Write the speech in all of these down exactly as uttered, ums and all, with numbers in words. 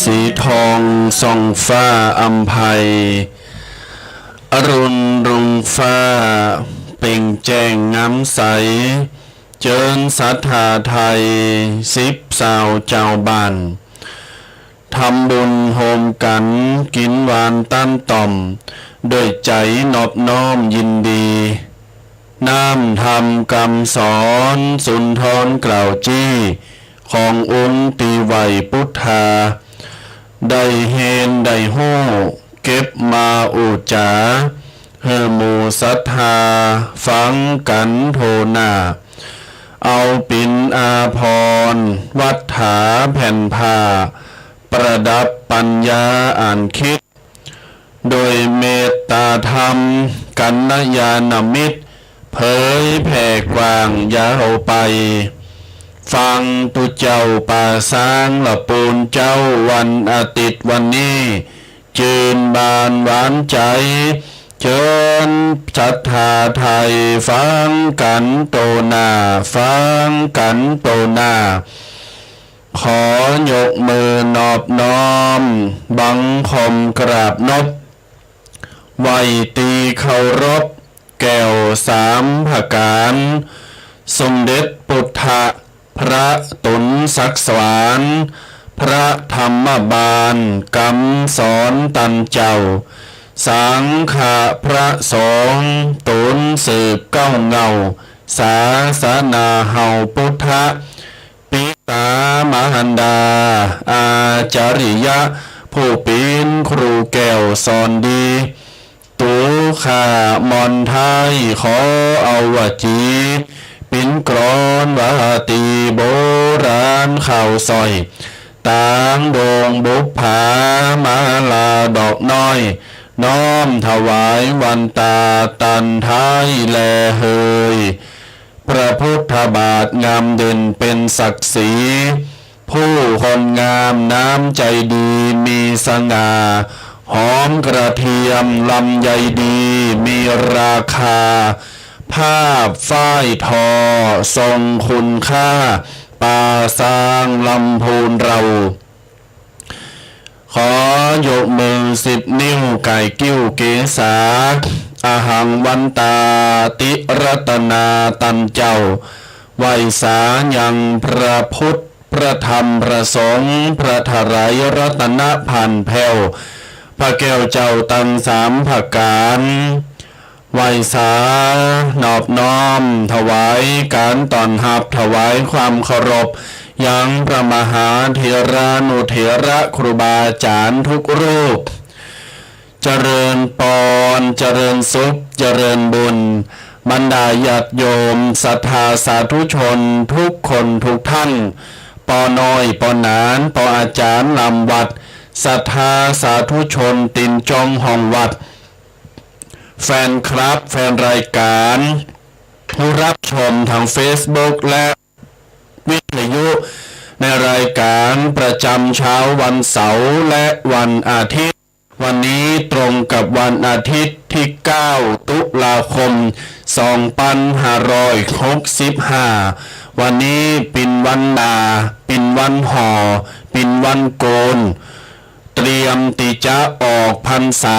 สีทองส่องฟ้าอำไพ อรุณรุ้งฟ้าเปล่งแจ้งงามใส เจิญศรัทธาไทยสิบสาวเจ้าบ้าน ทำบุญโฮมกั๋น กิ๋นหวานต้านต่อม ด้วยใจ๋นอบน้อมยินดี น้ำธรรมกำสอน สุนทรกล่าวจี้ ขององค์ตี้ไหว้ปุทธา ได้เฮนได้ฮู้ เก็บมาอู้จ๋า หื้อหมู่ศรัทธา ฟังกั๋นโทหน้า เอาปิ๋นอาภรณ์ วัตถาแผ่นผ้า ประดับปั๋ญญาอ่านคิด โดยเมตตาธรรม กัลยาณมิตร เผยแผ่กว้างยาวไป ฟังตุ๊เจ้าป่าซางละปูนเจ้า วันอาทิตย์วันนี้ จื่นบานหวานใจ๋ เจิญศรัทธาไทย ฟังกั๋นโตหน้า ฟังกั๋นโตหน้า ขอยกมือนอบน้อม บังคมกราบนบ ไหว้ตี้เคารพ แก้วสามผกาญ สมเด็จปุทธะ พระต๋นศักดิ์สวรรค์ พระธรรมบาล กำสอนต้านเจ้า สังฆะพระสงฆ์ ต๋นสืบเก๊าเหง้า ศาสนาเฮาปุทธะ ปิต๋ามารดา อาจาริยะ ผู้เป๋นครูแก้วสอนดี ตุ๊ข้าม่อนไท้ ขอเอาวจี เป๋นกลอนวาตีโบราณข่าวสร้อย ต๋างดงบุปผา มาลาดอกน้อย น้อมถวายวันตา ต้านไท้แลเหย พระพุทธบาทงามเด่นเป๋นศักดิ์ศรี ผู้คนงามน้ำใจ๋ดีมีสง่า หอมกระเทียมลำไยดี มีราคา ภาพฝ้ายทอ ทรงคุณค่า ป่าซางลำพูนเรา ขอยกมือสิบนิ้ว ก๋ายกิ้วเกศา อะหังวันตา ติรัตนาต้านเจ้า ไหว้สายังพระพุทธ พระธรรม พระสงฆ์ พระถรายรัตนะผ่านแผ้ว พระแก้วเจ้าตังสามผกาญ ไหว้สา นอบน้อม ถวายก๋านต้อนฮับ ถวายความเคารพ ยังพระมหาเถรานุเถระครูบาอาจ๋ารย์ทุกรูป เจริญปอน เจริญสุข เจริญบุญ บรรดาญาติโยมศรัทธาสาธุชนทุกคนทุกท่าน ปอน้อย ปอหนาน ปออาจ๋ารย์ลำวัด ศรัทธาสาธุชนตี๋นจงห้องวัด แฟนคลับ แฟนรายก๋าน ผู้ฮับชมตางเฟซบุ๊ก และวิทยุ ในรายก๋านประจ๋ำเช้าวันเสาร์และวันอาทิตย์ วันนี้ตรงกับวันอาทิตย์ตี้เก้าตุลาคม สองปันห้าร้อยหกสิบห้า วันนี้เป๋นวันนา เป๋นวันห่อ เป๋นวันโกน เตรียมตี้จะออกพรรษา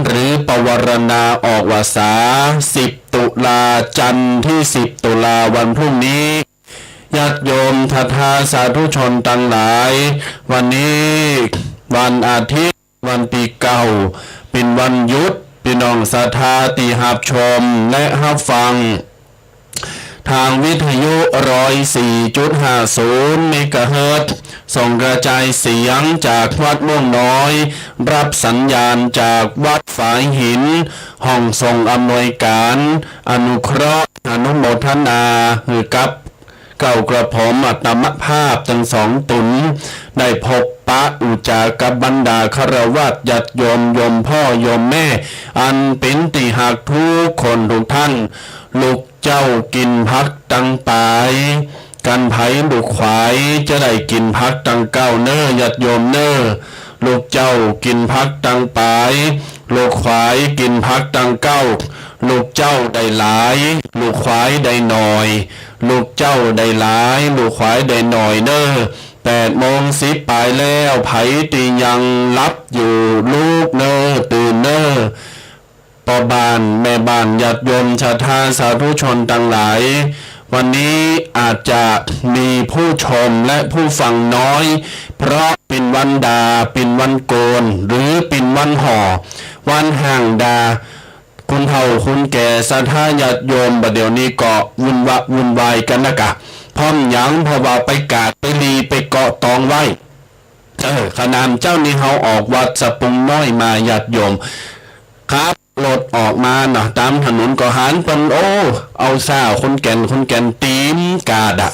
หรือปวารณาออกวสา สิบตุลา จันทร์ตี้สิบตุลา วันพรุ่งนี้ ญาติโยมศรัทธาสาธุชนตังหลาย วันนี้วันอาทิตย์ วันตี้เก้า เป๋นวันหยุด ปี้น้องศรัทธาตี้ฮับชมและฮับฟัง ตางวิทยุร้อยสี่จุดห้าศูนย์เมกะเฮิรตซ์ ส่งกระจายเสียงจากวัดม่วงน้อย ฮับสัญญาณจากวัดฝายหิน ห้องส่งอำนวยก๋าน อนุเคราะห์ อนุโมทนาหื้อกับ เกล้ากระผมอาตมาภาพตังสองต๋น ได้พบปะอู้จ๋ากับบรรดาคฤหัสถ์ญาติโยม โยมพ่อโยมแม่ อันเป๋นตี้ฮักกู้คนกู้ต้าน ลูกเจ้ากิ๋นผักตังป๋าย กันไผลูกขวายจะได้กิ๋นผักตังเกล้าเน่อ ญาติโยมเน่อ ลูกเจ้ากิ๋นผักตังป๋าย ลูกขวายกิ๋นผักตังเกล้า ลูกเจ้าได้หลาย ลูกขวายได้หน่อย ลูกเจ้าได้หลาย ลูกขวายได้หน่อยเน่อ แปดโมงสิบปายแล้ว ใผตี้ยังหลับอยู่ลุกเน่อ ตื่นเน่อ ป้อบ้านแม่บ้านญาติโยมศรัทธาสาธุชนตังหลาย วันนี้อาจจะมีผู้ชมและผู้ฟังน้อย เพราะเป๋นวันดา เป๋นวันโกน หรือเป๋นวันห่อ วันฮ้างดา คนเฒ่าคนแก่ศรัทธาญาติโยม บ่าเดี่ยวนี้ก็วุ่นวะ วุ่นวายกั๋นนะกะ เพราะหยัง เพราะว่าไปกาดไปลีไปเกาะตองไว้ เออ ขนาดเจ๊านี้เฮาออกวัดสะปุงน้อยมาญาติโยม ขับรถออกมาเนาะ ต๋ามถนนก็หันเปิ้น โอ้ เอาซ่าคนแก่น คนแก่นเตรียมกาดอะ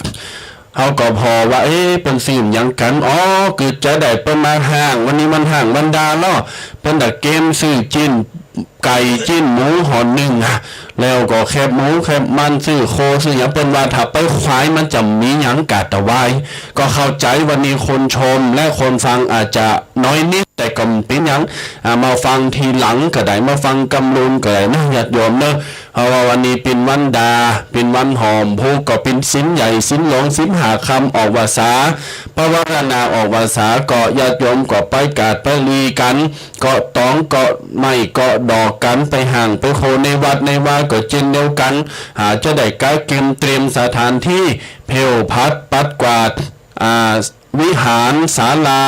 เฮาก็ผ่อว่า เอ๊ะ เปิ้นซื้อหยังกั๋น อ๋อ กึ๊ดจาใดเปิ้นมาฮ้าง วันนี้วันฮ้างวันดาเนาะ เปิ้นตะเกียมซื้อจิ๊นไก่จิ๊นหมูห่อนึ่งอะ แล้วก็แคบหมูแคบมัน ซื้อโคซื้อหยัง เปิ้นว่าถ้าไปขวายมันจะมีหยังกาดถวาย ก็เข้าใจ๋วันนี้คนชมและคนฟังอาจจะน้อยนิด แต่ก็บ่เป๋นหยัง อ่า มาฟังทีหลังก็ได้ มาฟังกำลุนก็ได้นะญาติโยมเนาะ เพราะว่าวันนี้เป๋นวันดา เป๋นวันห่อม ผู้ก็เป๋นศีลใหญ่ศีลหลวง สิบห้าค่ำออกพรรษา ปวารณาออกพรรษา ก็ญาติโยมก็ไปกาดไปลีกั๋น เกาะตองเกาะไม้เกาะดอกกั๋น ไปฮ้างไปโคในวัดในวาก็เจ้นเดียวกั๋น หาจะได้กะเกียมเตรียมสถานตี้ เผี้ยวผัดปัดกวาด อ่า วิหาร ศาลา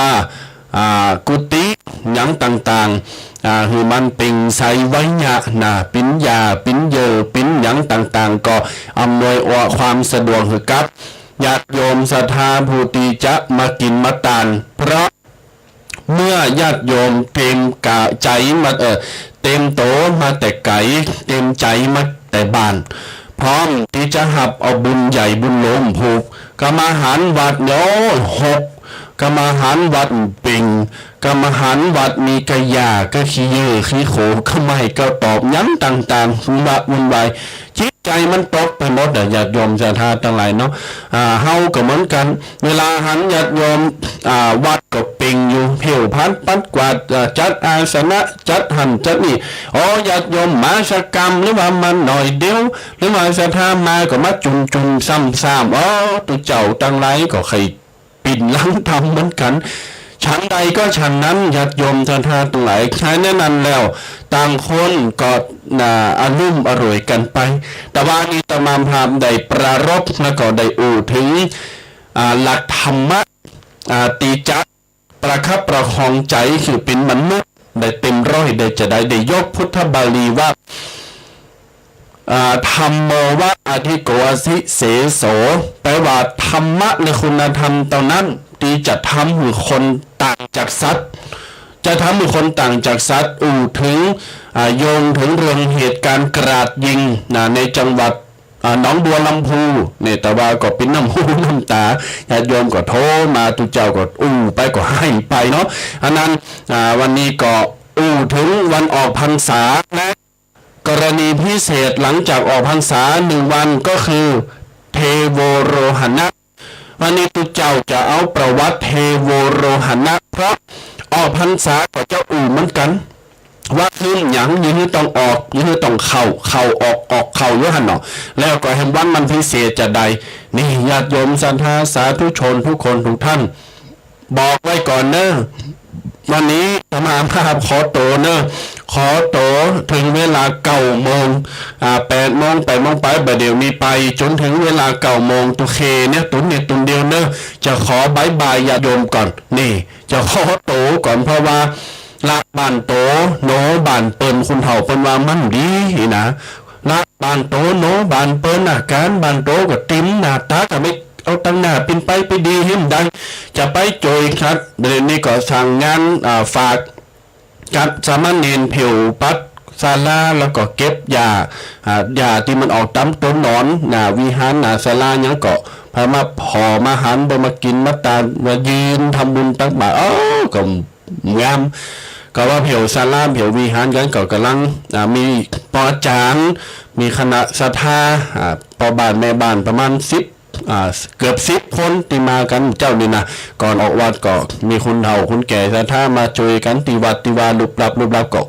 อ่า กุฏิ หยังต่างๆ อ่า หื้อมันเปล่งใสไวยะนะ ปิ๋ญญา ปิ๋ญเยอ ปิ๋ญหยังต่างๆ ก็อำนวยความสะดวกหื้อกับญาติโยมศรัทธาผู้ตี้จะมากิ๋นมาตาน เพราะเมื่อญาติโยมเตรียมกะใจ๋มา เอ่อ เตรียมตั๋วมาแต่ไก๋ เตรียมใจ๋มาแต่บ้าน พร้อมตี้จะฮับเอาบุญใหญ่บุญหลวงผูก กรรมฐานวัดเนาะ หก กรรมฐานวัดเปล่ง กรรมฐานวัดมีกะหญ้ากะขี้เยื่อขี้โขลกะไม้กะตอกหยังต่างๆ วุ่นวะวุ่นวาย จิตใจมันตกไปหมดอะ ญาติโยมศรัทธาตังหลายเนาะ อ่า เฮาก็เหมือนกั๋น เวลาหันญาติโยม อ่า วัดก็เปล่งอยู่ เผี้ยวผัดปัดกวาด อ่า จัดอาสนะ จัดหั้นจัดนี่ อ๋อ ญาติโยมมาสักกำ หรือว่ามาหน่อยเดียว หรือว่าศรัทธามาก็มาจุ่มๆ ซ้ำๆ อ๋อ ตุ๊เจ้าตังหลายก็ใค่ ปิ่นหลังธรรมเหมือนกั๋น ฉันใดก็ฉันนั้น ญาติโยมศรัทธาตังหลาย ฉะนั้นแล้ว ต่างคนก็ อ่า อลุ่มอร่วยกั๋นไป แต่ว่านี้อาตมาภาพได้ปรารภแล้วก็ได้อู้เถิง อ่า หลักธรรมะ อ่า ตี้จะประคับประคองใจ๋หื้อเป๋นมนุษย์ ได้เต็มร้อย ได้จาใด ได้ยกพุทธบาลีว่า อ่า ธัมโม วะ อธิโก อสิ เสโส แปล๋ว่าธรรมะและคุณธรรมเต้านั้น ตี้จะทำหื้อคนต่างจากสัตว์ จะทำหื้อคนต่างจากสัตว์ อู้เถิง อ่า โยงเถิงเรื่องเหตุก๋ารณ์กราดยิง นะ ในจังหวัด อ่า หนองบัวลำภู เนี่ย แต่ว่าก็เป๋นน้ำหูน้ำต๋า ญาติโยมก็โทรมา ตุ๊เจ้าก็อู้ไปก็ไห้ไปเนาะ อันนั้น อ่า วันนี้ก็อู้เถิงวันออกพรรษา และกรณีพิเศษหลังจากออกพรรษาหนึ่งวันก็คือ เทโวโรหณะ วันนี้ตุ๊เจ้าจะเอาประวัติเทโวโรหณะ เพราะออกพรรษาก็จะอู้เหมือนกั๋น ว่าหื้อหยัง ยังหื้อต้องออก ยังหื้อต้องเข้า เข้าออก ออกเข้าอยู่หั้นเนาะ แล้วก็แหมวันมันพิเศษจาใด นี่ญาติโยมศรัทธาสาธุชนทุกคนทุกท่าน บอกไว้ก่อนเน่อ วันนี้อาตมาภาพขอตั๋วเน่อ ขอตั๋วเถิงเวลาเก้าโมง อ่า แปดโมง แปดโมงปาย บ่าเดี่ยวนี้ไปจ๋นเถิงเวลาเก้าโมง ตุ๊เคเนี่ย ตุ๊นเนี่ย ตุ๊นเดียวเน่อ จะขอบายบายญาติโยมก่อน นี่ จะขอตั๋วก่อน เพราะว่าละบ้านตั๋วโหนบ้านเปิ้น คนเฒ่าเปิ้นว่ามันดีนะ ละบ้านตั๋วโหนบ้านเปิ้นนะ ก๋านบ้านตั๋วก็ติ่มหน้าต๋า ก็ไม่เอาตังหน้าปินไปไปดีหื้อได้ จะไปโจยขัด เดี๋ยวนี้ก็สั่งงาน อ่า ฝาก กับสามเณรเผี้ยวปัดศาลา แล้วก็เก็บหญ้า อ่า หญ้าตี้มันออกต๋ามต้นหนอน หน้าวิหาร หน้าศาลาหยังก็ พามาผ่อมาหัน บ่มากิ๋นมาตาน มายืนทำบุญตักบาตร เอ้า ก็งาม ก็ว่าเผี้ยวศาลา เผี้ยววิหารกั๋น ก็ก่ำลัง อ่า มีป้ออาจ๋ารย์ มีคณะศรัทธา อ่า ป้อบ้านแม่บ้านประมาณสิบ อ่า เกือบสิบคนตี้มากั๋นเจ้านี้นะ ก่อนออกวัดก็มีคนเฒ่าคนแก่ศรัทธามาโจยกั๋นตี้วัดตี้วา ลุบลับลุบลับ ก็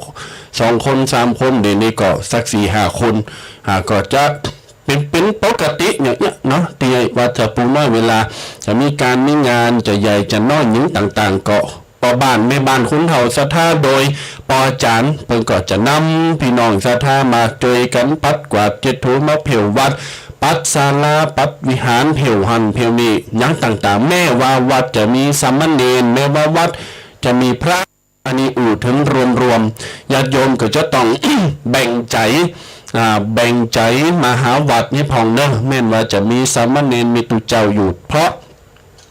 สองคนสามคน เดี๋ยวนี้ก็สักสี่ห้าคน อ่า ก็จะเป เป๋นปกติอย่างเนี้ยเนาะ ตี้วัดสะปูน้อย เวลาจะมีก๋านมีงาน จะใหญ่จะน้อยหยังต่างๆ ก็ ป้อบ้านแม่บ้านคนเฒ่าศรัทธาโดยป้ออาจ๋ารย์ เปิ้นก็จะนำปี้น้องศรัทธามาจ้วยกั๋นปัดกวาดเจ็ดถู มาเผี้ยววัด ปัดศาลา ปัดวิหาร เผี้ยวหั้นเผี้ยวนี่ หยังต่างๆ แม้ว่าวัดจะมีสามเณร แม้ว่าวัดจะมีพระ อันนี้อู้เถิงรวมๆ ญาติโยมก็จะต้อง แบ่งใจ๋ อ่า แบ่งใจ๋มาหาวัดนี้พ่องเนาะ แม้นว่าจะมีสามเณร มีตุ๊เจ้าอยู่ เพราะ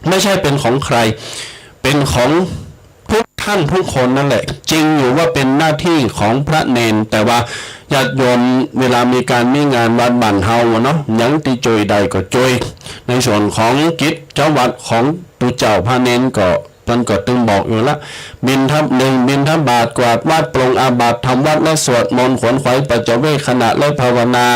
ไม่ใช่เป๋นของใคร เป๋นของทุกท่านทุกคนนั่นแหละ จริงอยู่ว่าเป๋นหน้าตี้ของพระเณร แต่ว่าญาติโยมเวลามีก๋านมีงานวัดบ้านเฮาอะเนาะ หยังตี้จ้วยได้ก็จ้วย ในส่วนของกิจวัตรของตุ๊เจ้าพระเณรก็ เปิ้นก็ตึงบอกอยู่ละ บิณฑบาต นึ่ง บิณฑบาต กวาดวัด ปลงอาบัติ ทำวัตรและสวดมนต์ ขวนขวายปัจจเวกขณะและภาวนา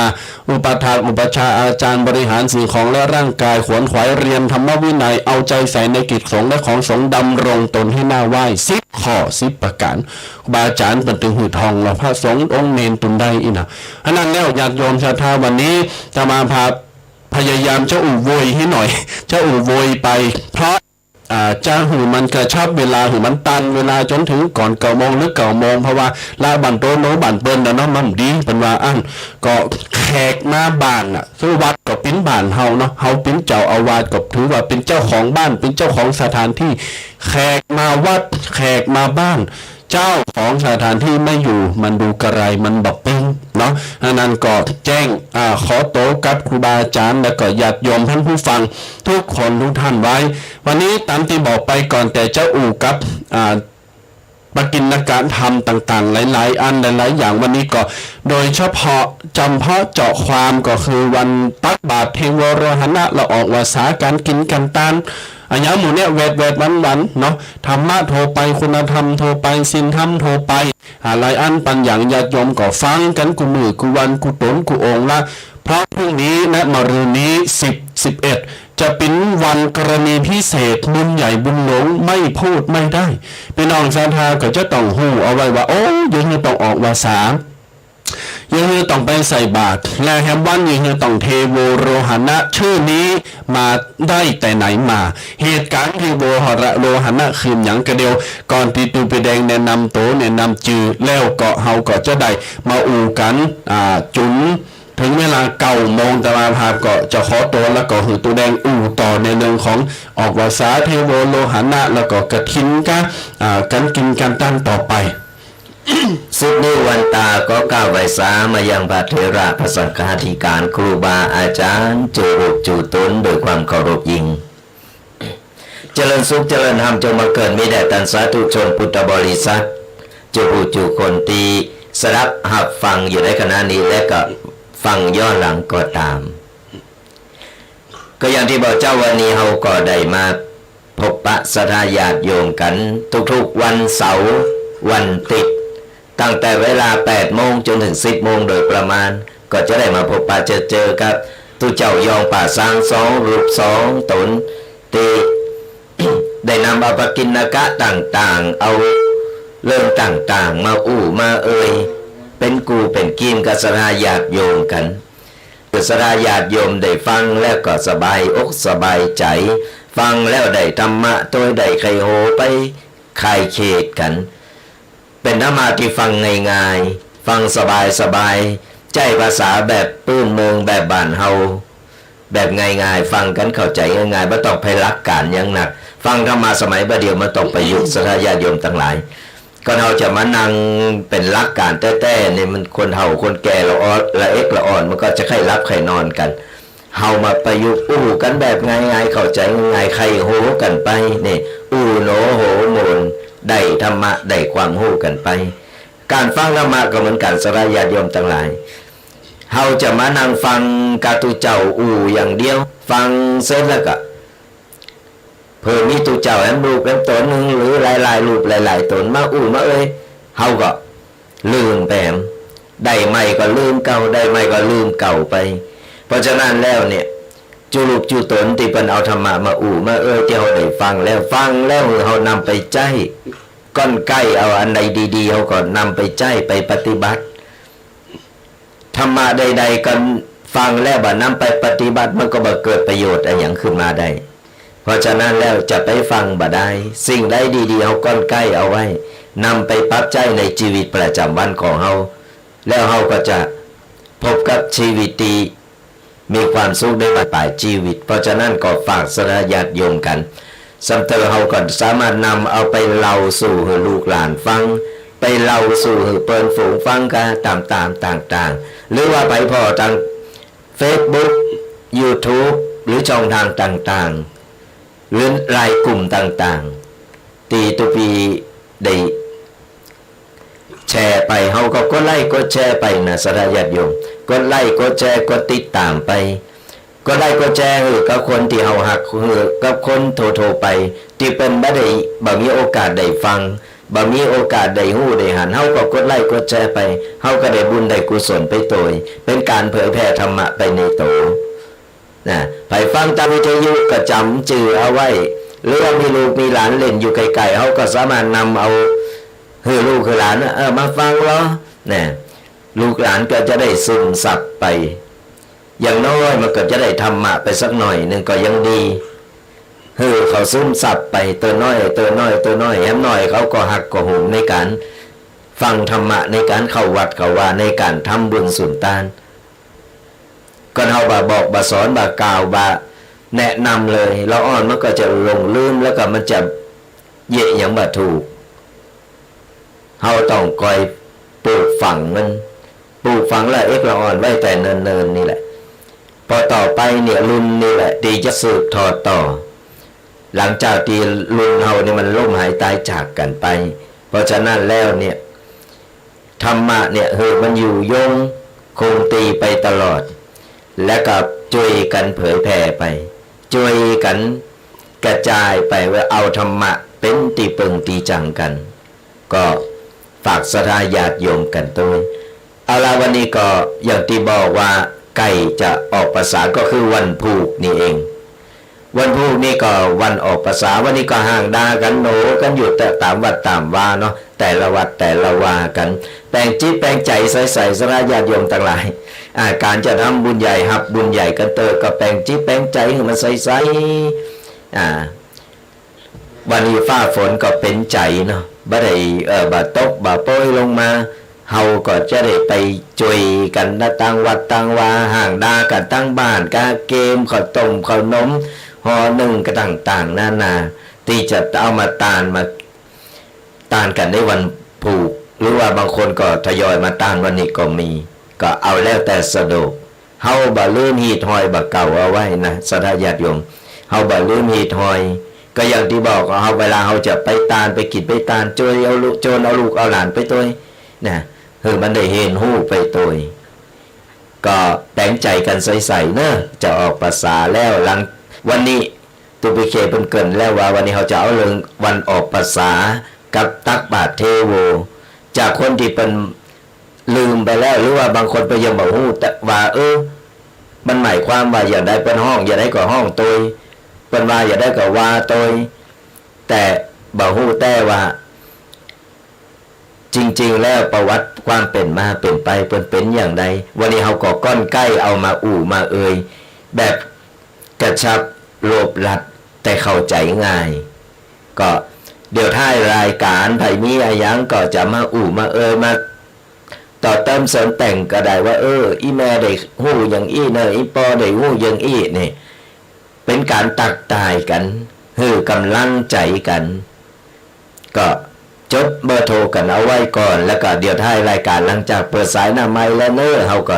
อุปัฏฐากอุปัชฌาย์อาจ๋ารย์ บริหารสิ่งของและร่างกาย ขวนขวายเรียนธรรมวินัย เอาใจใส่ในกิจสงฆ์และของสงฆ์ ดำรงตนให้น่าไหว้ สิบข้อ สิบประก๋าน ครูบาอาจ๋ารย์เปิ้นตึงหื้อท่องว่าพระสงฆ์องค์เณรตุนได้อี้นะ อันนั้นแล้วญาติโยมศรัทธา วันนี้อาตมาภาพพยายามจะอู้โวยหื้อหน่อย จะอู้โวยไป เพราะ อ่า จะหื้อมันกระชับเวลา หื้อมันตันเวลาจ๋นเถิงก่อนเก้าโมงหรือเก้าโมง เพราะว่าละบ้านโต๋นโนบ้านเปิ้นน่ะเนาะ มันดี เปิ้นว่าอั้น ก็แขกมาบ้านน่ะ คือวัดก็เป๋นบ้านเฮาเนาะ เฮาเป๋นเจ้าอาวาสก็ถือว่าเป๋นเจ้าของบ้าน เป๋นเจ้าของสถานตี้ แขกมาวัด แขกมาบ้าน เจ้าของสถานตี้ไม่อยู่ มันดูกระไร มันบ่เป๊งเนาะ อันนั้นก็แจ้ง อ่า ขอโตกับครูบาอาจ๋ารย์ แล้วก็ญาติโยมท่านผู้ฟังทุกคนทุกท่านไว้ วันนี้ต๋ามตี้บอกไปก่อน แต่จะอู้กับ อ่า ปกิณกธรรมต่างๆ หลายๆ อันหลายๆ อย่าง วันนี้ก็โดยเฉพาะ จ๋ำเพาะเจาะความก็คือวันตักบาตรเทโวโรหณะ ละออกวาสา ก๋านกิ๋นก๋านตาน อะหยังหมู่เนี้ย แวดๆ วันๆ เนาะ ธรรมะทั่วไป คุณธรรมทั่วไป ศีลธรรมทั่วไป อ่า หลายอันปันอย่างญาติโยมก็ฟังกั๋นกู้มื้อกู้วัน กู้ต๋นกู้องค์ละ เพราะพรุ่งนี้และมะรืนนี้ สิบ สิบเอ็ด จะเป๋นวันกรณีพิเศษ บุญใหญ่บุญหลวง ไม่พูดไม่ได้ ปี้น้องศรัทธาก็จะต้องฮู้เอาไว้ว่า โอ้ เยียะหื้อต้องออกวาสา เยียะหื้อต้องไปใส่บาตร และแหมวันเยียะหื้อต้องเทโวโรหณะ จื้อนี้มาได้แต่ไหนมา เหตุก๋ารณ์เทโวโรหณะคือหยัง กะเดี่ยวก่อนตี้ตุ๊ปีแดงแนะนำโต แนะนำจื้อ แล้วก็เฮาก็จะได้มาอู้กั๋น อ่า จ๋นเถิงเวลาเก้าโมง อาตมาภาพก็จะขอโต แล้วก็หื้อตุ๊แดงอู้ต่อในเรื่องของออกวาสา เทโวโรหณะ แล้วก็กฐินกะ อ่า ก๋านกิ๋นก๋านตานต่อไป สืบเนื่องวันตาก็กราบไหว้สามายังพระเถระ พระสังฆาธิการ ครูบาอาจ๋ารย์ จู๋รูปจู๋ต๋น โดยความเคารพยิ่ง เจริญสุขเจริญธรรมจงบังเกิดมีแด่ต้านสาธุชนพุทธบริษัท จู๋ผู้จู๋คนตี้สดับฮับฟังอยู่ในขณะนี้ และก็ฟังย้อนหลังก็ต๋าม ก็อย่างตี้บ่าวเจ้า วันนี้เฮาก็ได้มาพบปะศรัทธาญาติโยมกั๋นทุกๆ วันเสาร์ วันอาทิตย์ ตั้งแต่เวลาแปดโมงจ๋นเถิงสิบโมงโดยประมาณ ก็จะได้มาพบปะเจอเจอกับตุ๊เจ้ายองป่าซางสองรูปสองต๋น ตี้ได้นำเอาปกิณกะต่างๆ เอาเรื่องต่างๆ มาอู้มาเอ่ย เป๋นกู้เป๋นกีมกับศรัทธาญาติโยมกั๋น ศรัทธาญาติโยมได้ฟังแล้วก็สบายอกสบายใจ๋ ฟังแล้วได้ธรรมะโตย ได้ใค่ฮู้ไปคลายเครียดกั๋น เป๋นธรรมะตี้ฟังง่ายๆ ฟังสบายๆ ใจ๊ภาษาแบบปื้นเมืองแบบบ้านเฮา แบบง่ายๆ ฟังกั๋นเข้าใจ๋ง่ายๆ บ่ต้องไปหลักก๋านหยังนัก ฟังธรรมะสมัยบ่าเดี่ยวมันต้องประยุกต์ ศรัทธาญาติโยมตังหลาย ก่อนเฮาจะมานั่งเป๋นหลักก๋านแต๊ๆ นี่มันคนเฒ่าคนแก่ละอ่อน ละเอ็กละอ่อน มันก็จะใค่หลับใค่นอนกั๋น เฮามาประยุกต์อู้กั๋นแบบง่ายๆ เข้าใจ๋ง่ายๆ ใค่ฮู้กั๋นไป นี่ อู้โหนโหมน ได้ธรรมะได้ความฮู้กั๋นไป ก๋านฟังธรรมะก็เหมือนกั๋น ศรัทธาญาติโยมตังหลาย เฮาจะมานั่งฟังกับตุ๊เจ้าอู้อย่างเดียว ฟังเสร็จแล้วก็ เผื่อมีตุ๊เจ้าแหมรูปแหมต๋นนึ่ง หรือหลายๆ รูปหลายๆ ต๋นมาอู้มาเอ่ย เฮาก็ลืมไปแหม ได้ใหม่ก็ลืมเก่า ได้ใหม่ก็ลืมเก่าไป เพราะฉะนั้นแล้วเนี่ย จู๋รูปจู๋ต๋นตี้เปิ้นเอาธรรมะมาอู้มาเอ่ย ตี้เฮาได้ฟังแล้ว ฟังแล้วหื้อเฮานำไปใจ๊ ก่อนใก้เอาอันใดดีๆ เฮาก็นำไปใจ๊ไปปฏิบัติ ธรรมะใดๆ ก็ ฟังแล้วบ่นำไปปฏิบัติ มันก็บ่เกิดประโยชน์อะหยังขึ้นมาได้ เพราะฉะนั้นแล้วจะไปฟังบ่ได้ สิ่งใดดีๆ เฮาก้อนใก้เอาไว้ นำไปปรับใจ๊ในชีวิตประจำวันของเฮา แล้วเฮาก็จะพบกับชีวิตตี้มีความสุขในบั้นปลายชีวิต เพราะฉะนั้นก็ฝากศรัทธาญาติโยมกั๋น สำเติเฮาก็สามารถนำเอาไปเล่าสู่หื้อลูกหลานฟัง ไปเล่าสู่หื้อเปิ้นฝูงฟังกาต๋ามๆ ต่างๆ หรือว่าไปผ่อตางเฟซบุ๊ก ยูทูบ หรือช่องทางต่างๆ หรือไลน์กลุ่มต่างๆ ตี้ตุ๊ปี้ได้แชร์ไป เฮาก็กดไลก์กดแชร์ไปนะ ศรัทธาญาติโยม กดไลก์กดแชร์ กดติดต๋ามไป กดไลก์กดแชร์หื้อกับคนตี้เฮาฮัก หื้อกับคนทั่วๆ ไป ตี้เปิ้นบ่ได้ บ่มีโอกาสได้ฟัง บ่มีโอกาสได้ฮู้ได้หัน เฮาก็กดไลก์กดแชร์ไป เฮาก็ได้บุญได้กุศลไปโตย เป๋นก๋านเผยแผ่ธรรมะไปในโต นะ ใผฟังตางวิทยุก็จ๋ำจื้อเอาไว้ หรือว่ามีลูกมีหลานเล่นอยู่ใก้ๆ เฮาก็สามารถนำเอาหื้อลูกหื้อหลาน เออ มาฟังลอ นะ ลูกหลานก็จะได้ซึมซับไป อย่างน้อยมันก็จะได้ธรรมะไปสักหน่อยนึ่งก็ยังดี หื้อเขาซึมซับไปเตื้อน้อย เตื้อน้อย เตื้อน้อย แหมน้อยเขาก็ฮักก็หวงในก๋านฟังธรรมะ ในก๋านเข้าวัดเข้าวา ในก๋านทำบุญสุนตาน ก็เฮาบ่บอกบ่สอนบ่กล่าวบ่แนะนำเลย ละอ่อนมันก็จะหลงลืม แล้วก็มันจะเยียะหยังบ่ถูก เฮาต้องคอยปลูกฝังมัน ปลูกฝังละเอกละอ่อนไว้แต่เนิ่นๆ นี่แหละ พอต่อไปเนี่ยรุ่นนี่แหละตี้จะสืบทอดต่อ หลังจากตี้รุ่นเฮานี่มันล้มหายตายจากกั๋นไป เพราะฉะนั้นแล้วเนี่ย ธรรมะเนี่ยหื้อมันอยู่ยงคงตี้ไปตลอด และก็จ้วยกั๋นเผยแผ่ไป จ้วยกั๋นกระจายไป ว่าเอาธรรมะเป๋นตี้เปิงตี้จังกั๋น ก็ฝากศรัทธาญาติโยมกั๋นตวย เอาละ วันนี้ก็อย่างตี้บอกว่าใก้จะออกพรรษาก็คือวันพูกนี่เอง วันพูกนี่ก็วันออกพรรษา วันนี้ก็ห่างดากั๋นโหนกั๋นอยู่แต่ต๋ามวัดต๋ามวาเนาะ แต่ละวัดแต่ละวากั๋น แป๋งจิตแป๋งใจ๋ใสๆ ศรัทธาญาติโยมตังหลาย อ่า ก๋านจะทำบุญใหญ่ฮับบุญใหญ่กั๋นเต๊อะ ก็แป๋งจิตแป๋งใจ๋หื้อมันใสๆ อ่า วันนี้ฟ้าฝนก็เป๋นใจ๋เนาะ บ่ได้ เอ่อ บ่ตกบ่โปรยลงมา เฮาก็จะได้ไปจ้วยกั๋นนะ ตางวัดตางวา ห่างดากั๋นตางบ้าน กาเกม ข้าวต้มข้าวนม ห่อนึ่งกาต่างๆ นานา ตี้จะเอามาตาน มาตานกั๋นในวันพูก หรือว่าบางคนก็ทยอยมาตานวันนี้ก็มี ก็เอาแล้วแต่สะดวก เฮาบ่ลืมฮีตฮอยบ่าเก่าเอาไว้นะ ศรัทธาญาติโยม เฮาบ่ลืมฮีตฮอย ก็อย่างตี้บอก เฮา เวลาเฮาจะไปตาน ไปกิ๋นไปตาน จ้วยเอาลูก จ้วยเอาลูกเอาหลานไปตวยนะ หื้อมันได้เฮียนฮู้ไปตวย ก็แป๋งใจ๋กั๋นใสๆ เนาะ จะออกพรรษาแล้ว หลังวันนี้ ตุ๊ปี้เคยเปิ้นเกริ่นแล้วว่าวันนี้เฮาจะเอาเรื่องวันออกพรรษากับตักบาตรเทโว จากคนตี้เปิ้นลืมไปแล้ว หรือว่าบางคนเปิ้นยังบ่ฮู้แต่ว่า เออ มันหมายความว่าอย่างใด เปิ้นฮ้องอย่างใดก็ฮ้องตวย เปิ้นว่าอย่างใดก็ว่าตวย แต่บ่ฮู้แต่ว่า จริงๆ แล้วประวัติความเป๋นมาเป๋นไปเปิ้นเป๋นอย่างใด วันนี้เฮาก็ก้อนใก้เอามาอู้มาเอ่ย แบบกระชับรวบรัดแต่เข้าใจ๋ง่าย ก็เดี๋ยวท้ายรายก๋าน ใผมีอะหยังก็จะมาอู้มาเอ่ย มาต่อเติมเสริมแต่งก็ได้ว่า เออ อี่แม่ได้ฮู้อย่างอี้เน่อ อี่ป้อได้ฮู้อย่างอี้นี่ เป๋นก๋านตักตายกั๋น หื้อก๋ำลังใจ๋กั๋น ก็จดเบอร์โทรกั๋นเอาไว้ก่อน แล้วก็เดี๋ยวท้ายรายก๋านหลังจากเปิดสายหน้าไมค์แล้วเน่อ เฮาก็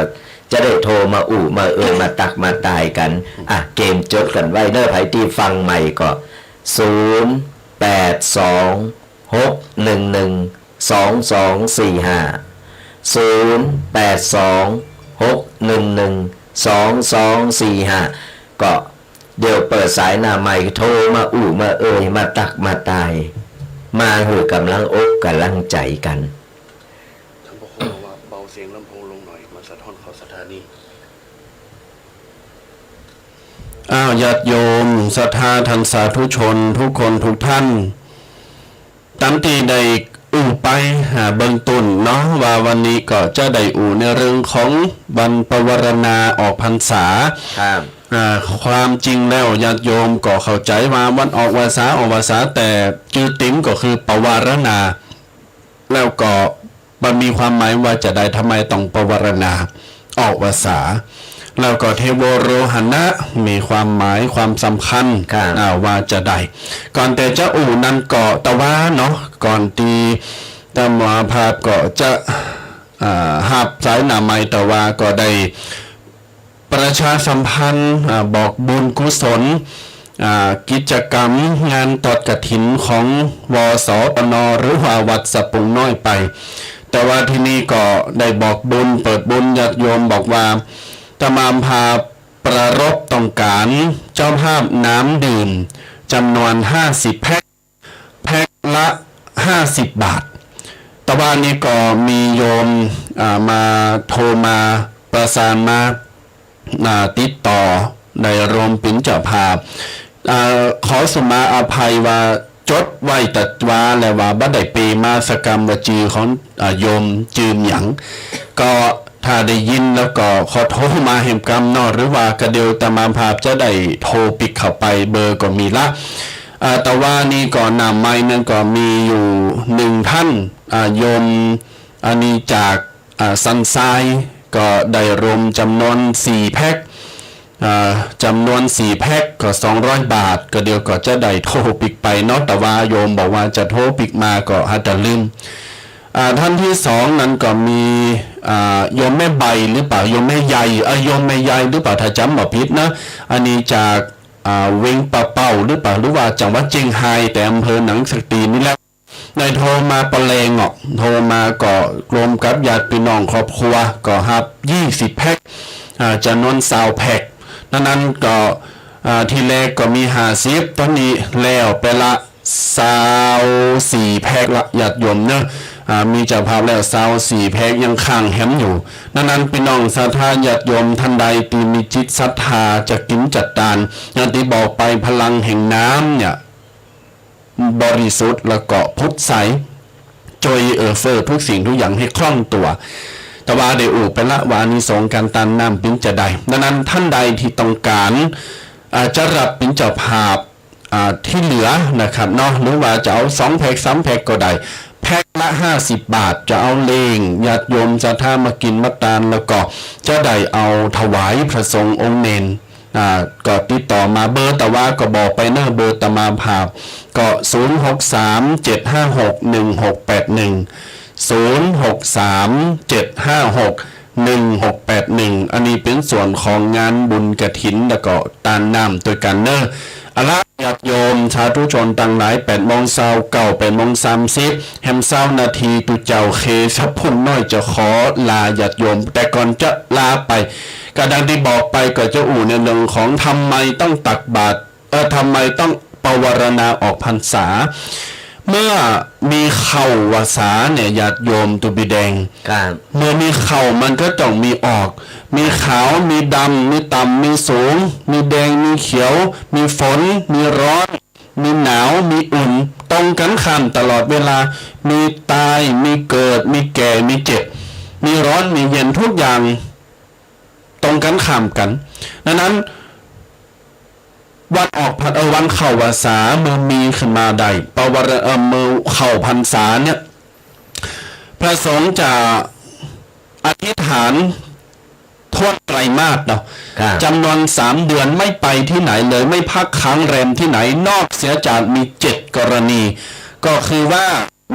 จะได้โทรมาอู้มาเอ่ย มาตักมาตายกั๋น อ่ะ เกมจดกั๋นไว้เน่อ ใผตี้ฟังใหม่ก็ ศูนย์ แปด สอง หก หนึ่ง หนึ่ง สอง สอง สี่ ห้า ศูนย์ แปด สอง หก หนึ่ง หนึ่ง สอง สอง สี่ ห้า ก็ เดี๋ยวเปิดสายหน้าไมค์ โทรมาอู้มาเอ่ย มาตักมาตาย มาหื้อก๋ำลังอกก๋ำลังใจ๋กั๋น ท่านพระครูบอกว่าเบาเสียงลำโพงลงหน่อย มาสะท้อนเข้าสถานี อ้าว ญาติโยมศรัทธาท่านสาธุชนทุกคนทุกท่าน ต๋ามตี้ได้อู้ไป ไป อ่า เบื้องต้นเนาะ ว่าวันนี้ก็จะได้อู้ในเรื่องของวันปวารณาออกพรรษา ครับ อ่า ความจริงแล้วญาติโยมก็เข้าใจ๋ว่าวันออกพรรษา ออกพรรษา แต่จื้อเต็มก็คือปวารณา แล้วก็มันมีความหมายว่าจาใด ทำไมต้องปวารณาออกพรรษา แล้วก็เทโวโรหณะมีความหมายความสำคัญ ครับ อ่า ว่าจาใด ก่อนแต่จะอู้นั้นก็ตะวาเนาะ ก่อนตี้อาตมาภาพก็จะ อ่า ฮับสายหน้าไมค์ตะวาก็ได้ ประชาสัมพันธ์ อ่า บอกบุญกุศล อ่า กิจกรรมงานตอดกฐินของ วสปน หรือว่าวัดสะปุงน้อยไป แต่ว่าทีนี้ก็ได้บอกบุญ เปิดบุญญาติโยมบอกว่าอาตมาภาพปรารภต้องก๋านเจ้าภาพน้ำดื่มจ๋ำนวนห้าสิบแพ็ค แพ็คละห้าสิบบาท ตะวานี้ก็มีโยม อ่า มาโทรมาประสานมา อ่า ติดต่อได้ร่วมเป๋นเจ้าภาพ อ่า ขอสุมาอภัยว่าจดไว้ตะวาแล้วว่าบ่ได้เปมาสักกำ ว่าจื้อของ อ่า โยมจื้อหยัง ก็ถ้าได้ยินแล้วก็ขอโทษมาแหมกำเนาะ หรือว่ากะเดี่ยวอาตมาภาพจะได้โทรปิ๊กเข้าไป เบอร์ก็มีละ อ่า ตะวานี้ก็หน้าไมค์นั้นก็มีอยู่หนึ่งท่าน อ่า โยม อันนี้จาก อ่า สันทราย ก็ได้ร่วมจ๋ำนวนสี่แพ็ค อ่า จ๋ำนวนสี่แพ็คก็สองร้อยบาท กะเดี่ยวก็จะได้โทรปิ๊กไปเนาะ ตะวาโยมบอกว่าจะโทรปิ๊กมาก็อาจจะลืม อ่า ท่านที่สองนั้นก็มี อ่า โยมแม่ใบหรือเปล่า โยมแม่ใย เอ่อ โยมแม่ใยหรือเปล่า ถ้าจ๋ำบ่ผิดนะ อันนี้จาก อ่า เวียงป่าเป้าหรือเปล่า หรือว่าจังหวัดเจียงฮาย แต่อำเภอหนานสักตีนี่แหละ ได้โทรมาปะแลงออก โทรมาก็รวมกับญาติพี่น้องครอบครัว ก็ฮับยี่สิบแพ็ค อ่า จ๋ำนวนซาวแพ็ค นั้นนั้นก็ อ่า ทีแรกก็มีห้าสิบ ต๋อนนี้แล้วไปละซาวสี่แพ็คละ ญาติโยมเนาะ อ่า มีเจ้าภาพแล้วซาวสี่แพ็ค ยังค้างแหมอยู่ นั้นนั้นพี่น้องศรัทธาญาติโยมท่านใดตี้มีจิตศรัทธาจะกิ๋นจะตาน อย่างตี้บอกไปพลังแห่งน้ำเนี่ย บริสุทธิ์แล้วก็ผุดใส จ้วยเอื้อเฟื้อทุกสิ่งทุกอย่างให้คล่องตั๋ว ตะวาได้อู้ไปละว่าอานิสงส์ก๋านตานน้ำเป๋นจาใด ดังนั้นท่านใดตี้ต้องก๋าน อ่า จะฮับเป๋นเจ้าภาพ อ่า ตี้เหลือนะครับเนาะ หรือว่าจะเอาสองแพ็คสามแพ็คก็ได้ แพ็คละห้าสิบบาท จะเอาเลี้ยงญาติโยมศรัทธามากิ๋นมาตาน แล้วก็จะได้เอาถวายพระสงฆ์องค์เณร อ่า ก็ติดต่อมา เบอร์ตะวาก็บอกไปเนาะ เบอร์อาตมาภาพก็ ศูนย์หกสาม เจ็ดห้าหก หนึ่งหกแปดหนึ่ง ศูนย์หกสาม เจ็ดห้าหก หนึ่งหกแปดหนึ่ง อันนี้เป๋นส่วนของงานบุญกฐิน แล้วก็ตานน้ำตวยกั๋นเนาะ เอาละ ญาติโยมสาธุชนตังหลาย แปดโมงเช้าเก้า แปดโมงสามสิบ แหมเช้านาที ตุ๊เจ้าเคสะพุงน้อยจะขอลาญาติโยม แต่ก่อนจะลาไป ก็ดังตี้บอกไป ก็จะอู้ในเรื่องของทำไมต้องตักบาตร เออ ทำไมต้องปวารณาออกพรรษา เมื่อมีเข้าพรรษาเนี่ย ญาติโยมตุ๊บีแดง ครับ เมื่อมีเข้ามันก็ต้องมีออก มีขาว มีดำ มีต่ำ มีสูง มีแดง มีเขียว มีฝน มีร้อน มีหนาว มีอุ่น ตรงกั๋นข้ามตลอดเวลา มีตาย มีเกิด มีแก่ มีเจ็บ มีร้อน มีเย็น ทุกอย่างตรงกั๋นข้ามกั๋น ดังนั้น วันออกพรร- เอ่อ วันเข้าพรรษาเมื่อมีขึ้นมาได้ ปวาร- เอ่อ เมื่อเข้าพรรษาเนี่ย พระสงฆ์จะอธิษฐานถ้วนไตรมาสเนาะ ครับ จ๋ำนวนสามเดือน ไม่ไปตี้ไหนเลย ไม่พักค้างแรมตี้ไหน นอกเสียจากมีเจ็ดกรณี ก็คือว่า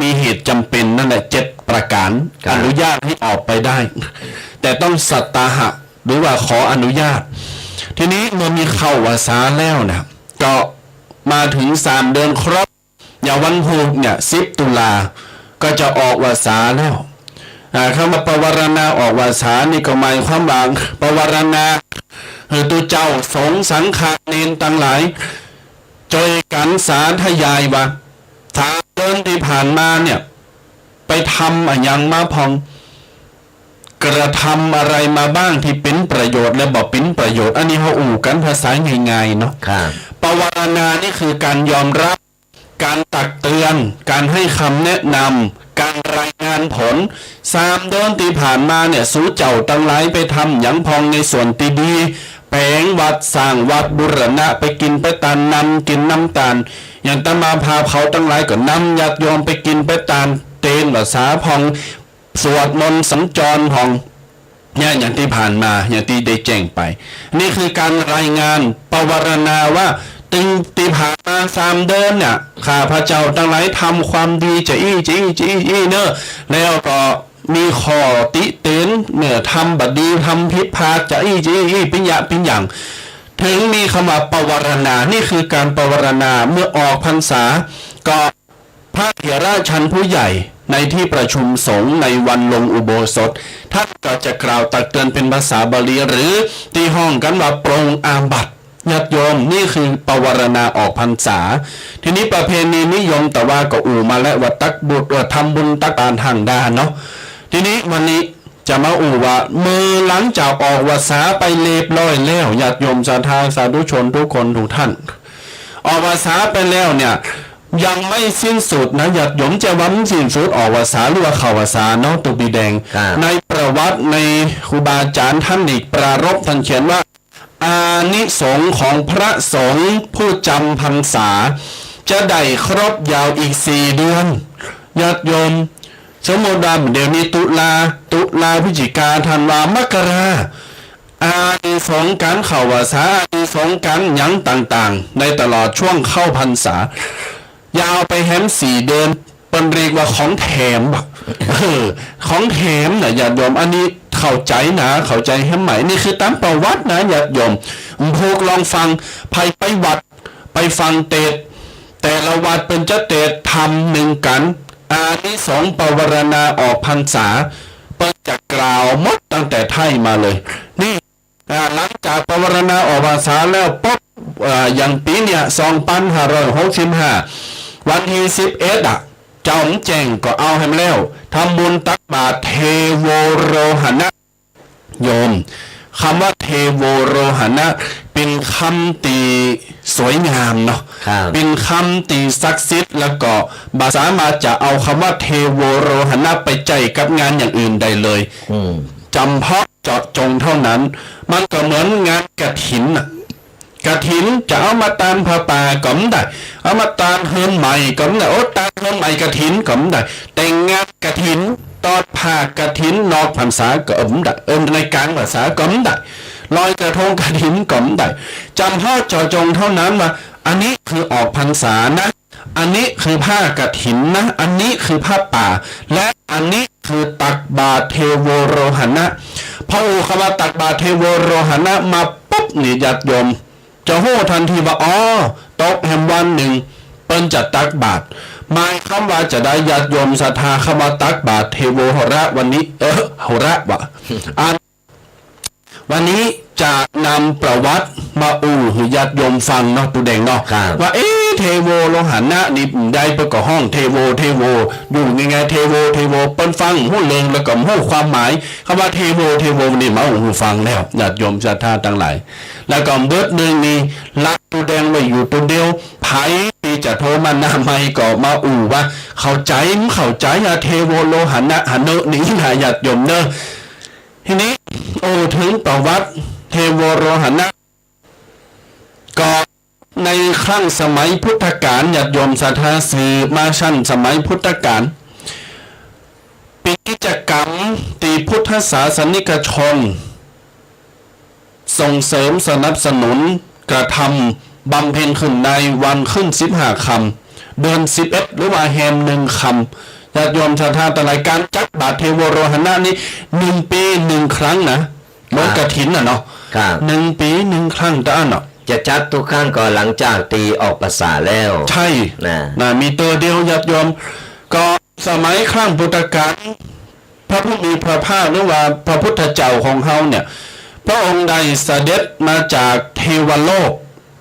มีเหตุจ๋ำเป๋นนั่นแหละ เจ็ดประก๋าน ครับ อนุญาตให้ออกไปได้ แต่ต้องสัตตาหะ หรือว่าขออนุญาต ทีนี้เมื่อมีเข้าพรรษาแล้วนะ ก็มาเถิงสามเดือนครบ อย่างวันพูกเนี่ย สิบตุลา ก็จะออกพรรษาแล้ว อ่า กำว่าปวารณาออกพรรษานี่ก็หมายความว่า ปวารณาหื้อตุ๊เจ้าสงฆ์สังฆะเณรตังหลาย จ้วยกั๋นสาธยายว่า สามเดือนตี้ผ่านมาเนี่ย ไปทำอะหยังมาพ่อง กระทำอะไรมาบ้างตี้เป๋นประโยชน์และบ่เป๋นประโยชน์ อันนี้เฮาอู้กั๋นภาษาง่ายๆ เนาะ ครับ ปวารณานี่คือก๋านยอมฮับ ก๋านตักเตือน ก๋านหื้อคำแนะนำ ก๋านรายงานผล สามเดือนตี้ผ่านมาเนี่ย สูเจ้าตังหลายไปทำหยังพ่องในส่วนตี้ดี แป๋งวัด สร้างวัด บูรณะ ไปกิ๋นไปตาน นำกิ๋นนำตาน อย่างอาตมาภาพเขาตังหลายก็นำญาติโยมไปกิ๋นไปตาน เตนพรรษาพ่อง สวดมนต์สัญจรพ่อง เนี่ย อย่างตี้ผ่านมา อย่างตี้ได้แจ้งไป นี่คือก๋านรายงานปวารณาว่า ตึงตี้ผ่านมาสามเดือนเนี่ย ข้าพเจ้าตังหลายทำความดีจะอี้ จะอี้ จะอี้ จะอี้เน่อ แล้วก็มีข้อติเตียนเมื่อทำบ่ดี ทำผิดพลาดจะอี้ จะอี้ อี้ ปิญญา ปิญญัง ถึงมีคำว่าปวารณา นี่คือก๋านปวารณา เมื่อออกพรรษา ก็ พระเถระชั้นผู้ใหญ่ในที่ประชุมสงฆ์ในวันลงอุโบสถ ท่านก็จะกล่าวตักเตือนเป๋นภาษาบาลี หรือตี้ฮ้องกั๋นว่าปรงอาบัติ ญาติโยม นี่คือปวารณาออกพรรษา ทีนี้ประเพณีนิยมตะวาก็อู้มาแล้วว่าตักบาตร เอ่อ ทำบุญตักบาตรห้างดาเนาะ ทีนี้วันนี้จะมาอู้ว่า เมื่อหลังจากออกพรรษาไปเรียบร้อยแล้ว ญาติโยมศรัทธาสาธุชนทุกคนทุกท่าน ออกพรรษาไปแล้วเนี่ย ยังไม่สิ้นสุดนะ ญาติโยม จะว่ามันสิ้นสุดออกพรรษาหรือว่าเข้าพรรษาเนาะ ตุ๊ปีแดง ครับ ในประวัติ ในครูบาอาจารย์ท่านอีกปรารภ ท่านเขียนว่า อานิสงส์ของพระสงฆ์ผู้จำพรรษา จะได้ครบยาวอีกสี่เดือน ญาติโยม สมมุติว่าเดี๋ยวนี้ตุลา ตุลา พฤศจิกา ธันวา มกรา อานิสงส์ก๋านเข้าพรรษา อานิสงส์ก๋านหยังต่างๆ ในตลอดช่วงเข้าพรรษา ยาวไปแหมสี่เดือน เปิ้นเรียกว่าของแถมอะ เออ ของแถมนะญาติโยม อันนี้เข้าใจ๋นะ เข้าใจ๋แหมไหม นี่คือต๋ามประวัตินะญาติโยม ผู้ลองฟัง ใผไปวัด ไปฟังเตสน์ แต่ละวัดเปิ้นจะเตสน์ธรรมนึ่งกั๋น อานิสงส์ปวารณาออกพรรษา เปิ้นจะกล่าวหมดตั้งแต่ไท้มาเลย นี่ อ่า หลังจากปวารณาออกพรรษาแล้วปุ๊บ อ่า อย่างปี๋เนี่ย สองปันห้าร้อยหกสิบห้า วันตี้สิบเอ็ดอะ เจ้าแจ้งก็เอาแหมแล้ว ทำบุญตักบาตรเทโวโรหณะ โยม กำว่าเทโวโรหณะ เป๋นกำตี้สวยงามเนาะ ครับ เป๋นกำตี้ศักดิ์สิทธิ์ แล้วก็บ่สามารถจะเอากำว่าเทโวโรหณะไปใจ๊กับงานอย่างอื่นได้เลย อืม จ๋ำเพาะเจาะจงเท่านั้น มันก็เหมือนงานกฐินน่ะ กฐินจะเอามาตานผ้าป่าก็บ่ได้ เอามาตานเฮือนใหม่ก็บ่ได้ โอ้ ตานเฮือนใหม่กฐินก็บ่ได้ แต่งงานกฐิน ตอดผ้ากฐิน นอกพรรษาก็บ่ได้ เออ ในก๋างพรรษาก็บ่ได้ ลอยกระทงกฐินก็บ่ได้ จ๋ำเพาะเจาะจงเท่านั้นว่า อันนี้คือออกพรรษานะ อันนี้คือผ้ากฐินนะ อันนี้คือผ้าป่า และอันนี้คือตักบาตรเทโวโรหณะ พออู้กำว่าตักบาตรเทโวโรหณะมาปุ๊บนี่ญาติโยม จะฮู้ทันทีว่า อ๋อ ตกแหมวันนึ่ง เปิ้นจะตักบาตร หมายความว่าจะใดญาติโยมศรัทธา กำว่าตักบาตรเทโวโรหณะวันนี้ เออ โหระวะ อัน วันนี้จะนำประวัติมาอู้หื้อญาติโยมฟังเนาะ ตุ๊แดงเนาะ ครับ ว่า เอ๊ะ เทโวโรหณะนี่ใดเปิ้นก็ฮ้องเทโว เทโว อยู่ไงๆ เทโว เทโว เปิ้นฟังฮู้เรื่องแล้วก็ฮู้ความหมาย กำว่าเทโว เทโว นี่มาอู้หื้อฟังแล้ว ญาติโยมศรัทธาตังหลาย แล้วก็เบิดนึ่งนี่ ละตุ๊แดงไว้อยู่ตุ๊เดียว ใผตี้จะโทรมาหน้าไมค์ก็มาอู้ว่า เข้าใจ๋บ่เข้าใจ๋อะ เทโวโรหณะหะเนอะนี่นะ ญาติโยมเนาะ ทีนี้ โอ้ เถิงประวัติเทโวโรหณะ ก็ในครั้งสมัยพุทธกาล ญาติโยมศรัทธา สืบมาชั่นสมัยพุทธกาล เป๋นกิจกรรมตี้พุทธศาสนิกชน ส่งเสริมสนับสนุนกระทำบำเพ็ญขึ้นในวันขึ้นสิบห้าค่ำ เดือนสิบเอ็ด หรือว่าแฮมหนึ่งค่ำ ญาติโยมศรัทธาตังหลาย ก๋านจักบาตรเทโวโรหณะนี่ หนึ่งปี๋หนึ่งครั้งนะ เหมือน ครับ กฐินน่ะเนาะ ครับ หนึ่งปี๋หนึ่งครั้งเต้าอั้นเนาะ จะจัดทุกครั้งก็หลังจากตี้ออกพรรษาแล้ว ใช่ นะ นะ มีเตื้อเดียว ญาติโยม ก็สมัยครั้งพุทธกาล พระผู้มีพระภาคหรือว่าพระพุทธเจ้าของเฮาเนี่ย พระองค์ได้เสด็จมาจากเทวโลก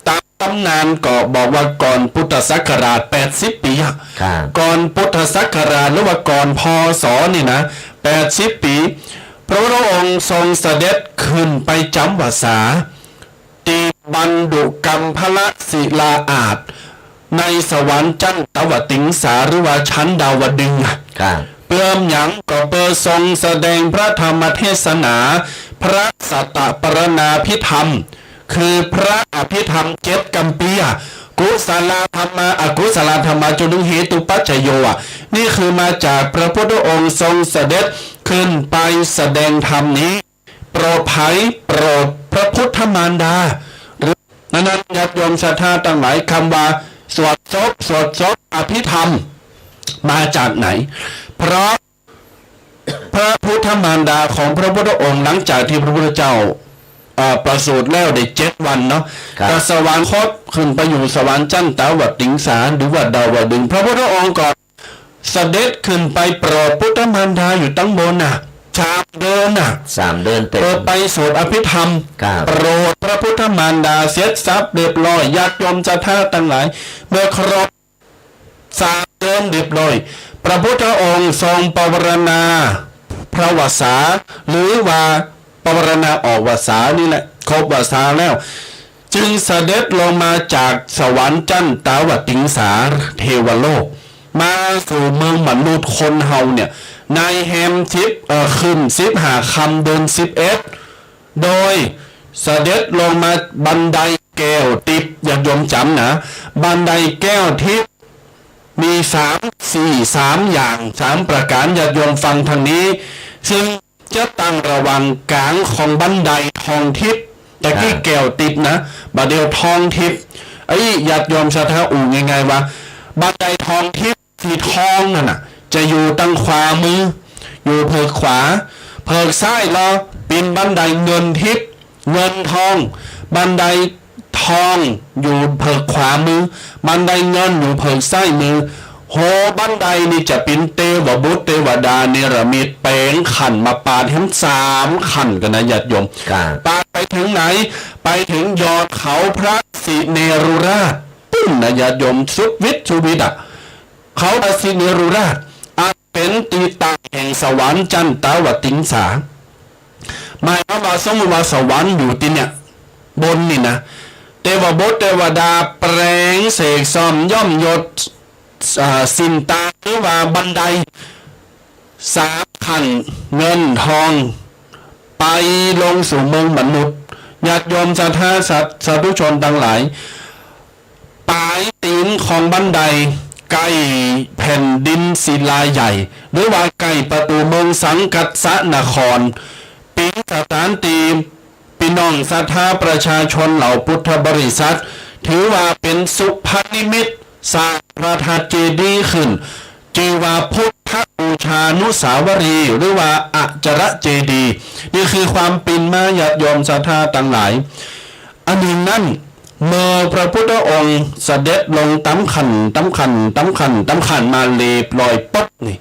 ต๋ามต๋ำนานก็บอกว่าก่อนพุทธศักราชแปดสิบปี๋อะ ครับ ก่อนพุทธศักราชหรือว่าก่อน พ.ศ. นี่นะ แปดสิบปี๋ พระพุทธองค์ทรงเสด็จขึ้นไปจ๋ำพรรษา ตี้บันดุกัมพลศิลาอาสน์ ในสวรรค์จั้นตวติงสา หรือว่าชั้นดาวดึงส์อะ ครับ เปื้อหยัง ก็เปื้อทรงแสดงพระธรรมเทศนา พระสัตตปรณาภิธรรม คือพระอภิธรรมเจ็ดกัมพีร์อะ กุศลธรรมา อกุศลธรรมา จนถึงเหตุปัจจโยอะ นี่คือมาจากพระพุทธองค์ทรงเสด็จขึ้นไปแสดงธรรมนี้ โปรดใผ โปรดพระพุทธมารดา หรือ นั้นๆ ญาติโยมศรัทธาตังหลาย กำว่าสวดศพ สวดศพ อภิธรรม มาจากไหน เพราะพระพุทธมารดาของพระพุทธองค์ หลังจากตี้พระพุทธเจ้า เอ่อ ประสูติแล้วได้เจ็ดวันเนาะ ครับ ก็สวรรคตขึ้นไปอยู่สวรรค์จั้นตวติงสา หรือว่าดาวดึงส์ พระพุทธองค์ก็เสด็จขึ้นไปโปรดพุทธมารดาอยู่ตังบนน่ะ สามเดือนน่ะ สามเดือนเต็ม เออ ไปสวดอภิธรรม ครับ โปรดพระพุทธมารดาเสร็จสับเรียบร้อย ญาติโยมศรัทธาตังหลาย เมื่อครบสามเดือนเรียบร้อย พระพุทธองค์ทรงปวารณาพระวสา หรือว่าปวารณาออกวสานี่แหละ ครบวสาแล้ว จึงเสด็จลงมาจากสวรรค์จั้นตวติงสาเทวโลก มาสู่เมืองมนุษย์คนเฮาเนี่ย ในแฮมสิบ เอ่อ ขึ้นสิบห้าค่ำเดือนสิบเอ็ด โดยเสด็จลงมาบันไดแก้วทิพย์ ญาติโยมจ๋ำนะ บันไดแก้วทิพย์ มีสามสี่ สามอย่าง สามประก๋าน ญาติโยมฟังตางนี้ ซึ่งจะตั้งระหว่างก๋างของบันไดทองทิพย์ ตะกี้ อ่า แก้วทิพย์นะ บ่าเดี่ยวทองทิพย์ ไอ้ญาติโยมศรัทธาอู้ง่ายๆ ว่า บันไดทองทิพย์ สีทองนั่นน่ะ จะอยู่ตังขวามือ อยู่เผิกขวา เผิกซ้ายลอ เป๋นบันไดเงินทิพย์ เงินทอง บันไดทองอยู่เผิกขวามือ บันไดเงินอยู่เผิกซ้ายมือ หัวบันไดนี่จะเป๋นเตวบุตรเตวดาเนรมิตแป๋งขันมาปาดแหมสามขันกั๋นนะญาติโยม ครับ ปาดไปเถิงไหน ไปเถิงยอดเขาพระสิเนรุราช ปุ้นนะญาติโยม สุดวิดสุดวิดอะ เขาพระสิเนรุราช อันเป๋นตี้ตั้งแห่งสวรรค์จั้นตวติงสา หมายความว่าสมมุติว่าสวรรค์อยู่ตี้เนี่ย บนนี่นะ เตวบุตรเตวดาแป๋งเสกซ่อมย่อมยศ อ่า สินตา หรือว่าบันได สามขัน เงินทอง ไปลงสู่เมืองมนุษย์ ญาติโยมศรัทธาสา สาธุชนตังหลาย ป๋ายตี๋นของบันไดใก้แผ่นดินศิลาใหญ่ หรือว่าใก้ประตู๋เมืองสังกัสสนคร เป๋นสถานตี้ ปี้น้องศรัทธาประชาชนเหล่าพุทธบริษัท ถือว่าเป๋นสุภนิมิตสร้างพระธาตุเจดีย์ขึ้น จื้อว่าพุทธบูชานุสาวรีย์ หรือว่าอัจฉรเจดีย์ นี่คือความเป๋นมาญาติโยมศรัทธาตังหลาย อันหนึ่งนั้น เมื่อพระพุทธองค์เสด็จลงต๋ามขัน ต๋ามขัน ต๋ามขัน ต๋ามขันมาเรียบร้อยปุ๊บนี่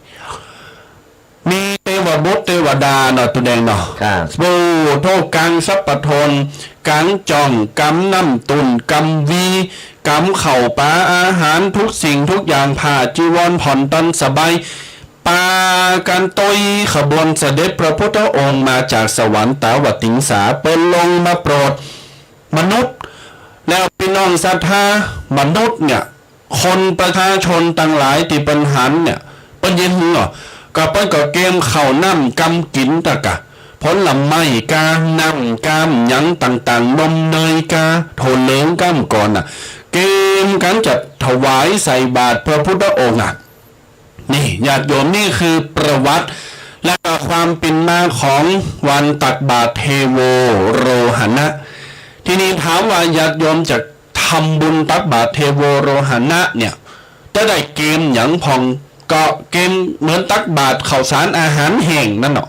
มีเตวบุตรเตวดาเนาะ ตุ๊แดงเนาะ ครับ โอ้ โธ่ ก๋างสัพพะทน ก๋างจ่อง ก๋ำน้ำตุ่น ก๋ำวี ก๋ำข้าวป๋าอาหาร กู้สิ่งกู้อย่าง ผ้าจีวร ผ่อนตันสบาย ปากั๋นโต้ยขบวนเสด็จพระพุทธองค์มาจากสวรรค์ตาวติงสา เปิ้นลงมาโปรดมนุษย์ แล้วปี้น้องศรัทธามนุษย์เนี่ย คนประชาชนตังหลายตี้เปิ้นหันเนี่ย เปิ้นเยียะหื้อ ก็เปิ้นก็เกรียมข้าวน้ำกำกิ๋นตะกะ ผลไม้กา น้ำกา หยังต่างๆ นมเนยกา โถเหลืองกา ก่อนน่ะ เกรียมกั๋นจะถวายใส่บาตรพระพุทธองค์อ่ะ นี่ญาติโยม นี่คือประวัติ และก็ความเป๋นมาของวันตักบาตรเทโวโรหณะ ทีนี้ถามว่าญาติโยมจะ ทำบุญตักบาตรเทโวโรหณะเนี่ย จะได้เกมหยังพ่อง ก็เกมเหมือนตักบาตรข้าวสารอาหารแห้งนั้นเนาะ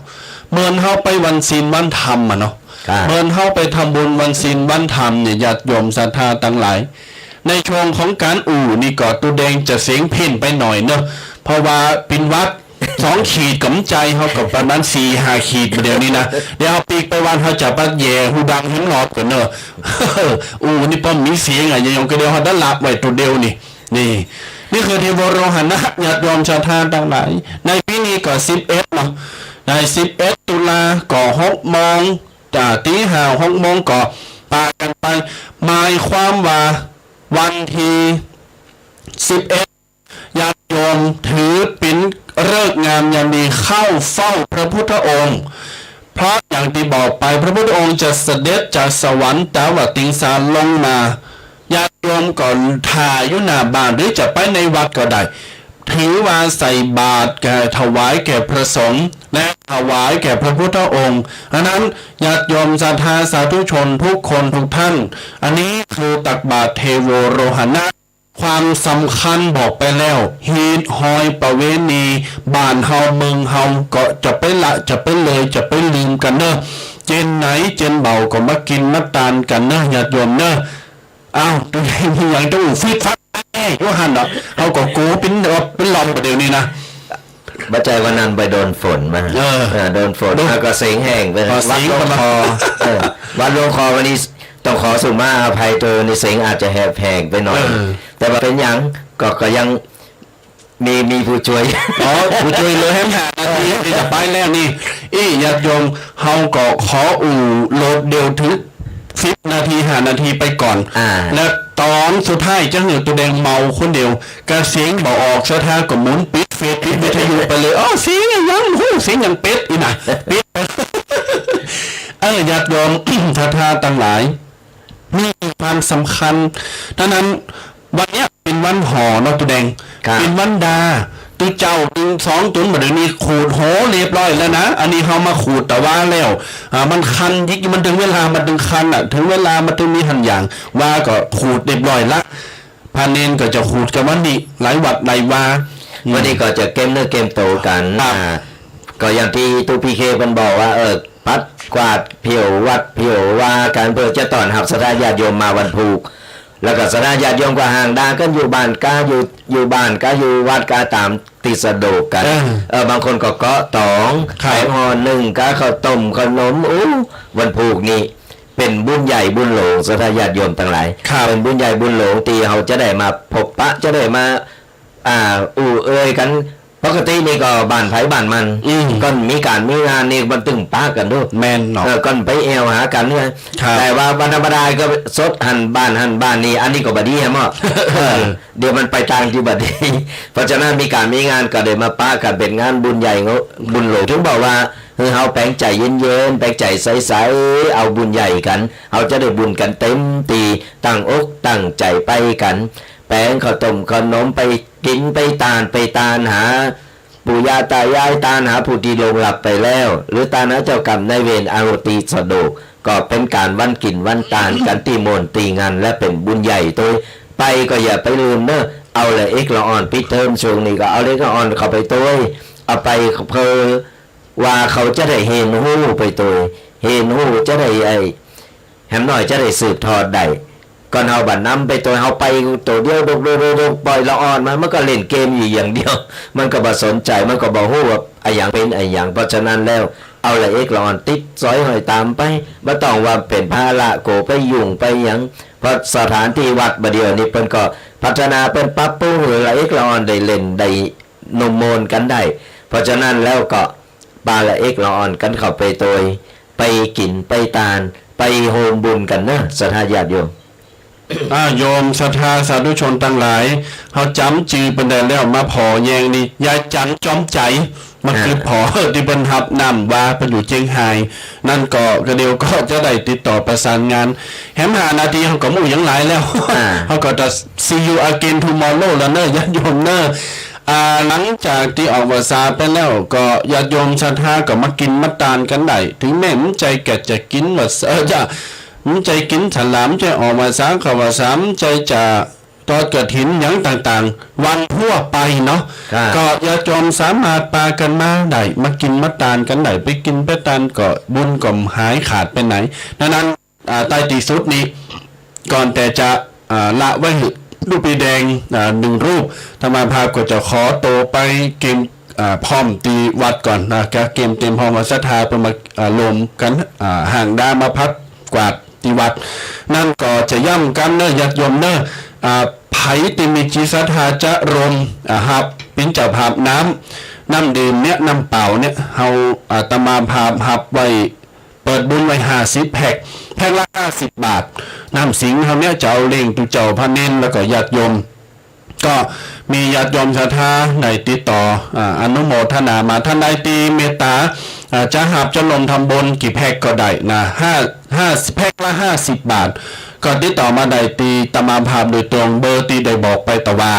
เหมือนเฮาไปวันศีลวันธรรมอะเนาะ ครับ เหมือนเฮาไปทำบุญวันศีลวันธรรมเนี่ย ญาติโยมศรัทธาตังหลาย ในช่วงของก๋านอู้นี่ก็ตุ๊แดงจะเสียงเพี้ยนไปหน่อยเนาะ เพราะว่าเป๋นหวัด สองขีดก๋ำใจ๋ เฮาก็ประมาณสี่ห้าขีดเดี๋ยวนี้นะ เดี๋ยวเฮาปิ๊กไปวัน เฮาจะปัดแหย่หูดังหื้อหนอกก่อนเนาะ อู้ นี่ป้อมมีเสียงอะ ยังก็เดี๋ยวเฮาได้หลับไว้ตัวเดียวนี่ นี่ นี่คือเทโวโรหณะ ญาติโยมศรัทธาตังหลาย ในปี๋นี้ก็สิบเอ็ดเนาะ ในสิบเอ็ดตุลาก็หกโมง จากตีห้าหกโมงก็ปากั๋นไป หมายความว่าวันตี้ สิบเอ็ด ญาติโยม ถือเป๋นฤกษ์งามยามดีเข้าเฝ้าพระพุทธองค์ เพราะอย่างตี้บอกไป พระพุทธองค์จะเสด็จจากสวรรค์ตาวติงสาลงมา ญาติโยมก็ถ่าอยู่หน้าบ้านหรือจะไปในวัดก็ได้ ถือว่าใส่บาตรแก่ ถวายแก่พระสงฆ์ และถวายแก่พระพุทธองค์ อันนั้นญาติโยมศรัทธาสาธุชนทุกคนทุกท่าน อันนี้คือตักบาตรเทโวโรหณะ ความสำคัญบอกไปแล้ว ฮีตฮอยประเวณี บ้านเฮาเมืองเฮา ก็จะไปละ จะไปเลย จะไปลืมกั๋นเน่อ เจนไหนเจนเบาก็มากิ๋นมาตานกั๋นเน่อ ญาติโยมเน่อ อ้าว มีหยังจะอู้ฟึดฟัดแน่อยู่หั้นเนาะ เฮาก็กั๋วเป๋น เป๋นลมบ่าเดี่ยวนี้นะ บ่ใจ้วันนั้นไปโดนฝนมา เออ เออ โดนฝน โดน แล้วก็เสียงแห้งไป อ๋อ วัดหลวงคอ เสียง เออ วัดหลวงคอวันนี้ต้องขอสุมาอภัย เตอในเสียงอาจจะแหบแห้งไปหน่อย เออ แต่ว่าเป๋นหยัง ก็ ก็ยังมี มีผู้จ้วย อ๋อ ผู้จ้วยเหลือแหมห้านาที เออ ตี้จะไปแล้วนี่ อี้ ญาติโยม เฮาก็ขออู้โลดเดี่ยวเถิง สิบนาที ห้านาทีไปก่อน อ่า และต๋อนสุดท้ายจะหื้อตุ๊แดงเมาคนเดียว กะเสียงบ่ออก ศรัทธาก็หมุนปิดเฟซ ปิดวิทยุไปเลย อ้อ เสียงอะหยัง ฮู้ เสียงหยัง ปิดอี้นะ ปิด เออ ญาติโยม ศรัทธาตังหลาย มีความสำคัญ ดังนั้น วันเนี้ยเป๋นวันหอเนาะตุ๊แดง ครับ เป๋นวันดา ตุ๊เจ้าตึงสองตุ๊นบ่าเดี่ยวนี้ขูดโหเรียบร้อยแล้วนะ อันนี้เฮามาขูดตะวาแล้ว อ่า มันคันยิก มันเถิงเวลา มันเถิงคันอะ เถิงเวลามันเถิงมีหั้นอย่าง วาก็ขูดเรียบร้อยละ พระเณรก็จะขูดกั๋นวันนี้ หลายวัดหลายวา อืม วันนี้ก็จะเก็มเนื้อเก็มตั๋วกั๋น ครับ อ่า ก็อย่างตี้ตุ๊พี่เคเปิ้นบอกว่า เออ ปัดกวาดเผียววัดเผียววากั๋น เปื้อจะต้อนฮับศรัทธาญาติโยมมาวันพูก แล้วก็ศรัทธาญาติโยมก็ห่างดากั๋น อยู่บ้านกา อยู่ อยู่บ้านกา อยู่วัดกา ต๋ามตี้สะดวกกั๋น เออ เออ บางคนก็เกาะตอง ครับ แผงห่อนึ่งกา ข้าวต้มขนม อู้ วันพูกนี่เป๋นบุญใหญ่บุญหลวง ศรัทธาญาติโยมตังหลาย ครับ เป๋นบุญใหญ่บุญหลวงตี้เฮาจะได้มาพบปะ จะได้มา อ่า อู้เอ่ยกั๋น ปกตินี่ก็บ้านใผบ้านมัน อืม ก่อนมีก๋านมีงานนี่มันตึงปะกั๋นดู แม่นเนาะ เออ ก่อนไปแอ่วหากั๋นเนี่ย ครับ แต่ว่าวันธรรมดาก็สดหั้นบ้านหั้นบ้านนี่ อันนี้ก็บ่ดีแหมเนาะ เออ เดี๋ยวมันไปตางตี้บ่ดี เพราะฉะนั้นมีก๋านมีงานก็ได้มาปะกั๋น เป๋นงานบุญใหญ่เนาะ บุญหลวง เถิงบอกว่า หื้อเฮาแป๋งใจ๋เย็นๆ แป๋งใจ๋ใสๆ เอาบุญใหญ่กั๋น เฮาจะได้บุญกั๋นเต็มตี้ ตั้งอกตั้งใจ๋ไปกั๋น แป๋งข้าวต้มขนมไปกิ๋น ไปตาน ไปตานหา ปู่ย่าต๋ายาย ตานหาผู้ตี้ล่วงลับไปแล้ว หรือตานหาเจ้ากรรมนายเวร อโหติสโด ก็เป๋นก๋านวันกิ๋นวันตานกั๋นตี้ม่วนตี้งัน และเป๋นบุญใหญ่ตวย ไปก็อย่าไปลืมเนอะ เอาละเอกละอ่อน ปิดเทอมช่วงนี้ก็เอาละเอกละอ่อนเข้าไปตวย เอาไปเพื่อว่าเขาจะได้เฮียนฮู้ไปตวย เฮียนฮู้จะได้ไอ้ แหมน้อยจะได้สืบทอดได้ ก่อนเฮาบ่นำไปตวย เฮาไปโตเดียว ดกๆๆๆ ป่อยละอ่อนมา มันก็เล่นเกมอยู่อย่างเดียว มันก็บ่สนใจ๋ มันก็บ่ฮู้ว่าอะหยังเป๋นอะหยัง เพราะฉะนั้นแล้ว เอาละเอกละอ่อนติดสอยห้อยต๋ามไป บ่ต้องว่าเป๋นภาระโกไปยุ่งไปหยัง เพราะสถานตี้วัดบ่าเดี่ยวนี้เปิ้นก็พัฒนา เปิ้นปรับปรุงหื้อละเอกละอ่อนได้เล่นได้ นมโมนกั๋นได้ เพราะฉะนั้นแล้วก็ปาละเอกละอ่อนกั๋นเข้าไปตวย ไปกิ๋นไปตาน ไปโฮมบุญกั๋นเนอะ ศรัทธาญาติโยม อ่า โยมศรัทธาสาธุชนตังหลาย เฮาจ๋ำจื้อเปิ้นได้แล้ว มาผ่อแยงนี่ ยายจั๋นจอมใจ๋ มา อ่า คือผ่อตี้เปิ้นฮับน้ำวา เปิ้นอยู่เจียงฮาย นั่นก็ กะเดี่ยวก็จะได้ติดต่อประสานงาน แหมห้านาทีเฮาก็อู้หยังหลายแล้ว อ่า เฮาก็จะ see you again tomorrow แล้วเนอะ ญาติโยมเนอะ อ่า หลังจากตี้ออกพรรษาไปแล้ว ก็ญาติโยมศรัทธาก็มากิ๋นมาตานกั๋นได้ เถิงแม้บ่ใจ้แก่จะกิ๋นว่า เออ จะ บ่ใจ้กิ๋นสลาก บ่ใจ้ออกพรรษา เข้าพรรษา บ่ใจ้จะทอดกฐินหยังต่างๆ วันทั่วไปเนาะ ครับ ก็ญาติโยมสามารถปากั๋นมาได้ มากิ๋นมาตานกั๋นได้ ไปกิ๋นไปตานก็บุญก็หายขาดไปไหน ดังนั้น อ่า ใต้ตี้สุดนี้ ก่อนแต่จะ อ่า ละไว้หื้อตุ๊พี่แดง อ่า หนึ่งรูป อาตมาภาพก็จะขอโตไปเกียม อ่า พร้อมตี้วัดก่อนนะ ก็เกียมเตรียมพร้อมว่าศรัทธาเปิ้นมา อ่า รวมกั๋น อ่า ห่างดามาปัดกวาดตี้วัด นั่นก็จะย้ำกั๋นเนอะ ญาติโยมเนอะ อ่า ใผตี้มีจิตศรัทธาจะรวม อ่า ฮับเป๋นเจ้าภาพน้ำ น้ำดื่มเนี่ย น้ำเปล่าเนี่ย เฮา อาตมาภาพฮับไว้ เปิดบุญไว้ห้าสิบแพ็ค แพ็คละห้าสิบบาท น้ำสิงห์เฮาเนี่ยจะเอาเลี้ยงตุ๊เจ้าพระเณร แล้วก็ญาติโยม ก็มีญาติโยมศรัทธาได้ติดต่อ อ่า อนุโมทนามา ต้านใดตี้เมตต๋า อ่า จะหาบจะร่วมทำบุญกี่แพ็คก็ได้นะ ห้า ห้า แพ็คละห้าสิบบาท ก็ติดต่อมาได้ตี้อาตมาภาพโดยตรง เบอร์ตี้ได้บอกไปตะวา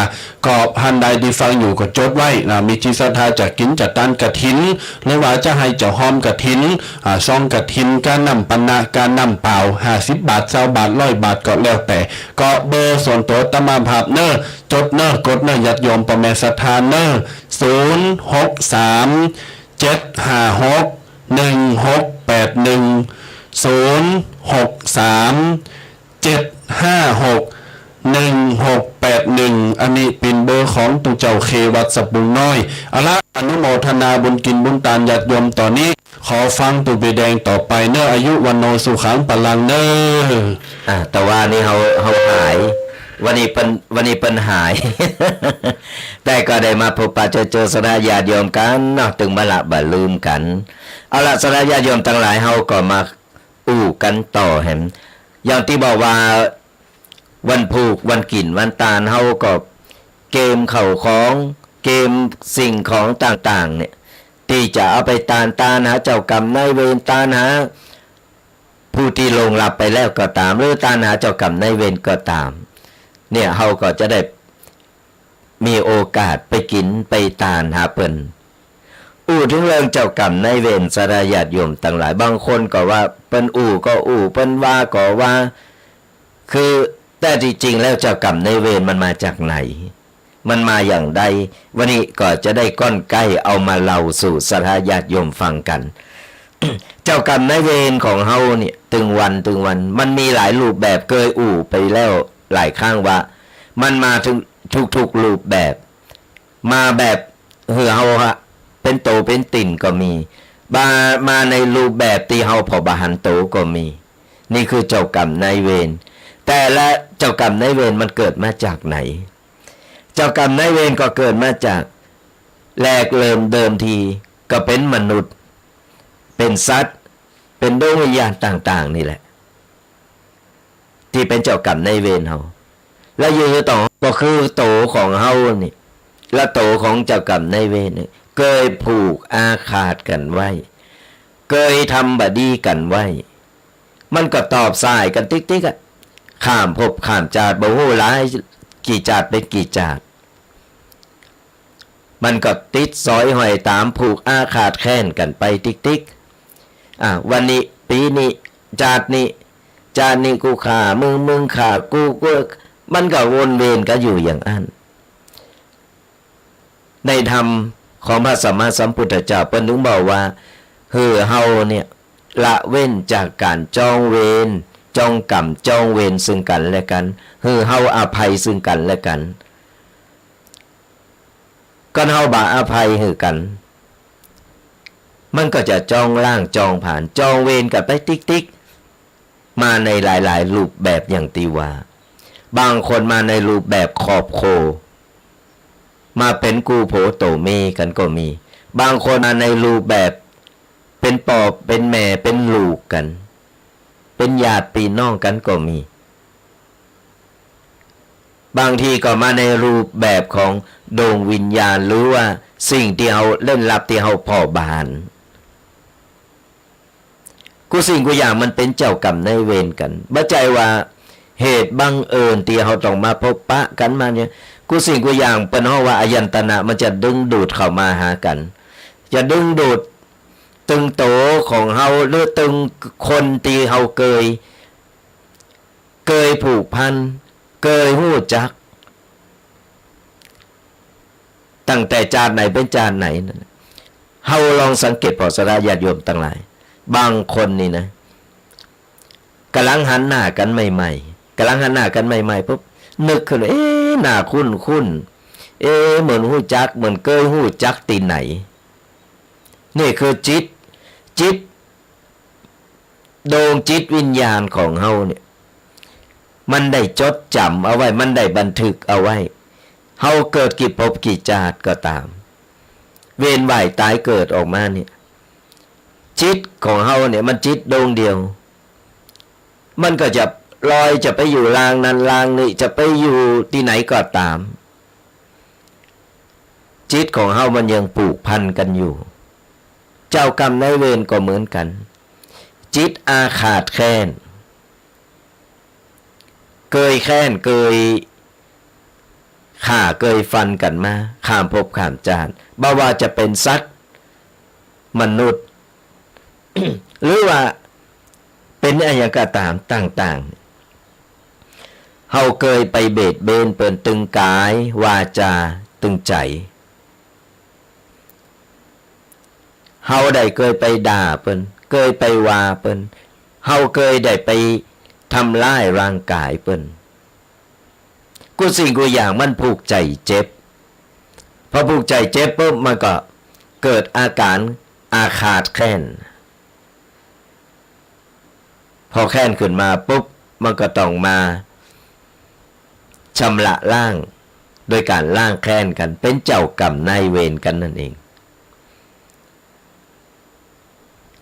ก็ต้านใดตี้ฟังอยู่ก็จดไว้นะ มีจิตศรัทธาจะกิ๋นจะตานกฐิน หรือว่าจะหื้อเจ้าฮอมกฐิน อ่า ซองกฐิน ก้าน้ำปัณณะ ก้าน้ำเปล่า ห้าสิบบาท ซาวบาท ร้อยบาท ก็แล้วแต่ ก็เบอร์ส่วนตั๋วอาตมาภาพเน่อ จดเน่อ กดเน่อ ญาติโยมป้อแม่ศรัทธาเน่อ ศูนย์หกสาม เจ็ดห้าหก หนึ่งหกแปดหนึ่ง ศูนย์หกสาม เจ็ดห้าหก หนึ่งหกแปดหนึ่ง อันนี้เป๋นเบอร์ของตุ๊เจ้าเควัดสะปุงน้อย เอาละ อนุโมทนาบุญกิ๋นบุญตานญาติโยมต่อนี้ ขอฟังตุ๊เปแดงต่อไปเน่อ อายุวัณโณสุขังพลังเน่อ อ่า แต่ว่านี่เฮา เฮาหาย วันนี้เปิ้น วันนี้เปิ้นหาย แต่ก็ได้มาพบปะเจอเจอศรัทธาญาติโยมกั๋นเนาะ ตึงบ่ละบ่ลืมกั๋น เอาละ ศรัทธาญาติโยมตังหลาย เฮาก็มา อู้กั๋นต่อแหม อย่างตี้บอกว่า วันผูก วันกิ๋น วันตาน เฮาก็เกมเข้าของ เกมสิ่งของต่างๆ เนี่ย ตี้จะเอาไปตาน ตานหาเจ้ากรรมนายเวร ตานหาผู้ตี้ล่วงลับไปแล้วก็ต๋าม หรือตานหาเจ้ากรรมนายเวรก็ต๋าม เนี่ย เฮาก็จะได้ มีโอกาสไปกิ๋นไปตานหาเปิ้น อู้เถิงเรื่องเจ้ากรรมนายเวร ศรัทธาญาติโยมตังหลาย บางคนก็ว่าเปิ้นอู้ก็อู้ เปิ้นว่าก็ว่า คือ แต่ตี้จริงแล้วเจ้ากรรมนายเวรมันมาจากไหน มันมาอย่างใด วันนี้ก็จะได้ก้อนใก้เอามาเล่าสู่ศรัทธาญาติโยมฟังกั๋น เจ้ากรรมนายเวรของเฮาเนี่ย ตึงวันตึงวัน มันมีหลายรูปแบบ เกยอู้ไปแล้วหลายครั้งว่า มันมาเถิงทุกๆ รูปแบบ มาแบบหื้อเฮาฮะ เป๋นตั๋วเป๋นตี๋นก็มี มา มาในรูปแบบตี้เฮาผ่อบ่หันตั๋วก็มี นี่คือเจ้ากรรมนายเวร แต่ละเจ้ากรรมนายเวรมันเกิดมาจากไหน เจ้ากรรมนายเวรก็เกิดมาจาก แรกเริ่มเดิมทีก็เป๋นมนุษย์ เป๋นสัตว์ เป๋นดวงวิญญาณต่างๆ นี่แหละ ตี้เป๋นเจ้ากรรมนายเวรเฮา และอยู่ต่อก็คือตั๋วของเฮานี่ และตั๋วของเจ้ากรรมนายเวรนี่ เกยผูกอาฆาตกั๋นไว้ เกยทำบ่ดีกั๋นไว้ มันก็ตอบส่ายกั๋นติ๊กๆ อะ ข้ามภพข้ามจาติ บ่ฮู้หลายกี่จาติเป๋นกี่จาติ มันก็ติดสอยห้อยต๋าม ผูกอาฆาตแค้นกั๋นไปติ๊กๆ อ่ะ วันนี้ ปี๋นี้ จาตินี้ จาตินี้กูฆ่ามึง มึงฆ่ากู กู มันก็วนเวียนกั๋นอยู่อย่างอั้น ในธรรมของพระสัมมาสัมพุทธเจ้า เปิ้นเถิงบอกว่า หื้อเฮาเนี่ย ละเว้นจากก๋านจองเวร จองกรรม จองเวรซึ่งกั๋นและกั๋น หื้อเฮาอภัยซึ่งกั๋นและกั๋น กั๋นเฮาบ่อภัยหื้อกั๋น มันก็จะจองล้าง จองผลาญ จองเวรกั๋นไปติ๊กๆ มาในหลายๆ รูปแบบอย่างตี้ว่า บางคนมาในรูปแบบครอบครัว มาเป๋นกู้ผัวตั๋วเมียกั๋นก็มี บางคนมาในรูปแบบเป๋นป้อเป๋นแม่ เป๋นลูกกั๋น เป๋นญาติปี้น้องกั๋นก็มี บางทีก็มาในรูปแบบของดวงวิญญาณ หรือว่าสิ่งตี้เฮาเร้นลับตี้เฮาผ่อบ่หัน กู้สิ่งกู้อย่างมันเป๋นเจ้ากรรมนายเวรกั๋น บ่ใจ้ว่าเหตุบังเอิญตี้เฮาต้องมาพบปะกั๋นมาเนี่ย กู้สิ่งกู้อย่างเปิ้นฮ้องว่าอายตนะ มันจะดึงดูดเข้ามาหากั๋น จะดึงดูดตึงตั๋วของเฮา หรือตึงคนตี้เฮาเกย เกยผูกพัน เกยฮู้จัก ตั้งแต่จาติไหนเป๋นจาติไหนนั่นน่ะ เฮาลองสังเกตผ่อศรัทธาญาติโยมตังหลาย บางคนนี่นะ ก่ำลังหันหน้ากั๋นใหม่ๆ ก่ำลังหันหน้ากั๋นใหม่ๆ ปุ๊บ นึกขึ้นว่า เอ๊ะ หน้าคุ้นๆ เอ๊ะ เหมือนฮู้จัก เหมือนเกยฮู้จักตี้ไหน นี่คือจิต จิต ดวงจิตวิญญาณของเฮาเนี่ย มันได้จดจ๋ำเอาไว้ มันได้บันทึกเอาไว้ เฮาเกิดกี่ภพกี่จาติก็ต๋าม เวียนว่ายต๋ายเกิดออกมาเนี่ย จิตของเฮาเนี่ยมันจิตดวงเดียว มันก็จะลอย จะไปอยู่ล่างนั้นล่างนี้ จะไปอยู่ตี้ไหนก็ต๋าม จิตของเฮามันยังผูกพันกั๋นอยู่ เจ้ากรรมนายเวรก็เหมือนกั๋น จิตอาฆาตแค้น เกยแค้น เกยฆ่า เกยฟันกั๋นมา ข้ามภพข้ามจาติ บ่ว่าจะเป๋นสัตว์ มนุษย์ หรือว่าเป๋นอะหยังก็ต๋ามต่างๆ เฮาเกยไปเบียดเบียนเปิ้นตึงก๋าย วาจา ตึงใจ๋ เฮาได้เกยไปด่าเปิ้น เกยไปว่าเปิ้น เฮาเกยได้ไปทำร้ายร่างก๋ายเปิ้น กู้สิ่งกู้อย่างมันผูกใจ๋เจ็บ พอผูกใจ๋เจ็บปุ๊บ มันก็เกิดอาก๋านอาฆาตแค้น พอแค้นขึ้นมาปุ๊บ มันก็ต้องมาชำระล้าง โดยก๋านล้างแค้นกั๋น เป๋นเจ้ากรรมนายเวรกั๋นนั่นเอง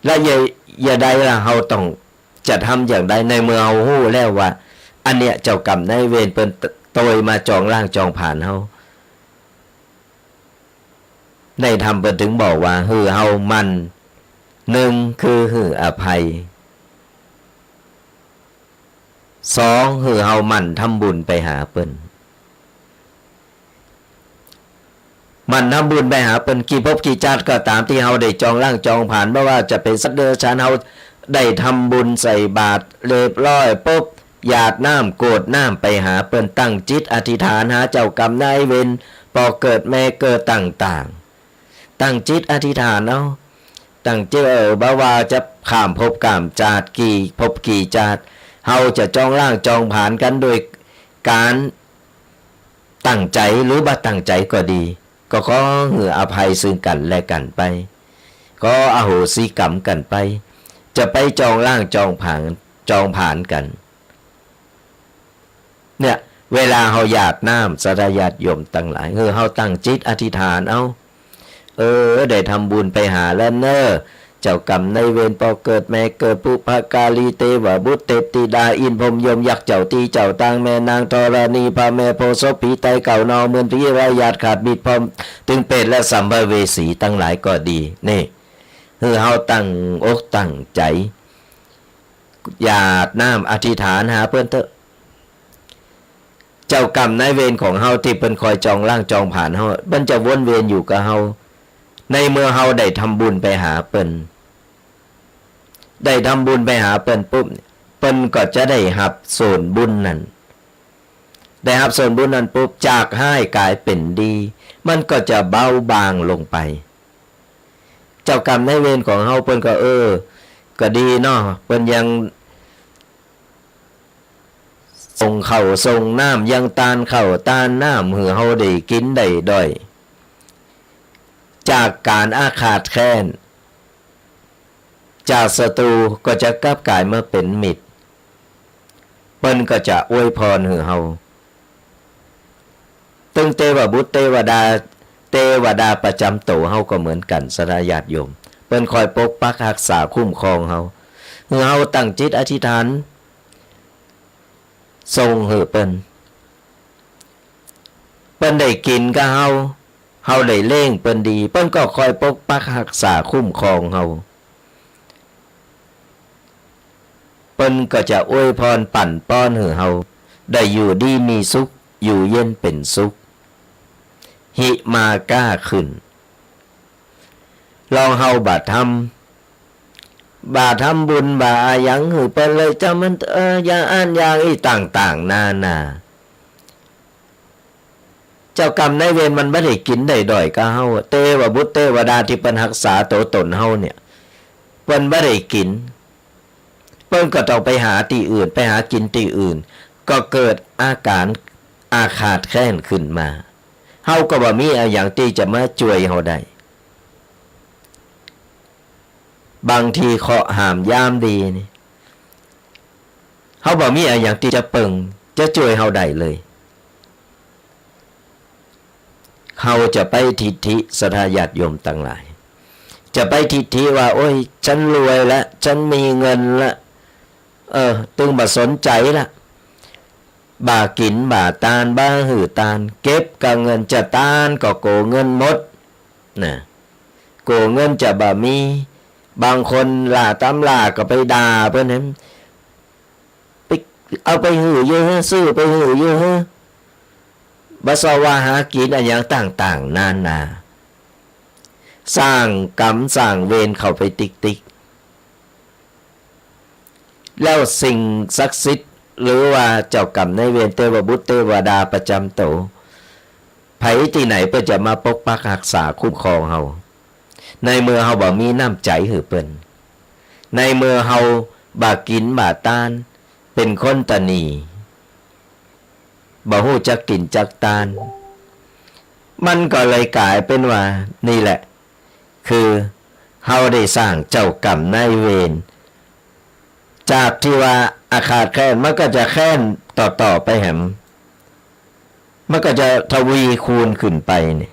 และอย่า อย่าใดละ เฮาต้องจะทำอย่างใด ในเมื่อเฮาฮู้แล้วว่า อันเนี้ยเจ้ากรรมนายเวรเปิ้นโตยมาจองล้างจองผลาญเฮา ในธรรมเปิ้นถึงบอกว่า หื้อเฮาหมั่น นึ่งคือหื้ออภัย สอง หื้อเฮาหมั่นทำบุญไปหาเปิ้น หมั่นทำบุญไปหาเปิ้น กี่ภพกี่จาติก็ต๋ามตี้เฮาได้จองล้างจองผลาญ บ่ว่าจะเป๋นสัตว์เดรัจฉาน เฮาได้ทำบุญใส่บาตรเรียบร้อยปุ๊บ หยาดน้ำกรวดน้ำไปหาเปิ้น ตั้งจิตอธิษฐานหาเจ้ากรรมนายเวร ป้อเกิดแม่เกิดต่างๆ ตั้งจิตอธิษฐานเอา ตั้งจิต เออ บ่ว่าจะข้ามภพข้ามจาติ กี่ภพกี่จาติ เฮาจะจองล้างจองผลาญกั๋นโดยก๋านตั้งใจ๋หรือบ่ตั้งใจ๋ก็ดี ก็ขอหื้ออภัยซึ่งกั๋นและกั๋นไป ขออโหสิกรรมกั๋นไป จะไปจองล้างจองผลาญ จองผลาญกั๋น เนี่ย เวลาเฮาหยาดน้ำ ศรัทธาญาติโยมตังหลาย เออ เฮาตั้งจิตอธิษฐานเอา เออ ได้ทำบุญไปหาแล้วเน่อ เจ้ากรรมนายเวร ป้อเกิดแม่เกิด ปุพการี เตวบุตร เทพธิดา อินทร์พรหมยมยักษ์ เจ้าตี้เจ้าตาง แม่นางธรณี พระแม่โพธิ์ศพ ผีต๋ายเก่า หน่อเมือน ผีร้าย ญาติขาดมิตรพ้อง ตึงเปรตและสัมภเวสีตังหลายก็ดี นี่ หื้อเฮาตั้งอกตั้งใจ๋ หยาดน้ำอธิษฐานหาเปิ้นเต๊อะ เจ้ากรรมนายเวรของเฮาตี้เปิ้นคอยจองล้างจองผลาญเฮา เปิ้นจะวนเวียนอยู่กับเฮา ในเมื่อเฮาได้ทำบุญไปหาเปิ้น ได้ทำบุญไปหาเปิ้นปุ๊บ เปิ้นก็จะได้ฮับส่วนบุญนั้น ได้ฮับส่วนบุญนั้นปุ๊บ จากฮ้ายก๋ายเป๋นดี มันก็จะเบาบางลงไป เจ้ากรรมนายเวรของเฮาเปิ้นก็ เออ ก็ดีเนาะ เปิ้นยังส่งข้าวส่งน้ำ ยังตานข้าวตานน้ำหื้อเฮาได้กิ๋นได้ด่อย จากก๋านอาฆาตแค้น จากศัตรูก็จะกลับก๋ายมาเป๋นมิตร เปิ้นก็จะอวยพรหื้อเฮา ตึงเตวบุตรเตวดา เตวดาประจ๋ำตั๋วเฮาก็เหมือนกั๋น ศรัทธาญาติโยม เปิ้นคอยปกปักฮักษาคุ้มครองเฮา หื้อเฮาตั้งจิตอธิษฐาน ส่งหื้อเปิ้น เปิ้นได้กิ๋นกับเฮา เฮาได้เลี้ยงเปิ้นดี เปิ้นก็คอยปกปักฮักษาคุ้มครองเฮา เปิ้นก็จะอวยพรปั๋นป้อนหื้อเฮา ได้อยู่ดีมีสุข อยู่เย็นเป๋นสุข หิมาก้าขึ้น ลองเฮาบ่ทำ บ่ทำบุญบ่อะหยังหื้อเปิ้นเลย จำมัน เออ อย่างอั้นอย่างอี้ต่างๆ นานา เจ้ากรรมนายเวรมันบ่ได้กิ๋นได้ด่อยกับเฮา เตวบุตรเตวดาตี้เปิ้นฮักษาตั๋วต๋นเฮาเนี่ย เปิ้นบ่ได้กิ๋น เปิ้นก็ต้องไปหาตี้อื่น ไปหากิ๋นตี้อื่น ก็เกิดอาก๋านอาฆาตแค้นขึ้นมา เฮาก็บ่มีอะหยังตี้จะมาจ้วยเฮาได้ บางทีเคราะห์หามยามดีนี่ เฮาบ่มีอะหยังตี้จะเปิง จะจ้วยเฮาได้เลย เฮาจะไปทิฐิ ศรัทธาญาติโยมตังหลาย จะไปทิฐิว่า โอ้ย ฉันรวยละ ฉันมีเงินละ เออ ตึงบ่สนใจ๋ละ บ่ากิ๋นบ่าตาน บ่หื้อตาน เก็บก้าเงินจะตานก็กั๋วเงินหมด นะ กั๋วเงินจะบ่มี บางคนหละตำหละก็ไปด่าเปิ้นแหม ไป เอาไปหื้อเยอะ ซื้อไปหื้อเยอะ บ่เซาะว่าหากิ๋นอะหยังต่างๆ นานา สร้างกรรมสร้างเวรเข้าไปติ๊กๆ แล้วสิ่งศักดิ์สิทธิ์ หรือว่าเจ้ากรรมนายเวร เตวบุตรเตวดาประจ๋ำโต ใผตี้ไหนเปิ้นจะมาปกปักฮักษาคุ้มครองเฮา ในเมื่อเฮาบ่มีน้ำใจ๋หื้อเปิ้น ในเมื่อเฮาบ่ากิ๋นบ่าตาน เป๋นคนตะหนี บ่ฮู้จักกิ๋นจักตาน มันก็เลยก๋ายเป๋นว่า นี่แหละ คือเฮาได้สร้างเจ้ากรรมนายเวร จากตี้ว่าอาฆาตแค้น มันก็จะแค้นต่อๆ ไปแหม มันก็จะทวีคูณขึ้นไปนี่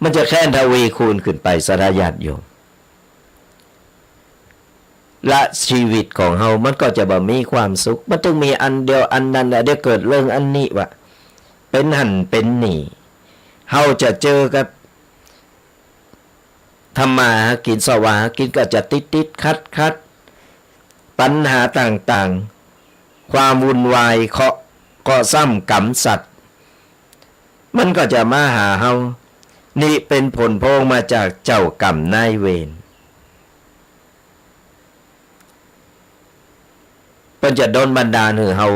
มันจะแค้นทวีคูณขึ้นไป ศรัทธาญาติโยม และชีวิตของเฮามันก็จะบ่มีความสุข มันตึงมีอันเดียวอันนั้นแหละ เดี๋ยวเกิดเรื่องอันนี้วะ เป๋นหั้นเป๋นนี่ เฮาจะเจอกับ ทำมาหากิ๋น เซาะว่าหากิ๋นก็จะติดๆ ขัดๆ ปัญหาต่างๆ ความวุ่นวาย เคราะห์ เคราะห์ซ้ำกรรมสัตว์ มันก็จะมาหาเฮา นี่เป๋นผลพวงมาจากเจ้ากรรมนายเวร เปิ้นจะดลบันดาลหื้อเฮา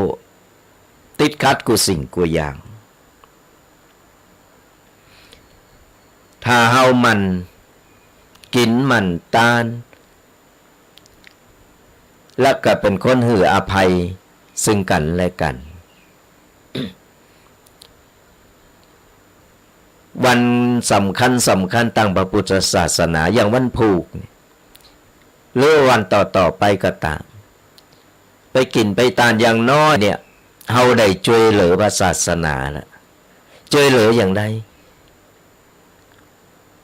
ติดขัดกู้สิ่งกู้อย่าง ถ้าเฮาหมั่นกิ๋นหมั่นตาน และก็เป๋นคนหื้ออภัยซึ่งกั๋นและกั๋น วันสำคัญสำคัญตางพระพุทธศาสนา อย่างวันผูกเนี่ย หรือวันต่อๆ ไปก็ต๋าม ไปกิ๋นไปตาน อย่างน้อยเนี่ย เฮาได้จ้วยเหลือพระศาสนาละ จ้วยเหลืออย่างใด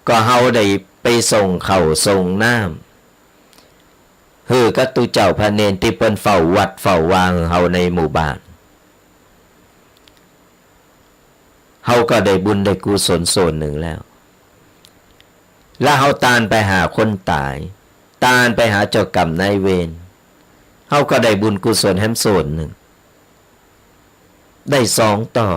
ก็เฮาได้ไปส่งข้าวส่งน้ำ หื้อกับตุ๊เจ้าพระเณรตี้เปิ้นเฝ้าวัดเฝ้าวาหื้อเฮาในหมู่บ้าน เฮาก็ได้บุญได้กุศลส่วนนึ่งแล้ว และเฮาตานไปหาคนต๋าย ตานไปหาเจ้ากรรมนายเวร เฮาก็ได้บุญกุศลแหมส่วนนึ่ง ได้สองต่อ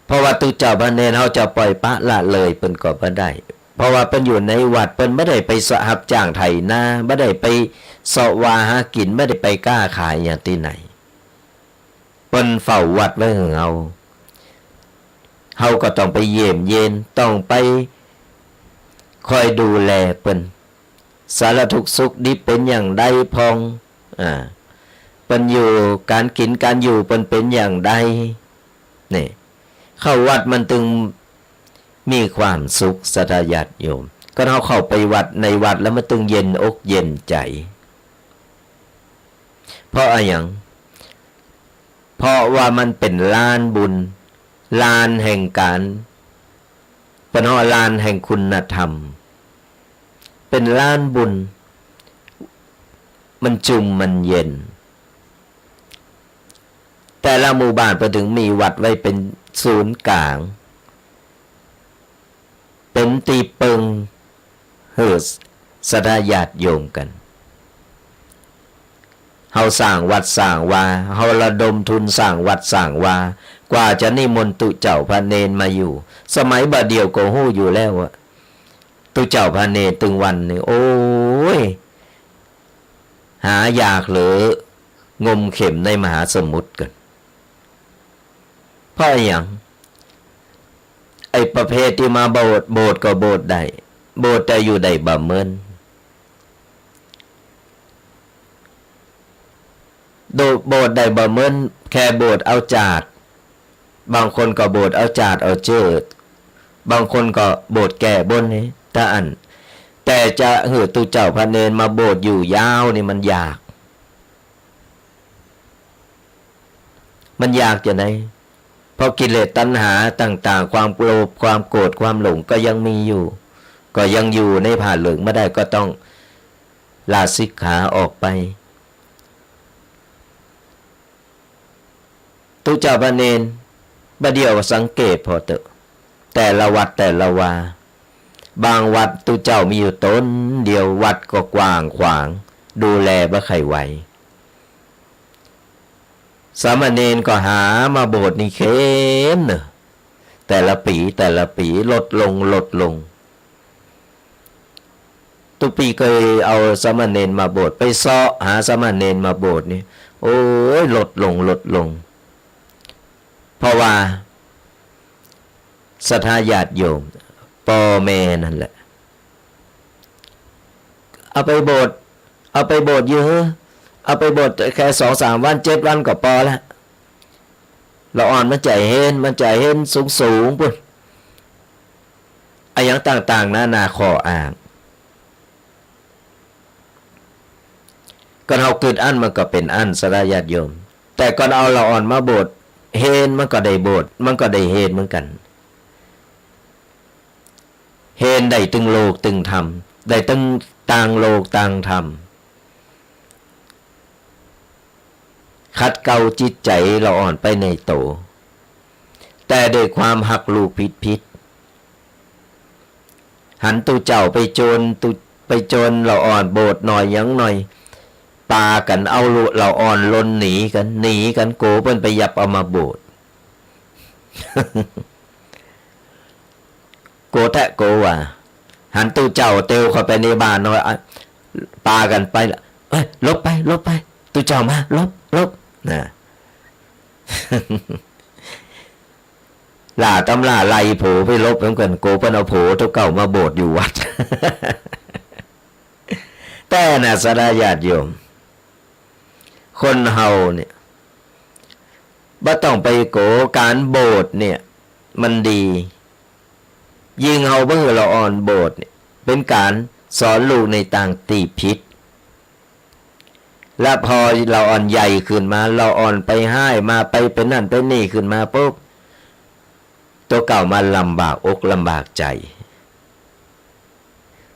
เพราะว่าตุ๊เจ้าพระเณรเฮาจะปล่อยปละละเลยเปิ้นก็บ่ได้ เพราะว่าเปิ้นอยู่ในวัด เปิ้นบ่ได้ไปสะ ฮับจ้างไถนา บ่ได้ไปเซาะว่าหากิ๋น บ่ได้ไปก๊าขายอย่างตี้ไหน เปิ้นเฝ้าวัดไว้หื้อเฮา เฮาก็ต้องไปเยี่ยมเยียน ต้องไปคอยดูแลเปิ้น สารทุกข์สุขดิบเป๋นอย่างใดพ่อง อ่า เปิ้นอยู่ ก๋านกิ๋นก๋านอยู่เปิ้นเป๋นอย่างใด นี่ เข้าวัดมันตึงมีความสุข ศรัทธาญาติโยม ก็เฮาเข้าไปวัด ในวัดแล้วมันตึงเย็นอกเย็นใจ๋ เพราะอะหยัง เพราะว่ามันเป๋นลานบุญ ลานแห่งก๋าน เปิ้นฮ้องลานแห่งคุณธรรม เป๋นลานบุญ มันจุ่มมันเย็น แต่ละหมู่บ้านเปิ้นตึงมีวัดไว้เป๋นศูนย์ก๋าง เป๋นตี้เปิงหื้อศรัทธาญาติโยมกั๋น เฮาสร้างวัดสร้างวา เฮาระดมทุนสร้างวัดสร้างวา กว่าจะนิมนต์ตุ๊เจ้าพระเณรมาอยู่ สมัยบ่าเดี่ยวก็ฮู้อยู่แล้วอะ ตุ๊เจ้าพระเณรตึงวันนี่ โอ้ย หายากเหลือ งมเข็มในมหาสมุทรกั๋น เพราะอะหยัง ไอ้ประเภทตี้มาโบสถ์ โบสถ์ก็โบสถ์ได้ โบสถ์แต่อยู่ได้บ่าเมิน โด โบสถ์ได้บ่าเมิน แค่โบสถ์เอาจาด บางคนก็โบสถ์เอาจาดเอาเจิด บางคนก็โบสถ์แก้บนนี่ ตะอั้น แต่จะหื้อตุ๊เจ้าพระเณรมาโบสถ์อยู่ยาวนี่มันยาก มันยากจาใด เพราะกิเลสตัณหาต่างๆ ความโลภ ความโกรธ ความหลงก็ยังมีอยู่ ก็ยังอยู่ในผ้าเหลืองบ่ได้ ก็ต้อง ลาสิกขาออกไป ตุ๊เจ้าพระเณร บ่าเดี่ยวสังเกตผ่อเต๊อะ แต่ละวัดแต่ละวา บางวัดตุ๊เจ้ามีอยู่ต๋นเดียว วัดก็กว้างขวาง ดูแลบ่ใค่ไหว สามเณรก็หามาโบสถ์นี่เข้มเนาะ แต่ละปี๋แต่ละปี๋ ลดลง ลดลง ตุ๊ปี๋เกยเอาสามเณรมาโบสถ์ ไปเซาะหาสามเณรมาโบสถ์นี่ โอ้ย ลดลง ลดลง เพราะว่าศรัทธาญาติโยม ป้อแม่นั่นแหละ เอาไปโบสถ์ เอาไปโบสถ์อยู่เฮ้อ เอาไปโบสถ์แค่สองสามวัน เจ็ดวันก็ปอละ ละอ่อนมันใจ๋เฮน มันใจ๋เฮนสูงๆ ปู้น อะหยังต่างๆ นานาข้ออ้าง ก่อนเฮากึ๊ดอั้นมันก็เป๋นอั้น ศรัทธาญาติโยม แต่ก่อนเอาละอ่อนมาโบสถ์ เฮนมันก็ได้โบสถ์ มันก็ได้เฮนเหมือนกั๋น เฮนได้ตึงโลกตึงธรรม ได้ตึงตางโลกตางธรรม ขัดเกลาจิตใจ๋ละอ่อนไปในโต แต่ด้วยความฮักลูกผิดๆ หันตุ๊เจ้าไปโจน ตุ๊ ไปโจนละอ่อนโบสถ์หน่อยหยังหน่อย ปากั๋นเอาละอ่อนหล่นหนีกั๋น หนีกั๋น กั๋วเปิ้นไปหยับเอามาโบสถ์ กั๋วแต๊กั๋วว่า หันตุ๊เจ้าเตียวเข้าไปในบ้านหน่อย อะ ปากั๋นไปละ เอ้ย หลบไป หลบไป ตุ๊เจ้ามา หลบ หลบ นะ หล่าต๋ำหล่าไล่ผัวไปหลบเหมือนกั๋น กั๋วเปิ้นเอาผัวเต้าเก่ามาโบสถ์อยู่วัด แต่นะ ศรัทธาญาติโยม คนเฮาเนี่ย บ่ต้องไปกั๋ว ก๋านโบสถ์เนี่ย มันดี ยิ่งเฮาบ่หื้อละอ่อนโบสถ์เนี่ย เป๋นก๋านสอนลูกในตางตี้ผิด และปอละอ่อนใหญ่ขึ้นมา ละอ่อนไปฮ้ายมา ไปเป๋นนั่นเป๋นนี่ขึ้นมาปุ๊บ ตั๋วเก่ามาลำบากอกลำบากใจ๋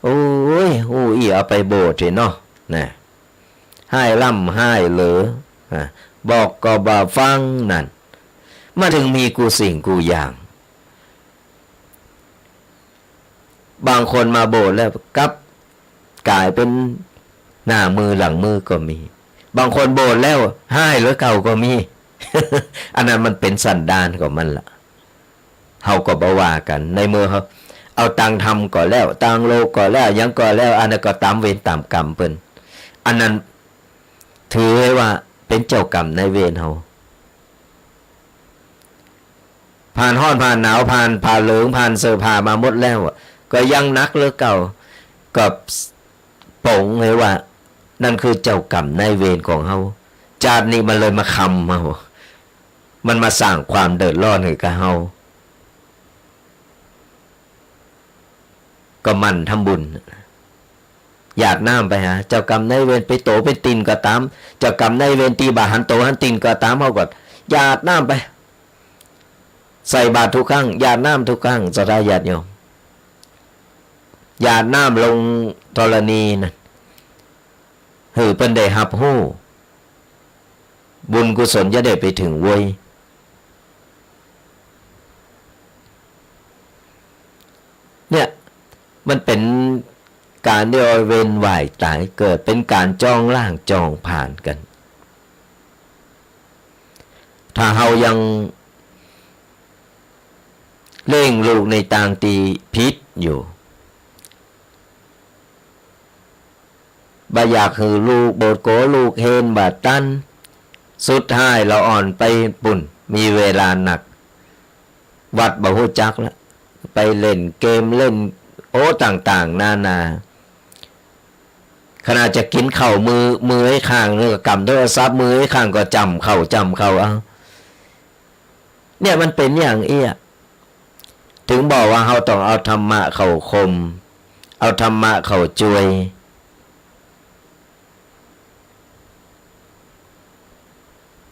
โอ้ย ฮู้อี้เอาไปโบสถ์เถาะเนาะ นะ ฮ้ายล่ำฮ้ายเหลือ ฮะ บอกก็บ่ฟังนั่น มาเถิงมีกู้สิ่งกู้อย่าง บางคนมาโบสถ์แล้วกลับก๋ายเป๋นหน้ามือหลังมือก็มี บางคนโบสถ์แล้วฮ้ายเหลือเก่าก็มี อันนั้นมันเป๋นสันดานของมันละ เฮาก็บ่ว่ากั๋น ในเมื่อเฮาเอาตางธรรมก็แล้ว ตางโลกก็แล้ว หยังก็แล้ว อันนั้นก็ต๋ามเวรต๋ามกรรมเปิ้น อันนั้นถือไว้ว่าเป๋นเจ้ากรรมนายเวรเฮา ผ่านฮ้อนผ่านหนาว ผ่านผ้าเหลือง ผ่านเสื้อผ้ามาหมดแล้วอะ ก็ยังหนักเหลือเก่า ก็ป๋งไว้ว่า นั่นคือเจ้ากรรมนายเวรของเฮา จาตินี้มันเลยมาคำเฮา มันมาสร้างความเดือดร้อนหื้อกับเฮา ก็หมั่นทำบุญ หยาดน้ำไปหาเจ้ากรรมนายเวร เป๋นตั๋วเป๋นตี๋นก็ต๋าม เจ้ากรรมนายเวรตี้บ่หันตั๋วหันตี๋นก็ต๋าม เฮาก็หยาดน้ำไป ใส่บาตรทุกครั้ง หยาดน้ำทุกครั้ง ศรัทธาญาติโยม หยาดน้ำลงธรณีนั่น หื้อเปิ้นได้ฮับฮู้ บุญกุศลจะได้ไปเถิงโว้ย เนี่ย มันเป๋นก๋านตี้ว่าเวียนว่ายต๋ายเกิด เป๋นก๋านจองล้างจองผลาญกั๋น ถ้าเฮายังเลี้ยงลูกในตางตี้ผิดอยู่ บ่อยากหื้อลูกโบสถ์ กั๋วลูกเฮนบ่ตัน สุดท้ายละอ่อนไปปู้น มีเวลานัก วัดบ่ฮู้จักละ ไปเล่นเกม เล่น โอ้ ต่างๆ นานา ขนาดจะกิ๋นข้าวมื้อ มือไอ้ข้างนึ่งก็กำโทรศัพท์ มือไอ้ข้างก็จ้ำข้าว จ้ำข้าว เอ้า เนี่ยมันเป๋นอย่างอี้อะ เถิงบอกว่าเฮาต้องเอาธรรมะเข้าข่ม เอาธรรมะเข้าจ้วย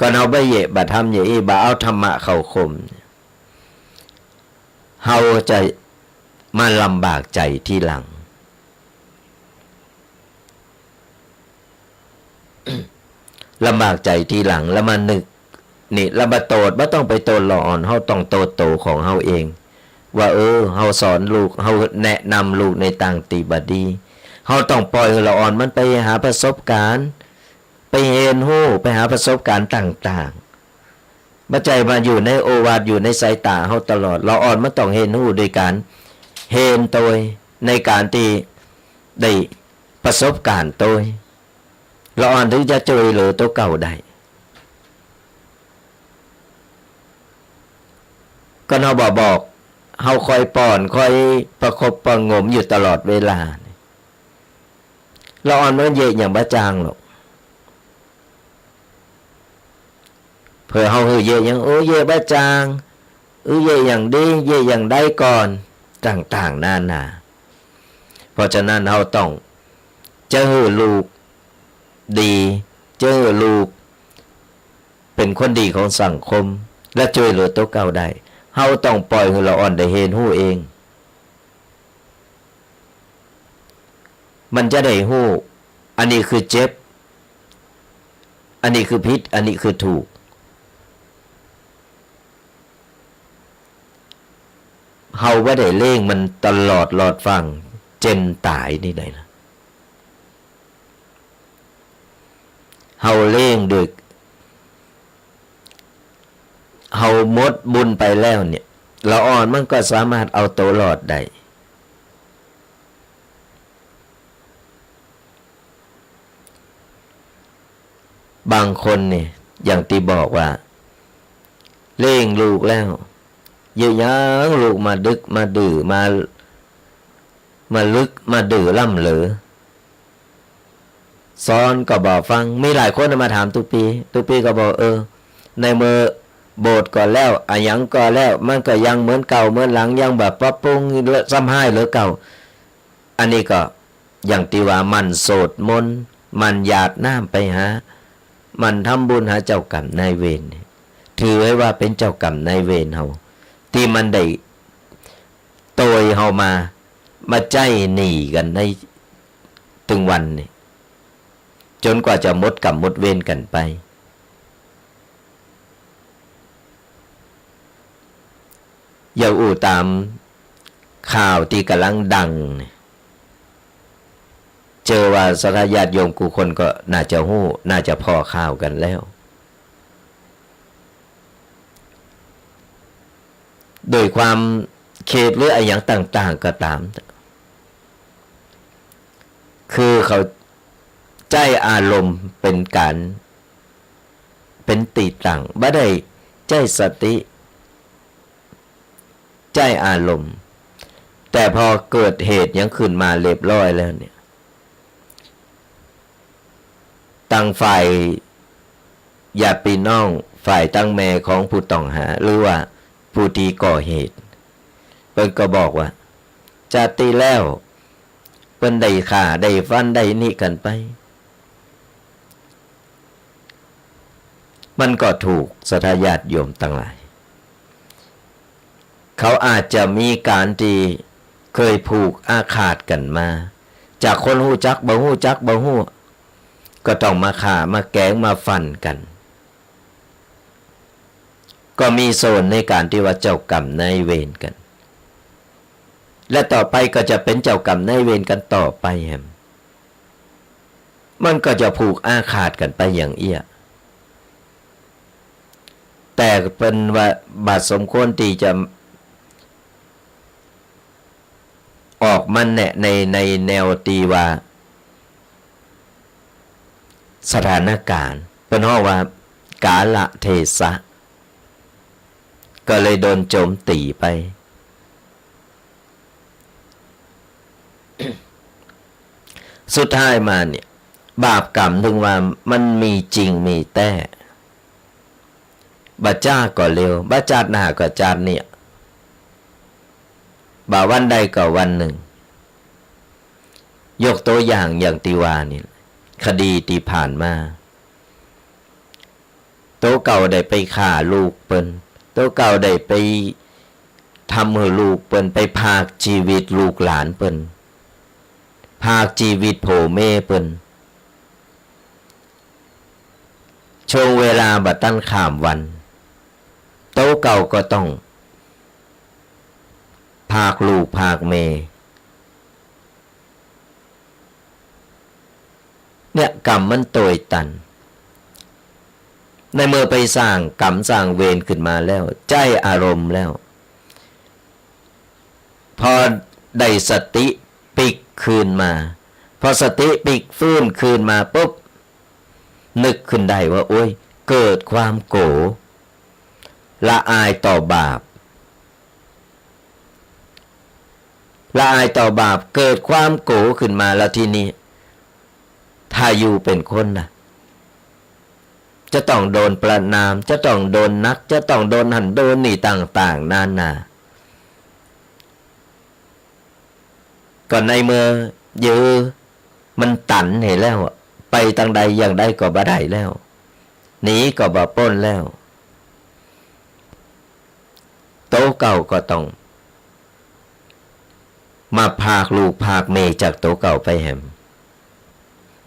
ก่อนเฮาบ่เยียะบ่ทำอย่างอี้ บ่เอาธรรมะเข้าข่ม เฮาจะมาลำบากใจ๋ทีหลัง ลำบากใจ๋ทีหลัง แล้วมานึก นี่ แล้วบ่าโต้ษ บ่ต้องไปโต้ษละอ่อน เฮาต้องโต้ษตั๋วของเฮาเอง ว่า เออ เฮาสอนลูก เฮาแนะนำลูกในตางตี้บ่ดี เฮาต้องป่อยหื้อละอ่อนมันไปหาประสบก๋ารณ์ ไปเฮียนฮู้ ไปหาประสบก๋ารณ์ต่างๆ บ่ใจ้มาอยู่ในโอวาท อยู่ในสายต๋าเฮาตลอด ละอ่อนมันต้องเฮียนฮู้โดยก๋านเฮียนโตย ในก๋านตี้ได้ประสบก๋ารณ์โตย ละอ่อนถึงจะจ้วยเหลือตั๋วเก่าได้ ก็เฮาบ่บอก เฮาคอยป้อน คอยประคบประหงมอยู่ตลอดเวลา ละอ่อนมันเยียะหยังบ่จางหรอก เปื้อเฮาหื้อเยียะหยัง โอ้ เยียะบ่จาง อือ เยียะอย่างดี เยียะอย่างใดก่อน ต่างๆ นานา เพราะฉะนั้นเฮาต้องจะหื้อลูกดี จะหื้อลูกเป๋นคนดีของสังคม และจ้วยเหลือตั๋วเก่าได้ เฮาต้องป่อยหื้อละอ่อนได้เฮียนฮู้เอง มันจะได้ฮู้ อันนี้คือเจ็บ อันนี้คือผิด อันนี้คือถูก เฮาบ่ได้เลี้ยงมันตลอดหลอดฟั่ง เจ่นต๋ายนี่ได้นะ เฮาเลี้ยงโดย เฮาหมดบุญไปแล้วเนี่ย ละอ่อนมันก็สามารถเอาตั๋วรอดได้ บางคนนี่ อย่างตี้บอกว่า เลี้ยงลูกแล้ว เยียะหยังลูกมาดึกมาดื้อ มา มาลึกมาดื้อล้ำเหลือ สอนก็บ่ฟัง มีหลายคนมาถามตุ๊ปี้ ตุ๊ปี้ก็บอก เออ ในเมื่อโบสถ์ก็แล้ว อะหยังก็แล้ว มันก็ยังเหมือนเก่าเหมือนหลัง ยังบ่ปรับปรุง ซ้ำฮ้ายเหลือเก่า อันนี้ก็อย่างตี้ว่าหมั่นสวดมนต์ หมั่นหยาดน้ำไปหา หมั่นทำบุญหาเจ้ากรรมนายเวร ถือไว้ว่าเป๋นเจ้ากรรมนายเวรเฮา ตี้มันได้โตยเฮามา มาใจ๊หนี้กั๋นในตึงวันนี่ จ๋นกว่าจะหมดกรรมหมดเวรกั๋นไป อย่าอู้ต๋ามข่าวตี้ก่ำลังดังนี่ เจื้อว่าศรัทธาญาติโยมกู้คนก็น่าจะฮู้ น่าจะผ่อข่าวกั๋นแล้ว โดยความเขตหรืออะหยังต่างๆ ก็ต๋าม คือเขาใจ๊อารมณ์เป๋นก๋าน เป๋นตี้ตั้ง บ่ได้ใจ๊สติ ใจ๊อารมณ์ แต่พอเกิดเหตุหยังขึ้นมาเรียบร้อยแล้วเนี่ย ตังฝ่ายญาติปี้น้อง ฝ่ายตังแม่ของผู้ต้องหา หรือว่าผู้ตี้ก่อเหตุ เปิ้นก็บอกว่า จาติแล้ว เปิ้นได้ฆ่า ได้ฟัน ได้นี่กั๋นไป มันก็ถูก ศรัทธาญาติโยมตังหลาย เขาอาจจะมีก๋านตี้เคยผูกอาฆาตกั๋นมา จากคนฮู้จักบ่ฮู้จักบ่ฮู้ ก็ต้องมาฆ่า มาแก๋ง มาฟันกั๋น ก็มีส่วนในก๋านตี้ว่าเจ้ากรรมนายเวรกั๋น และต่อไปก็จะเป๋นเจ้ากรรมนายเวรกั๋นต่อไปแหม มันก็จะผูกอาฆาตกั๋นไปอย่างเอี้ย แต่เปิ้นว่าบ่สมควรตี้จะออกมาแนะใน ในแนวตี้ว่าสถานก๋ารณ์ เปิ้นฮ้องว่ากาลเทศะ ก็เลยโดนโจมตี๋ไป สุดท้ายมาเนี่ย บาปกรรมเถิงว่ามันมีจริงมีแต๊ บ่จ๊าก็เร็ว บ่จาติหน้าก็จาติเนี่ย บ่วันใดก็วันนึ่ง ยกตั๋วอย่าง อย่างตี้ว่านี่ คดีตี้ผ่านมา ตั๋วเก่าได้ไปฆ่าลูกเปิ้น ตั๋วเก่าได้ไปทำหื้อลูกเปิ้น ไปพรากจีวิตลูกหลานเปิ้น พรากจีวิตโผเม่เปิ้น ตรงเวลาบ่ตันข้ามวัน โตเก่าก็ต้องพรากลูกพรากเมย เนี่ยกรรมมันโตยตัน ในเมื่อไปสร้างกรรมสร้างเวรขึ้นมาแล้ว ใจ๊อารมณ์แล้ว พอได้สติปิ๊กคืนมา พอสติปิ๊กฟื้นคืนมาปุ๊บ นึกขึ้นได้ว่า โอ๊ย เกิดความโก๋ ละอายต่อบาป ละอายต่อบาป เกิดความโก๋ขึ้นมาแล้วทีนี้ ถ้าอยู่เป๋นคนนะ จะต้องโดนประณาม จะต้องโดนหนัก จะต้องโดนหั้นโดนนี่ต่างๆ นานา ก็ในเมื่อเยื่อมันตันหั้นแล้วอะ ไปตางใดอย่างใดก็บ่ได้แล้ว หนีก็บ่ป๊นแล้ว โตเก่าก็ต้องมาพรากลูกพรากเมยจากโตเก่าไปแหม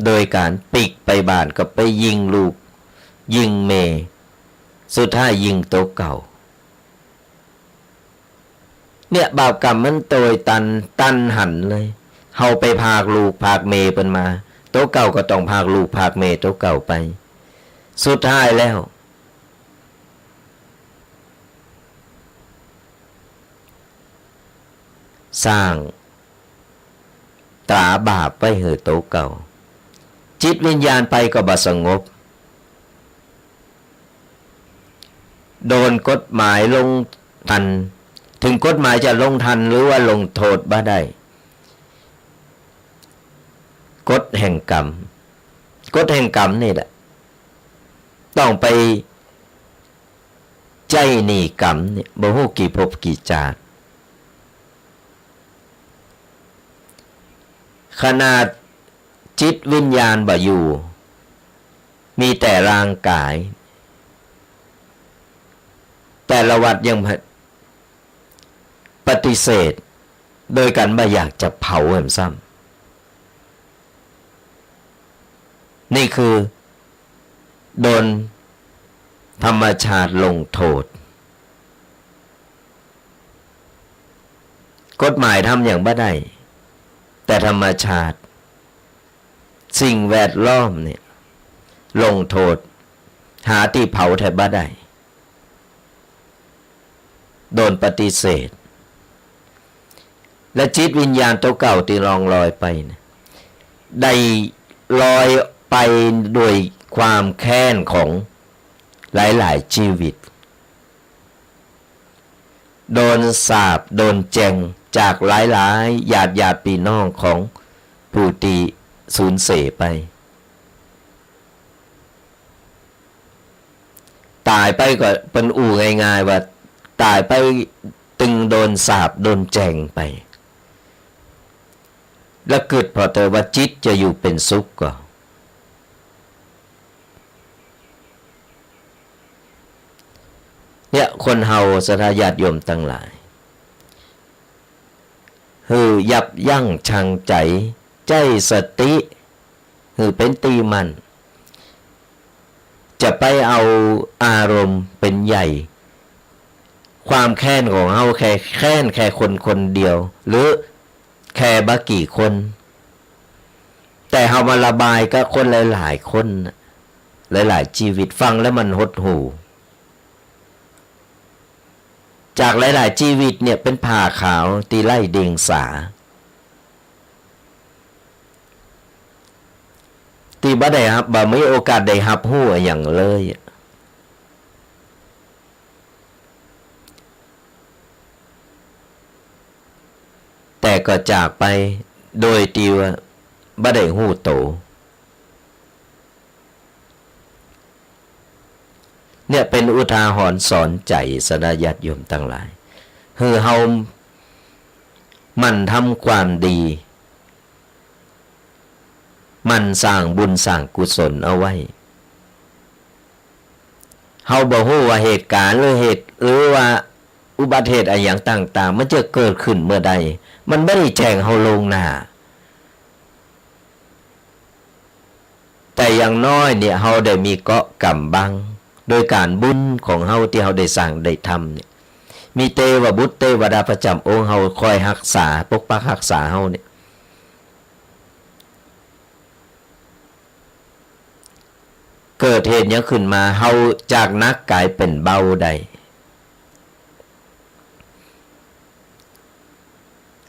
โดยก๋านปิ๊กไปบ้านก็ไปยิงลูก ยิงเมย สุดท้ายยิงโตเก่า เนี่ยบาปกรรมมันโตยตัน ตันหันเลย เฮาไปพรากลูกพรากเมยเปิ้นมา โตเก่าก็ต้องพรากลูกพรากเมยโตเก่าไป สุดท้ายแล้ว สร้างตราบาปไว้หื้อโตเก่า จิตวิญญาณไปก็บ่สงบ โดนกฎหมายลงทัน ถึงกฎหมายจะลงทันหรือว่าลงโทษบ่ได้ กฎแห่งกรรม กฎแห่งกรรมนี่แหละ ต้องไปใจ๊หนี้กรรมเนี่ย บ่ฮู้กี่ภพกี่จาติ ขนาดจิตวิญญาณบ่อยู่ มีแต่ร่างกาย แต่ละวัดยังปฏิเสธ โดยก๋านบ่อยากจะเผาแหมซ้ำ นี่คือโดนธรรมชาติลงโทษ กฎหมายทำหยังบ่ได้ แต่ธรรมชาติ สิ่งแวดล้อมเนี่ย ลงโทษ หาตี้เผาแทบบ่ได้ โดนปฏิเสธ และจิตวิญญาณโตเก่าตี้ล่องลอยไปเนี่ย ได้ลอยไปด้วยความแค้นของหลายๆ ชีวิต โดนสาป โดนแจ่งจากหลายๆ ญาติญาติปี้น้องของผู้ตี้สูญเสียไป ต๋ายไปก็เปิ้นอู้ง่ายๆ ว่าต๋ายไปตึงโดนสาป โดนแจ่งไป แล้วกึ๊ดผ่อเต๊อะว่าจิตจะอยู่เป๋นสุขก่อ เนี่ยคนเฮาศรัทธาญาติโยมตังหลาย หื้อยับยั้งชั่งใจ๋ ใจ๊สติ หื้อเป๋นตี้มั่น จะไปเอาอารมณ์เป๋นใหญ่ ความแค้นของเฮาแค่แค้นแค่คนคนเดียว หรือแค่บ่กี่คน แต่เฮามาระบายกับคนหลายๆ คนน่ะ หลายๆ ชีวิต ฟังแล้วมันหดหู่ จากหลายๆ ชีวิตเนี่ยเป๋นผ้าขาวตี้ไร้เดียงสา ตี้บ่ได้ฮับ บ่มีโอกาสได้ฮับฮู้อะหยังเลย แต่ก็จากไปโดยตี้ว่าบ่ได้ฮู้โต เนี่ยเป๋นอุทาหรณ์สอนใจ๋ศรัทธาญาติโยมตังหลาย หื้อเฮาหมั่นทำความดี หมั่นสร้างบุญสร้างกุศลเอาไว้ เฮาบ่ฮู้ว่าเหตุก๋ารณ์หรือเหตุ หรือว่าอุบัติเหตุอะหยังต่างๆ มันจะเกิดขึ้นเมื่อใด มันบ่ได้แจ้งเฮาล่วงหน้า แต่อย่างน้อยเนี่ย เฮาได้มีเกราะกำบัง โดยก๋านบุญของเฮาตี้เฮาได้สร้างได้ทำเนี่ย มีเตวบุตรเตวดาประจ๋ำองค์เฮาคอยฮักษา ปกปักฮักษาเฮาเนี่ย เกิดเหตุหยังขึ้นมา เฮาจากหนักก๋ายเป๋นเบาได้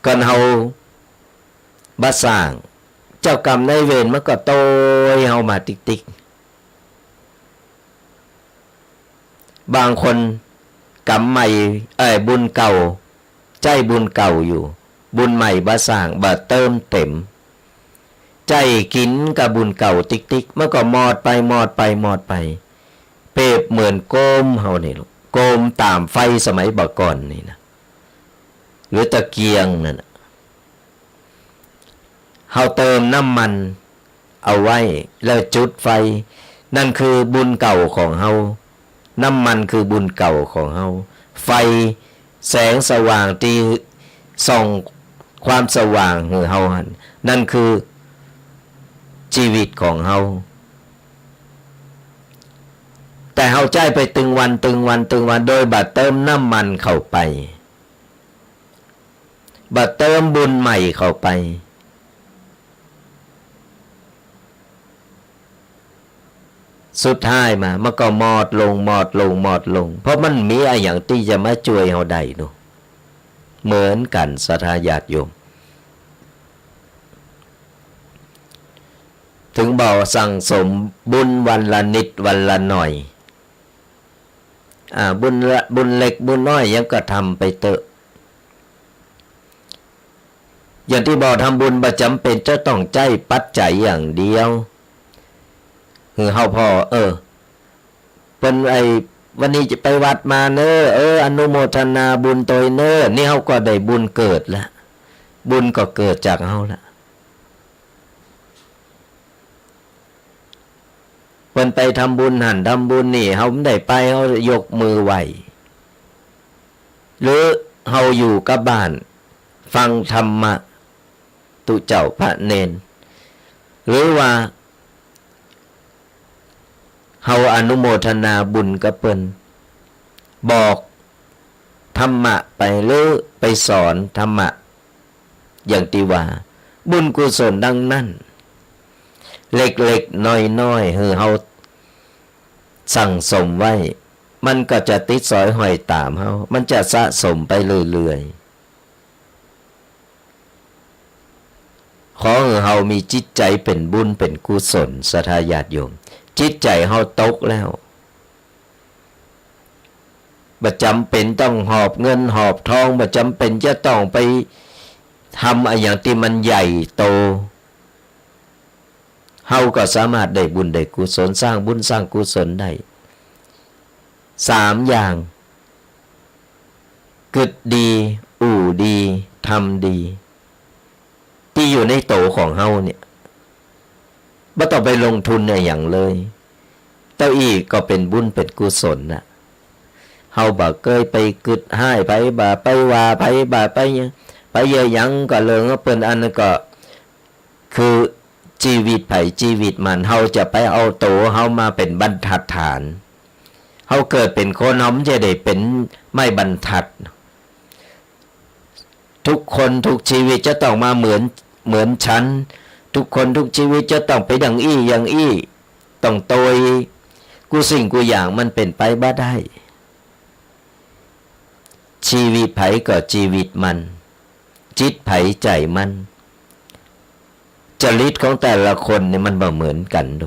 ก่อนเฮาบ่สร้าง เจ้ากรรมนายเวรมันก็โตยเฮามาติ๊กๆ บางคนกรรมใหม่ เอ้ย บุญเก่า ใจ๊บุญเก่าอยู่ บุญใหม่บ่สร้าง บ่เติมเต็ม ใจ๊กิ๋นกับบุญเก่าติ๊กๆ มันก็หมดไป หมดไป หมดไป เปรียบเหมือนโกมเฮานี่ลูก โกมต๋ามไฟสมัยบ่าก่อนนี่นะ หรือตะเกียงนั่นน่ะ เฮาเติมน้ำมันเอาไว้ แล้วจุดไฟ นั่นคือบุญเก่าของเฮา น้ำมันคือบุญเก่าของเฮา ไฟ แสงสว่างตี้ส่องความสว่างหื้อเฮาหั้น นั่นคือจีวิตของเฮา แต่เฮาใจ๊ไปตึงวัน ตึงวัน ตึงวัน โดยบ่เติมน้ำมันเข้าไป บ่เติมบุญใหม่เข้าไป สุดท้ายมา มันก็หมดลง หมดลง หมดลง เพราะมันมีอะหยังตี้จะมาจ้วยเฮาได้เนาะ เหมือนกั๋นศรัทธาญาติโยม ถึงบ่าสั่งสมบุญวันละนิดวันละหน่อย อ่า บุญละ บุญเล็กบุญน้อยหยังก็ทำไปเต๊อะ อย่างตี้บ่าทำบุญบ่จ๋ำเป๋นจะต้องใจ๊ปัจจัยอย่างเดียว หื้อเฮาผ่อ เออ เปิ้นไอ้ วันนี้จะไปวัดมาเน้อ เออ อนุโมทนาบุญตวยเน้อ นี่เฮาก็ได้บุญเกิดละ บุญก็เกิดจากเฮาละ เปิ้นไปทำบุญหั้นทำบุญนี่ เฮาบ่ได้ไป เฮายกมือไหว้ หรือเฮาอยู่กับบ้าน ฟังธรรมะ ตุ๊เจ้าพระเณร หรือว่า เฮาอนุโมทนาบุญกับเปิ้น บอกธรรมะไป หรือไปสอนธรรมะ อย่างตี้ว่า บุญกุศลตังนั้น เล็กๆ น้อยๆ หื้อเฮาสั่งสมไว้ มันก็จะติดสอยห้อยต๋ามเฮา มันจะสะสมไปเรื่อยๆ ขอหื้อเฮามีจิตใจ๋เป๋นบุญเป๋นกุศล ศรัทธาญาติโยม จิตใจ๋เฮาตกแล้ว บ่จ๋ำเป๋นต้องหอบเงินหอบทอง บ่จ๋ำเป๋นจะต้องไปทำอะหยังตี้มันใหญ่โต เฮาก็สามารถได้บุญได้กุศล สร้างบุญสร้างกุศลได้ สามอย่าง กึ๊ดดี อู้ดี ทำดี ตี้อยู่ในโตของเฮาเนี่ย บ่ต้องไปลงทุนอะหยังเลย เต้าอี้ก็เป๋นบุญเป๋นกุศลน่ะ เฮาบ่เกยไปกึ๊ดฮ้ายใผ บ่ไปว่าใผ บ่ไปหยัง ไปเยียะหยังก็เรื่องของเปิ้น อันนั้นก็ คือจีวิตใผจีวิตมัน เฮาจะไปเอาตั๋วเฮามาเป๋นบรรทัดฐาน เฮาเกิดเป๋นคน เฮาบ่ใจ้ได้เป๋นไม้บรรทัด ทุกคนทุกจีวิตจะต้องมาเหมือน เหมือนฉัน ทุกคนทุกจีวิตจะต้องเป๋นอย่างอี้อย่างอี้ ต้องโตยกู้สิ่งกู้อย่าง มันเป๋นไปบ่ได้ จีวิตใผก็จีวิตมัน จิตใผใจ๋มัน จริตของแต่ละคนนี่มันบ่เหมือนกั๋นดู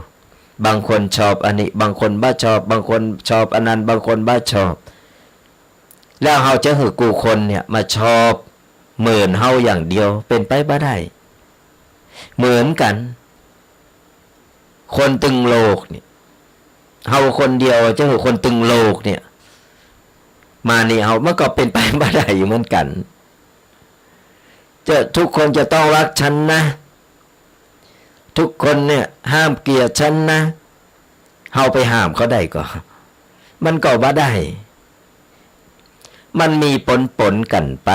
บางคนชอบอันนี้ บางคนบ่ชอบ บางคนชอบอันนั้น บางคนบ่ชอบ แล้วเฮาจะหื้อกู้คนเนี่ยมาชอบเหมือนเฮาอย่างเดียว เป๋นไปบ่ได้ เหมือนกั๋น คนตึงโลกเนี่ย เฮาคนเดียวจะหื้อคนตึงโลกเนี่ย มานี่เฮา มันก็เป๋นไปบ่ได้อยู่เหมือนกั๋น จะ ทุกคนจะต้องฮักฉันนะ ทุกคนเนี่ยห้ามเกลียดฉันนะ เฮาไปห้ามเขาได้ก่อ มันก็บ่ได้ มันมีป๋นๆ กั๋นไป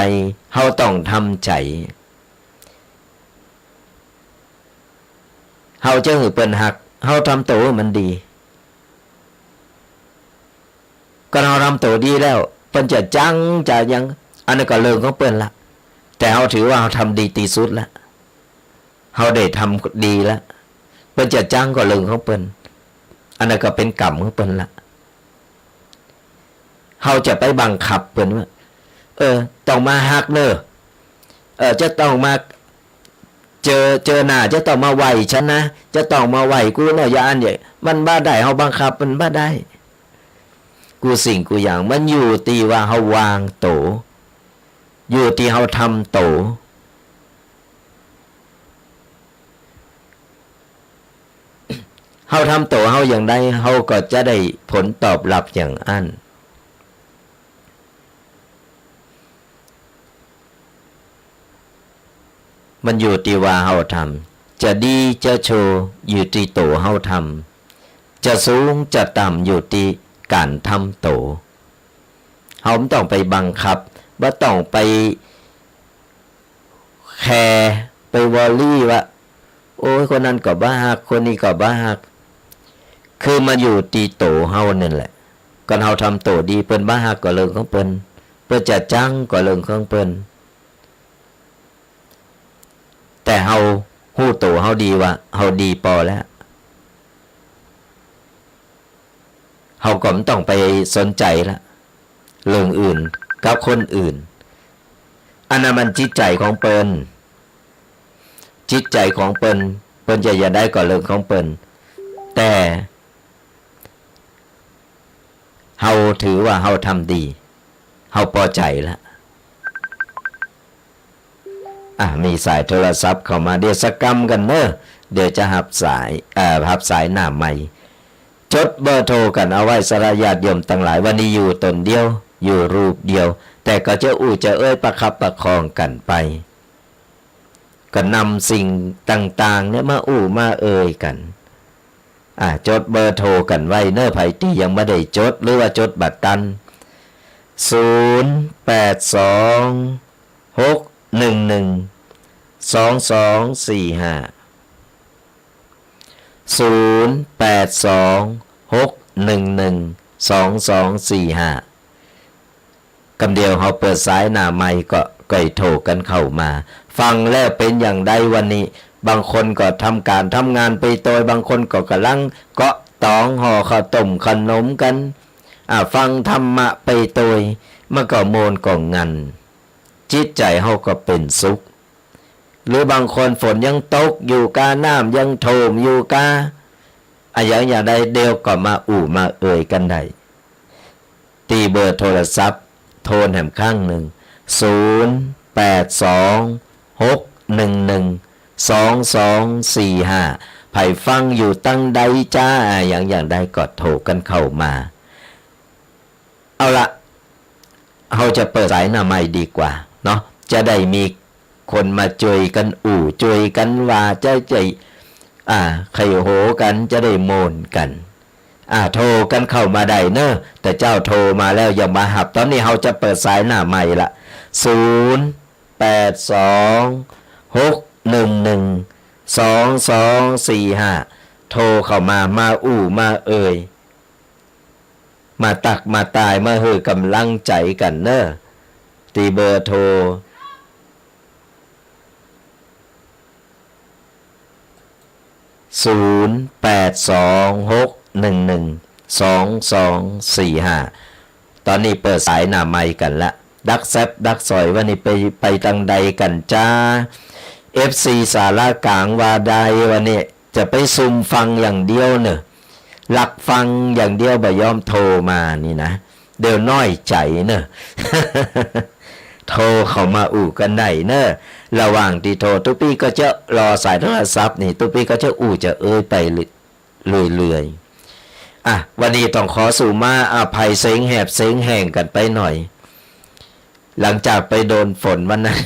เฮาต้องทำใจ๋ เฮาจะหื้อเปิ้นฮัก เฮาทำตั๋วหื้อมันดี ก็เฮาทำตั๋วดีแล้ว เปิ้นจะจั้งจะหยัง อันนั้นก็เรื่องของเปิ้นละ แต่เฮาถือว่าเฮาทำดีตี้สุดละ เฮาได้ทำดีละ เปิ้นจะจั้งก็เรื่องของเปิ้น อันนั้นก็เป๋นกรรมของเปิ้นละ เฮาจะไปบังคับเปิ้นว่า เออ ต้องมาฮักเน่อ เออ จะต้องมา เจอ เจอหน้าจะต้องมาไหว้ฉันนะ จะต้องมาไหว้กูเน่อ อย่าอันใหญ่ มันบ่ได้ เฮาบังคับมันบ่ได้ กู้สิ่งกู้อย่าง มันอยู่ตี้ว่าเฮาวางตั๋ว อยู่ตี้เฮาทำตั๋ว เฮาทำตั๋วเฮาอย่างใด เฮาก็จะได้ผลตอบรับอย่างอั้น มันอยู่ตี้ว่าเฮาทำ จะดีจะชั่ว อยู่ตี้ตั๋วเฮาทำ จะสูงจะต่ำ อยู่ตี้ก๋านทำตั๋ว เฮาบ่ต้องไปบังคับ บ่ต้องไป แคร์ ไปวอรี่ว่า โอ้ย คนนั้นก็บ่ฮัก คนนี้ก็บ่ฮัก คือมันอยู่ตี้ตั๋วเฮานั่นแหละ ก่อนเฮาทำตั๋วดี เปิ้นบ่ฮักก็เรื่องของเปิ้น เปิ้นจะจั้งก็เรื่องของเปิ้น แต่เฮาฮู้ตั๋วเฮาดีว่าเฮาดีปอแล้ว เฮาก็บ่ต้องไปสนใจ๋ละ เรื่องอื่นกับคนอื่น อันนั้นมันจิตใจ๋ของเปิ้น จิตใจ๋ของเปิ้น เปิ้นจะอย่างใดก็เรื่องของเปิ้น แต่เฮาถือว่าเฮาทำดี เฮาปอใจ๋ละ อ่ะ มีสายโทรศัพท์เข้ามา เดี๋ยวสักกำกั๋นเน่อ เดี๋ยวจะฮับสาย เอ่อ ฮับสายหน้าไมค์ จดเบอร์โทรกั๋นเอาไว้ สาระญาติโยมตังหลาย วันนี้อยู่ต๋นเดียว อยู่รูปเดียว แต่ก็จะอู้จะเอ้ยประคับประคองกั๋นไป ก็นำสิ่งต่างๆ เนี่ยมาอู้มาเอ่ยกั๋น อ่ะ จดเบอร์โทรกั๋นไว้เน่อ ใผตี้ยังบ่ได้จด หรือว่าจดบ่ตัน ศูนย์ แปด สอง หก หนึ่ง หนึ่ง สอง สอง สี่ ห้า ศูนย์ แปด สอง หก หนึ่ง หนึ่ง สอง สอง สี่ ห้า กำเดียวเฮาเปิดสายหน้าไมค์ก็ ก็โทรกั๋นเข้ามา ฟังแล้วเป๋นอย่างใดวันนี้ บางคนก็ทำก๋านทำงานไปตวย บางคนก็ก่ำลังเกาะตองห่อข้าวต้มขนมกั๋น อ่า ฟังธรรมะไปตวย มันก็ม่วนก็งัน จิตใจ๋เฮาก็เป๋นสุข หรือบางคนฝนยังตกอยู่กา น้ำยังท่วมอยู่กา อะหยังอย่างใด เดี๋ยวก็มาอู้มาเอ่ยกั๋นได้ ตี้เบอร์โทรศัพท์ โทรแหมครั้งนึ่ง ศูนย์ แปด สอง หก หนึ่ง หนึ่ง สอง สอง สี่ ห้า ใผฟังอยู่ตังใดจ๊า อะหยังอย่างใดก็โทรกั๋นเข้ามา เอาละ เฮาจะเปิดสายหน้าไมค์ดีกว่าเนาะ จะได้มีคนมาจ้วยกั๋นอู้ จ้วยกั๋นว่า จะ จะ อ่า ใค่โหกั๋น จะได้ม่วนกั๋น อ่า โทรกั๋นเข้ามาได้เน่อ แต่เจ้าโทรมาแล้วอย่ามาฮับ ต๋อนนี้เฮาจะเปิดสายหน้าไมค์ละ ศูนย์ แปด สอง หก หนึ่ง หนึ่ง สอง สอง สี่ ห้า โทรเข้ามา มาอู้มาเอ่ย มาตั๊กมาตาย มาหื้อกำลังใจ๋กั๋นเน่อ ตี้เบอร์โทร ศูนย์ แปด สอง หก หนึ่ง หนึ่ง สอง สอง สี่ ห้า ต๋อนนี้เปิดสายหน้าไมค์กั๋นละ ดักแซบดักสอย วันนี้ไป ไปตังใดกั๋นจ๊า เอฟซี สารากลางว่าใด วันนี้จะไปซุ่มฟังอย่างเดียวเน่อ ลักฟังอย่างเดียว บ่ยอมโทรมานี่นะ เดี๋ยวน้อยใจ๋เน่อ โทรเข้ามาอู้กั๋นได้เน่อ ระหว่างตี้โทร ตุ๊ปี้ก็จะรอสายโทรศัพท์นี่ ตุ๊ปี้ก็จะอู้จะเอ่ยไป เรื่อยๆ อ่ะ วันนี้ต้องขอสุมาอภัยเสียงแหบเสียงแห้งกั๋นไปหน่อย หลังจากไปโดนฝนวันนั้น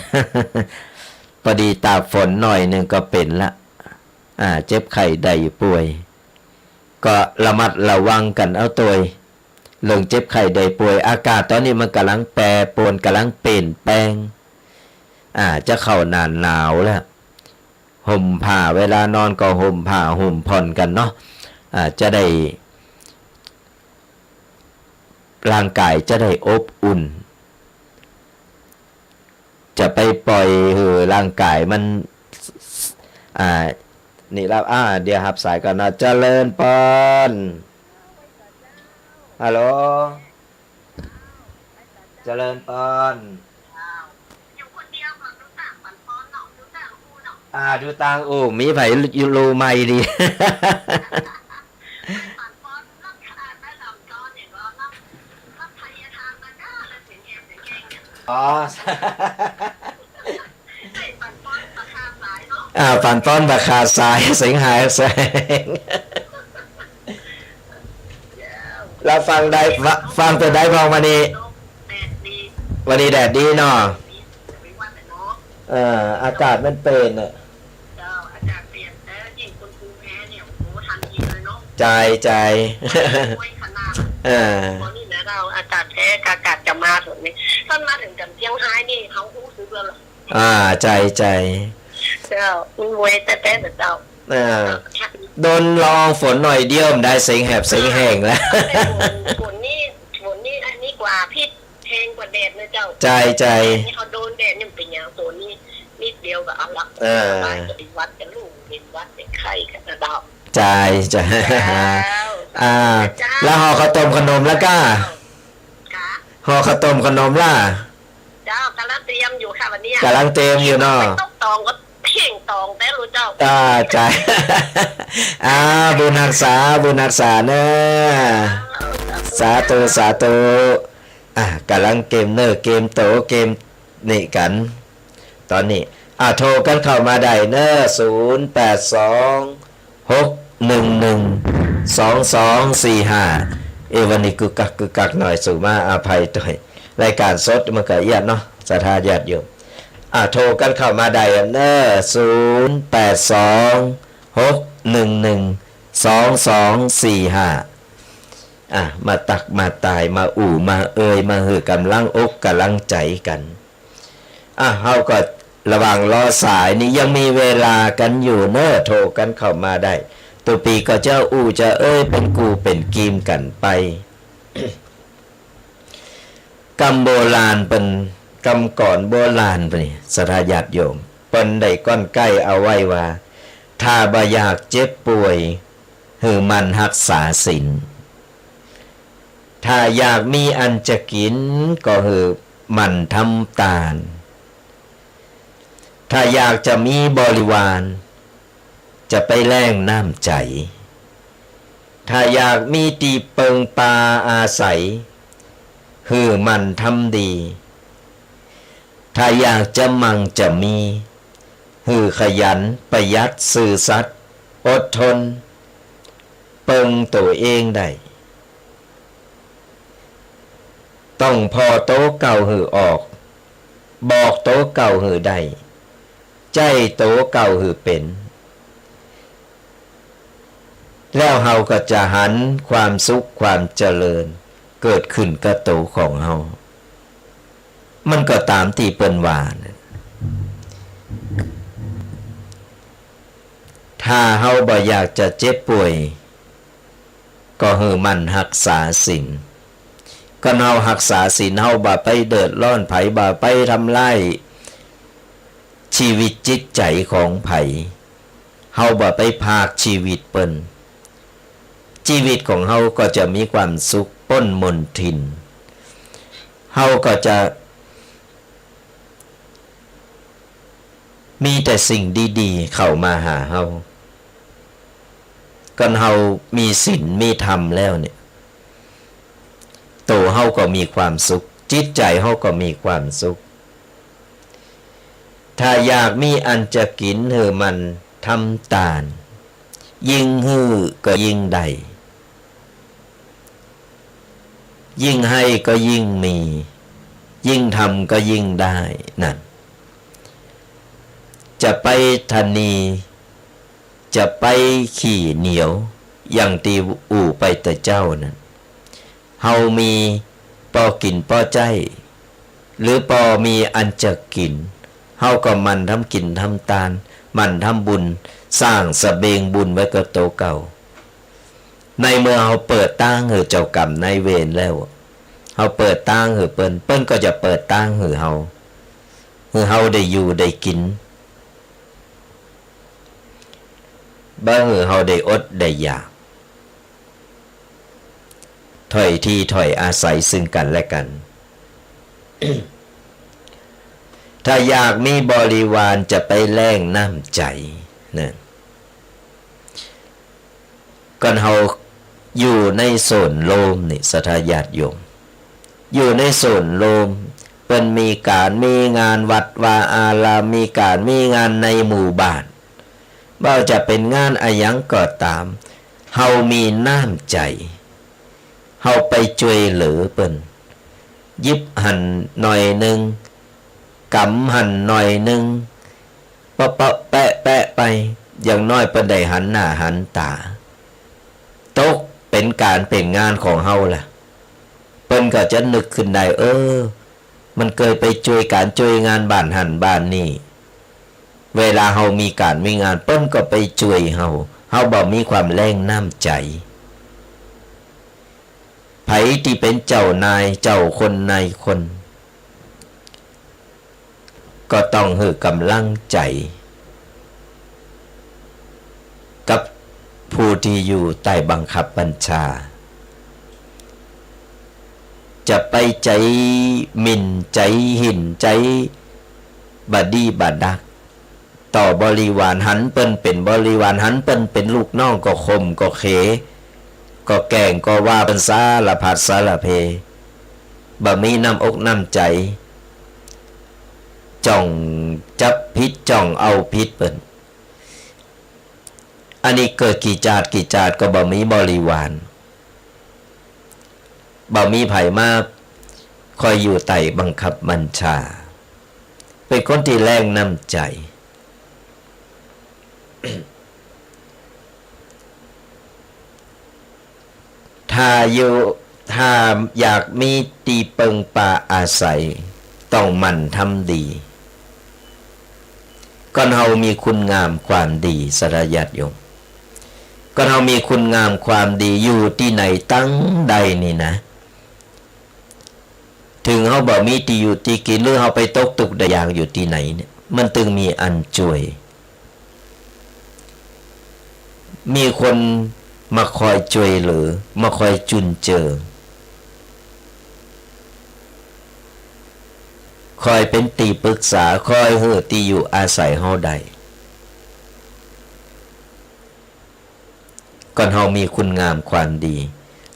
พอดีตากฝนหน่อยนึ่งก็เป๋นละ อ่า เจ็บไข้ได้ป่วย ก็ระมัดระวังกั๋นเอาตวย เรื่องเจ็บไข้ได้ป่วย อากาศต๋อนนี้มันก่ำลังแปรปรวน ก่ำลังเปลี่ยนแปลง อ่า จะเข้าหน้าหนาวแล้ว ห่มผ้า เวลานอนก็ห่มผ้าห่มผ่อนกั๋นเนาะ อ่า จะได้ ร่างก๋ายจะได้อบอุ่น จะไปป่อยหื้อร่างก๋ายมัน อ่า นี่แล้ว อ่า เดี๋ยวฮับสายก่อนนะ เจริญปอน ฮัลโหล เจริญปอน อยู่คนเดียวก็ดูต่างปันปอนเนาะ ดูต่างอู้เนาะ อ่า ดูต่างอู้ มีใผอยู่ลู่ใหม่ดี ปันปอนรับ อ่า ได้ลำต้อนเนี่ยก็รับ รับไพยาธามมาก้าเลยเสียงแหบเสียงแหงเนี่ย อ๋อ ได้ปันปอนบ่ขาดสายเนาะ อ่า ปันปอนบ่ขาดสาย เสียงแหบเสียงแหง แล้วฟังได้ ฟ- ฟังเป๋นใดพ่องวันนี้ แดดดี วันนี้แดดดีเนาะ เออ อากาศมันเป๋นอะ เจ้า อากาศเป๋น แต่ยิ่งคนกรุงแท้เนี่ย โอ้โห ทันทีเลยเนาะ ใจ้ ใจ้ โอ้ย ขนาด เออ วันนี้นะเจ้า อากาศแท้ อากาศจะมาถึงนี่ ต้านมาถึงกับเจียงฮายนี่ เขาฮู้สึกแล้วล่ะ อ่า ใจ้ ใจ้ เจ้า มันไวแต๊ๆ เจ้า อ่า โดนละอองฝนหน่อยเดียว มันได้เสียงแหบเสียงแหงแล้ว แต่ฝน ฝนนี่ ฝนนี่ อันนี้กว่าพิษ แฮงกว่าแดดนะเจ้า ใจ้ ใจ้ แดดนี่เขาโดนแดดนี่มันเป๋นหยัง ฝนนี่นิดเดียวก็เอาละ เออ สบาย ก็เป๋นหวัดกั๋น ลูกเป๋นหวัดเป๋นไข้กั๋นนะเจ้า ใจ้ ใจ้ เจ้า อ่า เจ้า แล้วห่อข้าวต้มขนมแล้วก้า ค่ะ ห่อข้าวต้มขนมล่ะ เจ้า ก๋ำลังเตรียมอยู่ค่ะวันนี้ ก๋ำลังเตรียมอยู่เนาะ ไปตกตองก็เพ่งตองแต๊ลูกเจ้า อ่า ใจ้ อ่า บุญฮักษา บุญฮักษาเน้อ สาธุ สาธุ อ่ะ ก๋ำลังเกมเน้อ เกมโต เกมนี่กั๋น ต๋อนนี้ อ่ะ โทรกั๋นเข้ามาได้เน้อ ศูนย์แปดสอง หกหนึ่งหนึ่ง สองสองสี่ห้า เอ๊ะ วันนี้กึกกักกึกกักหน่อย สูมาอภัยตวย รายก๋านสดมันก็เอี้ยะเนาะ ศรัทธาญาติโยม อ่ะ โทรกั๋นเข้ามาได้เน้อ ศูนย์แปดสอง หกหนึ่งหนึ่ง สองสองสี่ห้า อ่ะ มาตักมาตาย มาอู้มาเอ่ย มาหื้อก๋ำลังอกก๋ำลังใจ๋กั๋น อ่ะ เฮาก็ระหว่างรอสายนี่ยังมีเวลากั๋นอยู่เน้อ โทรกั๋นเข้ามาได้ ตุ๊ปี้ก็จะอู้จะเอ่ยเป๋นกู้เป๋นกีมกั๋นไป กำโบราณเปิ้น กำก๋อนโบราณเปิ้นนี่ ศรัทธาญาติโยม เปิ้นได้ก้อนใก้เอาไว้ว่า ถ้าบ่อยากเจ็บป่วย หื้อหมั่นฮักษาศีล ถ้าอยากมีอันจะกิ๋น ก็หื้อหมั่นทำตาน ถ้าอยากจะมีบริวาร จะไปแล้งน้ำใจ๋ ถ้าอยากมีตี้เปิงปาอาศัย หื้อหมั่นทำดี ถ้าอยากจะมั่งจะมี หื้อขยัน ประหยัด ซื่อสัตย์ อดทน เปิงตั๋วเองได้ ต้องผ่อตั๋วเก่าหื้อออก บอกตั๋วเก่าหื้อได้ ใจ๊ตั๋วเก่าหื้อเป๋น แล้วเฮาก็จะหันความสุขความเจริญเกิดขึ้นกับตั๋วของเฮา มันก็ต๋ามตี้เปิ้นว่านั่น ถ้าเฮาบ่อยากจะเจ็บป่วย ก็หื้อหมั่นฮักษาศีล ก็เฮาฮักษาศีล เฮาบ่ไปเดือดร้อนใผ บ่ไปทำร้ายชีวิตจิตใจ๋ของใผ เฮาบ่ไปพรากชีวิตเปิ้น ชีวิตของเฮาก็จะมีความสุข ป๊นมลทิน เฮาก็จะ มีแต่สิ่งดีๆ เข้ามาหาเฮา ก่อนเฮามีศีลมีธรรมแล้วเนี่ย ตั๋วเฮาก็มีความสุข จิตใจ๋เฮาก็มีความสุข ถ้าอยากมีอันจะกิ๋นหื้อหมั่นทำตาน ยิ่งหื้อก็ยิ่งได้ ยิ่งให้ก็ยิ่งมี ยิ่งทำก็ยิ่งได้ นั่น จะไปถะนี จะไปขี้เหนียว อย่างตี้อู้ไปแต่เจ๊านั้น เฮามีปอกิ๋นปอใจ๊ หรือปอมีอันจะกิ๋น เฮาก็หมั่นทำกิ๋นทำตาน หมั่นทำบุญ สร้างสะเบงบุญไว้กับตั๋วเก่า ในเมื่อเฮาเปิดตางหื้อเจ้ากรรมนายเวรแล้ว เฮาเปิดตางหื้อเปิ้น เปิ้นก็จะเปิดตางหื้อเฮา หื้อเฮาได้อยู่ได้กิ๋น บ่หื้อเฮาได้อดได้อยาก ถ้อยทีถ้อยอาศัยซึ่งกั๋นและกั๋น ถ้าอยากมีบริวารจะไปแล้งน้ำใจ๋นะ ก่อนเฮาอยู่ในโซนโรมนี่ ศรัทธาญาติโยม อยู่ในโซนโรม เปิ้นมีก๋านมีงานวัดวาอาราม มีก๋านมีงานในหมู่บ้าน บ่ว่าจะเป๋นงานอะหยังก็ต๋าม เฮามีน้ำใจ๋ เฮาไปจ้วยเหลือเปิ้น หยิบหั้นหน่อยนึ่ง ก๋ำหั้นหน่อยนึ่ง เปาะๆแปะๆไป อย่างน้อยเปิ้นได้หันหน้าหันต๋า ตกเป๋นก๋านเป๋นงานของเฮาละ เปิ้นก็จะนึกขึ้นได้ เออ มันเกยไปจ้วยก๋านจ้วยงานบ้านหั้นบ้านนี่ เวลาเฮามีก๋านมีงาน เปิ้นก็ไปจ้วยเฮา เฮาบ่มีความแล้งน้ำใจ๋ ใผตี้เป๋นเจ้านาย เจ้าคนนายคน ก็ต้องหื้อก๋ำลังใจ๋ กับผู้ตี้อยู่ใต้บังคับบัญชา จะไปใจ๋หมิ่น ใจ๋หยิ่น ใจ๋บ่ดีบ่ดัก ต่อบริวาร หันเปิ้นเป๋นบริวาร หันเปิ้นเป๋นลูกน้อง ก็ข่มก็เข ก็แกล้งก็ว่าเปิ้นสารพัดสารเพ บ่มีน้ำอกน้ำใจ๋ จ้องจับผิด จ้องเอาผิดเปิ้น อันนี้เกิดกี่จาติกี่จาติก็บ่มีบริวาร บ่มีใผมาคอยอยู่ใต้บังคับบัญชา เป๋นคนตี้แล้งน้ำใจ๋ ถ้าอยู่ ถ้าอยากมีตี้เปิงปาอาศัย ต้องหมั่นทำดี ก่อนเฮามีคุณงามความดี ศรัทธาญาติโยม ก่อนเฮามีคุณงามความดี อยู่ตี้ไหนตังใดนี่นะ เถิงเฮาบ่มีตี้อยู่ตี้กิ๋น หรือเฮาไปตกตุ๊กข์ได้ยากอยู่ตี้ไหนเนี่ย มันตึงมีอันจ้วย มีคนมาคอยจ้วยเหลือ มาคอยจุนเจือ คอยเป๋นตี้ปรึกษา คอยหื้อตี้อยู่อาศัยเฮาได้ ก่อนเฮามีคุณงามความดี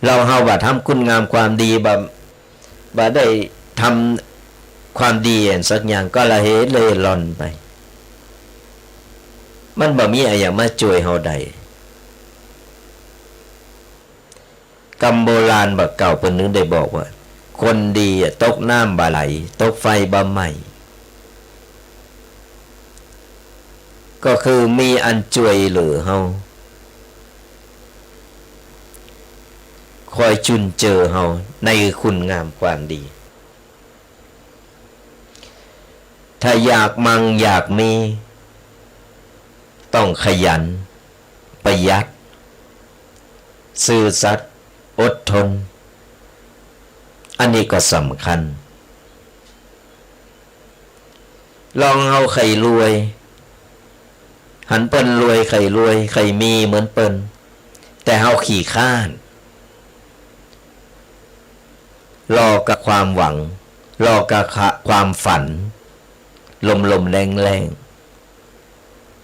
ลองเฮาบ่ทำคุณงามความดี บ่ บ่ได้ทำความดีอันสักอย่าง ก็ละเหเล่ร่อนไป มันบ่มีอะหยังมาจ้วยเฮาได้ กำโบราณบ่าเก่าเปิ้นนึงได้บอกว่า คนดีอะตกน้ำบ่ไหล ตกไฟบ่ไหม้ ก็คือมีอันจ้วยเหลือเฮา คอยจุนเจือเฮาในคุณงามความดี ถ้าอยากมั่งอยากมี ต้องขยัน ประหยัด ซื่อสัตย์ อดทน อันนี้ก็สำคัญ ลองเฮาใค่รวย หันเปิ้นรวย ใค่รวย ใค่มีเหมือนเปิ้น แต่เฮาขี้คร้าน รอกับความหวัง รอกับความฝัน ลมๆแล้ง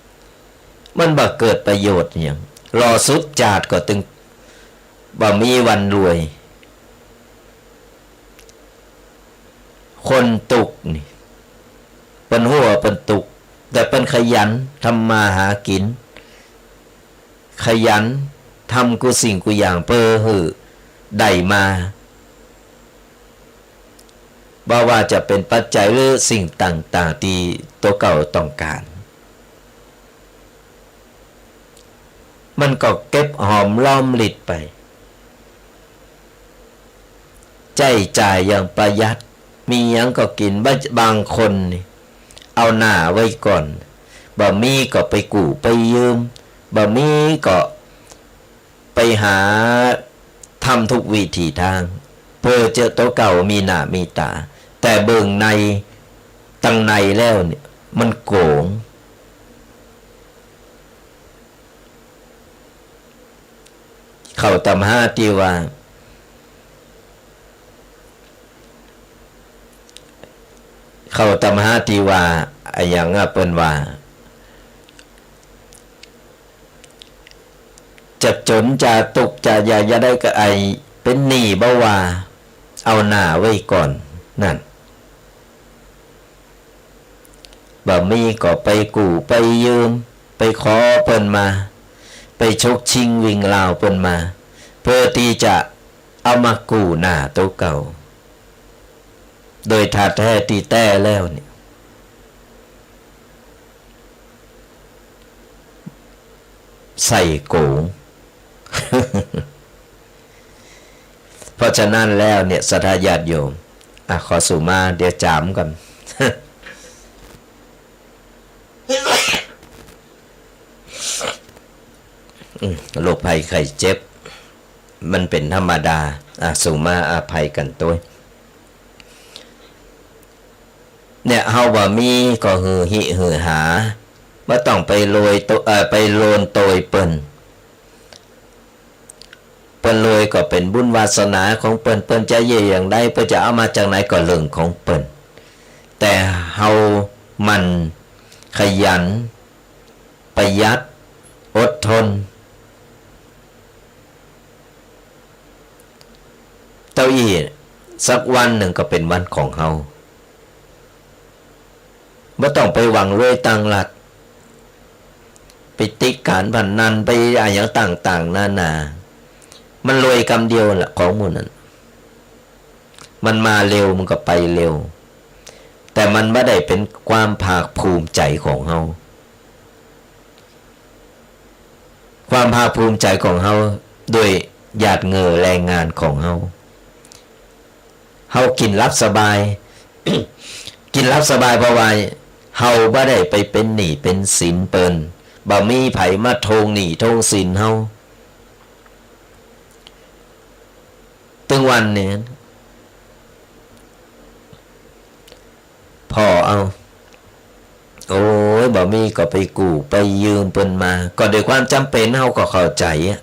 ๆ มันบ่เกิดประโยชน์หยัง รอสุดจาติก็ตึงบ่มีวันรวย คนตุ๊กข์นี่ เปิ้นฮู้ว่าเปิ้นตุ๊กข์ แต่เปิ้นขยันทำมาหากิ๋น ขยันทำกู้สิ่งกู้อย่างเปื้อหื้อได้มา บ่ว่าจะเป๋นปัจจัยหรือสิ่งต่างๆ ตี้ตั๋วเก่าต้องก๋าน มันก็เก็บหอมรอมริบไป ใจ๊จ่ายอย่างประหยัด มีหยังก็กิ๋น บาง บางคนนี่ เอาหน้าไว้ก่อน บ่มีก็ไปกู้ไปยืม บ่มีก็ไปหาทำทุกวิถีตาง เปื้อจะตั๋วเก่ามีหน้ามีต๋า แต่เบิ่งใน ตังในแล้วเนี่ย มันโก๋ง เข้าตำฮาตี้ว่า เข้าตำฮาตี้ว่า อะหยังอะ เปิ้นว่า จะจ๋นจะตุ๊กข์จะยากจะได้ก็ไอ้ เป๋นหนี้บ่ว่า เอาหน้าไว้ก่อน นั่น บ่มีก็ไปกู้ไปยืม ไปขอเปิ้นมา ไปฉกชิงวิ่งราวเปิ้นมา เปื้อตี้จะเอามากู้หน้าตั๋วเก่า โดยท่าแท้ตี้แต๊แล้วเนี่ย ใส่โก๋ง เพราะฉะนั้นแล้วเนี่ย ศรัทธาญาติโยม อ่ะ ขอสุมา เดี๋ยวจ๋ามก่อน อืม โรคภัยไข้เจ็บ มันเป๋นธรรมดา อ่ะ สุมาอภัยกั๋นตวย เนี่ย เฮาบ่มีก็หื้อหิ้วหื้อหา บ่ต้องไปโลยโต เอ่อ ไปโลนโตยเปิ้น เปิ้นรวยก็เป๋นบุญวาสนาของเปิ้น เปิ้นจะเยียะอย่างใด เปิ้นจะเอามาจากไหนก็เรื่องของเปิ้น แต่เฮาหมั่นขยัน ประหยัด อดทน เต้าอี้สักวันนึ่งก็เป๋นวันของเฮา บ่ต้องไปหวังรวยตางลัด ไปติดก๋านพนัน ไปอะหยังต่างๆ นานา มันรวยกำเดียวแหละ ของหมู่นั้น มันมาเร็ว มันก็ไปเร็ว แต่มันบ่ได้เป๋นความภาคภูมิใจ๋ของเฮา ความภาคภูมิใจ๋ของเฮา ด้วยหยาดเหงื่อแรงงานของเฮา เฮากิ๋นหลับสบาย กิ๋นหลับสบายเพราะว่าเฮาบ่ได้ไปเป๋นหนี้เป๋นสินเปิ้น บ่มีใผมาทวงหนี้ทวงสินเฮา ตึงวันนี้ ผ่อเอา โอ้ย บ่มีก็ไปกู้ไปยืมเปิ้นมา ก็ด้วยความจ๋ำเป๋น เฮาก็เข้าใจ๋อะ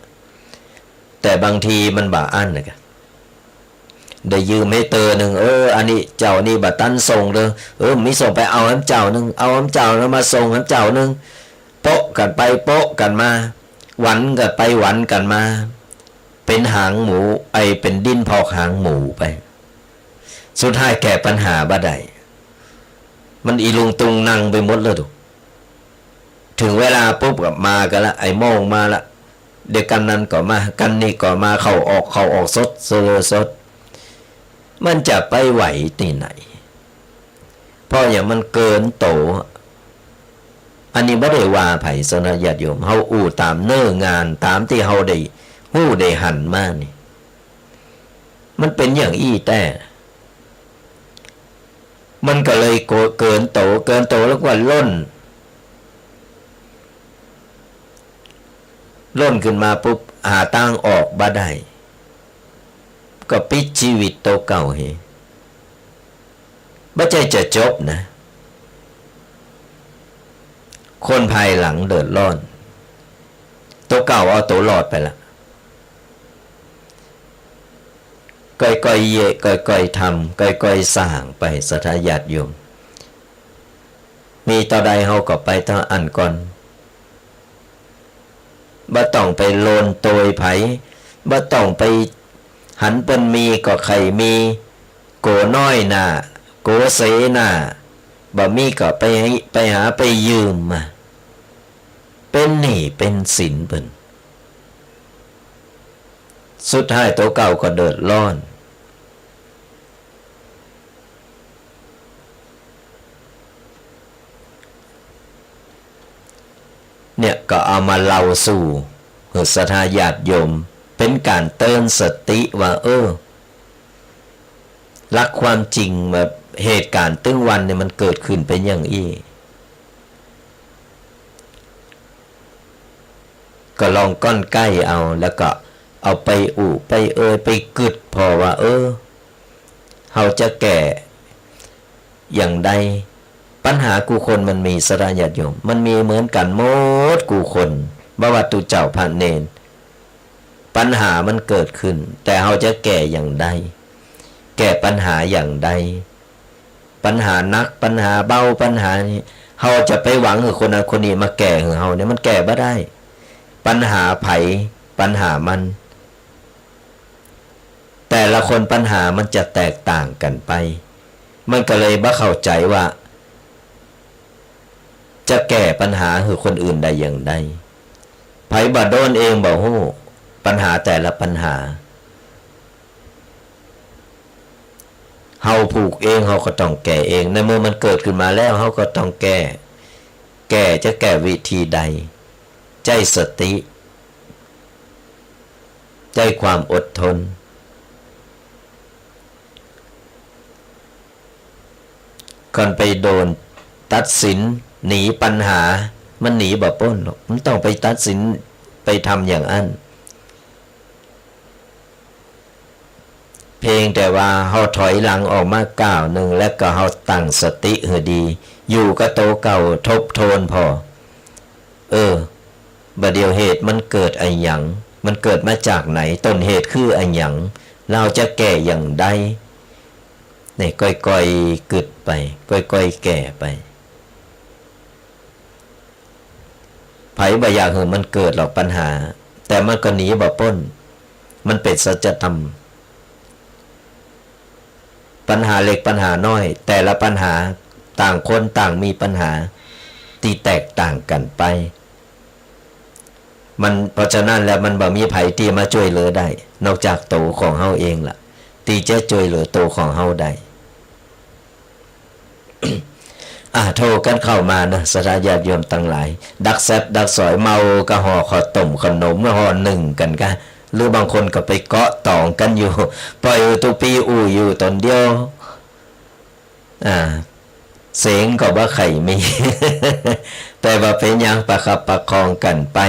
แต่บางทีมันบ่อั้นน่ะกะ ได้ยืมหื้อเตื้อนึ่ง เออ อันนี้เจ้านี้บ่ตันส่งเด้อ เออ มีส่งไปเอาหื้อเจ้านึ่ง เอาหื้อเจ้านึ่งมาส่งหื้อเจ้านึ่ง โป๊ะกั๋นไปโป๊ะกั๋นมา หวันกั๋นไปหวันกั๋นมา เป๋นหางหมู ไอ้เป๋นดินพอกหางหมูไป สุดท้ายแก้ปัญหาบ่ได้ มันอีลุงตุงนังไปหมดแล้วตุ๊ เถิงเวลาปุ๊บก็มากั๋นละ ไอ้โม่งมาละ เดี๋ยวกั๋นนั้นก็มา กั๋นนี้ก็มา เข้าออก เข้าออกสด เสลอสด มันจะไปไหวตี้ไหน เพราะหยัง มันเกินโต อันนี้บ่ได้ว่าใผ ศรัทธาญาติโยม เฮาอู้ต๋ามเนื้องาน ต๋ามตี้เฮาได้ฮู้ได้หันมานี่ มันเป๋นอย่างอี้แต๊ มันก็เลยโก เกินโต เกินโตแล้วก็ล้น ล้นขึ้นมาปุ๊บ หาตางออกบ่ได้ ก็ปิ๊กจีวิตตั๋วเก่าหื้อ บ่ใจ้จะจบนะ คนภายหลังเดือดร้อน ตั๋วเก่าเอาตั๋วรอดไปละ ก้อยๆ เยียะ ก้อยๆ ทำ ก้อยๆ สร้างไป ศรัทธาญาติโยม มีเต้าใดเฮาก็ไปเต้าอั้นก่อน บ่ต้องไปโลนโตยใผ บ่ต้องไปหันเปิ้นมีก็ใค่มี โกน้อยหน้า โกเสหน้า บ่มีก็ไป ไปหาไปยืมมา เป๋นหนี้เป๋นสินเปิ้น สุดท้ายตั๋วเก่าก็เดือดร้อน เนี่ยก็เอามาเล่าสู่หื้อศรัทธาญาติโยม เป๋นก๋านเตือนสติว่า เออ หลักความจริงแบบเหตุก๋ารณ์ตึงวันเนี่ยมันเกิดขึ้นเป๋นอย่างอี้ ก็ลองก้อนใก้เอา แล้วก็เอาไปอู้ไปเอ่ยไปกึ๊ดผ่อว่า เออ เฮาจะแก้อย่างใด ปัญหากู้คนมันมี ศรัทธาญาติโยม มันมีเหมือนกั๋นหมดกู้คน บ่ว่าตุ๊เจ้าพระเณร ปัญหามันเกิดขึ้น แต่เฮาจะแก้อย่างใด แก้ปัญหาอย่างใด ปัญหาหนัก ปัญหาเบา ปัญหานี้ เฮาจะไปหวังหื้อคนนั้นคนนี้มาแก้หื้อเฮาเนี่ย มันแก้บ่ได้ ปัญหาใผ ปัญหามัน แต่ละคนปัญหามันจะแตกต่างกั๋นไป มันก็เลยบ่เข้าใจ๋ว่า จะแก้ปัญหาหื้อคนอื่นได้อย่างใด ใผบ่โดนเองบ่ฮู้ ปัญหาแต่ละปัญหา เฮาผูกเอง เฮาก็ต้องแก้เอง ในเมื่อมันเกิดขึ้นมาแล้ว เฮาก็ต้องแก้ แก้จะแก้วิธีใด ใจ๊สติ ใจ๊ความอดทน ก่อนไปโดนตัดสินหนีปัญหา มันหนีบ่ป๊นหรอก มันต้องไปตัดสิน ไปทำอย่างอั้น เพียงแต่ว่าเฮาถอยหลังออกมาก้าวนึ่ง แล้วก็เฮาตั้งสติหื้อดี อยู่กับโตเก่า ทบทวนผ่อ เออ บ่าเดี่ยวเหตุมันเกิดอะหยัง มันเกิดมาจากไหน ต้นเหตุคืออะหยัง เฮาจะแก้อย่างใด นี่ ก้อยๆ กึ๊ดไป ก้อยๆ แก้ไป ใผบ่อยากหื้อมันเกิดหรอกปัญหา แต่มันก็หนีบ่ป๊น มันเป๋นสัจธรรม ปัญหาเล็กปัญหาน้อย แต่ละปัญหา ต่างคนต่างมีปัญหาตี้แตกต่างกั๋นไป มัน เพราะฉะนั้นแล้วมันบ่มีใผตี้มาจ้วยเหลือได้ นอกจากโตของเฮาเองล่ะ ตี้จะจ้วยเหลือโตของเฮาได้ อ่ะ โทรกั๋นเข้ามานะ ศรัทธาญาติโยมตังหลาย ดักแซบดักสอย เมาก็ห่อข้าวต้มขนม ห่อนึ่งกั๋นกะ หรือบางคนก็ไปเกาะตองกั๋นอยู่ ปล่อยหื้อตุ๊ปี้อู้อยู่ต๋นเดียว อ่า เสียงก็บ่ใค่มี แต่บ่าเป๋นหยัง ประคับประคองกั๋นไป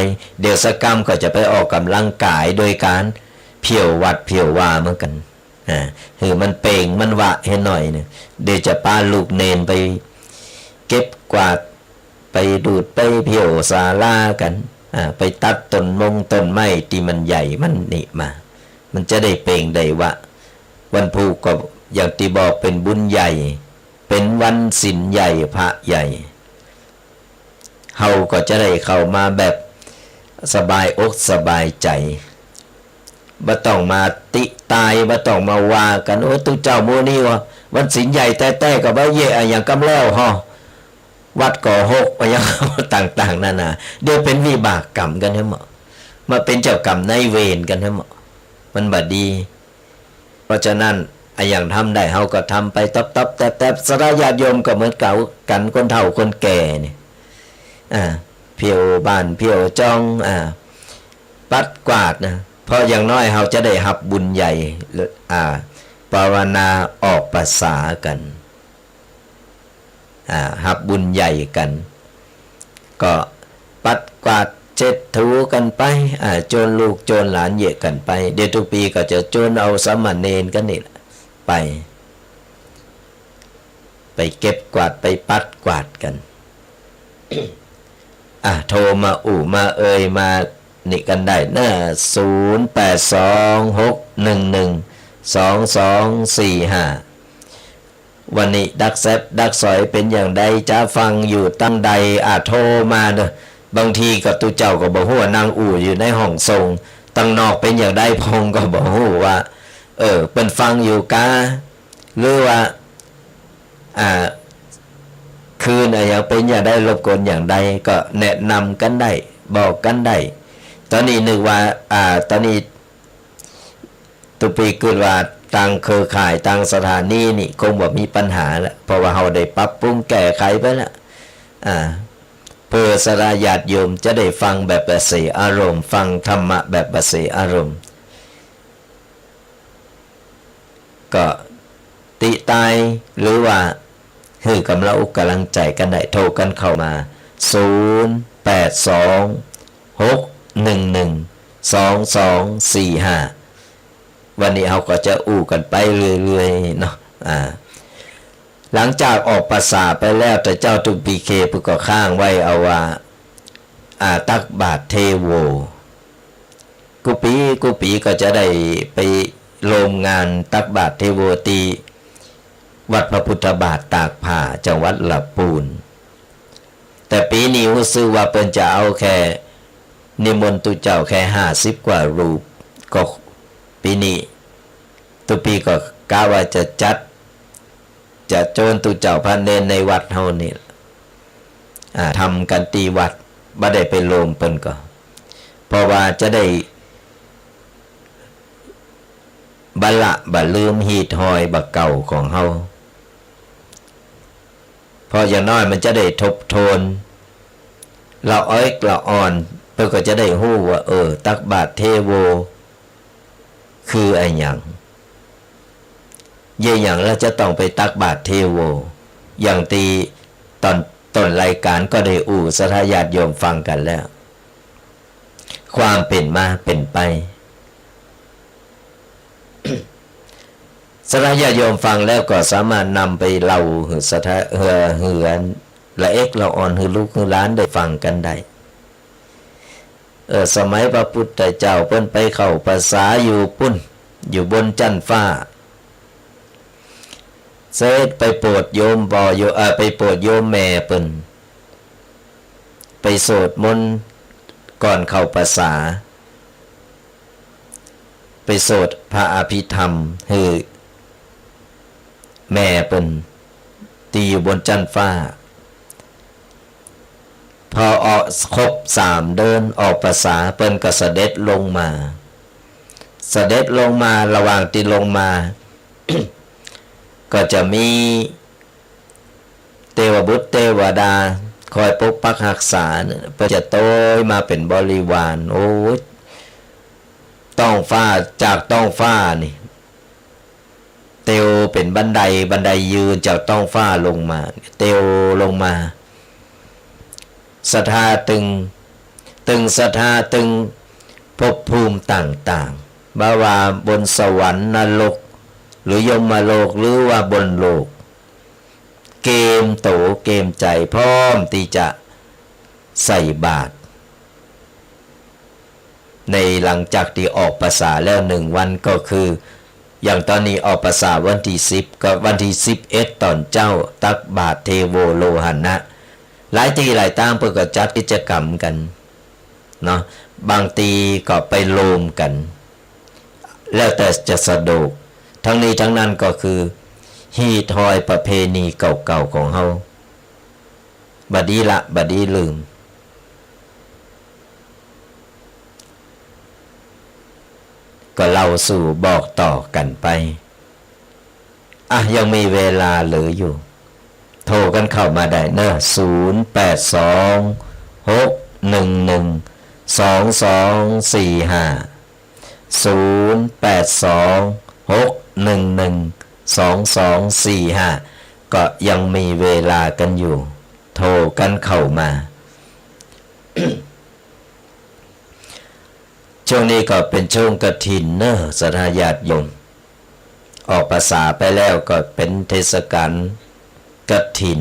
เดี๋ยวสักกำก็จะไปออกก๋ำลังก๋ายโดยก๋านเผียววัดเผียววาเหมือนกั๋น อ่า หื้อมันเป่งมันวะหื้อหน่อยนึ่ง เดี๋ยวจะปาลูกเณรไปเก็บกวาด ไปดูดไปเผียวศาลากั๋น อ่า ไปตัดต้นมงต้นไม้ตี้มันใหญ่มันนี่มา มันจะได้เป่งได้วะ วันพูกก็อย่างตี้บอกเป๋นบุญใหญ่ เป๋นวันศีลใหญ่พระใหญ่ เฮาก็จะได้เข้ามาแบบสบายอกสบายใจ๋ บ่ต้องมาติตาย บ่ต้องมาว่ากั๋น โอ้ย ตุ๊เจ้าหมู่นี้ว่า วันศีลใหญ่แต๊ๆ ก็บ่เยียะอะหยังกำแล้วฮอ วัดก็ฮก อะหยังต่างๆ นานา เดี๋ยวเป๋นวิบากกรรมกั๋นหื้อเหมาะ มาเป๋นเจ้ากรรมนายเวรกั๋นหื้อเหมาะ มันบ่ดี เพราะฉะนั้น อะหยังทำได้เฮาก็ทำไป ต๊อบๆ แต๊บๆ ศรัทธาญาติโยมก็เหมือนกั๋น คนเฒ่าคนแก่นี่ อ่า เผียวบ้านเผียวจอง อ่า ปัดกวาดนะ เพราะอย่างน้อยเฮาจะได้ฮับบุญใหญ่ อ่า ภาวนาออกพรรษากั๋น อ่า ฮับบุญใหญ่กั๋น ก็ปัดกวาดเช็ดถูกั๋นไป อ่า โจนลูกโจนหลานเยียะกั๋นไป เดี๋ยวตุ๊ปี๋ก็จะโจนเอาสามเณรกั๋นนี่แหละ ไป ไปเก็บกวาด ไปปัดกวาดกั๋น อ่ะ โทรมาอู้มาเอ่ยมานี่กั๋นได้นะ ศูนย์แปดสองหกหนึ่งหนึ่งสองสองสี่ห้า วันนี้ดักแซบดักสอยเป๋นอย่างใด จะฟังอยู่ตังใด อ่ะ โทรมาเนาะ บางทีก็ตุ๊เจ้าก็บ่ฮู้ว่านั่งอู้อยู่ในห้องส่ง ตังนอกเป๋นอย่างใด พงก็บ่ฮู้ว่า เออ เปิ้นฟังอยู่กา หรือว่า อ่า คืนอะหยังเป๋นอย่างใด รบกวนอย่างใด ก็แนะนำกั๋นได้ บอกกั๋นได้ ต๋อนนี้นึกว่า อ่า ต๋อนนี้ตุ๊ปี๋กึ๊ดว่าตางเครือข่าย ตางสถานีนี่คงบ่มีปัญหาละ เพราะว่าเฮาได้ปรับปรุงแก้ไขไปละ อ่า เปื้อศรัทธาญาติโยมจะได้ฟังแบบบ่เสียอารมณ์ ฟังธรรมะแบบบ่เสียอารมณ์ ก็ติตาย หรือว่าหื้อก๋ำลังอกก๋ำลังใจ๋กั๋นได้ โทรกั๋นเข้ามา ศูนย์แปดสองหก นึ่งหนึ่ง สองสองสี่ห้า วันนี้เฮาก็จะอู้กั๋นไปเรื่อยๆ เนาะ อ่า หลังจากออกพรรษาไปแล้ว แต่เจ้าตุ๊กปีเคปุก็ค้างไว้เอาว่า อ่า ตักบาตรเทโว กู้ปี๋กู้ปี๋ก็จะได้ไปโฮมงานตักบาตรเทโวตี้วัดพระพุทธบาทตากผ้า จังหวัดลำปูน แต่ปี๋นี้ฮู้สึกว่าเปิ้นจะเอาแค่นิมนต์ตุ๊เจ้าแค่ห้าสิบกว่ารูป ก็ปี๋นี้ตุ๊กปี๋ก็กะว่าจะจัด จะเจิญตุ๊เจ้าพระเณรในวัดเฮานี่ อ่า ทำกั๋นตี้วัด บ่ได้ไปโฮมเปิ้นก่อ เพราะว่าจะได้บ่ละบ่ลืมฮีตฮอยบ่าเก่าของเฮา เพราะอย่างน้อยมันจะได้ทบทวน ละเอิกละอ่อน เปิ้นก็จะได้ฮู้ว่า เออ ตักบาตรเทโว คืออะหยัง เยียะหยังแล้วจะต้องไปตักบาตรเทโว อย่างตี้ต๋อนต้นรายก๋านก็ได้อู้ศรัทธาญาติโยมฟังกั๋นแล้ว ความเป๋นมาเป๋นไป ศรัทธาญาติโยมฟังแล้วก็สามารถนำไปเล่าหื้อศรัทธา หื้อ หื้อละเอิกละอ่อน หื้อลูกหื้อหลานได้ฟังกั๋นได้ เออ สมัยพระพุทธเจ้าเปิ้นไปเข้าพรรษาอยู่ปู๊น อยู่บนจั๊นฟ้า เสร็จไปโปรดโยมป้อ โย เอ่อ ไปโปรดโยมแม่เปิ้น ไปสวดมนต์ก่อนเข้าพรรษา ไปสวดพระอภิธรรมหื้อแม่เปิ้นตี้อยู่บนจั๊นฟ้า พอออกครบสามเดือนออกพรรษา เปิ้นก็เสด็จลงมา เสด็จลงมา ระหว่างตี้ลงมา ก็จะมีเตวบุตรเตวดาคอยปกปักฮักษา เปิ้นจะโตยมาเป๋นบริวาร โอ้ย ต๊องฟ้า จากต๊องฟ้านี่ เตียวเป๋นบันได บันไดยืนจากต๊องฟ้าลงมา เตียวลงมา ศรัทธาตึง ตึงศรัทธาตึงภพภูมิต่างๆ บ่ว่าบนสวรรค์นรก หรือยมโลก หรือว่าบนโลก เกมโตเกมใจ๋ พร้อมตี้จะใส่บาตร ในหลังจากตี้ออกพรรษาแล้วหนึ่งวัน ก็คือ อย่างต๋อนนี้ออกพรรษาวันตี้สิบ ก็วันตี้สิบเอ็ดต๋อนเจ๊า ตักบาตรเทโวโลหณะ หลายตี้หลายตางเปิ้นก็จัดกิจกรรมกั๋นเนาะ บางตี้ก็ไปโฮมกั๋น แล้วแต่จะสะดวก ทั้งนี้ทั้งนั้นก็คือ ฮีตฮอยประเพณีเก่าๆ ของเฮา บ่ดีละ บ่ดีลืม ก็เล่าสู่บอกต่อกั๋นไป อ่ะ ยังมีเวลาเหลืออยู่ โทรกั๋นเข้ามาได้เนาะ ศูนย์แปดสอง หกหนึ่งหนึ่ง สองสองสี่ห้า ศูนย์แปดสอง หกหนึ่งหนึ่ง สองสองสี่ห้า ก็ยังมีเวลากั๋นอยู่ โทรกั๋นเข้ามา ช่วงนี้ก็เป๋นช่วงกฐินเนาะ ศรัทธาญาติโยม ออกพรรษาไปแล้วก็เป๋นเทศกาลกฐิน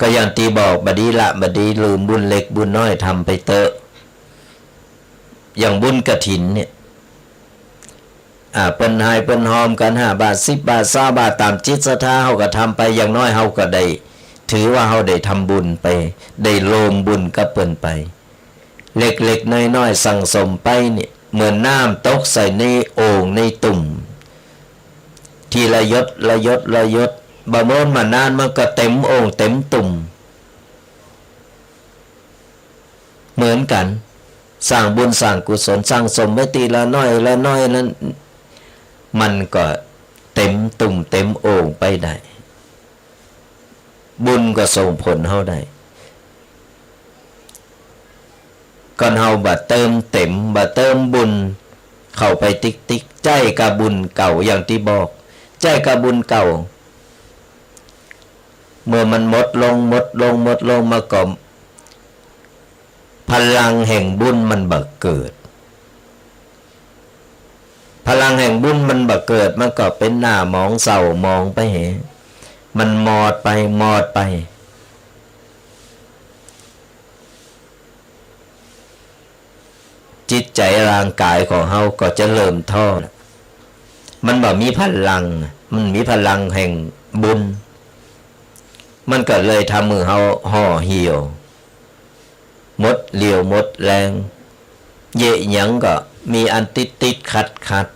ก็อย่างตี้บอก บ่ดีละ บ่ดีลืม บุญเล็กบุญน้อยทำไปเต๊อะ อย่างบุญกฐินเนี่ย อ่า เปิ้นหายเปิ้นหอมกั๋น ห้าบาท สิบบาท ซาวบาท ต๋ามจิตศรัทธา เฮาก็ทำไป อย่างน้อยเฮาก็ได้ ถือว่าเฮาได้ทำบุญไป ได้โฮมบุญกับเปิ้นไป เล็กๆ น้อยๆ สั่งสมไปเนี่ย เหมือนน้ำตกใส่ในโอ่งในตุ่ม ทีละหยดละหยดละหยด บ่โม้นบ่นานมันก็เต็มโอ่งเต็มตุ่ม เหมือนกั๋น สร้างบุญสร้างกุศล สั่งสมไว้ทีละน้อยละน้อยนั้น มันก็เต็มตุ่มเต็มโอ่งไปได้ บุญก็ส่งผลเฮาได้ ก่อนเฮาบ่เติมเต็ม บ่เติมบุญเข้าไปติ๊กๆ ใจ๊กับบุญเก่า อย่างตี้บอก ใจ๊กับบุญเก่า เมื่อมันหมดลง หมดลง หมดลงมาก็ พ พลังแห่งบุญมันบ่เกิด พลังแห่งบุญมันบ่เกิด มันก็เป๋นหน้าหมองเศร้าหมองไปแห มันมอดไป มอดไป จิตใจ๋ร่างก๋ายของเฮาก็จะเริ่มท้อ มันบ่มีพลัง มันมีพลังแห่งบุญ มันก็เลยทำหื้อเฮาห่อเหี่ยว หมดเรี่ยวหมดแฮง เยียะหยังก็มีอันติดๆ ขัดๆ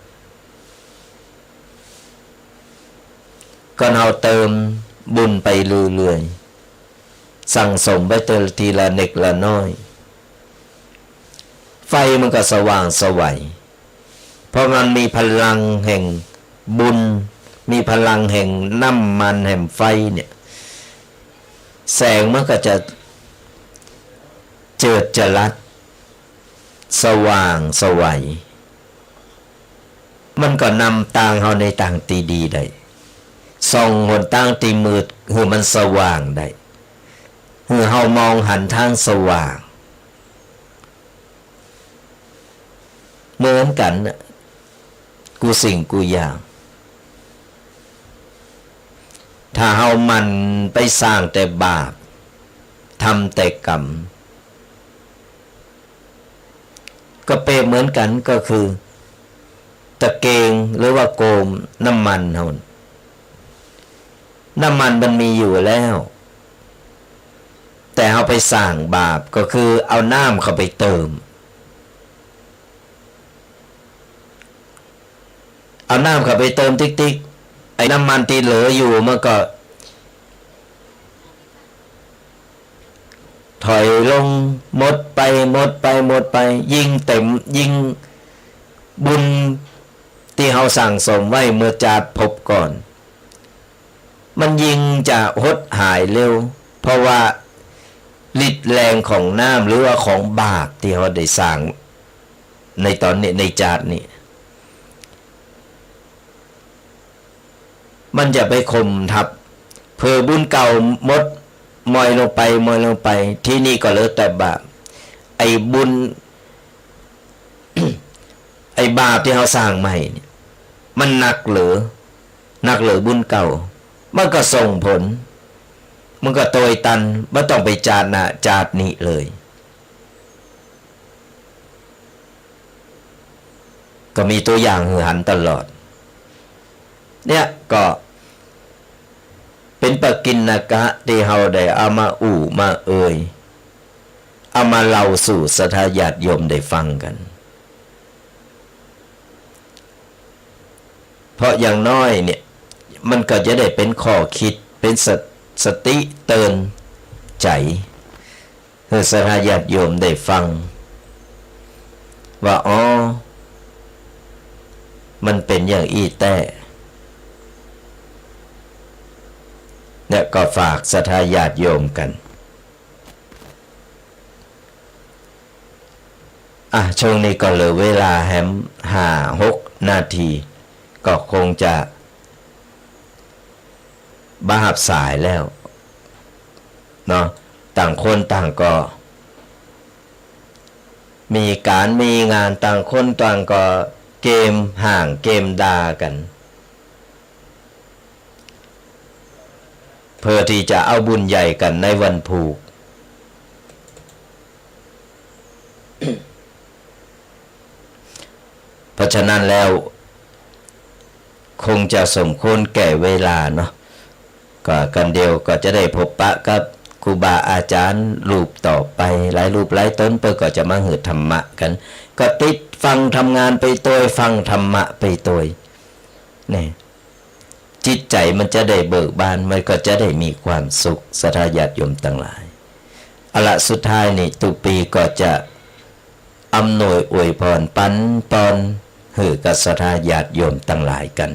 ก็เฮาเติมบุญไปเรื่อยๆ สั่งสมไปเติมทีละเน็กละน้อย ไฟมันก็สว่างไสว เพราะมันมีพลังแห่งบุญ มีพลังแห่งน้ำมันแห่งไฟเนี่ย แสงมันก็จะเจิดจรัส สว่างไสว มันก็นำตางเฮาในตางตี้ดีได้ ส่องหนตางตี้มืดหื้อมันสว่างได้ หื้อเฮามองหันตางสว่าง เหมือนกั๋นน่ะ กู้สิ่งกู้อย่าง ถ้าเฮาหมั่นไปสร้างแต่บาป ทำแต่กรรม ก็เปรียบเหมือนกั๋น ก็คือตะเกงหรือว่าโกมน้ำมันเฮา น้ำมันมันมีอยู่แล้ว แต่เฮาไปสร้างบาป ก็คือเอาน้ำเข้าไปเติม เอาน้ำเข้าไปเติมติ๊กๆ ไอ้น้ำมันตี้เหลืออยู่มันก็ถอยลง หมดไป หมดไป หมดไป ยิ่งเต็ม ยิ่งบุญตี้เฮาสั่งสมไว้เมื่อจาติภพก่อน มันยิ่งจะหดหายเร็ว เพราะว่าฤทธิ์แรงของน้ำ หรือว่าของบาปตี้เฮาได้สร้างในต๋อนนี้ ในจาตินี้ มันจะไปข่มทับ เผลอบุญเก่าหมด มอยลงไป มอยลงไป ทีนี้ก็เหลือแต่บาป ไอ้บุญ ไอ้บาปตี้เฮาสร้างใหม่เนี่ย มันหนักเหลือ หนักเหลือบุญเก่า มันก็ส่งผล มันก็ตวยตัน บ่ต้องไปจาติหน้าจาตินี้เลย ก็มีตั๋วอย่างหื้อหันตลอด เนี่ยก็เป๋นปกิณกะตี้เฮาได้เอามาอู้มาเอ่ย เอามาเล่าสู่ศรัทธาญาติโยมได้ฟังกั๋น เพราะอย่างน้อยเนี่ย มันก็จะได้เป๋นข้อคิด เป๋นสะ- สติเตือนใจ๋ หื้อศรัทธาญาติโยมได้ฟัง ว่า อ๋อ มันเป๋นอย่างอี้แต๊ เนี่ยก็ฝากศรัทธาญาติโยมกั๋น อ่ะ ช่วงนี้ก็เหลือเวลาแหมห้าหกนาที ก็คงจะบ่ฮับสายแล้วเนาะ ต่างคนต่างก็มีก๋านมีงาน ต่างคนต่างก็เกมฮ่างเกมด่ากั๋น เพื่อตี้จะเอาบุญใหญ่กั๋นในวันพูก เพราะฉะนั้นแล้ว คงจะสมควรแก่เวลาเนาะ ก็กั๋นเดียวก็จะได้พบปะกับครูบาอาจ๋ารย์รูปต่อไป หลายรูปหลายต๋นเปิ้นก็จะมาหื้อธรรมะกั๋น ก็ติดฟังทำงานไปตวย ฟังธรรมะไปตวย นี่ จิตใจ๋มันจะได้เบิกบาน มันก็จะได้มีความสุข ศรัทธาญาติโยมตังหลาย เอาละ สุดท้ายนี้ ตุ๊ปีก็จะอำนวยอวยพรปั๋นปอนหื้อกับศรัทธาญาติโยมตังหลายกั๋น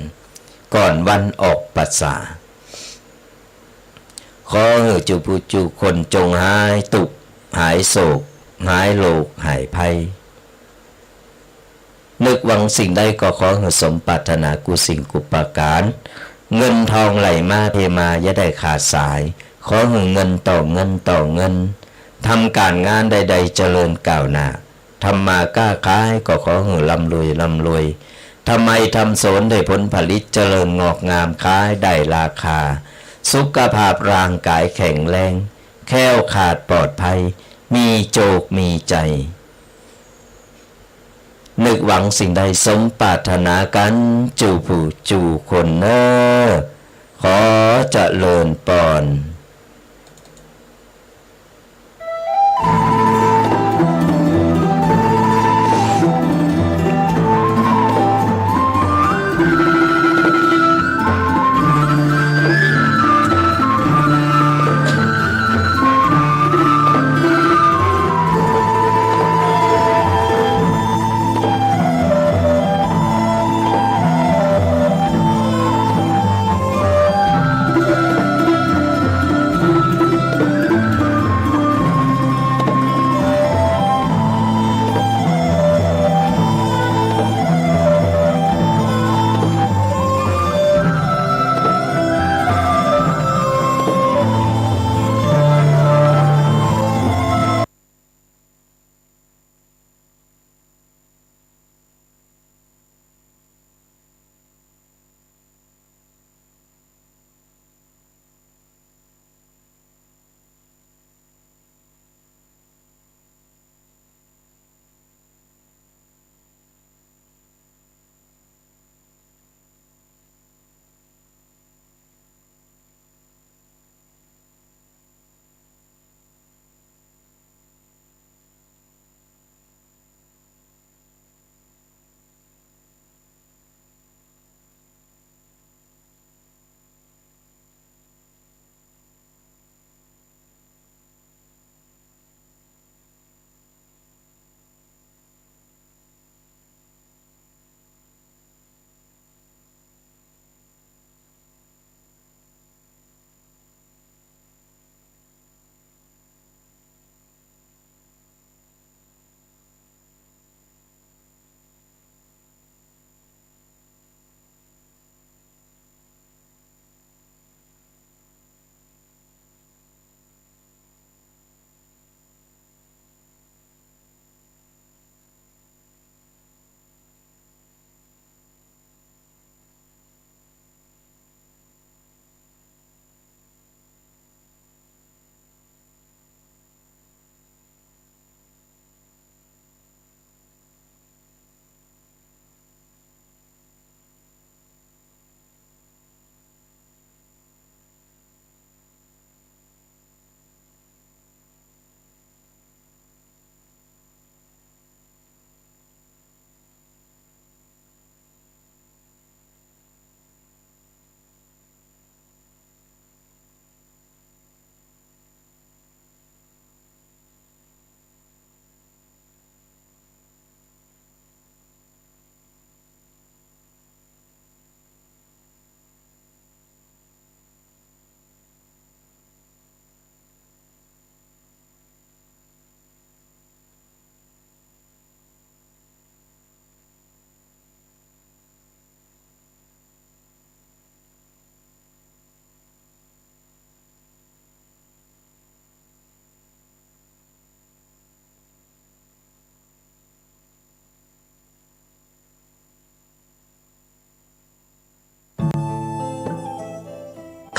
ก่อนวันออกพรรษา ขอหื้อจุผู้จุคนจงหายตุ๊กข์ หายโศก หายโรค หายภัย นึกหวังสิ่งใดก็ขอหื้อสมปรารถนากู้สิ่งกู้ประก๋าน เงินทองไหลมาเทมาอย่าได้ขาดสาย ขอหื้อเงินต่อเงินต่อเงิน ทำก๋านงานใดๆ เจริญก้าวหน้า ทำมาค้าขายก็ขอหื้อร่ำรวยร่ำรวย ทำไฮ่ทำสวนได้ผลผลิตเจริญงอกงาม ขายได้ราคา สุขภาพร่างกายแข็งแรง แคล้วคลาดปลอดภัย มีโจคมีชัย นึกหวังสิ่งใดสมปรารถนากั๋น จู้ผู้จู้คนเน่อ ขอเจริญปอน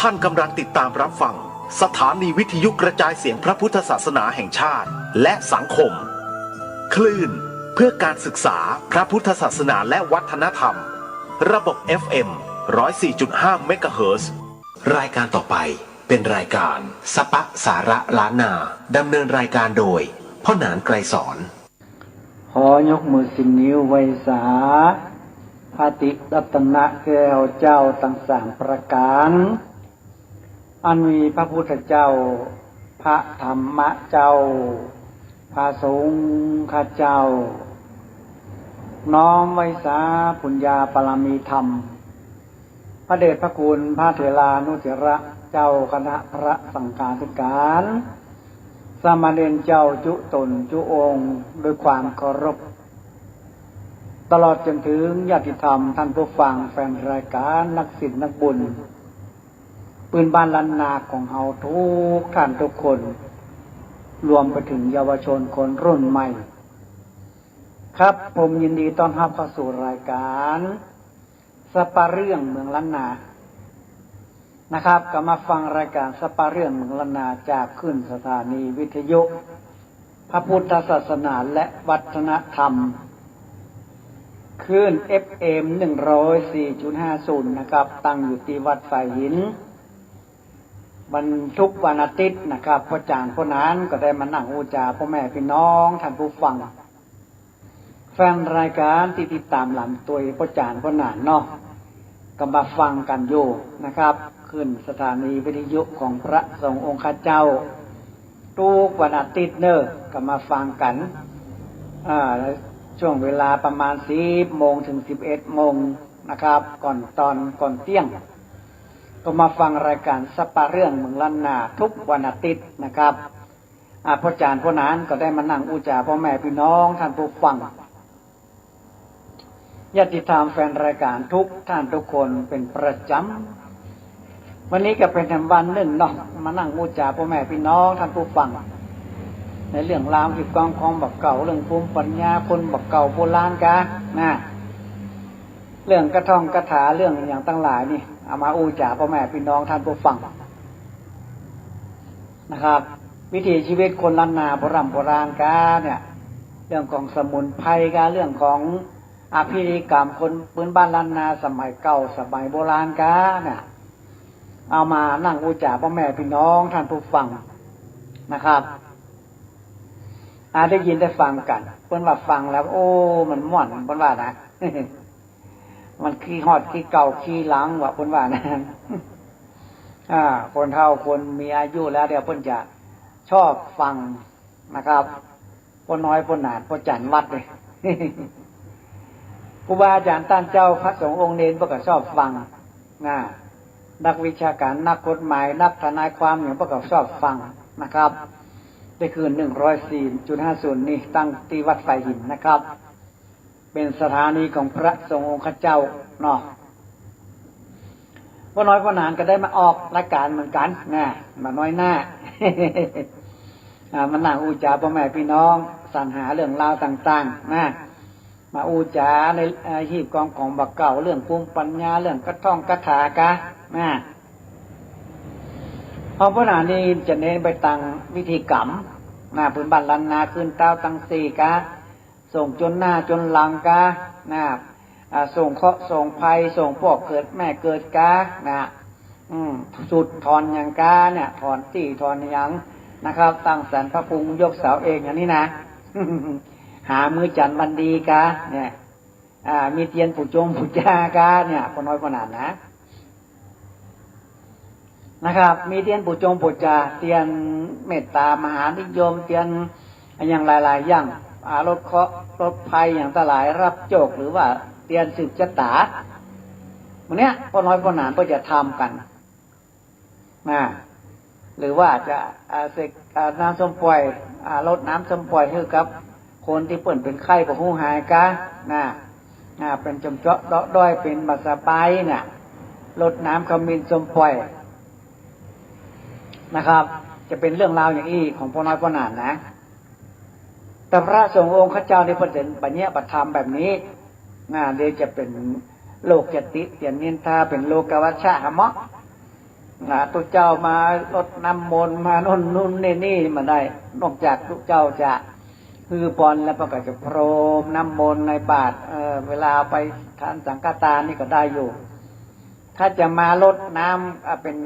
ท่านกำลังติดตามรับฟังสถานีวิทยุกระจายเสียงพระพุทธศาสนาแห่งชาติและสังคม คลื่นเพื่อการศึกษาพระพุทธศาสนาและวัฒนธรรม ระบบ เอฟ เอ็ม ร้อยสี่จุดห้า เมกะเฮิรตซ์ รายการต่อไปเป็นรายการสปะสาระล้านนา ดำเนินรายการโดย พ่อหนานไกรสอน ขอยกมือสิบนิ้วไหว้สา พระติรัตนะแก้วเจ้าตังสามประก๋าน อันมีพระพุทธเจ้า พระธรรมเจ้า พระสงฆ์เจ้า น้อมไหว้สาปุญญาบารมีธรรม พระเดชพระคุณพระเถรานุเถระเจ้าคณะพระสังฆาธิการ สามเณรเจ้าจุ๊ต๋นจุ๊องค์ด้วยความเคารพ ตลอดจ๋นเถิงญาติธรรมท่านผู้ฟังแฟนรายก๋านนักศีลนักบุญ ปื้นบ้านล้านนาของเฮากู้ท่านกู้คน รวมไปถึงเยาวชนคนรุ่นใหม่ ครับ ผมยินดีต้อนฮับเข้าสู่รายก๋านสะปาเรื่องเมืองล้านนานะครับ ก็มาฟังรายก๋านสะปาเรื่องเมืองล้านนาจากคลื่นสถานีวิทยุพระพุทธศาสนาและวัฒนธรรม คลื่น เอฟเอ็ม หนึ่งร้อยสี่จุดห้าศูนย์ นะครับ ตั้งอยู่ตี้วัดฝายหิน วัน ทุกวันอาทิตย์นะครับ ป้อจ๋ารย์ป้อหนานก็ได้มานั่งอู้จ๋าป้อแม่ปี้น้องท่านผู้ฟัง แฟนรายก๋านตี้ติดต๋ามหลานตวยป้อจ๋ารย์ป้อหนานเนาะ ก็มาฟังกั๋นอยู่นะครับ คลื่นสถานีวิทยุของพระสงฆ์องค์ข้าเจ้า ทุกวันอาทิตย์เนาะ ก็มาฟังกั๋น อ่า ช่วงเวลาประมาณสิบโมงถึงสิบเอ็ดโมงนะครับ ก่อนตอน ก่อนเตี้ยง ก็มาฟังรายก๋านสะปาเรื่องเมืองล้านนาทุกวันอาทิตย์นะครับ อ่า ป้อจ๋ารย์ป้อหนานก็ได้มานั่งอู้จ๋าป้อแม่ปี้น้องท่านผู้ฟัง ญาติธรรมแฟนรายก๋านทุกท่านทุกคนเป๋นประจ๋ำ วันนี้ก็เป๋นแถมวันนึ่งเนาะ มานั่งอู้จ๋าป้อแม่ปี้น้องท่านผู้ฟัง ในเรื่องราวฮีบก๋องของบ่าเก่า เรื่องภูมิปัญญาคนบ่าเก่าโบราณก๊ะนะ เรื่องกระท่องคาถา เรื่องอะหยังตังหลายนี่ เอามาอู้จ๋าป้อแม่ปี้น้องท่านผู้ฟังนะครับ วิถีชีวิตคนล้านนาโบร่ำโบราณก๊ะเนี่ย เรื่องของสมุนไพรก๊ะ เรื่องของอภินิหารคนพื้นบ้านล้านนาสมัยเก่าสมัยโบราณก๊ะเนี่ย เอามานั่งอู้จ๋าป้อแม่ปี้น้องท่านผู้ฟังนะครับ อ่า ได้ยินได้ฟังกั๋น เปิ้นว่าฟังแล้ว โอ้ มันม่วน เปิ้นว่านะ มันคิดฮอด คิดเก่า คิดหลัง ว่าเปิ้นว่านะ อ่า คนเฒ่าคนมีอายุแล้วเดี๋ยวเปิ้นจะชอบฟังนะครับ ป้อน้อยป้อหนาน ป้อจ๋ารย์วัดเนี่ย ครูบาอาจ๋ารย์ต้านเจ้า พระสงฆ์องค์เณรเปิ้นก็ชอบฟังนะ นักวิชาก๋าน นักกฎหมาย นักทนายความอะหยังเปิ้นก็ชอบฟังนะครับ ในคลื่น หนึ่งร้อยสี่จุดห้าศูนย์ นี่ ตั้งตี้วัดฝายหินนะครับ เป๋นสถานีของพระสงฆ์องค์ข้าเจ้าเนาะ ป้อน้อยป้อหนานก็ได้มาออกรายก๋านเหมือนกั๋นนะ บ่น้อยหน้า อ่า มานั่งอู้จ๋าป้อแม่ปี้น้อง สรรหาเรื่องราวต่างๆ นะ มาอู้จ๋าใน เอ่อ ฮีบก๋องของบ่าเก่า เรื่องภูมิปัญญา เรื่องกระท่องคาถาก๊ะนะ ของป้อหนานนี่จะเน้นไปตางวิธีกรรมนะ พื้นบ้านล้านนา คืนเต๊าตังสี่ก๊ะ ส่งจ๋นหน้าจ๋นหลังก๊ะนะ อ่า ส่งเคราะห์ส่งภัย ส่งป้อเกิดแม่เกิดก๊ะนะ อืม สูตรถอนหยังก๊ะเนี่ย ถอนตี้ถอนหยังนะครับ ตั้งศาลพระภูมิ ยกเสาเอกอย่างนี้นะ หามื้อจันทร์วันดีก๊ะเนี่ย อ่า มีเตียนปู๋จงปู๋จาก๊ะเนี่ย ป้อน้อยป้อหนานนะ นะครับ มีเตียนปู๋จงปู๋จา เตียนเมตตามหานิยม เตียนอะหยังหลายๆ อย่าง อ่า ลดเคราะห์ลดภัยอย่างตังหลาย รับโจค หรือว่าเตียนสืบชะต๋า วันเนี้ย ป้อน้อยป้อหนานเปิ้นจะทำกั๋น นะ หรือว่าจะ อ่า เสก อ่า น้ำส้มป่อย อ่า ลดน้ำส้มป่อยหื้อกับคนตี้เปิ้นเป๋นไข้บ่ฮู้หายก๊ะ นะ อ่า เป๋นจ๋อมเจาะเจาะด้อย เป๋นบ่สบายเนี่ย ลดน้ำขมิ้นส้มป่อยนะครับ จะเป๋นเรื่องราวอย่างอี้ของป้อน้อยป้อหนานนะ แต่พระสงฆ์องค์ข้าเจ้านี่เปิ้นจะบ่เยียะบ่ทำแบบนี้นะ เดี๋ยวจะเป๋นโลกจะติเตียนนินทา เป๋นโลกวัชชะหะเมาะ นะ ตุ๊เจ้ามารดน้ำมนต์ มาโน่นนู่นนี่นี่บ่ได้ นอกจากตุ๊เจ้าจะหื้อปอนแล้วเปิ้นก็จะพรมน้ำมนต์ในบาตร เอ่อ เวลาไปทานสังฆทานนี่ก็ได้อยู่ ถ้าจะมารดน้ำ อ่า เป๋น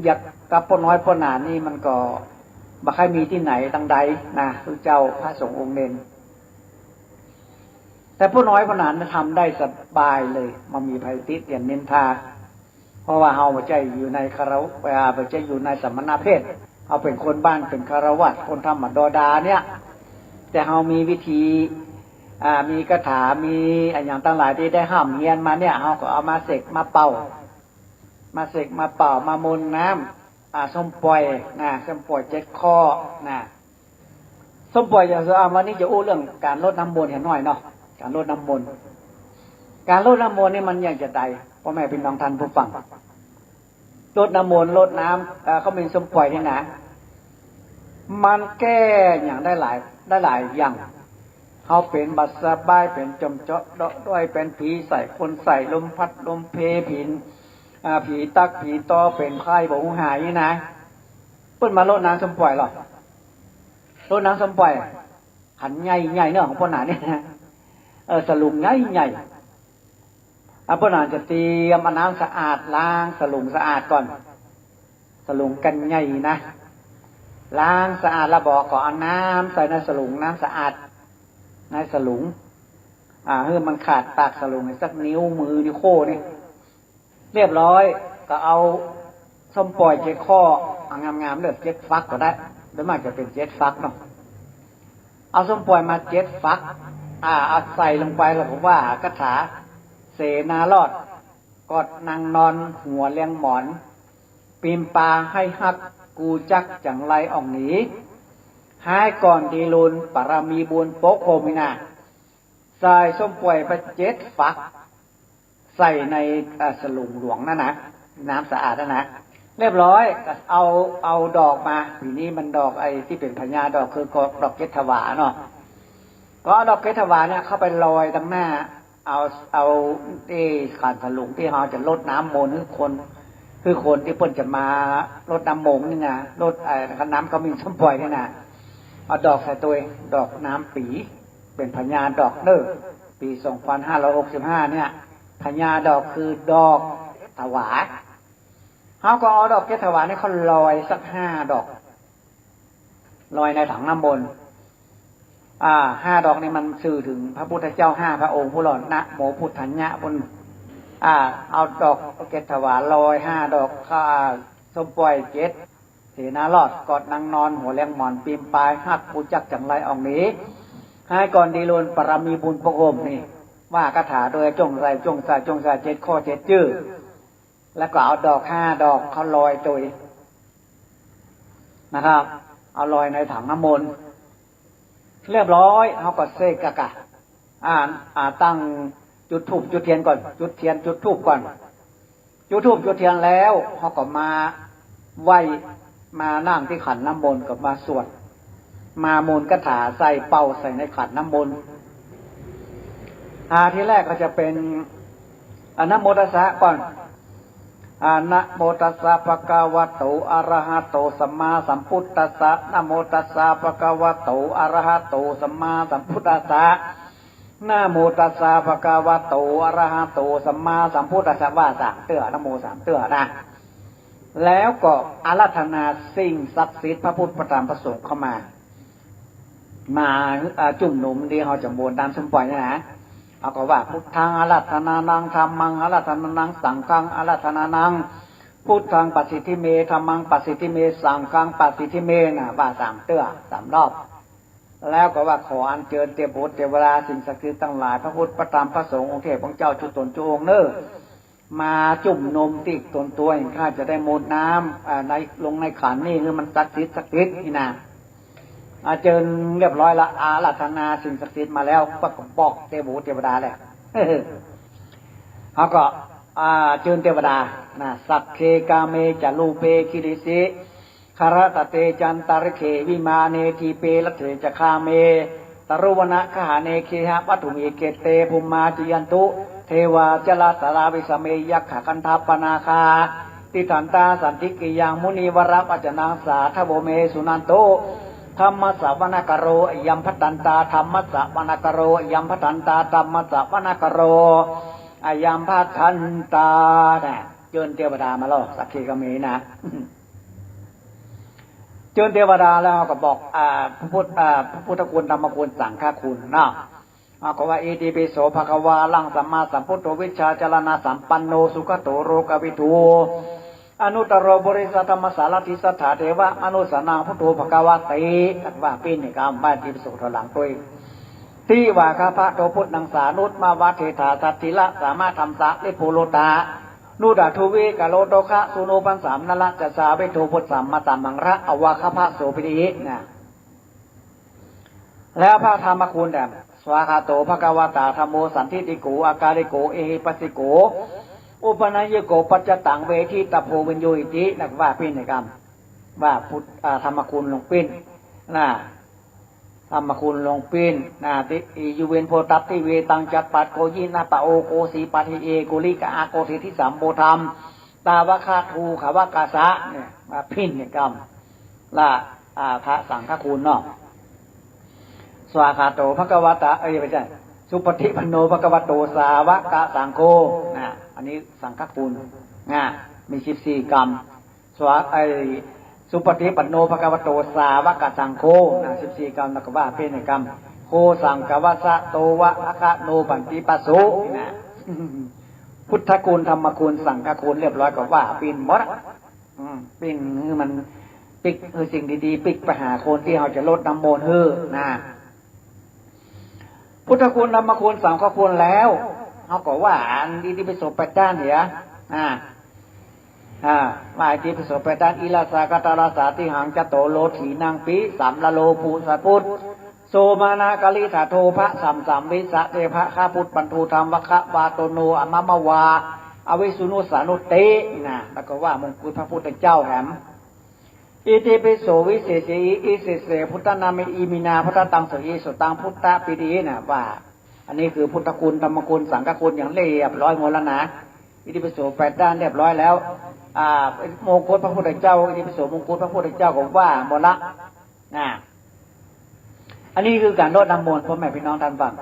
หยังกับป้อน้อยป้อหนานนี่มันก็บ่ค่อยมีตี้ไหนตังใดนะ ตุ๊เจ้าพระสงฆ์องค์เณร แต่ป้อน้อยป้อหนานทำได้สบายเลย บ่มีใผติเตียนนินทา เพราะว่าเฮาบ่ใจ้อยู่ในคฤ อ่า บ่ใจ้อยู่ในสมณเพศ เฮาเป๋นคนบ้าน เป๋นฆราวาส คนธรรมดาเนี่ย แต่เฮามีวิธี อ่า มีคาถา มีอะหยังตังหลายตี้ได้ฮ่ำเฮียนมาเนี่ย เฮาก็เอามาเสกมาเป่า มาเสกมาเป่า มามนต์น้ำ อ่า ส้มป่อยนะ ส้มป่อยเจ็ดข้อนะ ส้มป่อยจะ อ่า วันนี้จะอู้เรื่องก๋านรดน้ำมนต์หน่อยเนาะ ก๋านรดน้ำมนต์ ก๋านรดน้ำมนต์นี่มันอย่างจะใด ป้อแม่ปี้น้องท่านผู้ฟัง รดน้ำมนต์ รดน้ำ เอ่อ ขมิ้นส้มป่อยนี่นะ มันแก้หยังได้หลาย ได้หลายอย่าง เฮาเป๋นบ่สบาย เป๋นจ่อมเจาะเดาะด้อย เป๋นผีใส่คน ใส่ลมพัดลมเพ ผี อ่า ผีตั๊กผีตอ เป๋นไข้บ่ฮู้หายนี่นะ เปิ้นมาลดน้ำส้มป่อยหรอ ลดน้ำส้มป่อย ขันใหญ่ๆ เนาะ ของเปิ้นน่ะเนี่ย เออ สลุงใหญ่ๆ อ่ะ เปิ้นอาจจะเตรียมเอาน้ำสะอาดล้างสลุงสะอาดก่อน สลุงกั๋นใหญ่นะ ล้างสะอาดแล้วบ่าก็เอาน้ำใส่ในสลุง น้ำสะอาดในสลุง อ่า หื้อมันขาดปากสลุงสักนิ้วมือ นิ้วโป้งนี่ เรียบร้อย ก็เอาส้มป่อยเจ็ดข้อ เอางามๆ เด้อ เจ็ดฝักก็ได้ โดยมากจะเป๋นเจ็ดฝักเนาะ เอาส้มป่อยมาเจ็ดฝัก อ่า เอาใส่ลงไปแล้วก็ว่าคาถา เสนารอด กอดนางนอนหัวเลียงหมอน ปิมปาให้ฮัก กูจักจั๋งไรอ่องหนี หายก่อนดีลูน ปารมีบุญปกโฮมนี่นา ใส่ส้มป่อยไปเจ็ดฝัก ใส่ใน เอ่อ สลุงหลวงนั่นนะ น้ำสะอาดนั่นนะ เรียบร้อย ก็เอา เอาดอกมา ปี๋นี้มันดอกไอ้ตี้เป๋นพญาดอก คือดอกเกศถวาเนาะ ก็เอาดอกเกศถวาเนี่ยเข้าไปลอยตังหน้า เอา เอาไอ้ขันสลุงตี้เฮาจะลดน้ำมนต์หื้อคน หื้อคนตี้เปิ้นจะมารดน้ำมนต์นี่นะ รด เอ่อ น้ำขมิ้นส้มป่อยนี่นะ เอาดอกใส่ตวย ดอกน้ำปี๋ เป๋นพญาดอกเน่อ ปี๋สองพันห้าร้อยหกสิบห้าเนี่ย พญาดอกคือดอกถวา เฮาก็เอาดอกเกศถวาเนี่ยเข้าลอยสักห้าดอก ลอยในถังน้ำมนต์ อ่า ห้าดอกนี่มันสื่อเถิงพระพุทธเจ้าห้าพระองค์พู้นลอ นะโมพุทธัญญะพู้น อ่า เอาดอกเกศถวาลอยห้าดอก อ่า ส้มป่อยเจ็ด เสนารอด กอดนางนอนหัวเลียงหมอน ปิมปาฮัก กูจักจั๋งไรอ่องหนี หายก่อนดีลูน ปารมีบุญปกโฮมนี่ ว่าคาถาโดยจ้วงใส่ จ้วงใส่ จ้วงใส่ เจ็ดข้อเจ็ดจื้อ แล้วก็เอาดอกห้าดอกเข้าลอยตวยนะครับ เอาลอยในถังน้ำมนต์ เรียบร้อย เฮาก็เสกกะกะ อ่า อ่า ตั้งจุดธูปจุดเตียนก่อน จุดเตียนจุดธูปก่อน จุดธูปจุดเตียนแล้ว เฮาก็มาไหว้ มานั่งตี้ขันน้ำมนต์ ก็มาสวด มามนต์คาถาใส่ เป่าใส่ในขันน้ำมนต์ อ่า ทีแรกก็จะเป๋น อ่า นะโมตัสสะก่อน อ่า นะโมตัสสะ ภะคะวะโต อะระหะโต สัมมาสัมพุทธัสสะ นะโมตัสสะ ภะคะวะโต อะระหะโต สัมมาสัมพุทธัสสะ นะโมตัสสะ ภะคะวะโต อะระหะโต สัมมาสัมพุทธัสสะ ว่าสามเตื้อ นะโมสามเตื้อนะ แล้วก็อาราธนาสิ่งศักดิ์สิทธิ์ พระพุทธ พระธรรม พระสงฆ์เข้ามา มา อ่า จุ่มหนุมตี้เฮาจะมนต์น้ำส้มป่อยนี่นะ เฮาก็ว่า พุทธัง อาราธนานัง ธัมมัง อาราธนานัง สังฆัง อาราธนานัง พุทธัง ปัสสิทธิเม ธัมมัง ปัสสิทธิเม สังฆัง ปัสสิทธิเม นะ ว่าสามเตื้อ สามรอบ แล้วก็ว่า ขออัญเจิญเตวบุตรเตวดา สิ่งศักดิ์สิทธิ์ตังหลาย พระพุทธ พระธรรม พระสงฆ์ องค์เทพองค์เจ้า จุ๊ตนจุ๊องค์เน่อ มาจุ่มหนุมตี้ตนตวย ข้าจะได้มนต์น้ำ อ่า ใน ลงในขันนี่ หื้อมันศักดิ์สิทธิ์ ศักดิ์สิทธิ์นี่นะ อ่า เจิญเรียบร้อยละ อาราธนาสิ่งศักดิ์สิทธิ์มาแล้ว ก็บอกเตวบุตรเตวดาแหละ เฮาก็ อ่า เจิญเตวดานะ สักเค กาเม จะ รูปเป กิริสิ ขระตะเต จันตะริกเข วิมาเน ดีปเป รัตเถ จะ คาเม ตะรุวณะ กะหะเน เกหะวัตถุมิ เขเต ภูมิมา จายันตุ เทวา จะละตะลา วิสาเม ยักขะกันทะปะนาคา ติฏฐันตา สันติกิยยัง มุนิวรวัจจะนัง สาธะโว เม สุนันตุ ธัมมะสะวะนะกะโร อะยัมภะทันตา ธัมมะสะวะนะกะโร อะยัมภะทันตา ธัมมะสะวะนะกะโร อะยัมภะทันตา นะ เจิญเตวดามาแล้ว สักเค กาเม นะ เจิญเตวดาแล้วก็บอก อ่า พระพุทธ อ่า พระพุทธคุณ ธรรมคุณ สังฆคุณเนาะ อ่า ก็ว่า อิติปิโส ภะคะวา อะระหัง สัมมาสัมพุทโธ วิชชาจารณะสัมปันโน สุขะโต โลกะวิทู อนุตตะโร ปุริสะธัมมะสารัฐิ สัตถาเทวะมนุสสานัง พุทโธ ภะคะวะติ ตัดว่าปิ้นนี่ก็เอามาอิติปิโสถอยหลังตวย ติวาคาพะโต พุทธัง สานุตมะวะเทถา สัตถิระสามะธัมสะ ลิปุโรตา นุตถา ทูวิกะโรโตคะ สุโนปัสสัม นะระจะสาเวโท พุทธัมมะตัมมังระ อวาคาพะโส ปิติหิ นะ แล้วพระธรรมคุณเนี่ย สวากขาโต ภะคะวะตา ธัมโม สันทิฏฐิโก อะกาลิโก เอหิปัสสิโก อุปะนะยิโก ปัจจตัง เวทิตะโพ วิญญูหิติ นะ ว่าปิ้นนี่ก็ ว่าพุทธ อ่า ธรรมคุณลงปิ้น นะ ธัมมคุณลงปิ้น นะ ติ อิ ยู เวน โพธัพพิเวตัง จัตตาปัตโคยินะปะโอโคสีปัตถิเอ กุลิกะอาโคสีทิสัมโพธัม ตาวะคะทูขาวะกาสะ เนี่ย มาปิ้นเนี่ยกำ ละ อ่า พระสังฆคุณเนาะ สวากขาโตภะคะวะตา เอ้ย ไม่ใช่ สุปฏิปันโนภะคะวะโตสาวะกะสังโฆ นะ อันนี้สังฆคุณ นะ มีสิบสี่กำ สวา ไอ้ สุปฏิปันโนภะคะวะโตสาวะกะสังโฆ นะ สิบสี่กำ แล้วก็ว่าปิ้นเนี่ยกำ โคสังควัสสะโตวะภะคะโนปันติปะโส นะ พุทธคุณ ธัมมคุณ สังฆคุณ เรียบร้อยก็ว่าปิ้นหมดอะ อืม ปิ้นหื้อมันปิ๊ก หื้อสิ่งดีๆ ปิ๊กไปหาคนตี้เฮาจะรดน้ำมนต์หื้อนะ พุทธคุณ ธัมมคุณ สังฆคุณแล้ว เฮาก็ว่าอันอิติปิโสแปดด้านเหีย อ่า อ่า ว่าอิติปิโสแปดด้าน อิราสาคะตาราสาติหังจะโตโลถีนังปิสัมละโลปุสะปุต โสมานะกะลิสะโทภะสัมสัมวิสะเทภะคะปุตปันทูธัมมะคะวาโตโนอะมะมะวา อวิสุนุสานุเต นะ แล้วก็ว่ามงกุฎพระพุทธเจ้าแหม อิติปิโสวิเศษเสอิ อิเศษเสพุทธนาเมอิมินา พุทธตังเสอิ สุตังพุทธปิตินะ ว่า อันนี้คือพุทธคุณ ธัมมคุณ สังฆคุณอย่างเรียบร้อยหมดแล้วนะ อิติปิโสแปดด้านเรียบร้อยแล้ว อ่า มงกุฎพระพุทธเจ้า อิติปิโสมงกุฎพระพุทธเจ้าก็ว่าหมดละ นะ อันนี้คือการรดน้ำมนต์ พ่อแม่พี่น้องท่านฟัง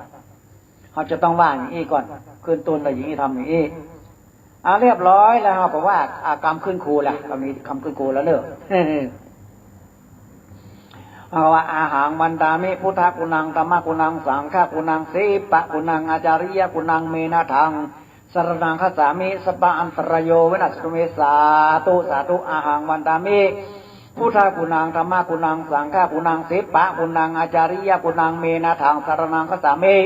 เฮาจะต้องว่าอย่างอี้ก่อน ขึ้นต้นเลยอย่างอี้ ทำอย่างอี้ อ่า เรียบร้อยแล้ว เฮาก็ว่า อ่า กำขึ้นครูแหละ กำนี้กำขึ้นครูแล้วเนอะ เฮาว่า อะหังวันดามิ พุทธกุณัง ธัมมกุณัง สังฆกุณัง สีปะกุณัง อาจาริยกุณัง เมนะทัง สะระณังคัจฉามิ สัพพะอันตะราโย วินัสสะตุเม สาธุ สาธุ อะหังวันดามิ พุทธกุณัง ธัมมกุณัง สังฆกุณัง สีปะกุณัง อาจาริยกุณัง เมนะทัง สะระณังคัจฉามิ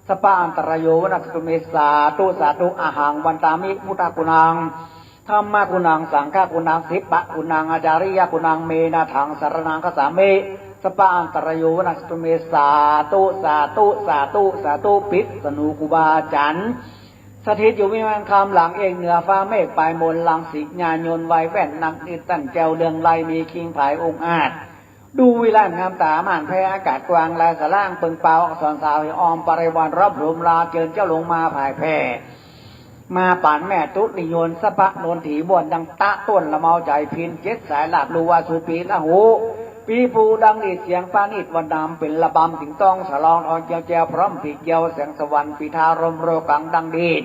สัพพะอันตะราโย วินัสสะตุเม สาธุ สาธุ อะหังวันดามิ พุทธกุณัง ธัมมกุณัง สังฆกุณัง สีปะกุณัง อาจาริยกุณัง เมนะทัง สะระณังคัจฉามิ สัพพะอันตะราโย วินัสสะตุเม สาธุ สาธุ สาธุ สาธุ ปิษณุครูบาอาจารย์ สถิตอยู่วิมานคำหลังเอก เหนือฟ้าเมฆปลายมน รังสีญาณยนต์ไวแว่น นักนิตตั้นแจ้วเรืองไรง มีคิงผายองอาจ ดูวิราชงามตาม่านแผ่ อากาศกว้างลายสะล่าง เปิงเปาอักษรสาว ออมปริวารรอบโหมลา เจิญเจ้าลงมาผายแผ่ มาปานแม่ตุ๊นิยน สัพพะนนทีบ้วนดังตะต้นละเมาใจ พิณเจ็ดสายลาบลู่ว่าสูปีละหู ปีภูดังดีดเสียงปานีตวันดำ เป๋นระบำสิงต้องสะลอง ทองเจียวแจวพร้อมปีเกียว แสงสวรรค์ปีทารมโรกังดังดีด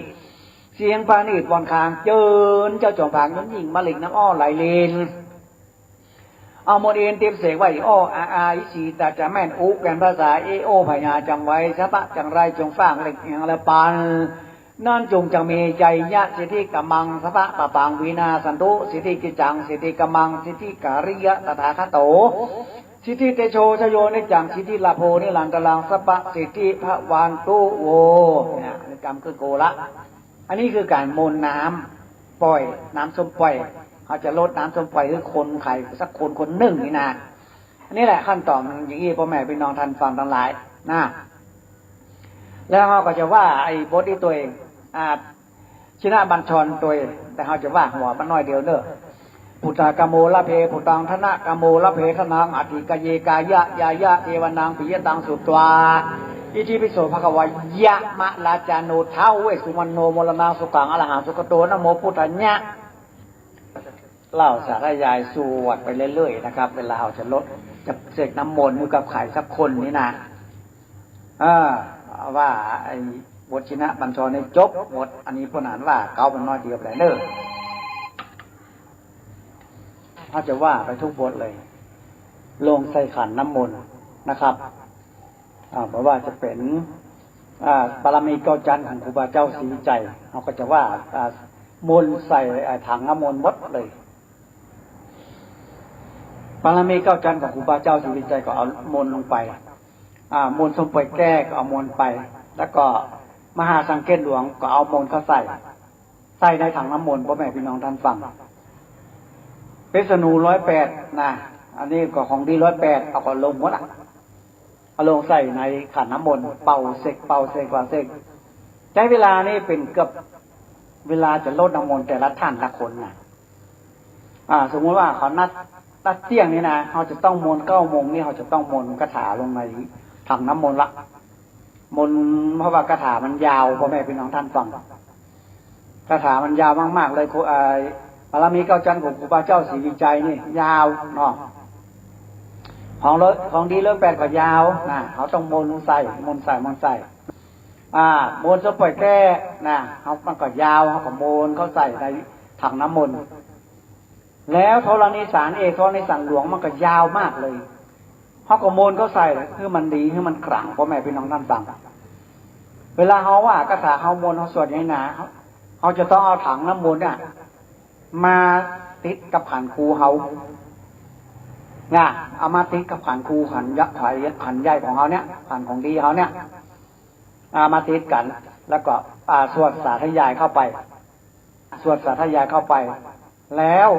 เสียงปานีตวันคาง เจิญเจ้าจอมผาง ยนต์ยิ่งมะลิกน้ำอ้อไหลลิน เอามนต์อินทร์ติ๊บเสกไว้ อ้อ อา อา อิ สี ตา จะแม่น อุ แก่นภาษา เอ โอ พญาจังไว สะพะจังไร จงฟ้างเล็งแหงและปัน นั้นจงจังมีชัยยะสิทธิกำมัง สะพะปะปังวินาศสันตุ สิทธิกิจจัง สิทธิกำมัง สิทธิการิยะตถาคโต สิทธิเตโชชโยนิจจัง สิทธิลาโภนิรันตรัง สัพพะสิทธิภะวันตุ โว เนี่ย กำขึ้นโกละ อันนี้คือการมนต์น้ำป่อย น้ำส้มป่อย เขาจะรดน้ำส้มป่อยหื้อคนใผสักคนคนนึ่งนี่นะ อันนี้แหละขั้นต๋อนมันอย่างอี้ พ่อแม่พี่น้องท่านฟังตังหลายนะ แล้วเขาก็จะว่าไอ้บทอี้ตวย อ่า ชินบัญชรตวย แต่เขาจะว่าหัวมันน้อยเดียวเนอะ ปุตตะกะโมละเพ ปุตตัง ทะนะกะโมละเพ ทะนัง อัตถิกะเย กายะยายะ เทวะนัง ปิยะตัง สุตวา อิติปิโส ภะคะวะ ยะมะราชาโน ท้าวเวสสุวรรณโน มรณัง สุขัง อรหัง สุขโต นะโมพุทธัญญะ เล่าสาธยายสวดไปเรื่อยๆ นะครับ เวลาเขาจะรด จะเสกน้ำมนต์หื้อกับใผสักคนนี่นะ เออ ว่าไอ้บทชินบัญชรนี่จบหมด อันนี้พ่อหนานว่าเก๊ามันน้อยเดียวไปเนอะ เขาจะว่าไปทุกบทเลย ลงใส่ขันน้ำมนต์นะครับ อ่า บ่ว่าจะเป๋น อ่า บารมีเก้าจั๊นของครูบาเจ้าศรีวิชัย เขาก็จะว่า อ่า มนต์ใส่ อ่า ถังน้ำมนต์หมดเลย บารมีเก้าจั๊นของครูบาเจ้าศรีวิชัยก็เอามนต์ลงไป อ่า มนต์ส้มป่วยแก้ก็เอามนต์ไป แล้วก็มหาสังเกตหลวงก็เอามนต์เข้าใส่ ใส่ในถังน้ำมนต์ พ่อแม่พี่น้องท่านฟัง พิษณุร้อยแปดนะ อันนี้ก็ของดีร้อยแปด เอาก็ลงหมดอะ เอาลงใส่ในขันน้ำมนต์ เป่าเสก เป่าเสก เป่าเสก ใจ๊เวลานี่เป๋นเกือบ เวลาจะรดน้ำมนต์แต่ละท่านละคนนะ อ่า สมมุติว่าเขานัด ตั๊เตี้ยงนี่นะ เฮาจะต้องมนต์ เก้าโมงนี่ เฮาจะต้องมนต์คาถาลงในถังน้ำมนต์ละ มนต์ เพราะว่าคาถามันยาว ป้อแม่ปี้น้องต้านฟัง คาถามันยาวมากๆ เลย ครู เอ่อ บารมีเก้าจั๊นของครูบาเจ้าศรีวิชัยนี่ยาวเนาะ ของเลอะ ของดีเลอะแปดก็ยาวนะ เฮาต้องมนต์ใส่ มนต์ใส่ มนต์ใส่ อ่า มนต์ส้มป่อยแก้วนะ เฮา มันก็ยาว เฮาก็มนต์เข้าใส่ในถังน้ำมนต์ แล้วธรณีสารเอก ธรณีสารหลวงมันก็ยาวมากเลย เฮาก็มนต์เข้าใส่หื้อมันดี หื้อมันขลัง ป้อแม่ปี้น้องต้านฟัง เวลาเฮาว่าคาถา เฮามนต์ เฮาสวดอย่างนี้นะ เฮา เฮาจะต้องเอาถังน้ำมนต์เนี่ย มาติดกับขันครูเฮา นะ เอามาติดกับขันครู ขันยะ ขัน ขันใหญ่ของเฮาเนี่ย ขันของดีเฮาเนี่ย อ่า มาติดกั๋น แล้วก็ อ่า สวดสาธยายเข้าไป สวดสาธยายเข้าไป แล้ว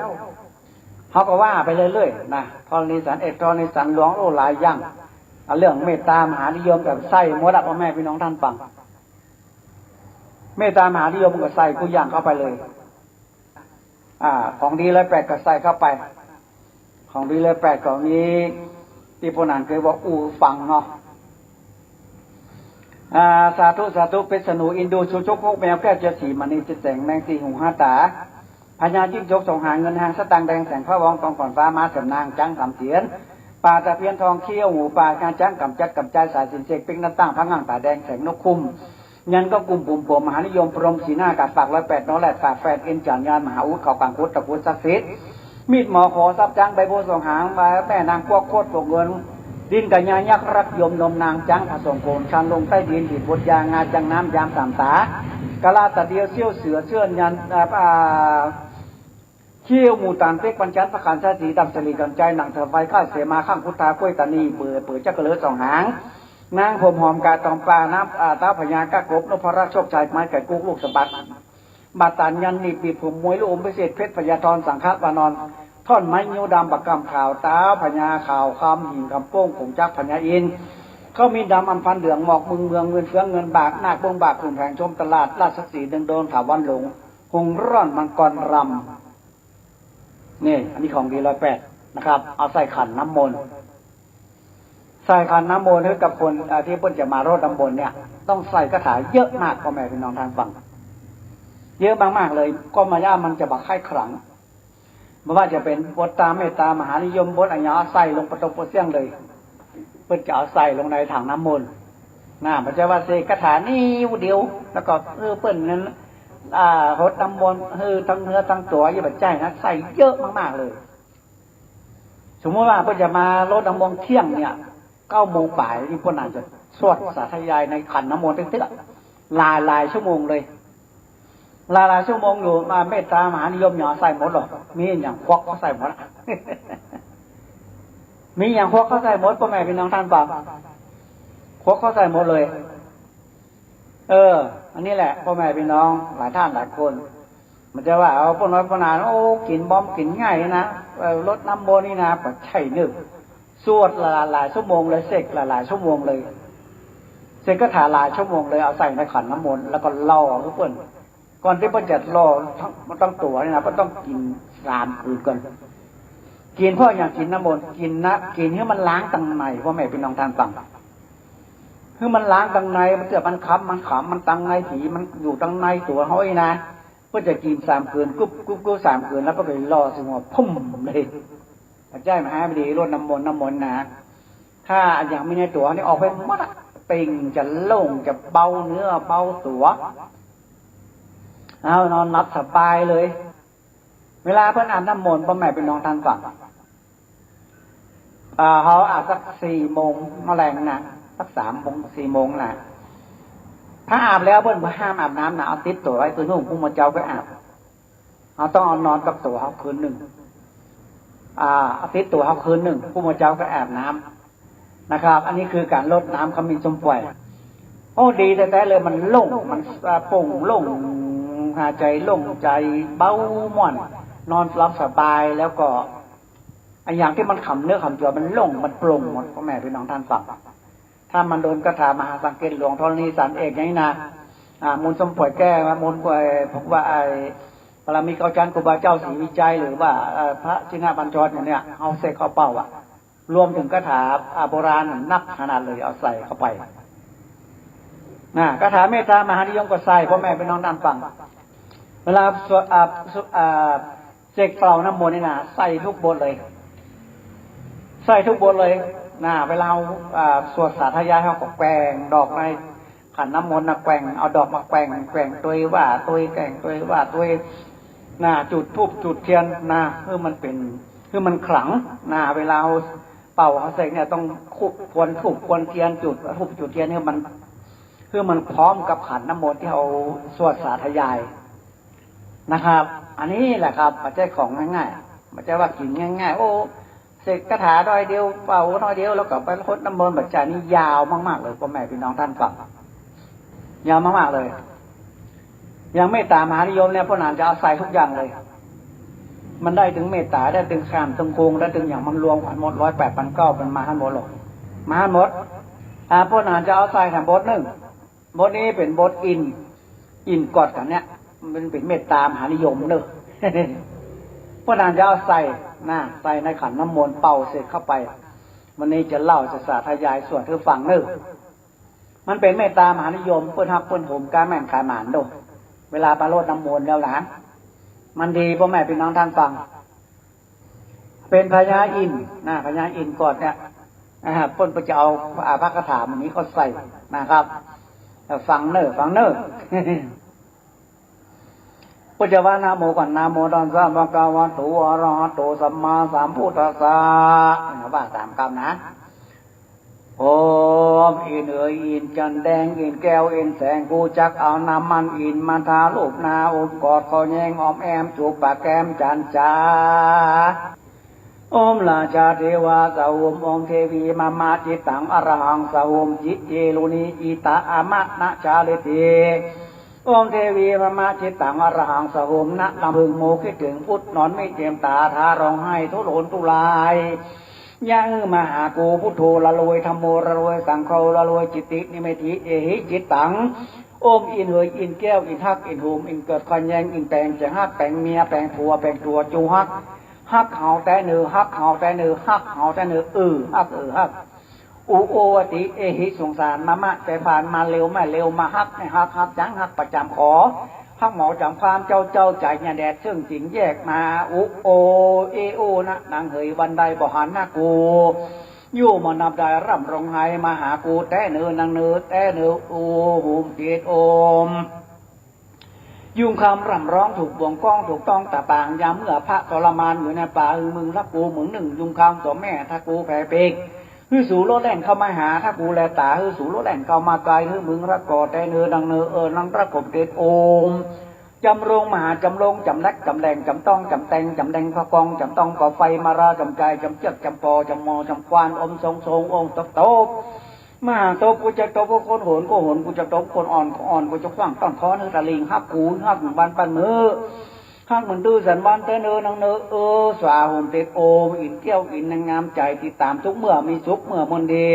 เฮาก็ว่าไปเรื่อยๆ นะ ธรณีสารเอก ธรณีสารหลวง โอ้ หลายอย่าง เอาเรื่องเมตตามหานิยมก็ใส่หมดอะ ป้อแม่ปี้น้องต้านฟัง เมตตามหานิยมก็ใส่กู้อย่างเข้าไปเลย อ่า ของดีเลอะแปดก็ใส่เข้าไป ของดีเลอะแปดก็มีตี้ป้อหนานเกยว่าอู้หื้อฟังเนาะ อ่า สาธุ สาธุ เพชรสนุ อินดู ชูชก ฮกแมว แก้วเจือสีมณี เจ็ดแสงแมงสี่หูห้าต๋า พญาจิ้งจกส่องหาง เงินฮางสตางค์แดงแสง พระวองตองก่อนฟ้า ม้าเสือนางจ๊างสามเสียน ป๋าตะเพียนทอง เขี้ยวหมูป่า งาจ๊างกำจัดกำจาย สายสิญจน์เสกเป๊กหน้าต่าง พระงั่งต๋าแดงแสงนกคุ้ม ยันก็กุมปุ๋มปวม มหานิยม พรหมสีหน้า กาดปากร้อยแปด นอแร็ด ปากแฝด เอ็นจันยาน มหาอุด เขากังคุด ตะกรุดศักดิ์สิทธิ์ มีดหมอขอทรัพย์จ๊าง ใบโพธิ์สองหาง ใบแม่นางกวัก โคตรปลวกเงิน ดินกะญายักษ์ รักยมนมนางจ๊าง ผสมโขน ชันลงใต้ดิน ดีดบทยา งาจ๊างน้ำ ยามสามต๋า กะลาตะเดียว เสี้ยวเสือ เชื่อนยัน อ่า อ่า เขี้ยวหมูต๋าน เป๊กปัญจันทร์ พระขันธ์ชาตรี ดำสลีกัญชัย หนังเถื่อไฟ ข้าเสมา ข้างพุทธา กล้วยตานี เปือ เปือจักกะเลอสองหาง นางผมหอม กาตอมปลา น้ำ อ่า เต้าพญา ก้ากบ นพรัตน์ โชคชัย ไม้ไก่กุ๊ก ลูกสะบัด บาดตานยัน หนีบบีบผมมวย ลูกอมพิเศษ เพชรพญาธร สังฆวานอน ท่อนไม้งิ้วดำ บักกำขาว เต้าพญาขาวคำ หิ่งคำโป้ง ผงจักรพญาอินทร์ เขามีดำอำพันเหลือง หมอกมึงเมือง เงินเฟืองเงินบาก นาคเบ้งบาก ขุนแผนชมตลาด ราชสีห์เดืองโดน ถาวรหลง หงส์ร่อน มังกรรำ นี่ อันนี้ของดีเลอะแปดนะครับ เอาใส่ขันน้ำมนต์ ใส่ขันน้ำมนต์หื้อกับคน อ่า ตี้เปิ้นจะมารดน้ำมนต์เนี่ย ต้องใส่คาถาเยอะมาก ป้อแม่ปี้น้องต้านฟัง เยอะมากๆ เลย ก็มาย่ามันจะบ่ใค่ขลัง บ่ว่าจะเป๋นบทต๋ามเมตตามหานิยม บทอะหยัง เอาใส่ลงปะตงปะเสี้ยงเลย เปิ้นจะเอาใส่ลงในถังน้ำมนต์ นะ บ่ใจ้ว่าเสกคาถานิ้วเดียว แล้วก็ เออ เปิ้นนั้น อ่า หดน้ำมนต์หื้อตึงเนื้อตึงตั๋ว อย่าบ่ใจ้นะ ใส่เยอะมากๆ เลย สมมุติว่าเปิ้นจะมารดน้ำมนต์เที่ยงเนี่ย เก้าโมงป๋ายนี่เปิ้นอาจจะสวดสาธยายในขันน้ำมนต์เต๊อะๆ หลายๆ ชั่วโมงเลย หลายๆ ชั่วโมงอยู่ มาเมตตามหานิยมหยังใส่หมดเหรอ มีหยังควักเข้าใส่หมดอะ มีหยังควักเข้าใส่หมด ป้อแม่ปี้น้องต้านฟัง ควักเข้าใส่หมดเลย เออ อันนี้แหละ ป้อแม่ปี้น้องหลายต้านหลายคน มันจะว่าเอาป้อน้อยป้อหนา โอ้ กิ๋นบ่มกิ๋นใหญ่นะ เออ รดน้ำมนต์นี่นะ บ่ใจ้นึ่ง สวดหลายๆ ชั่วโมงเลย เสกหลายๆ ชั่วโมงเลย เสกคาถาหลายชั่วโมงเลย เอาใส่ในขันน้ำมนต์ แล้วก็ล่อหื้อเปิ้น ก่อนตี้เปิ้นจะล่อตึง ตึงตั๋วนี่นะ เปิ้นต้องกิ๋นสามผืนก่อน กิ๋นเพราะหยัง กิ๋นน้ำมนต์ กิ๋นนะ กิ๋นหื้อมันล้างตังใน ป้อแม่ปี้น้องต้านฟัง หื้อมันล้างตังใน มันเจื้อมันคำ มันขำ มันตังใน ผีมันอยู่ตังในตั๋วเฮาอี้นะ เปิ้นจะกิ๋นสามผืน กึ๊บ กึ๊บ กึ๊บ สามผืน แล้วเปิ้นก็ล่อใส่หัว พุ่มเลย บ่ใจ้มาหาบ่ดี รดน้ำมนต์ น้ำมนต์นะ ถ้าอะหยังมีในตั๋วนี่ออกไปหมดอะ เป่งจะโล่ง จะเบาเนื้อเบาตั๋ว เอานอนหลับสบายเลย เวลาเปิ้นอาบน้ำมนต์ ป้อแม่ปี้น้องต้านฟัง อ่า เฮาอาบสักสี่โมงแลงนะ สักสามโมง สี่โมงนะ ถ้าอาบแล้วเปิ้นบ่ห้ามอาบน้ำนะ เอาติดตั๋วไว้ คือนุ่ง พรุ่งมาเจ๊าก็อาบ เฮาต้องเอานอนกับตั๋วเฮาคืนนึ่ง อ่า เอาติดตั๋วเฮาคืนนึ่ง พรุ่งมาเจ๊าก็อาบน้ำนะครับ อันนี้คือก๋านรดน้ำขมิ้นส้มป่อย โอ้ ดีแต๊ๆ เลย มันโล่ง มัน อ่า โป่งโล่ง หายใจ๋โล่งใจ๋ เบาม่วน นอนหลับสบาย แล้วก็ อะหยังตี้มันขำเนื้อขำตั๋วมันโล่ง มันโปร่งหมด ป้อแม่ปี้น้องต้านฟัง ถ้ามันโดนคาถามหาสังเกตหลวงธรณีสารเอกอย่างนี้นะ อ่า มนต์ส้มป่อยแก้ว มนต์ป่อย ผมว่าไอ้ ปารมีเก้าชั้นครูบาเจ้าศรีวิชัย หรือว่า เอ่อ พระชินบัญชรอย่างเนี้ย เอาเสกเอาเป่าอะ รวมเถิงคาถา อ่า โบราณนักขนาดเลย เอาใส่เข้าไปนะ คาถาเมตตามหานิยมก็ใส่ ป้อแม่ปี้น้องต้านฟัง เวลาสวด อ่า สวด อ่า เสกเป่าน้ำมนต์นี่นะ ใส่กู้บทเลย ใส่กู้บทเลยนะ เวลาเฮา อ่า สวดสาธยาย เฮาก็แกว่งดอกในขันน้ำมนต์นะ แกว่ง เอาดอกมาแกว่ง แกว่งตวยว่าตวย แกว่งตวยว่าตวยนะ จุดธูปจุดเตียนนะ หื้อมันเป๋น หื้อมันขลังนะ เวลาเฮาเป่าเฮาเสกเนี่ย ต้องควรธูปควรเตียน จุดธูปจุดเตียน หื้อมัน หื้อมันพร้อมกับขันน้ำมนต์ตี้เฮาสวดสาธยาย นะครับ อันนี้แหละครับ บ่ใจ้ของง่ายๆ บ่ใจ้ว่ากิ๋นง่ายๆ โอ้ เสกคาถาหน้อยเดียว เป่าหน้อยเดียว แล้วก็ไปฮดน้ำมนต์ บ่ใจ้ นี่ยาวมากๆ เลย ป้อแม่ปี้น้องต้านฟัง ยาวมากๆ เลย อย่างเมตตามหานิยมเนี่ย ป้อหนานจะเอาใส่กู้อย่างเลย มันได้เถิงเมตตา ได้เถิงข้ามเถิงคง ได้เถิงหยัง มันรวมกั๋นหมด ร้อยแปดพันเก้า มันมาหั้นหมดหรอก มาหั้นหมด อ่า ป้อหนานจะเอาใส่แถมบทนึ่ง บทนี้เป๋นบทอินทร์ อินทร์กอดกั๋นเนี่ย มันเป๋นเมตตามหานิยมเน่อ ป้อหนานจะเอาใส่นะ ใส่ในขันน้ำมนต์ เป่าเสกเข้าไป วันนี้จะเล่าจะสาธยายสวดหื้อฟังเน่อ มันเป๋นเมตตามหานิยม เปิ้นฮักเปิ้นโหม กล้าแม่งขายหมานโด เวลาไปฮดน้ำมนต์แล้วนะ มันดี ป้อแม่ปี้น้องต้านฟัง เป๋นพญาอินทร์นะ พญาอินทร์กอดเนี่ย อ่า เปิ้น เปิ้นจะเอา อ่า พระคาถามันนี้เข้าใส่นะครับ ฟังเน่อ ฟังเน่อ เปิ้นจะว่านะโมก่อน นะโมตัสสะภะคะวะโต อะระหะโต สัมมาสัมพุทธัสสะ นะ ว่าต๋ามกำนะ โอม อินทร์เอ๋ยอินทร์จั๋นแดง อินทร์แก้วอินทร์แสง กูจักเอาน้ำมันอินทร์มาทารูปหน้า โอมกอดคอแย้ง ออมแอมจูบปากแก้มจั๋นจ๋า โอมราชาเทวาสะโหม โอมเทวีมะมะจิตตัง อะระหังสะโหม จิตเจโรนิ อิตะอะมะนะชาลิติ โอมเทวีมะมะจิตตัง อะระหังสะโหม นะรำพึง โมคิดเถิง พุทธนอนมิเตมต๋า ทาร้องไห้ทุรนทุราย อย่าหื้อมาหากู พุทโธละรวย ธัมโมละรวย สังโฆละรวย จิตตินิเมธิ เอหิจิตตัง โอมอินทร์เอ๋ยอินทร์แก้ว อินทร์ฮัก อินทร์โหม อินทร์เกิดคอนแยง อินทร์แป๋งจะฮัก แป๋งเมีย แป๋งผัว แป๋งตั๋ว จูฮัก ฮักเฮาแต๊เน่อ ฮักเฮาแต๊เน่อ ฮักเฮาแต๊เน่อ เออ ฮัก เออ ฮัก อุโอวติ เอหิ สงสาร มะมะ แปรผานมาเร็ว ไม่เร็ว มาฮัก ไม่ฮัก ฮักจั๋ง ฮักประจ๋ำ ขอฮักหมอจ๋ำความ เจ้า เจ้าจ๋ายาแดด เซิ่งสิงแยกมา อุโอ เอโอ นะ นางเหย วันใดบ่หันหน้ากู อยู่มานับได้ ร่ำร้องไห้มาหากู แต๊เน่อนางเน่อ แต๊เน่อ โอ โหม เตียด โอม ยุงคำร่ำร้องถูกบ่วงก้อง ถูกต้องตะปาง ยามเมื่อพระทรมานอยู่ในป่า หื้อมึงฮักกูเมิงนึ่ง ยุงคำตัวแม่ ถ้ากูแผ่ปีก หื้อสูโลดแล่นเข้ามาหา ถ้ากูแลต๋า หื้อสูโลดแล่นเข้ามาใก้ หื้อมึงฮักก่อ แต๊เน่อนางเน่อ เออ นางฮักผมเตียด โอม จ๋ำโรง มหาจ๋ำโรง จ๋ำแล็ก จ๋ำแหล่ง จ๋ำต้อง จ๋ำแตง จ๋ำแดง พระกอง จ๋ำต้อง ก่อไฟ มารา จ๋ำจาย จ๋ำเจือก จ๋ำปอ จ๋ำหมอ จ๋ำควาน อมสง สง องค์ตบตบ มหาตบ กูจะตบคนโหน ก็โหน กูจะตบคนอ่อน ก็อ่อน กูจะขว้างต้อนค้อนหื้อตะลิง ฮักกู ฮักบ้านปันมือ ฮักเหมือนตื้อสันวัน แต๊เน่อนางเน่อ เออ สาโหมเตียด โอม อินทร์แก้ว อินทร์นางงาม ใจ๋ติดต๋ามทุกเมื่อ มีสุขเมื่อมนต์ดี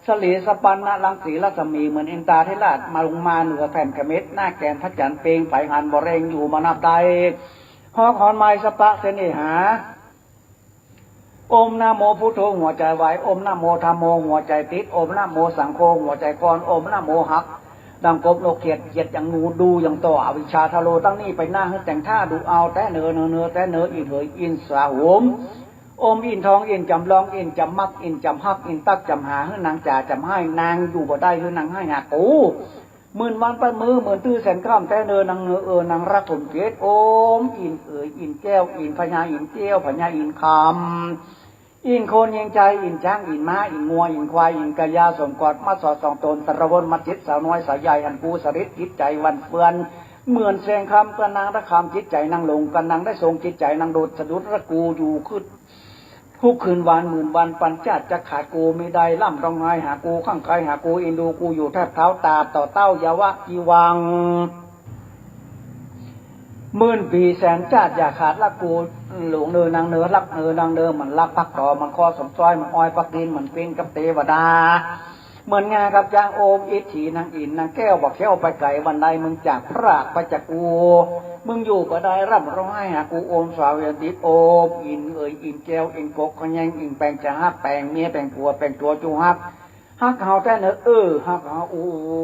สะหลีสะปันนะ รังสีรัศมี เหมือนอินทราธิราช มาลงมาเหนือแผ่นเขมร หน้าแก่นพระจั๋นทร์เปล่ง ใผหันบ่แลง อยู่มานับได้ ฮอกฮอนไม้สะปะเสน่หา โอมนะโมพุทโธ หัวใจ๋ไหว โอมนะโมธัมโม หัวใจ๋ติด โอมนะโมสังโฆ หัวใจ๋คลอน โอมนะโมฮัก ดังกบนกเขียด เขียดอย่างหนู ดูอย่างต่อ อวิชชาทะโล ตั้งนี้ไปหน้า หื้อแจ๋งท่าดูเอา แต๊เน่อนางเน่อ แต๊เน่อ อินทร์เหยอินทร์สาโหม โอมอินทร์ทอง อินทร์จ๋ำลอง อินทร์จ๋ำมัก อินทร์จ๋ำฮัก อินทร์ตั๊กจ๋ำหา หื้อนางจ๋าจ๋ำไห้ นางอยู่บ่ได้ หื้อนางไห้หากู หมื่นวันปันมือ หมื่นตื้อแสนค่ำ แต๊เน่อนางเน่อ เออ นางฮักผมเตียด โอม อินทร์เอ๋ยอินทร์แก้ว อินทร์พญาอินทร์แก้ว พญาอินทร์คำ อินทร์คนยิงใจ๋ อินทร์จ๊าง อินทร์ม้า อินทร์งัว อินทร์ควาย อินทร์กะญา สมกอดมัดสอดสองต๋น สารวนมัดจิต สาวน้อยสาวใหญ่ อันกูสริตจิตใจ๋หวั่นเปื้อน เหมือนแสงค่ำ เปื้อนนางระคำ จิตใจ๋นางหลง กันนางได้ทรง จิตใจ๋นางโดดสะดุดฮักกูอยู่ คืด ทุกคืนวันหมื่นวันปันชาติ จะขาดกูมิได้ ร่ำร้องไห้หากู ข้างใครหากู เอ็นดูกูอยู่แทบเท้า ตราบต่อเต้า ยาวะจีวัง หมื่นปี๋แสนชาติ อย่าขาดฮักกู หลงเน่อนางเน่อ ฮักเน่อนางเน่อ มันฮักพักต่อ มันคอสมซอย มันอ้อยปักดิน มันเป๋นกับเตวดา เหมือนงากับจ๊าง โอมอิทธินางอินนางแก้ว บ่เขี้ยวไปไก๋วันใด มึงจากพรากไปจากกู มึงอยู่บ่ได้ร่ำร้องไห้หากู โอมสาวยาติด โอมอินเอ๋ยอินแก้ว อินกกขะแยง อินแปงจะฮัก แปงเมียแปงผัว แปงตั๋วจูฮัก ฮักเฮาแต๊เนอ เออ ฮักเฮา โอ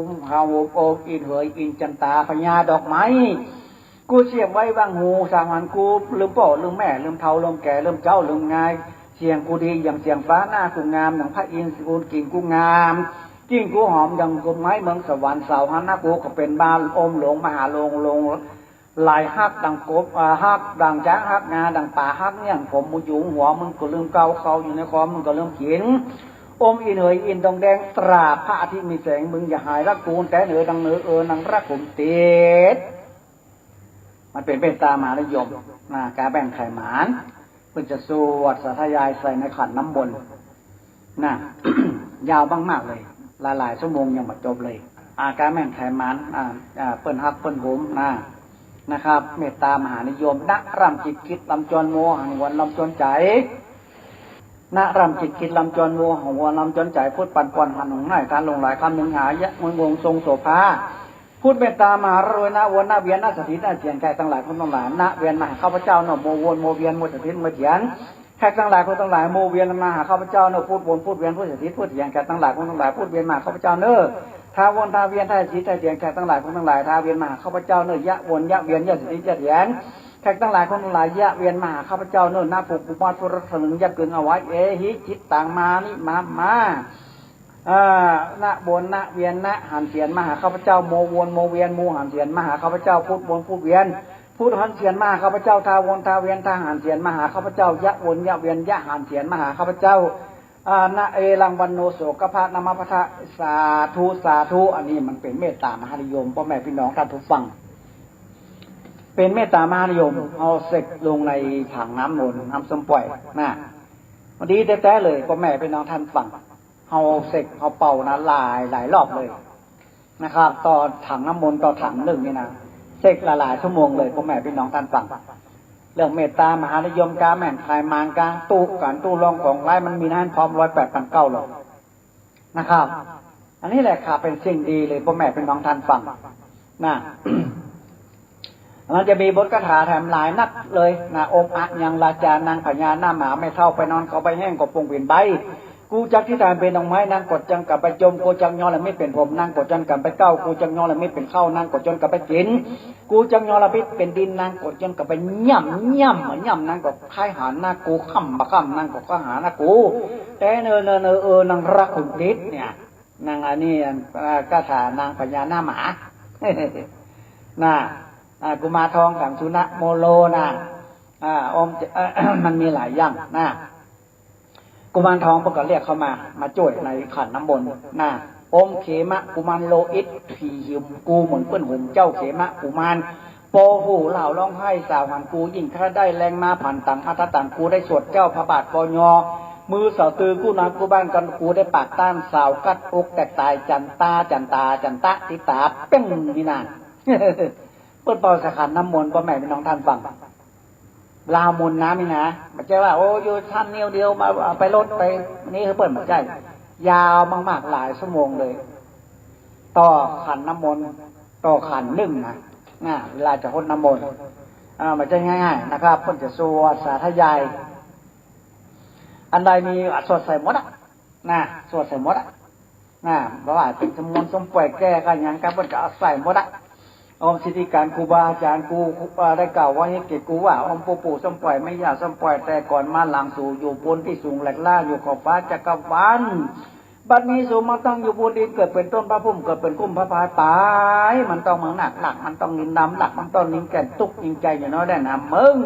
ม เฮา โอมอินเหยอินจันตา พญาดอกไม้ กูเสียบไว้บั้งหู สาวหันกู ลืมป้อลืมแม่ ลืมเฒ่าลืมแก่ ลืมเจ๊าลืมงาย เสียงกูดีอย่างเสียงฟ้า หน้ากูงามดั่งพระอินทร์ กูกิ่งกูงาม กิ่งกูหอมดั่งดอกไม้เมืองสวรรค์ สาวหันหน้ากูก็เป๋นบ้า โอมหลงมหาลง หลงหลายฮักดั่งกบ อ่า ฮักดั่งจ๊าง ฮักงาดั่งป๋า ฮักเงี้ยงผม หมูหยุงหัว มึงก็ลืมเกา เขาอยู่ในคอ มึงก็ลืมกิ๋น โอมอินเหยอินทองแดง ตราบพระอาทิตย์มีแสง มึงอย่าหายฮักกูแต๊เนอ ดั่งเนอ เออ นางรักผมติด มันเป๋นเมตตามหานิยมนะ ก๋าแบ่งไข่หมาน เปิ้นจะสวดสาธยายใส่ในขันน้ำมนต์นะ ยาวมากๆ เลย หลายๆ ชั่วโมงยังบ่จบเลย อ่า ก๋าแบ่งไข่หมาน อ่า อ่า เปิ้นฮักเปิ้นโหมนะ นะครับ เมตตามหานิยม นะร่ำจิตคิดลำจวนมัว หังหวนลำจวนใจ๋ นะร่ำจิตคิดลำจวนมัว หังหวนลำจวนใจ๋ พุทธปันป่อนหันหงส์ไหน้ ทานหลงหลายคำหนึ่งหายะ งงงทรงโสภา พุทธเมตตามหารวย นะวนนะเวียนนะสถิตนะเถียร แขกตังหลายคนตังหลาย นะเวียนมาหาข้าพเจ้าเนาะ มัววนมัวเวียนมัวสถิตมัวเถียร แขกตังหลายคนตังหลาย มัวเวียนมาหาข้าพเจ้าเนาะ พุทธวนพุทธเวียนพุทธสถิตพุทธเถียร แขกตังหลายคนตังหลาย พุทธเวียนมาหาข้าพเจ้าเนาะ ท้าวนท้าเวียนท้าสถิตท้าเถียร แขกตังหลายคนตังหลาย ท้าเวียนมาหาข้าพเจ้าเนาะ ยะวนยะเวียนยะสถิตยะเถียร แขกตังหลายคนตังหลาย ยะเวียนมาหาข้าพเจ้าเนาะ นะภูมิภูมิมาสุรัตน์สลึง ยะกึงเอาไว้ เอหิจิตตังมานิมามา อ่า นะวนนะเวียนนะหันเถียรมาหาข้าพเจ้า มัววนมัวเวียนมัวหันเถียรมาหาข้าพเจ้า พุทธวนพุทธเวียนพุทธหันเถียรมาหาข้าพเจ้า ท้าวนท้าเวียนท้าหันเถียรมาหาข้าพเจ้า ยะวนยะเวียนยะหันเถียรมาหาข้าพเจ้า อ่า นะเอรังวันโนโสกะพะนะมะพะทะ สาธุ สาธุ อันนี้มันเป๋นเมตตามหานิยม ป้อแม่ปี้น้องต้านผู้ฟัง เป๋นเมตตามหานิยม เอาเสกลงในถังน้ำมนต์ น้ำส้มป่อยนะ ดีแต๊ๆ เลย ป้อแม่ปี้น้องต้านฟัง เอาเสกเอาเป่านะ หลายหลายรอบเลยนะครับ ต่อถังน้ำมนต์ต่อถังนึ่งนี่นะ เสกหลายๆ ชั่วโมงเลย ป้อแม่ปี้น้องต้านฟัง เรื่องเมตตามหานิยม ก๋าแบ่งไข่หมาน ก๋าตู้กั๋น ตู้รองของหลาย มันมีในหั้นพร้อมร้อยแปดพันเก้าหรอกนะครับ อันนี้แหละครับ เป๋นสิ่งดีเลย ป้อแม่ปี้น้องต้านฟังนะ มันจะมีบทคาถาแถมหลายนักเลยนะ โอมอะยังราชานัง พญานาคหมา แม่เฒ่าไปนอน เขาใบแห้ง ก็ปงเป๋นใบ กูจักอธิษฐานเป๋นดอกไม้ นางก็จักกลับไปจม กูจักยอละมิดเป๋นผม นางก็จักกลับไปเก้า กูจักยอละมิดเป๋นข้าว นางก็จักกลับไปกิ๋น กูจักยอละมิดเป๋นดิน นางก็จักกลับไปย่ำ ย่ำ ย่ำ นางก็ใค่หานะกู ค่ำบ่าค่ำ นางก็ใค่หานะกู แต๊เนอ เนอ เนอ เออ นางรักผมติดเนี่ย นางอันนี้ อ่า คาถานางพญานาคหมา นะ อ่า กุมารทองสังสุนะโมโลนะ อ่า โอม เอ่อ มันมีหลายอย่างนะ กุมารทองเปิ้นก็เรียกเข้ามา มาจ้วยในขันน้ำมนต์นะ โอมเขมะกุมารโล อิทธิหิมกู เหมือนเปิ้นหุมเจ้าเขมะกุมาร ปอหู่เล่าร้องไห้ สาวหันกู ยิ่งถ้าได้แรงมาผันตังอัตตัง กูได้สวดเจ้าพระบาทปอยอ มือสาวตือกู้นากู้บ้านกัน กูได้ปากต้านสาวกัดอกแตกตาย จันตา จันตา จันตะ ติตา เป้งนี่นะ เปิ้นเป่าใส่ขันน้ำมนต์ ป้อแม่ปี้น้องต้านฟัง ลาวมนต์นะนี่นะ บ่ใจ้ว่า โอ้ อยู่ชั้นเดียวเดียวมา เอาไปลดไปนี่ คือเปิ้นบ่ใจ้ ยาวมากๆ หลายชั่วโมงเลย ต่อขันน้ำมนต์ ต่อขันนึ่งนะ นะ เวลาจะฮดน้ำมนต์ อ่า บ่ใจ้ง่ายๆ นะครับ เปิ้นจะสวดสาธยาย อันใดมี อ่ะ สวดใส่หมดอะ นะ สวดใส่หมดอะ นะ บ่ว่าเป๋นสมนต์ส้มป่อยแก้ก็หยังก็ เปิ้นก็เอาใส่หมดอะ โอมสิทธิการครูบาอาจารย์ กู เอ่อ ได้กล่าวไว้ให้เกียรติกูว่า โอมปู่ปู่ส้มป่อย แม่ย่าส้มป่อย แต่ก่อนมาหลังสูงอยู่บนตี้สูงแหลกล้า อยู่ขอบฟ้าจักรวาล บัดนี้สูงมาตั้งอยู่บนดิน เกิดเป๋นต้นผ้าพุ่ม เกิดเป๋นคุ้มผ้าพาย ป๋ายมันต้องเมืองหนัก หลักมันต้องดินดำ หลักมันต้องดินแก่น ตุ๊กข์ยิงใจ๋อยู่น้อยแลน้ำเมิง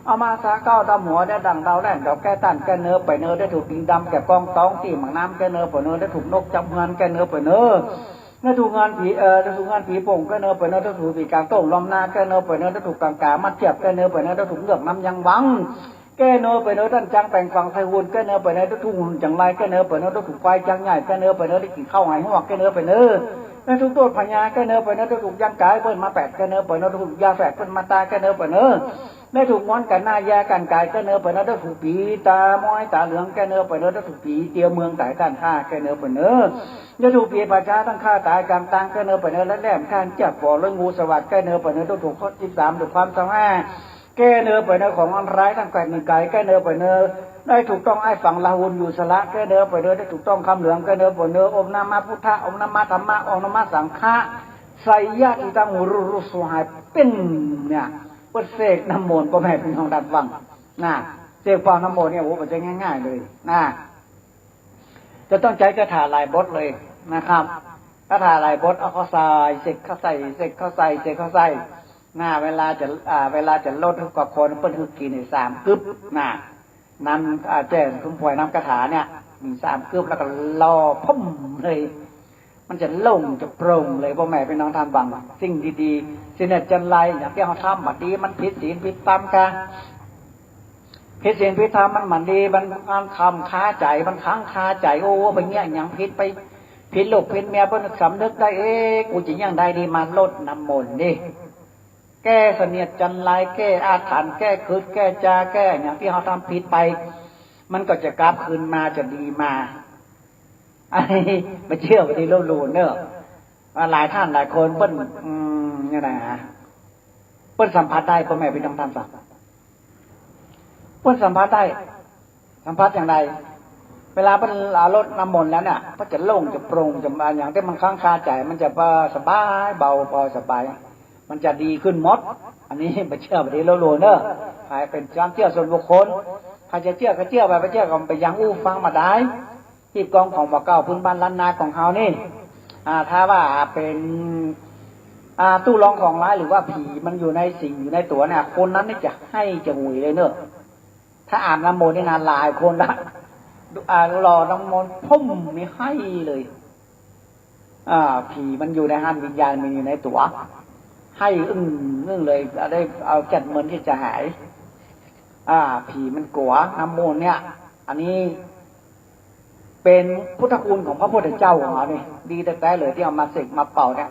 เอามาสาเก้าดำหัวได้ดั่งดาวแล่น ดอกแก้ต้านแก้เนอ ไปเนอได้ถูกดินดำ แก่กองตองตี้หมากน้ำแก้เนอ ไปเนอได้ถูกนกจับเฮือนแก้เนอ ไปเนอได้ถูกงานผี เอ่อ ได้ถูกงานผีโป่งแก้เนอ ไปเนอได้ถูกผีกลางโต้งล้อมนาแก้เนอ ไปเนอได้ถูกกางกามัดเทียบแก้เนอ ไปเนอได้ถูกเงือกน้ำยังวังแก้เนอ ไปเนอได้จ้างแป๋งฝังไทยหุ่นแก้เนอ ไปเนอได้ถูกหุ่นจังไรแก้เนอ ไปเนอได้ถูกควายจ้างใหญ่แก้เนอ ไปเนอได้กิ๋นข้าวไหหวกแก้เนอ ไปเนอได้ถูกโต้ษพญาแก้เนอ ไปเนอได้ถูกย่างก๋ายเปิ้นมาแปดแก้เนอ ไปเนอได้ถูกยาแฝดเปิ้นมาตาแก้เนอ ไปเนอ ได้ถูกม้วนกั๋นหน้าแยกั๋นก๋าย แก้เนินไปเนิน ได้ถูกผีต๋าม้อยต๋าเหลือง แก้เนินไปเนิน ได้ถูกผีเตียวเมืองต๋ายต้านข้า แก้เนินไปเนิน ได้ถูกผีป่าจ๊าต้านข้าต๋ายก๋างตาง แก้เนินไปเนิน ได้แหลมข้านเจี๊ยบ ฝ่อเลือดงูสวัสด แก้เนินไปเนิน ได้ถูกข้อสิบสาม ถูกความเศร้าห้า แก้เนินไปเนิน ของอันตรายต้านแขวนหนึ่งก๋าย แก้เนินไปเนิน ได้ถูกต้องไอ้ฝังราหุลอยู่สละ แก้เนินไปเนิน ได้ถูกต้องคำเหลือง แก้เนินไปเนิน โอมนะมะพุทธะ โอมนะมะธัมมะ โอมนะมะสังฆะ ไสยะทิตัง ฮู้ฮู้สูญหายเปิ้น เนี่ย เปิ้นเสกน้ำมนต์ ป้อแม่ปี้น้องต้านฟัง นะ เสกเป่าน้ำมนต์เนี่ย โอ้ บ่ใจ้ง่ายๆ เลย นะ จะต้องใจ๊คาถาหลายบทเลยนะครับ คาถาหลายบท เอาเข้าใส่ เสกเข้าใส่ เสกเข้าใส่ เสกเข้าใส่ นะ เวลาจะ อ่า เวลาจะลดหื้อกับคน เปิ้นหื้อกิ๋นในสามกึ๊บ นะ น้ำ อ่า แจ้งคุมพลอยน้ำคาถาเนี่ย มีสามกึ๊บ แล้วก็ล่อพุ่มเลย มันจะโล่งจะโปร่งเลย ป้อแม่ปี้น้องต้านฟัง สิ่งดีๆ เสนียดจัญไร อย่างตี้เฮาทำบ่ดี มันผิดศีลผิดธรรมกา ผิดศีลผิดธรรม มันบ่ดี มัน มันค้างคาใจ๋ มันค้างคาใจ๋ โอ้ ไปเยียะหยังผิด ไปผิดลูกผิดเมีย เปิ้นสำนึกได้ เอ๊ะ กูจะเยียะใดดี มาลดน้ำมนต์นี่ แก้เสนียดจัญไร แก้อาถรรพ์ แก้กึ๊ด แก้จา แก้อย่างตี้เฮาทำผิดไป มันก็จะกลับคืนมา จะดีมา อันนี้บ่เจื้อบ่ดีลบหลู่เน่อ ว่าหลายต้านหลายคนเปิ้น อืม เนี่ยนะ เปิ้นสัมผัสได้ ป้อแม่ปี้น้องต้านฟัง เปิ้นสัมผัสได้ สัมผัสอย่างใด เวลาเปิ้นเอาลดน้ำมนต์แล้วเนี่ย เปิ้นจะโล่งจะโปร่ง จะมาอย่างตี้มันค้างคาใจ๋ มันจะสบายเบา เบาสบาย มันจะดีขึ้นหมด อันนี้บ่เจื้อบ่ดีลบหลู่เน่อ ใผเป๋นความเจื้อส่วนบุคคล ใผจะเจื้อก็เจื้อไป บ่เจื้อก็ไปยังอู้ฟังบ่ดาย ฮีบกองของบ่าเก๊าพื้นบ้านล้านนาของเฮานี่ อ่า ถ้าว่าเป๋น อ่า ตู้รองของร้าย หรือว่าผีมันอยู่ในสิงอยู่ในตั๋วเนี่ย คนนั้นนี่จะไห้จะหุยเลยเน่อ ถ้าอาบน้ำมนต์นี่นะ หลายคนละ อ่า ล่อน้ำมนต์พุ่มนี่ไห้เลย อ่า ผีมันอยู่ในหั้น วิญญาณมันอยู่ในตั๋ว ไห้อึ้งอึ้งเลย ได้เอาแก๊สเมินตี้จะหาย อ่า ผีมันกั๋วน้ำมนต์เนี่ย อันนี้ เป๋นพุทธคุณของพระพุทธเจ้าของเฮานี่ ดีแต๊ๆ เลย ตี้เอามาเสกมาเป่าเนี่ย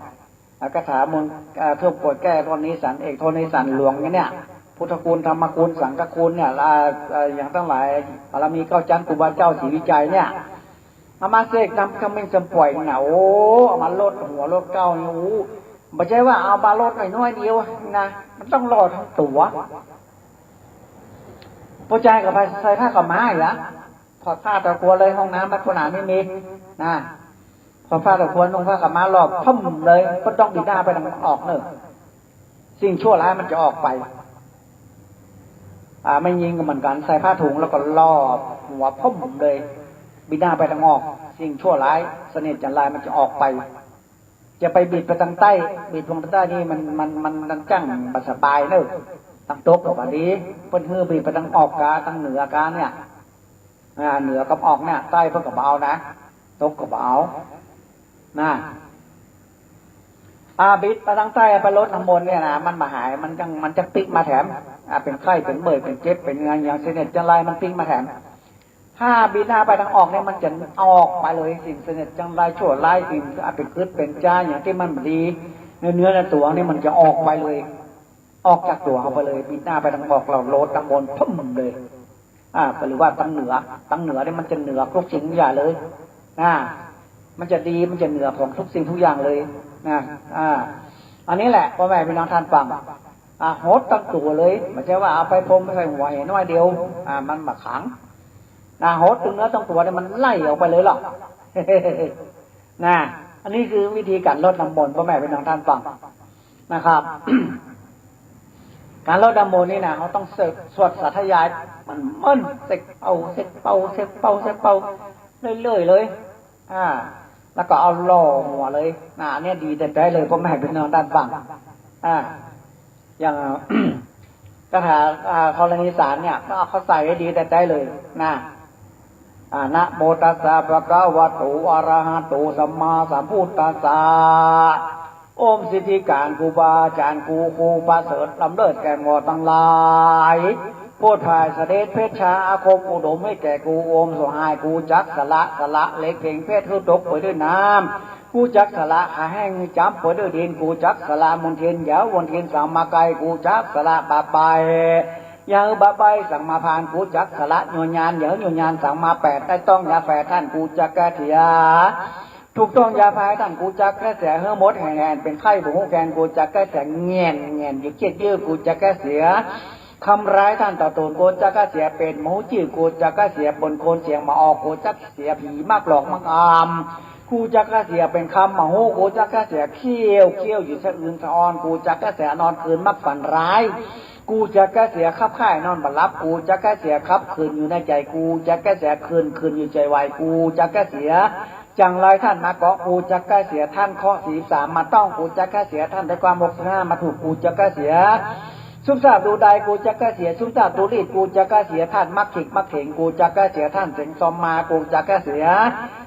อ่า คาถามนต์ อ่า เทพกวดแก้วโทษนิสัน เอกโทษนิสันหลวงเนี่ย พุทธคุณ ธรรมคุณ สังฆคุณเนี่ย อ่า อ่า อย่างตังหลาย บารมีเก้าจั๊น ครูบาเจ้าศรีวิชัยเนี่ย เอามาเสกนำขมิ้นส้มป่อยนี่นะ โอ้ เอามาลดหัวลดเก๊านี่ โอ้ บ่ใจ้ว่าเอามาลดน้อยๆ เดียวนะ มันต้องล่อตึงตั๋ว ผู้จายก็ไปใส่ผ้าขาวม้าอีกละ ถอดผ้าตะกัวเลย ห้องน้ำลักษณะนี้มี นะ ถอดผ้าตะกัว นุ่งผ้าขาวม้าล่อพุ่มเลย บ่ต้องบิดหน้าไปตางออกเน่อ สิ่งชั่วร้ายมันจะออกไป อ่า แม่ญิงก็เหมือนกั๋น ใส่ผ้าถุงแล้วก็ล่อหัวพุ่มเลย บิดหน้าไปตางออก สิ่งชั่วร้าย เสนียดจัญไรมันจะออกไป จะไปบิดไปตางใต้ บิดไปตางใต้นี่มัน มัน มัน มันจั้งบ่สบายเน่อ ตางตกก็บ่ดี เปิ้นหื้อบิดไปตางออกกา ตางเหนือกาเนี่ย อ่า เหนือกับออกเนี่ย ใต้เปิ้นก็บ่เอานะ ตกก็บ่เอา นะ อ่า บิดไปตางใต้ ไปลดน้ำมนต์เนี่ยนะ มันบ่หาย มันจั้ง มันจั้งปิ๊กมาแถม อ่า เป๋นไข้ เป๋นเมื่อย เป๋นเจ็บ เป๋นอย่าง อย่างเสนียดจัญไร มันปิ๊กมาแถม ถ้าบิดหน้าไปตางออกเนี่ย มันจะออกไปเลย สิ่งเสนียดจัญไร ชั่วร้าย สิ่ง อ่า เป๋นกึ๊ด เป๋นจา อย่างตี้มันบ่ดี ในเนื้อในตั๋วนี่ มันจะออกไปเลย ออกจากตั๋วเฮาไปเลย บิดหน้าไปตางออก แล้วลดน้ำมนต์พุ่มเลย อ่า หรือว่าตางเหนือ ตางเหนือนี่มันจะเหนือทุกสิ่งทุกอย่างเลย อ่า มันจะดี มันจะเหนือของทุกสิ่งทุกอย่างเลย นะ อ่า อันนี้แหละ ป้อแม่ปี้น้องต้านฟัง อ่า หดตึงตั๋วเลย บ่ใจ้ว่าเอาไปพรมใส่หัวเหียน้อยเดียว อ่า มันบ่ขัง นะ หดตึงเนื้อตึงตั๋วเนี่ย มันไหลออกไปเลยหรอก นะ อันนี้คือวิธีก๋านลดน้ำมนต์ ป้อแม่ปี้น้องต้านฟัง นะครับ ก๋านลดน้ำมนต์นี่นะ เฮาต้องสวด สวดสาธยาย มัน มัน เสกเป่า เสกเป่า เสกเป่า เสกเป่า เรื่อยๆ เลย อ่า แล้วก็เอาล่อหัวเลย นะ อันเนี้ยดีแต๊ๆ เลย ป้อแม่ปี้น้องต้านฟัง อ่า อย่าง คาถา อ่า ธรณีสารเนี่ย ต้องเอาเข้าใส่ให้ดีแต๊ๆ เลย นะ อ่า นะโมตัสสะ ภะคะวะโต อะระหะโต สัมมาสัมพุทธัสสะ โอมสิทธิการครูบาอาจ๋ารย์ กู ครูประเสริฐล้ำเลิศแก่หมดตังหลาย โผดผายเสด็จเพชฌาอาคมอุดมให้แก่กู โอมสหายกูจักสละ สละเหล็กเพ่งเพชรหื้อตกไปด้วยน้ำ กูจักสละผาแห้งจ๋ำปอยด้วยดิน กูจักสละมลทิน อย่าหื้อมลทินสังมาใก้ กูจักสละบาปใบ้ อย่าหื้อบาปใบ้สังมาผ่าน กูจักสละยัวญาณ อย่าหื้อยัวญาณสังมาแปด ใต้ต้องยาแฝดต้าน กูจักกระเสีย ถูกต้องยาภัยต้าน กูจักกระเสีย หื้อหมดแหงแหงเป๋นไข้บ่ฮู้แกน กูจักกระเสีย แหง่นแหง่นอยู่เคียดยื้อ กูจักกระเสีย ทำร้ายต้านต่อต๋น กูจักกระเสีย เป๋นหมูจื้อ กูจักกระเสีย เป๋นคนเสียงบ่ออก กูจักกระเสีย ผีมักหลอกมักอำ กูจักกระเสีย เป๋นคำบ่ฮู้ กูจักกระเสีย เคี้ยวเคี้ยวอยู่สะอืนสะออน กูจักกระเสีย นอนคืนมักฝันร้าย กูจักกระเสีย คับคายนอนบ่หลับ กูจักกระเสีย คับคืนอยู่ในใจ๋ กูจักกระเสีย คืนคืนอยู่ใจ๋ไหว กูจักกระเสีย จังไรต้านมาเกาะ กูจักกระเสีย ต้านเคราะห์สี่สิบสามมาต้อง กูจักกระเสีย ต้านได้ความหกสิบห้ามาถูก กูจักกระเสีย ซุ่มซาบดูดาย กูจักกระเสีย ซุ่มซาบดูรีด กูจักกระเสีย ต้านมักขิกมักเข็ง กูจักกระเสีย ต้านเสียงซอมมา กูจักกระเสีย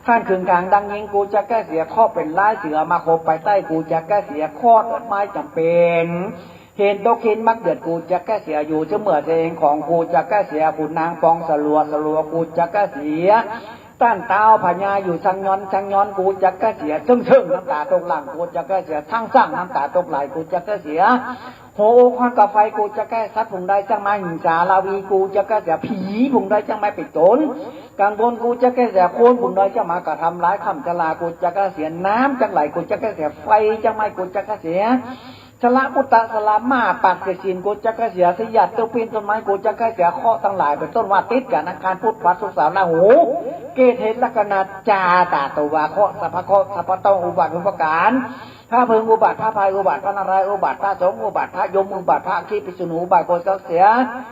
ต้านขึงขังดังยิง กูจักกระเสีย เคราะห์เป๋นลายเสือมาขบไปใต้ กูจักกระเสีย เคราะห์เอิ้นไม้จ๋ำเป๋น เห็นตกเห็นมักเดือด กูจักกระเสีย อยู่เสมอเสงของ กูจักกระเสีย ขุนนางปองสลัวสลัว กูจักกระเสีย ต้านเต๊าพญาอยู่ซังย้อนซังย้อน กูจักกระเสีย เซิ่งเซิ่งน้ำต๋าตกหลั่ง กูจักกระเสีย ทั้งซั่งน้ำต๋าตกไหล กูจักกระเสีย หัวอกฮ้อนกว่าไฟ กูจักกระเสีย สัตว์ฝูงใดจักมาหิงสาราวี กูจักกระเสีย ผีฝูงใดจักมาเป๋นโจ๋ร กังวล กูจักกระเสีย คนฝูงใดจักมากระทำร้าย ค่ำชรา กูจักกระเสีย น้ำจักไหล กูจักกระเสีย ไฟจักไหม้ กูจักกระเสีย สละมุตตะสละม่า ปากเสียศีล กูจักกระเสีย สยาดเตี้ยวปีนต้นไม้ กูจักกระเสีย เคราะห์ตังหลาย เป๋นต้นว่าอาทิตย์กับอังคาร พุธ พฤหัส ศุกร์ เสาร์ ราหู เกตุ เหตุ ลัคนา จาตาตวา เคราะห์ สรรพเคราะห์ สรรพต้อง อุบัติ ทุกประก๋าน พระเพลิงอุบัติ พระพายอุบัติ พระนารายณ์อุบัติ พระสงฆ์อุบัติ พระยมอุบัติ พระอัคคีปิสุณูอุบัติ กูจักกระเสีย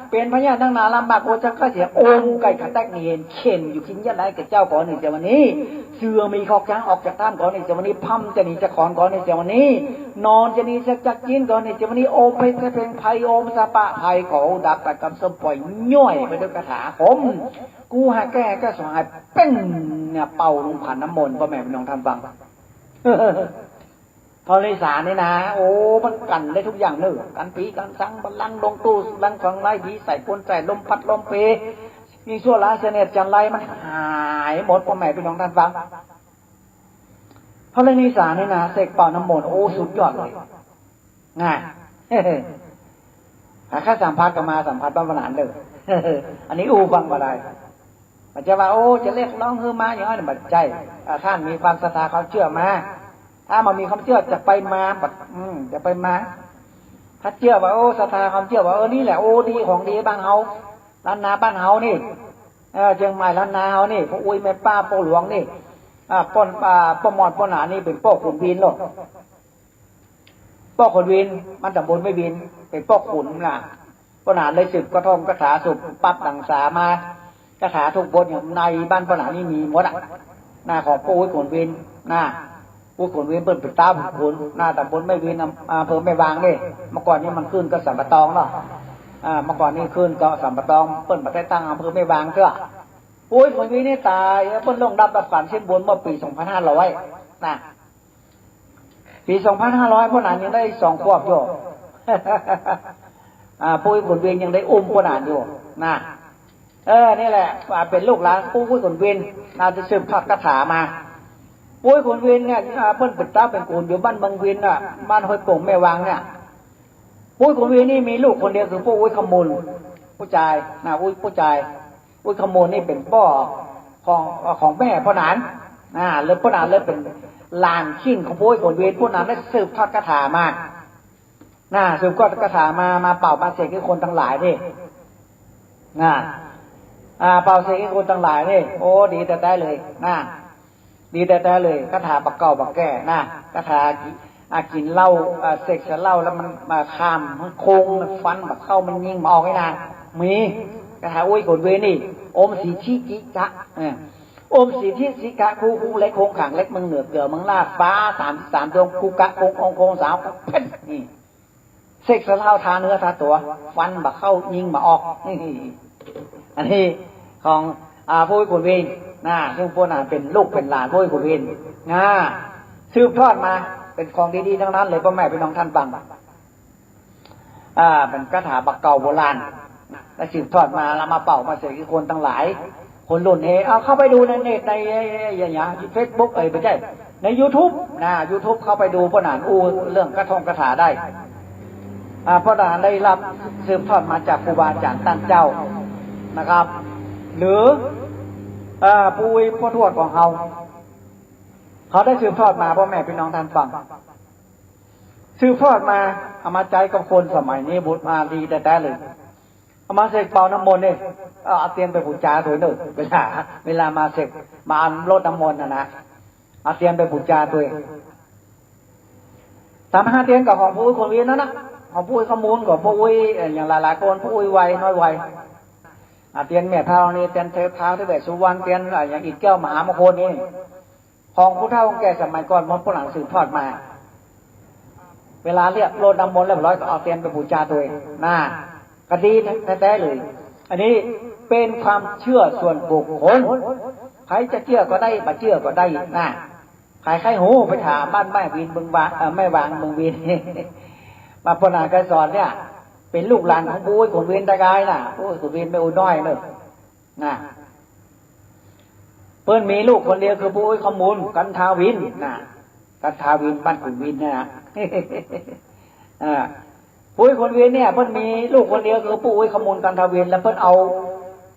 เป๋นพยาธินักหนาลำบาก กูจักกระเสีย โอมไก่ขันแตกเห็นเข็นอยู่ กิ๋นเยียะไหลกับเจ้า ขอเนจวันนี้ เสือหมีคอกช้างออกจากถ้ำ ขอเนจวันนี้ พร่ำจะหนีจะขอน ขอเนจวันนี้ นอนจะหนีจะจักจิ๊น ขอเนจวันนี้ โอมเพชรเพลงไพร โอมสะปะไพร ขอดับไปกับส้มปล่อย ย่อยไปด้วยคาถาคม กูหาแก้ก็สหายเป้งเนี่ย เป่าลงขันน้ำมนต์ ป้อแม่ปี้น้องต้านฟัง ธรณีสารนี่นะ โอ้ มันกั๋นได้กู้อย่างเน่อ กั๋นผีกั๋นสาง บัลลังก์ลงตู้ บัลลังก์ของไร้ผี ใส่คนใส่ลมพัดลมเพ มีชั่วร้ายเสนียดจัญไร มันหายหมด ป้อแม่ปี้น้องต้านฟัง ธรณีสารนี่นะ เสกเป่าน้ำมนต์ โอ้ สุดยอดเลย นะ หากใค่สัมผัสก็มาสัมผัสบ้านป้อหนานเน่อ อันนี้อู้ฟังบ่ได้ บ่ใจ้ว่า โอ้ จะเรียกร้องหื้อมาอย่างนั้น บ่ใจ้ ถ้าต้านมีความศรัทธาความเจื้อมา ถ้าบ่มีความเจื้อจะไปมา บ่ อืม จะไปมา ถ้าเจื้อว่า โอ้ ศรัทธาความเจื้อว่า เออ นี่แหละ โอ้ ดีของดีบ้านเฮา ล้านนาบ้านเฮานี่ เออ เจียงใหม่ล้านนาเฮานี่ ป้ออุ๊ยแม่ป้าป้อหลวงนี่ อ่า ป้อ อ่า ป้อหมอดป้อหนานนี่เป๋นป้อขุนวินเนาะ ป้อขุนวิน มันต๋ำบลแม่วิน เป๋นป้อขุนนะ ป้อหนานเลยสืบกระท่องคาถา สูบปั๊บดั่งสามา คาถาทุกบทเนี่ยในบ้านป้อหนานนี่มีหมดอะ นะ ของป้ออุ๊ยขุนวิน นะ อุ๊ยขุนวินเปิ้นเป๋นต๊าขุน นะ ต๋ำบลแม่วิน อำ อำเภอแม่วางนี่ เมื่อก่อนนี่มันขึ้นกับสัมปะตองเนาะ อ่า เมื่อก่อนนี่ขึ้นกับสัมปะตอง เปิ้นบ่ได้ตั้งอำเภอแม่วางเตื้อ อุ๊ยขุนวินนี่ต๋าย เปิ้นล่วงลับดับขันเส้นบนเมื่อปี๋สองพันห้าร้อย นะ ปี๋สองพันห้าร้อย ป้อหนานยังได้สองขวบอยู่ อ่า ป้ออุ๊ยขุนวินยังได้อุ้มป้อหนานอยู่ นะ เออ นี่แหละ อ่า เป๋นลูกหลานป้ออุ๊ยขุนวิน น่าจะสืบทอดคาถามา ป้ออุ๊ยขุนวินเนี่ย อ่า เปิ้นเป๋นต๊าเป๋นขุนอยู่บ้านเมืองวินน่ะ บ้านห้วยโป่งแม่วางเนี่ย ป้ออุ๊ยขุนวินนี่มีลูกคนเดียวคือป้ออุ๊ยขมูล ผู้จาย นะ อุ๊ยผู้จาย อุ๊ยขมูลนี่เป๋นป้อของ ของแม่ป้อหนาน นะ แล้วป้อหนานเลยเป๋นหลานขี้เหล้นของป้ออุ๊ยขุนวิน ป้อหนานได้สืบทอดคาถามา นะ สืบทอดคาถามา มาเป่ามาเสกหื้อคนตังหลายนี่ นะ อ่า เป่าเสกหื้อคนตังหลายนี่ โอ้ ดีแต๊ๆ เลย นะ ดีแต๊ๆ เลย คาถาบ่าเก่าบ่าแก้ นะ คาถากิ อ่า กิ๋นเหล้า อ่า เสกใส่เหล้าแล้วมันมาข้ามโค้ง มันฟันบ่าเข้า มันยิงบ่าออกนี่นะ มี คาถาอุ๊ยขุนวินนี่ โอมสิทธิสิขะ เออ โอมสิทธิสิขะ คู่คู่เล็ก โค้งขังเล็ก เมืองเหนือเกือเมืองล่า ฟ้าสามสิบสามดวง คู่กะโค้งองค์โค้งสาว เพ่น นี่ เสกใส่เหล้าทาเนื้อทาตั๋ว ฟันบ่าเข้า ยิงบ่าออก อันนี้ของ อ่า ป้ออุ๊ยขุนวิน นะ ซึ่งป้อหนานเป๋นลูกเป๋นหลานป้ออุ๊ยขุนวิน นะ สืบทอดมา เป๋นของดีๆ ตังนั้นเลย ป้อแม่ปี้น้องต้านฟัง อ่า เป๋นคาถาบ่าเก่าโบราณ นะ แล้วสืบทอดมา แล้วมาเป่ามาเสกหื้อคนตังหลาย คนรุ่นเฮ เอาเข้าไปดูในเน็ต ใน อย่าง อย่าง เฟซบุ๊ก เอ้ย ไม่ใช่ ในยูทูบนะ ยูทูบ เข้าไปดู ป้อหนานอู้เรื่องคาถงคาถาได้ อ่า ป้อหนานได้รับสืบทอดมาจากครูบาอาจ๋ารย์ต้านเจ้านะครับ หรือ เอ่อ ปู่อุ๊ยป้อทวดของเฮา เฮาได้สืบทอดมา ป้อแม่ปี้น้องต้านฟัง สืบทอดมา เอามาใจ๊กับคนสมัยนี้ บุญมาดีแต๊ๆ เลย เอามาเสกเป่าน้ำมนต์นี่ เอา เอาเตียนไปปู๋จาตวยเน่อ เวลา เวลามาเสก มาอันรดน้ำมนต์น่ะนะ เอาเตียนไปปู๋จาตวย ต๋ามหาเตียนก็ของปู่อุ๊ยขนเวียนนั่นนะ ของปู่อุ๊ยคำมูล ของปู่อุ๊ย เอ่อ อย่างหลายๆ คน ปู่อุ๊ยไวย น้อยไวย อ่า เตียนแม่ธรณี เตียนเทพาธิเบศรสุวรรณ เตียน อ่า อย่างอิฐแก้วมหามงคลนี่ ของผู้เฒ่าผู้แก่สมัยก่อน มันป้อหนานสืบทอดมา เวลาเรียกรดน้ำมนต์เรียบร้อยก็เอาเตียนไปปู๋จาตวย นะ ก็ดีแต๊ๆ เลย อันนี้เป๋นความเจื้อส่วนบุคคล ใผจะเจื้อก็ได้ บ่เจื้อก็ได้ นะ ใผใค่ฮู้ไปถามบ้านแม่วินเมืองวาง เอ่อ แม่วางเมืองวิน มาป้อหนานไกรสอนเนี่ย เป๋นลูกหลานของปู่อุ๊ยขนเวียนตะกายน่ะ ปู่อุ๊ยขนเวียนแม่อุ๊ยน้อยเน่อ นะ เปิ้นมีลูกคนเดียวคือปู่อุ๊ยคำมูล กันทาวิน นะ กันทาวิน บ้านขุนวินเนี่ยนะ อ่า ปู่อุ๊ยขนเวียนเนี่ย เปิ้นมีลูกคนเดียวคือปู่อุ๊ยคำมูล กันทาวิน แล้วเปิ้นเอา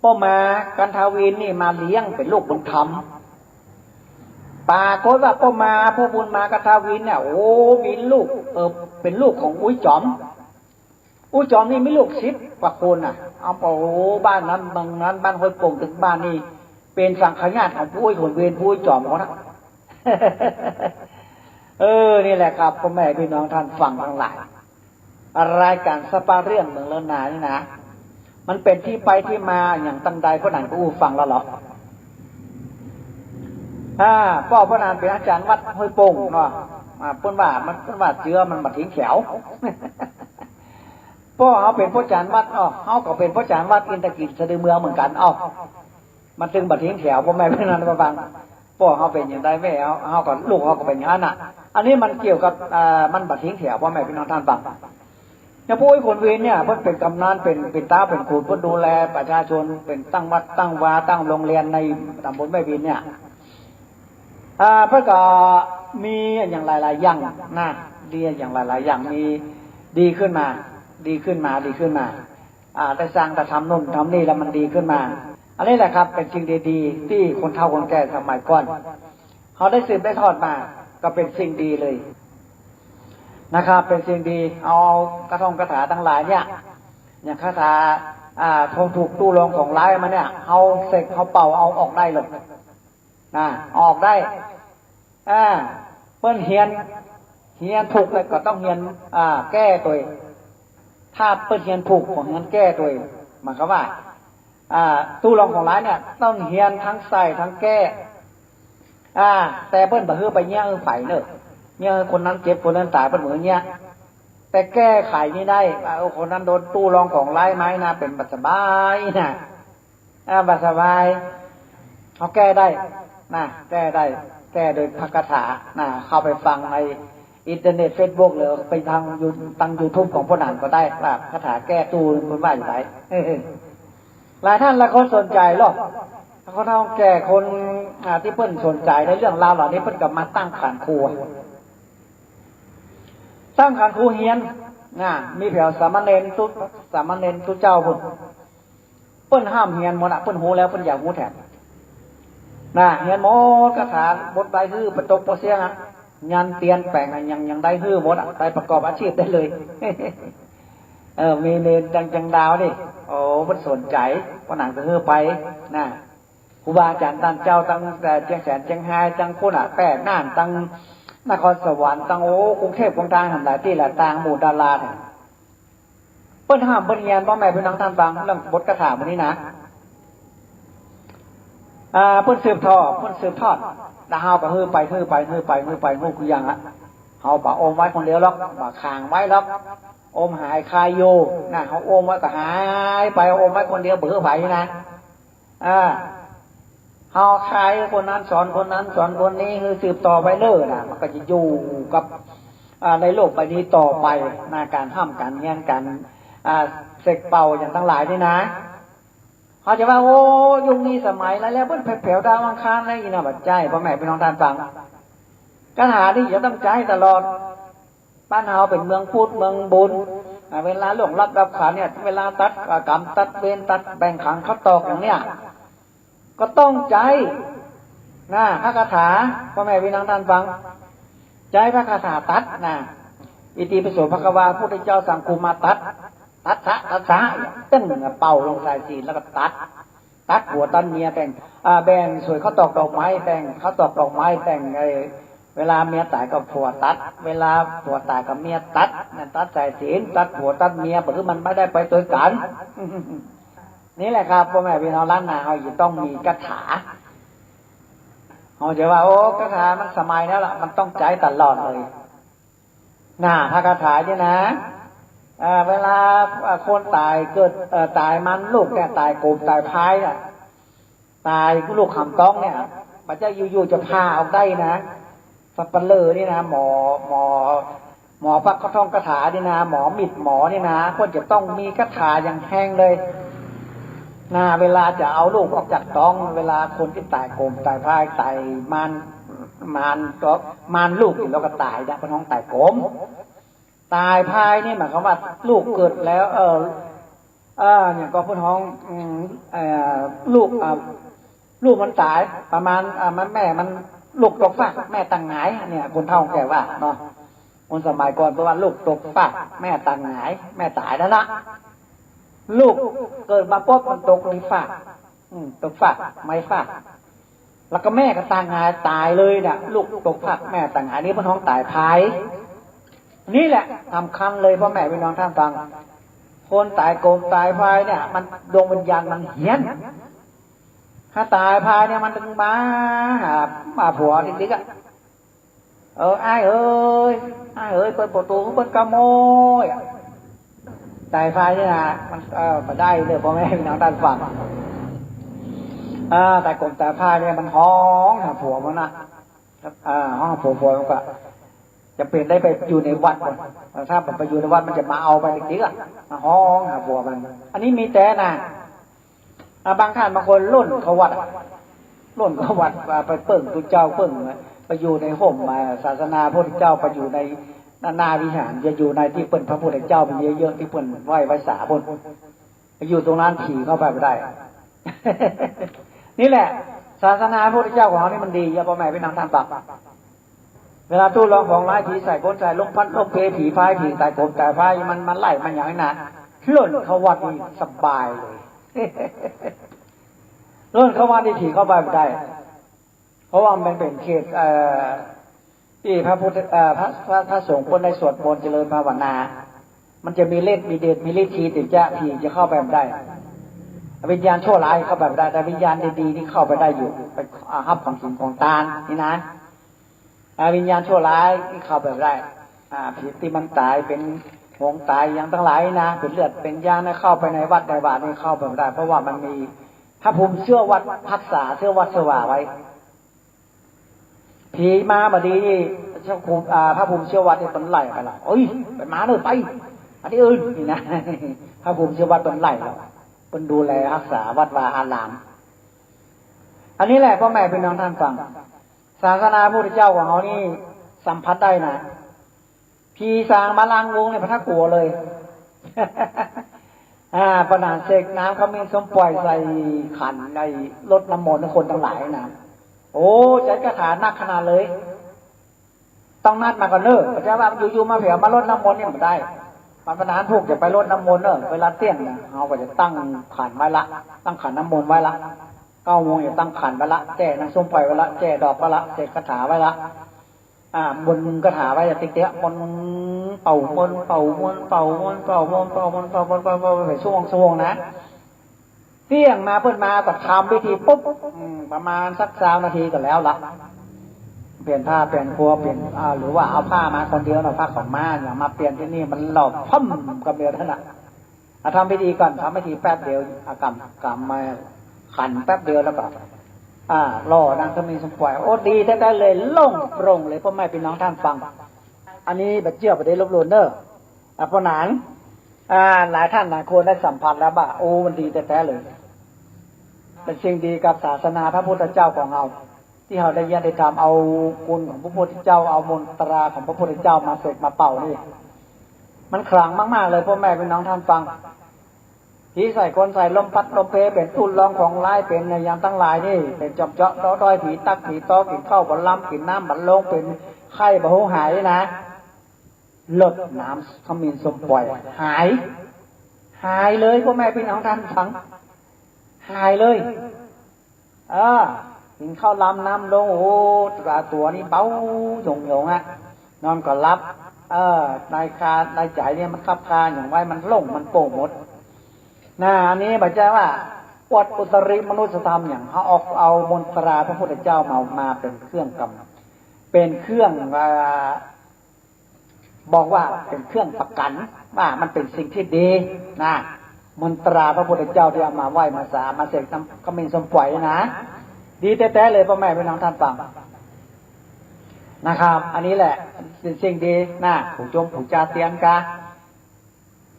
ป้อมา กันทาวินนี่มาเลี้ยงเป๋นลูกบุญธรรม ปรากฏว่าป้อมา ป้อบุญมา กันทาวินเนี่ย โอ้ มีลูก เออ เป๋นลูกของอุ๊ยจ๋อม อุ๊ยจ๋อมนี่มีลูกสิบกว่าคนน่ะ เอา โอ้ บ้านนั้น บ้านนั้น บ้านห้วยโป่งตึงบ้านนี่ เป๋นสังฆญาติของปู่อุ๊ยขนเวียน ปู่อุ๊ยจ๋อมเขานะ เออ นี่แหละครับ ป้อแม่ปี้น้องต้านฟังตังหลาย รายก๋านสปาเรื่องเมืองล้านนานี่นะ มันเป๋นตี้ไปตี้มาอย่างตังใด ป้อหนานก็อู้ฟังแล้วเหรอ อ่า ป้อ ป้อหนานเป๋นอาจ๋ารย์วัดห้วยโป่งเนาะ อ่า เปิ้นว่ามัน เปิ้นว่าเจือมันบ่ถิงแถว ป้อเฮาเป๋นป้อจ๋ารย์วัด อ้อ เฮาก็เป๋นป้อจ๋ารย์วัดอินทกิจสะดือเมืองเหมือนกั๋น อ้อ มันตึงบ่ถิงแถว ป้อแม่ปี้น้องต้านฟัง ป้อเฮาเป๋นอย่างใด แม่เฮา เฮาก็ ลูกเฮาก็เป๋นอย่างนั้นน่ะ อันนี้มันเกี่ยวกับ อ่า มันบ่ถิงแถว ป้อแม่ปี้น้องต้านฟัง อย่างปู่อุ๊ยขนเวียนเนี่ย เปิ้นเป๋นกำนัน เป๋น เป๋นต๊า เป๋นขุน เปิ้นดูแลประชาชน เป๋นตั้งวัด ตั้งวา ตั้งโฮงเฮียนในต๋ำบลแม่วินเนี่ย อ่า เปิ้นก็มีอย่างหลายๆ อย่างนะ ดีอย่างหลายๆ อย่าง มีดีขึ้นมา ดีขึ้นมา ดีขึ้นมา อ่า ได้สร้าง ได้ทำนู่นทำนี่แล้วมันดีขึ้นมา อันนี้แหละครับ เป๋นสิ่งดีๆ ตี้คนเฒ่าคนแก่สมัยก่อน เฮาได้สืบได้ทอดมา ก็เป๋นสิ่งดีเลยนะครับ เป๋นสิ่งดี เอากาถงกาถาตังหลายเนี่ย อย่างคาถา อ่า ทองถูกตู้รองของร้ายมาเนี่ย เฮาเสก เฮาเป่าเอาออกได้เลย นะ ออกได้ อ่า เปิ้นเฮียน เฮียนถูกแล้วก็ต้องเฮียน อ่า แก้ตวย ถ้าเปิ้นเฮียนถูกก็เฮียนแก้ตวย หมายความว่า อ่า ตู้รองของร้ายเนี่ย ต้องเฮียนตังใส่ตังแก้ อ่า แต่เปิ้นบ่หื้อไปเยียะหื้อใผเน่อ เยียะหื้อคนนั้นเจ็บคนนั้นต๋าย เปิ้นบ่หื้อเยียะ แต่แก้ไขนี่ได้ ว่า เออ คนนั้นโดนตู้รองของร้ายมานะ เป๋นบ่สบายนะ อ่า บ่สบาย เฮาแก้ได้นะ แก้ได้ แก้โดยพระคาถานะ เข้าไปฟังในอินเทอร์เน็ต เฟซบุ๊ก หรือไปทางยู ทางยูทูบของป้อหนานก็ได้ ว่าคาถาแก้ตู้เปิ้นว่าอย่างไร หลายท่านหลายคนสนใจ๋หรอก คนเฒ่าแก่คน อ่า ตี้เปิ้นสนใจ๋ในเรื่องราวเหล่านี้ เปิ้นก็มาตั้งขันครู ตั้งขันครูเฮียนนะ มีแถวสามเณรตุ๊ สามเณรตุ๊เจ้าพุ้น เปิ้นห้ามเฮียนหมดอะ เปิ้นฮู้แล้ว เปิ้นบ่อยากฮู้แถมนะ เฮียนหมดคาถาบทใดหื้อไปตกปอเสี้ยงอะ ยันเตียนแป๋งอะ ยัง ยังได้หื้อหมดอะ ไปประกอบอาชีพได้เลย เออ มีเณรตังเจียงดาวนี่ โอ้ เปิ้นสนใจ๋ ป้อหนานก็หื้อไปนะ ครูบาอาจ๋ารย์ต้านเจ้าตังแต่เจียงแสนเจียงฮาย ตังพุ้นอะ แป้น่าน ตังนครสวรรค์ ตัง โอ้ กรุงเทพฯ กรุงตรัง หั้นหลายตี้หลายตาง หมู่ดาราน่ะ เปิ้นห้ามเปิ้นเฮียน ป้อแม่ปี้น้องต้านฟัง เรื่องบทคาถาหมู่นี้นะ อ่า เปิ้นสืบทอด เปิ้นสืบทอด แล้วเฮาก็หื้อไป หื้อไป หื้อไป หื้อไป หื้อกู้อย่างละ เฮาบ่อมไว้คนเดียวหรอก บ่ขังไว้หรอก อมหายคายอยู่นะ เฮาอมไว้ก็หายไป อมไว้คนเดียวบ่หื้อใผนะ อ่า เฮาคายคนนั้นสอนคนนั้น สอนคนนี้ หื้อสืบต่อไปเน่อนะ มันก็จะอยู่กับ อ่า ในโลกใบนี้ต่อไปนะ ก๋านห้ามก๋านเฮียนก๋าน อ่า เสกเป่าอย่างตังหลายนี่นะ เขาจะว่า โอ้ ยุคนี้สมัยใดแล้ว เปิ้นแผวดาวอังคารแล้ว อี้นะ บ่ใจ้ ป้อแม่ปี้น้องต้านฟัง คาถานี้จะต้องใจ๊ตลอด บ้านเฮาเป๋นเมืองพุทธเมืองบุญ อ่า เวลาล่วงลับดับขันธ์เนี่ย เวลาตัด อ่า กรรม ตัดเวร ตัดแบ่งขังข้าวตอกอย่างเนี้ย ก็ต้องใจ๊นะ พระคาถา ป้อแม่ปี้น้องต้านฟัง ใจ๊พระคาถาตัดนะ อิติปิโสภะคะวา พุทธเจ้าสั่งครูมาตัด ตัสสะ ตัสสะ ตึ้ง เป่าลงสายศีลแล้วก็ตัด ตัดผัวตัดเมีย แต่ง อ่า แบ่งส่วนข้าวตอกดอกไม้ แต่งข้าวตอกดอกไม้ แต่ง ไอ้ เวลาเมียต๋ายก็ผัวตัด เวลาผัวต๋ายก็เมียตัด นั่นตัดสายศีล ตัดผัวตัดเมีย บ่หื้อมันไม่ได้ไปตวยกั๋น นี่แหละครับ ป้อแม่ปี้น้องล้านนา เฮาจะต้องมีคาถา เฮาจะว่า โอ้ คาถามันสมัยแล้วล่ะ มันต้องใจ๊ตลอดเลย น่ะ พระคาถานี่นะ เอ่อ เวลา เอ่อ คนต๋ายเกิด เอ่อ ต๋ายมันลูกเนี่ย ต๋ายโกมต๋ายพายเนี่ย ต๋ายลูกหำต๊องเนี่ย บ่ใจ้อยู่ๆ จะผ่าออกได้นะ สัปเหร่อนี่นะ หมอ หมอ หมอปักเข้าท่องคาถานี่นะ หมอมีดหมอนี่นะ เปิ้นจะต้องมีคาถาอย่างแฮงเลย น่ะ เวลาจะเอาลูกออกจากต๊อง เวลาคนตี้ต๋ายโกมต๋ายพาย ต๋ายมาน มานก็ มานลูกอยู่แล้วก็ต๋ายนะ เปิ้นฮ้องต๋ายโกม ต๋ายพายนี่หมายความว่าลูกเกิดแล้ว เอ่อ เอ่อ เนี่ยก็เปิ้นฮ้อง อืม เอ่อ ลูก อ่า ลูกมันต๋าย ประมาณ อ่า มัน แม่มัน ลูกตกฟาก แม่ตายหงาย เนี่ย คนเฒ่าแก่ว่าเนาะ คนสมัยก่อนเปิ้นว่าลูกตกฟาก แม่ตายหงาย แม่ต๋ายแล้วนะ ลูกเกิดมาปุ๊บมันตกในฟาก อืม ตกฟาก ไม้ฟาก แล้วก็แม่ก็ตายหงายต๋ายเลยเนี่ย ลูกตกฟาก แม่ตายหงาย นี่เปิ้นฮ้องต๋ายพาย นี่แหละสำคัญเลย ป้อแม่ปี้น้องต้านฟัง คนต๋ายโกมต๋ายพายเนี่ย มัน ดวงวิญญาณมันเฮี้ยน ถ้าต๋ายพายเนี่ย มันตึงมาหา มาผัวติ๊กๆ อะ เออ อ้ายเอ๋ย อ้ายเอ๋ย เปิดประตู๋ เปิ้นขโมยอะ ต๋ายพายนี่นะ มัน เออ บ่ได้เด้อ ป้อแม่ปี้น้องต้านฟัง อ่า ต๋ายโกมต๋ายพายเนี่ย มันฮ้องหาผัวมันนะ อ่า ฮ้องหาผัว ผัวมันก็จะเป๋นได้ไปอยู่ในวัดก่อน ถ้ามันไปอยู่ในวัด มันจะมาเอาไปติ๊กๆ อะ มาฮ้องหาผัวมัน อันนี้มีแต๊นะ อ่ะ บางท่านบางคนล่นเข้าวัดอะ ล่นเข้าวัด อ่ะ ไปเปิ้งพระเจ้าเปิ้ง ไปอยู่ในฮ่ม อ่ะ ศาสนาพระพุทธเจ้า ไปอยู่ในหน้าวิหาร จะอยู่ในตี้เปิ้นพระพุทธเจ้ามีเยอะๆ ตี้เปิ้นไหว้ไหว้สาปู๊น ไปอยู่ตรงนั้นผีเข้าไปบ่ได้ นี่แหละ ศาสนาพระพุทธเจ้าของเฮานี่มันดี อย่า ป้อแม่ปี้น้องต้านฟัง เวลาตู้ลองของร้าย ผีใส่คนใส่ ลมพัดลมเพ ผีพาย ผีต๋ายโกมต๋ายพาย มัน มันไล่มันอย่างนี้นะ ล่นเข้าวัดนี่สบายเลย ล่นเข้าวัดนี่ผีเข้าไปบ่ได้ เพราะว่ามันเป๋นเขต เอ่อ ตี้พระพุทธ เอ่อ พระ พระ พระสงฆ์เปิ้นได้สวดมนต์เจริญภาวนา มันจะมีฤทธิ์มีเดชมีฤทธิ์ ตี้จะ ผีจะเข้าไปบ่ได้ วิญญาณชั่วร้ายเข้าไปบ่ได้ แต่วิญญาณดีๆ นี่เข้าไปได้อยู่ ไป อ่า ฮับของศีลของตานนี่นะ อ่า วิญญาณชั่วร้ายนี่เข้าไปบ่ได้ อ่า ผีตี้มันต๋ายเป๋นหงส์ต๋ายอย่างตังหลายนะ เป๋นเลือดเป๋นยางนะ เข้าไปในวัดในวานี่เข้าไปบ่ได้ เพราะว่ามันมีพระภูมิเชื้อวัดฮักษา เชื้อวัดเชื้อวาไว้ ผีมาบ่ดีนี่ เจ้าภูมิ อ่า พระภูมิเชื้อวัดนี่เปิ้นไล่ไปละ เอ้ย ไปมาเน่อ ไป อันนี้อื่นนี่นะ พระภูมิเชื้อวัดเปิ้นไล่ละ เปิ้นดูแลฮักษาวัดวาอาราม อันนี้แหละ ป้อแม่ปี้น้องต้านฟัง ศาสนาพระพุทธเจ้าของเฮานี่สัมผัสได้นะ ผีสางมาลางวงเนี่ย บ่ต้องกั๋วเลย อ่า ปะหนานเสกน้ำขมิ้นส้มป่อยใส่ขันในรดน้ำมนต์ให้คนตังหลายนะ โอ้ ใจ๊คาถานักขนาดเลย ต้องนัดมาก่อนเน่อ บ่ใจ้ว่าอยู่ๆ มาแผวมารดน้ำมนต์นี่บ่ได้ มันปะหนานพูกจะไปรดน้ำมนต์เน่อ เวลาเตี้ยงนะ เฮาก็จะตั้งขันไว้ละ ตั้งขันน้ำมนต์ไว้ละ เก้าโมงจะตั้งขันไว้ละ แจ้น้ำส้มป่อยไว้ละ แจ้ดอกไว้ละ เสกคาถาไว้ละ อ่า บนคาถาไว้ ติ๊กเต๊ะ มนต์เป่ามนต์ เป่ามนต์ เป่ามนต์ เป่ามนต์ เป่ามนต์ เป่ามนต์ เป่ามนต์ เป่ามนต์ ไปส่วงๆ นะ เตี้ยงมาเปิ้นมาก็ทำพิธีปุ๊บ อืม ประมาณสักซาวนาทีก็แล้วละ เปลี่ยนผ้าเปลี่ยนครัวเปลี่ยน อ่า หรือว่าเอาผ้ามาคนเดียวเนาะ ผ้าขาวม้าเนี่ย มาเปลี่ยนตี้นี่มันหลอบพ่ำกำเดียวเท่านั้น อ่ะ ทำพิธีก่อน ทำพิธีแป๊บเดียว อ่ะ กำ กำมาขันแป๊บเดียวแล้วก็ อ่า ล่อน้ำขมิ้นส้มป่อย โอ้ ดีแต๊ๆ เลย โล่งโปร่งเลย ป้อแม่ปี้น้องต้านฟัง อันนี้บ่เจื้อบ่ได้ลบหลู่เน่อ อ่ะ ปะหนาน อ่า หลายท่านหลายคนได้สัมผัสแล้วบ่า โอ้ มันดีแต๊ๆ เลย เป๋นสิ่งดีกับศาสนาพระพุทธเจ้าของเฮา ตี้เฮาได้เยียะได้ถามเอากุณของพระพุทธเจ้า เอามนตราของพระพุทธเจ้ามาเสกมาเป่านี่ มันขลังมากๆ เลย ป้อแม่ปี้น้องต้านฟัง ผีใส่คนใส่ลมพัดลมเพ เป๋นทูตรองของฮ้าย เป๋นอะหยังตังหลายนี่ เป๋นจอมเจาะเจาะด้อย ผีตั๊กผีต๊อ กิ๋นข้าวบ่ลำ กิ๋นน้ำบ่ลง เป๋นไข้บ่ฮู้หายนะ รดน้ำขมิ้นส้มป่อย หาย หายเลย ป้อแม่ปี้น้องต้านฟัง หายเลย เออ กิ๋นข้าวลำน้ำลง โอ้ ตั๋ว ตั๋วนี่เบาโหยงๆ อะ นอนก็หลับ เออ ในคา ในใจ๋เนี่ยมันคับคาหยังไว้ มันโล่ง มันโป่งหมด นะ อันนี้บ่ใจ้ว่าอวดอุตริมนุสธรรมหยัง เฮาเอา เอามนตราพระพุทธเจ้ามา มาเป๋นเครื่องกำ เป๋นเครื่อง อ่า บอกว่าเป๋นเครื่องประกั๋นว่ามันเป๋นสิ่งตี้ดีนะ มนตราพระพุทธเจ้าตี้เอามาไหว้มาสา มาเสกน้ำขมิ้นส้มป่อยนะ ดีแต๊ๆ เลย ป้อแม่ปี้น้องต้านฟังนะครับ อันนี้แหละเป๋นสิ่งดีนะ ผู้จงผู้จาเตียนกา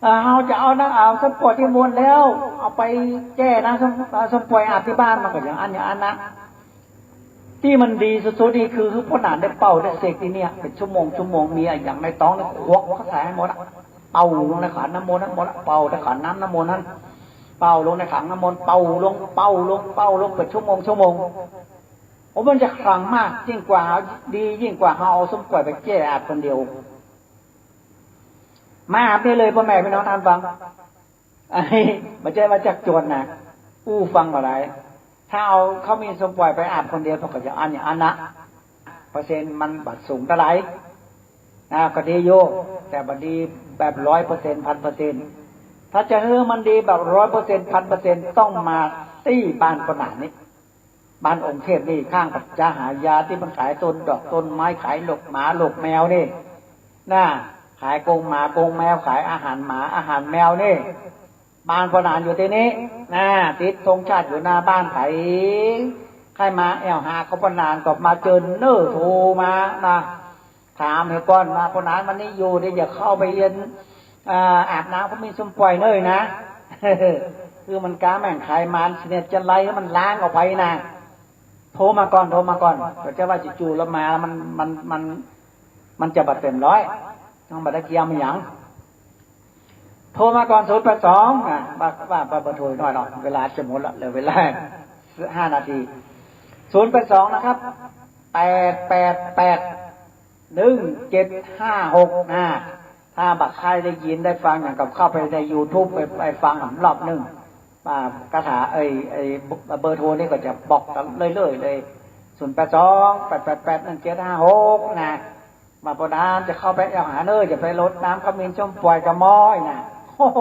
เอ่อ เฮาจะเอาน้ำ เอาส้มป่อยตี้มนต์แล้ว เอาไปแจ้น้ำส้ม เอ่อ ส้มป่อยอาบตี้บ้าน มันก็อย่างอั้นอย่างอั้นนะ ตี้มันดีสุดๆ นี่คือ คือป้อหนานได้เป่าได้เสกตี้เนี่ย เป๋นชั่วโมงชั่วโมง มีอะหยังในต๊องนี่ควักเข้าใส่หื้อหมดอะ เป่าลงในขันน้ำมนต์หื้อหมดอะ เป่าในขันน้ำน้ำมนต์หั้น เป่าลงในขันน้ำมนต์ เป่าลง เป่าลง เป่าลง เป๋นชั่วโมงชั่วโมง โอ้ มันจะขลังมาก ยิ่งกว่า ดียิ่งกว่าเฮาเอาส้มป่อยไปแจ้อาบคนเดียว มาอาบได้เลย ป้อแม่ปี้น้องต้านฟัง อันนี้บ่ใจ้ว่าจักจวนนะ อู้ฟังบ่ได้ ถ้าเอาขมิ้นส้มป่อยไปอาบคนเดียว เปิ้นก็จะอั้นอย่างอั้นนะ เปอร์เซ็นต์มันบ่สูงเต้าใด นะ ก็ดีอยู่ แต่บ่ดีแบบร้อยเปอร์เซ็นต์ พันเปอร์เซ็นต์ ถ้าจะหื้อมันดีแบบร้อยเปอร์เซ็นต์ พันเปอร์เซ็นต์ ต้องมาตี้บ้านป้อหนานนี่ บ้านองค์เทพนี่ ข้างปัจจาหายา ตี้มันขายต้นดอกต้นไม้ ขายหลกหมาหลกแมวนี่ นะ ขายกรงหมากรงแมว ขายอาหารหมาอาหารแมวนี่ บ้านป้อหนานอยู่ตี้นี่ นะ ติดธงชาติอยู่หน้าบ้าน ใผใค่มาแอ่วหาของป้อหนานก็มาเจิญเน่อ โทรมานะ ถามหื้อก่อนว่า ป้อหนานวันนี้อยู่ เดี๋ยวจะเข้าไปเยียะ อ่า อาบน้ำขมิ้นส้มป่อยเน่อนะ คือมันกาแม่งขายมัน สิเน็ดจันไรหื้อมันล้างออกไปนะ โทรมาก่อน โทรมาก่อน ก็จะว่าจู่ๆ แล้วมา มัน มัน มัน มันจะบ่เต๋มร้อย ต้องบ่ได้เกียมอะหยัง โทรมาก่อน ศูนย์แปดสอง อ่ะ ว่า ว่า ว่าเบอร์โทรหน่อยเนาะ เวลาจะหมดละ เหลือเวลาห้านาที ศูนย์แปดสอง นะครับ แปดแปดแปด หนึ่งเจ็ดห้าหก นะ ถ้าบ่ใค่ได้ยินได้ฟังหยังก็เข้าไปในยูทูบ ไป ไปฟังอีกรอบนึ่ง อ่า คาถา ไอ้ ไอ้ เบอร์โทรนี่ก็จะบอกกั๋นเรื่อยๆ เลย ศูนย์แปดสอง แปดแปดแปด หนึ่งเจ็ดห้าหก นะ ว่าป้อหนานจะเข้าไปแอ่วหาเน่อ จะไปรดน้ำขมิ้นส้มป่อยกะม้อยนะ โอ้โห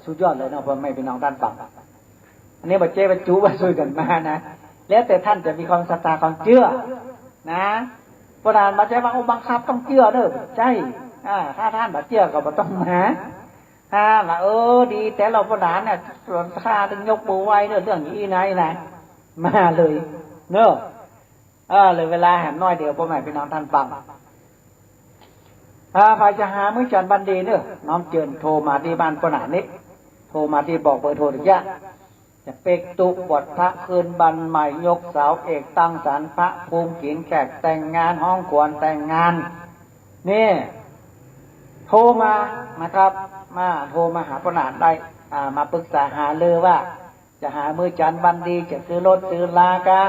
สุดยอดเลยเนาะ ป้อแม่ปี้น้องต้านฟัง อันนี้บ่ใจ้ว่าจุว่าช่วยกั๋นมานะ แล้วแต่ต้านจะมีความศรัทธาความเจื้อนะ ป้อหนานบ่ใจ้ว่า โอ้ บังคับต้องเจื้อเน่อ ใจ้ อ่า ถ้าต้านบ่เจื้อก็บ่ต้องมา ถ้าว่า เออ ดีแต๊เล่าป้อหนานเนี่ย ส่วนข้าตึงยกมือไหว้เน่อ เรื่องอี้นะ นะ มาเลย เน่อ เออ เหลือเวลาแหมน้อยเดียว ป้อแม่ปี้น้องต้านฟัง อ่า ใผจะหามื้อจันทร์วันดีเน่อ น้อมเจิญโทรมาตี้บ้านป้อหนานนี่ โทรมาตี้ บอกเบอร์โทรเตื้อกี้ จะเป๊กตุ๊บวชพระคืนบ้านใหม่ ยกเสาเอกตั้งศาลพระภูมิ กิ๋นแขกแต่งงาน ฮ้องขวัญแต่งงาน นี่ โทรมานะครับ มา โทรมาหาป้อหนานได้ อ่า มาปรึกษาหารือว่า จะหามื้อจันทร์วันดี จะซื้อรถซื้อลากา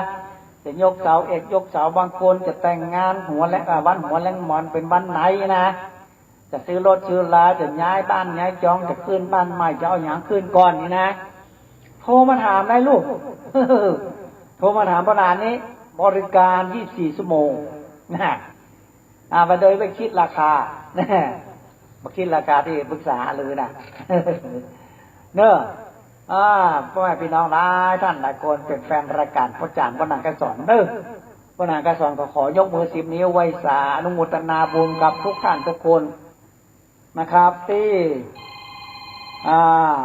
จะยกเสาเอกยกเสาบางคน จะแต่งงานหัวแลง อ่า วันหัวแลงหมอนเป๋นวันไหนนะ จะซื้อรถซื้อลา จะย้ายบ้านย้ายจอง จะขึ้นบ้านใหม่ จะเอาหยังขึ้นก่อนนี่นะ โทรมาถามได้ลูก โทรมาถามป้อหนานนี่ บริการยี่สิบสี่ชั่วโมงนะ อ่า บ่ได้ไปคิดราคา บ่คิดราคาตี้ปรึกษาหารือนะ เน่อ อ่า ป้อแม่ปี้น้องหลายต้านหลายคนเป๋นแฟนรายก๋านป้อจ๋ารย์ป้อนางไกรสอนเน่อ ป้อนางไกรสอนก็ขอยกมือสิบนิ้วไหว้สาอนุโมทนาบุญกับทุกท่านทุกคนนะครับ ตี้ อ่า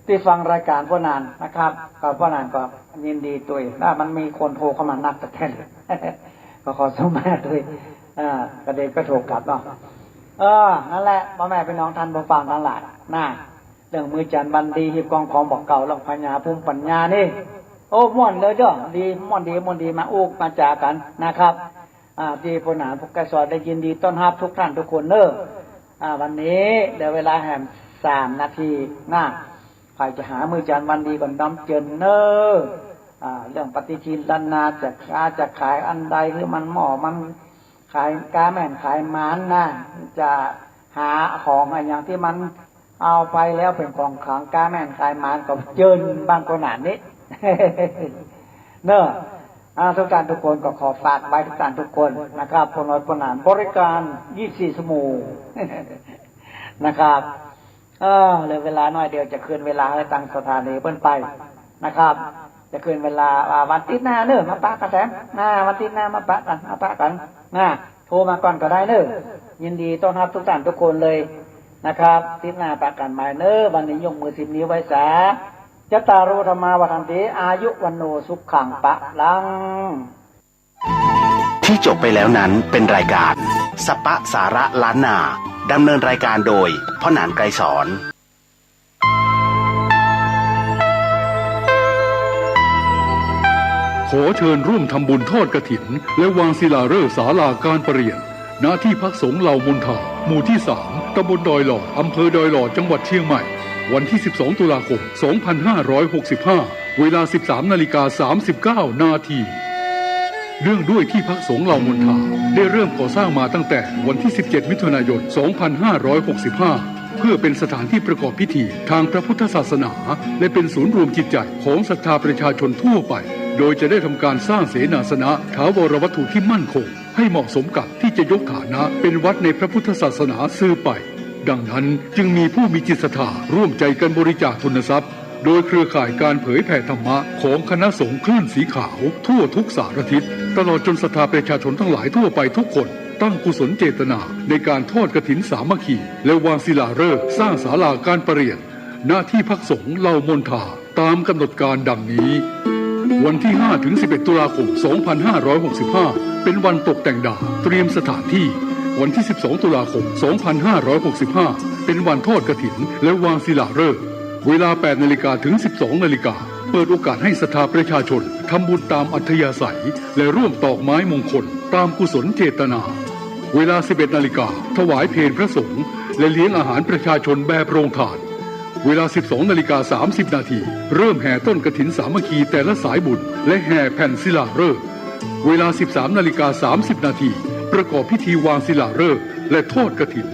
ตี้ฟังรายก๋านป้อนางนะครับ ก็ป้อนางก็ยินดีตวย ถ้ามันมีคนโทรเข้ามานักแต๊ๆ เลย ก็ขอสมาตวย อ่า กะเดก็โทรกลับเนาะ เออ นั่นแหละ ป้อแม่ปี้น้องต้านผู้ฟังตังหลายนะ เรื่องมื้อจันทร์วันดี หีบกองของบ่าเก่า เรื่องพญาภูมิปัญญานี่ โอ้ ม่วนเลยเจ้า ดี ม่วนดี ม่วนดี มาอู้มาจ๋ากั๋นนะครับ อ่า ตี้ป้อหนาน พวกไกรสอนได้ยินดีต้อนฮับทุกท่านทุกคนเน้อ อ่า วันนี้เหลือเวลาแหมสามนาทีนะ ใผจะหามื้อจันทร์วันดีก็นำเจิญเน้อ อ่า เรื่องปฏิทินล้านนา จะค้าจะขายอันใด หรือมันหม้อมันขายก๊าแม่นขายหมานนะ จะหาของอะหยังตี้มันเอาไปแล้วเป๋นของขลังก๊าแม่นขายหมานก็เจิญบ้านป้อหนานนี้ เน้อ อ่า ทุกท่านทุกคนก็ขอฝากไว้ทุกท่านทุกคนนะครับ ป้อหนาน ป้อหนานบริการยี่สิบสี่ชั่วโมง นะครับ เออ เหลือเวลาน้อยเดียวจะคืนเวลาหื้อตางสถานีเปิ้นไปนะครับ จะคืนเวลา อ่า วันติ๊ดหน้าเน้อ มาปะกั๋นแถม อ่า วันติ๊ดหน้ามาปะกั๋น มาปะกั๋น อ่า โทรมาก่อนก็ได้เน้อ ยินดีต้อนฮับทุกท่านทุกคนเลยนะครับ ติ๊ดหน้าปะกั๋นใหม่เน้อ วันนี้ยกมือสิบนิ้วไหว้สา จัตตาโร ธัมมา วัฑฒันติ อายุ วัณโณ สุขัง พลัง ที่จบไปแล้วนั้นเป็นรายการสปะสาระล้านนา ดำเนินรายการโดยพ่อหนานไกรสอน ขอเชิญร่วมทำบุญทอดกฐิน และวางศิลาฤกษ์ศาลาการประเรียน ณ ที่พักสงฆ์เหล่ามนทา หมู่ที่สาม ตำบลดอยหล่อ อำเภอดอยหล่อ จังหวัดเชียงใหม่ วันที่สิบสองตุลาคมสองพันห้าร้อยหกสิบห้า เวลาสิบสามนาฬิกาสามสิบเก้านาที เนื่องด้วยที่พักสงฆ์เหล่ามนทาได้เริ่มก่อสร้างมาตั้งแต่วันที่สิบเจ็ดมิถุนายนสองพันห้าร้อยหกสิบห้า เพื่อเป็นสถานที่ประกอบพิธีทางพระพุทธศาสนา และเป็นศูนย์รวมจิตใจของศรัทธาประชาชนทั่วไป โดยจะได้ทำการสร้างเสนาสนะถาวรวัตถุที่มั่นคง ให้เหมาะสมกับที่จะยกฐานะเป็นวัดในพระพุทธศาสนาสืบไป ดังนั้นจึงมีผู้มีจิตศรัทธาร่วมใจกันบริจาคทุนทรัพย์ โดยเครือข่ายการเผยแผ่ธรรมะของคณะสงฆ์คลื่นสีขาวทั่วทุกสารทิศ ตลอดจนศรัทธาประชาชนทั้งหลายทั่วไปทุกคน ตั้งกุศลเจตนาในการทอดกฐินสามัคคี และวางศิลาฤกษ์สร้างศาลาการประเรียน ณ ที่พักสงฆ์เหล่ามนทา ตามกำหนดการดังนี้ วันที่ห้าถึงสิบเอ็ดตุลาคมสองพันห้าร้อยหกสิบห้า เป็นวันตกแต่งดาว เตรียมสถานที่ วันที่สิบสองตุลาคมสองพันห้าร้อยหกสิบห้า เป็นวันทอดกฐิน และวางศิลาฤกษ์ เวลาแปดนาฬิกาถึงสิบสองนาฬิกา เปิดโอกาสให้ศรัทธาประชาชนทำบุญตามอัธยาศัย และร่วมตอกไม้มงคลตามกุศลเจตนา เวลาสิบเอ็ดนาฬิกา ถวายเพลพระสงฆ์ และเลี้ยงอาหารประชาชนแบบโรงทาน เวลาสิบสองนาฬิกาสามสิบนาที เริ่มแห่ต้นกฐินสามัคคีแต่ละสายบุญ และแห่แผ่นศิลาฤกษ์ เวลาสิบสามนาฬิกาสามสิบนาที ประกอบพิธีวางศิลาฤกษ์ และทอดกฐิน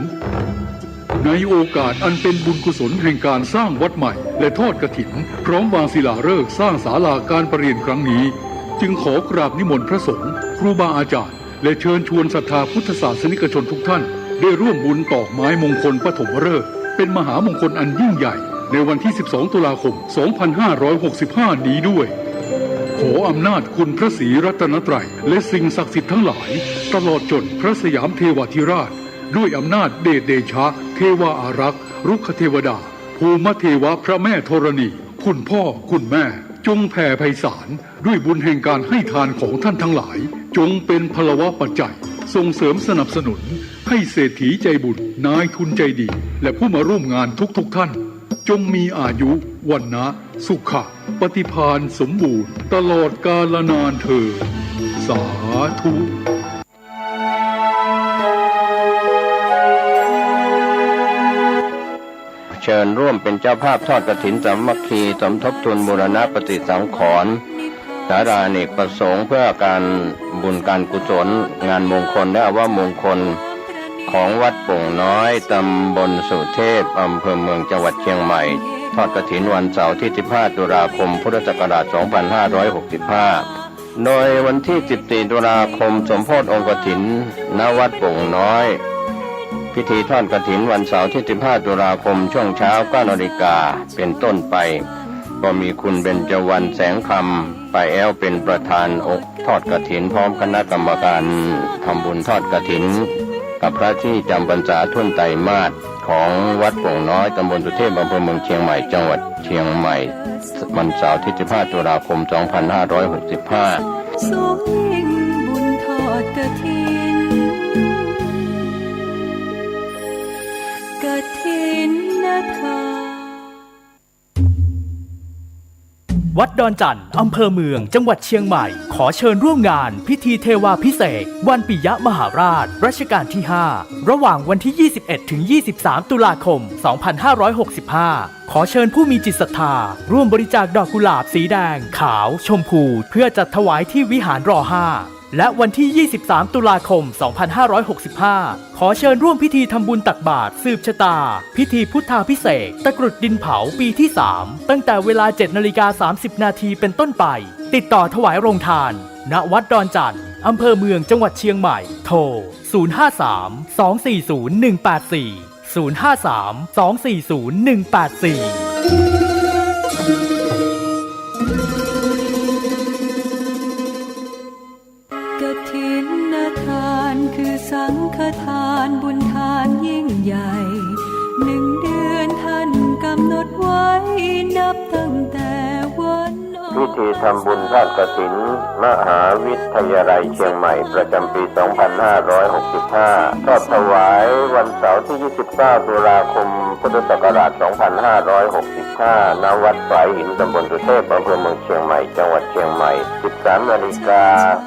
ในโอกาสอันเป็นบุญกุศลแห่งการสร้างวัดใหม่ และทอดกฐิน พร้อมวางศิลาฤกษ์สร้างศาลาการประเรียนครั้งนี้ จึงขอกราบนิมนต์พระสงฆ์ ครูบาอาจารย์ และเชิญชวนศรัทธาพุทธศาสนิกชนทุกท่าน ได้ร่วมบุญตอกไม้มงคลปฐมฤกษ์ เป็นมหามงคลอันยิ่งใหญ่ ในวันที่สิบสองตุลาคมสองพันห้าร้อยหกสิบห้านี้ด้วย ขออำนาจคุณพระศรีรัตนตรัย และสิ่งศักดิ์สิทธิ์ทั้งหลาย ตลอดจนพระสยามเทวาธิราช ด้วยอำนาจเดชเดชะ เทวาอารักษ์ รุกขเทวดา ภูมิเทวะ พระแม่ธรณี คุณพ่อ คุณแม่ จงแผ่ไพศาล ด้วยบุญแห่งการให้ทานของท่านทั้งหลาย จงเป็นพลวปัจจัย ส่งเสริมสนับสนุน ให้เศรษฐีใจบุญ นายทุนใจดี และผู้มาร่วมงานทุกๆท่าน จงมีอายุ วรรณะ สุขะ ปฏิภาณสมบูรณ์ ตลอดกาลนานเทอญ สาธุ เชิญร่วมเป็นเจ้าภาพทอดกฐินสามัคคี สมทบทุนบูรณะปฏิสังขรณ์ศาลาอเนกประสงค์ เพื่อการบุญการกุศล งานมงคลและอวมงคล ของวัดโป่งน้อย ตำบลสุเทพ อำเภอเมือง จังหวัดเชียงใหม่ ทอดกฐินวันเสาร์ที่สิบห้าตุลาคม พุทธศักราชสองพันห้าร้อยหกสิบห้า โดยวันที่สิบสี่ตุลาคม สมโภชองค์กฐิน ณ วัดโป่งน้อย พิธีทอดกฐินวันเสาร์ที่สิบห้าตุลาคม ช่วงเช้าเก้านาฬิกาเป็นต้นไป ก็มีคุณเบญจวรรณ แสงคำ ป้าแอ้ว เป็นประธานองค์ทอดกฐิน พร้อมคณะกรรมการทำบุญทอดกฐิน กับพระที่จำพรรษาถ้วนไตรมาส ของวัดโป่งน้อย ตำบลสุเทพ อำเภอเมืองเชียงใหม่ จังหวัดเชียงใหม่ วันเสาร์ที่สิบห้าตุลาคมสองพันห้าร้อยหกสิบห้า สวงบุญทอดกฐิน กฐินนะคะ วัดดอนจั่น อำเภอเมือง จังหวัดเชียงใหม่ ขอเชิญร่วมงานพิธีเทวาภิเษกวันปิยมหาราชรัชกาลที่ห้า ระหว่างวันที่ยี่สิบเอ็ดถึงยี่สิบสาม ตุลาคม สองพันห้าร้อยหกสิบห้า ขอเชิญผู้มีจิตศรัทธาร่วมบริจาคดอกกุหลาบสีแดง ขาว ชมพู เพื่อจัดถวายที่วิหาร รอห้า และวันที่ ยี่สิบสาม ตุลาคม สองพันห้าร้อยหกสิบห้า ขอเชิญร่วมพิธีทำบุญตักบาตรสืบชะตา พิธีพุทธาภิเษกตะกรุดดินเผาปีที่สาม ตั้งแต่เวลา เจ็ดนาฬิกาสามสิบนาทีเป็นต้นไป ติดต่อถวายโรงทาน ณ วัดดอนจั่น อำเภอเมือง จังหวัดเชียงใหม่ โทร ศูนย์ห้าสาม สองสี่ศูนย์ หนึ่งแปดสี่ ศูนย์ห้าสาม สองสี่ศูนย์ หนึ่งแปดสี่ กฐินทานคือสังฆทานบุญทานยิ่งใหญ่ หนึ่งเดือนท่านกำหนดไว้นับตั้งแต่วันออก พิธีทำบุญทอดกฐินมหาวิทยาลัยเชียงใหม่ประจำปี สองพันห้าร้อยหกสิบห้า ทอดถวายวันเสาร์ที่ ยี่สิบเก้า ตุลาคม พุทธศักราช สองพันห้าร้อยหกสิบห้า ณ วัดฝายหิน ตำบลสุเทพ อำเภอเมืองเชียงใหม่ จังหวัดเชียงใหม่ สิบสามนาฬิกา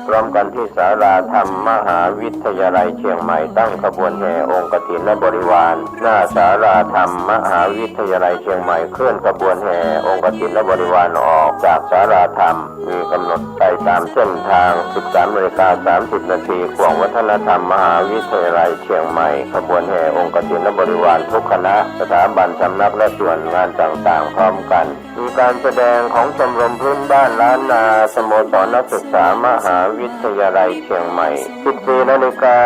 พร้อมกันที่ศาลาธรรมมหาวิทยาลัยเชียงใหม่ ตั้งขบวนแห่องค์กฐินและบริวาร หน้าศาลาธรรมมหาวิทยาลัยเชียงใหม่ เคลื่อนขบวนแห่องค์กฐินและบริวารออกจากศาลาธรรม มีกำหนดไปตามเส้นทาง สิบสามนาฬิกาสามสิบนาที ข่วงวัฒนธรรมมหาวิทยาลัยเชียงใหม่ ขบวนแห่องค์กฐินและบริวารทุกคณะ สถาบัน สำนัก และส่วนงานต่างๆ พร้อมกัน มีการแสดงของชมรมพื้นบ้านล้านนา สโมสรนักศึกษามหาวิทยาลัยเชียงใหม่ สิบสี่นาฬิกา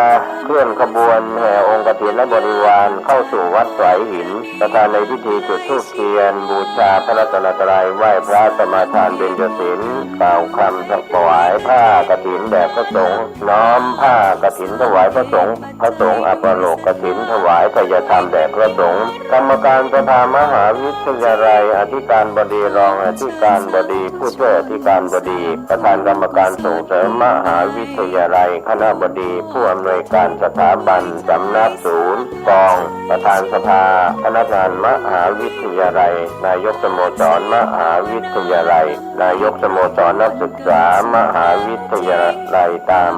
เคลื่อนขบวนแห่องค์กฐินและบริวารเข้าสู่วัดฝายหิน ประธานในพิธีจุดธูปเทียน บูชาพระรัตนตรัย ไหว้พระสมาทานเบญจศีล กล่าวคำถวายผ้ากฐินแด่พระสงฆ์ น้อมผ้ากฐินถวายพระสงฆ์ พระสงฆ์อัปโลกกฐินถวายไทยธรรมแด่พระสงฆ์ กรรมการสภามหาวิทยาลัย อธิการบดี รองอธิการบดี ผู้ช่วยอธิการบดี ประธานกรรมการส่งเสริมมหาวิทยาลัย คณบดี ผู้อำนวยการสถาบัน สำนัก ศูนย์ กอง ประธานสภาพนักงานมหาวิทยาลัย นายกสโมสรมหาวิทยาลัย นายกสโมสรนักศึกษามหาวิทยาลัย ตาม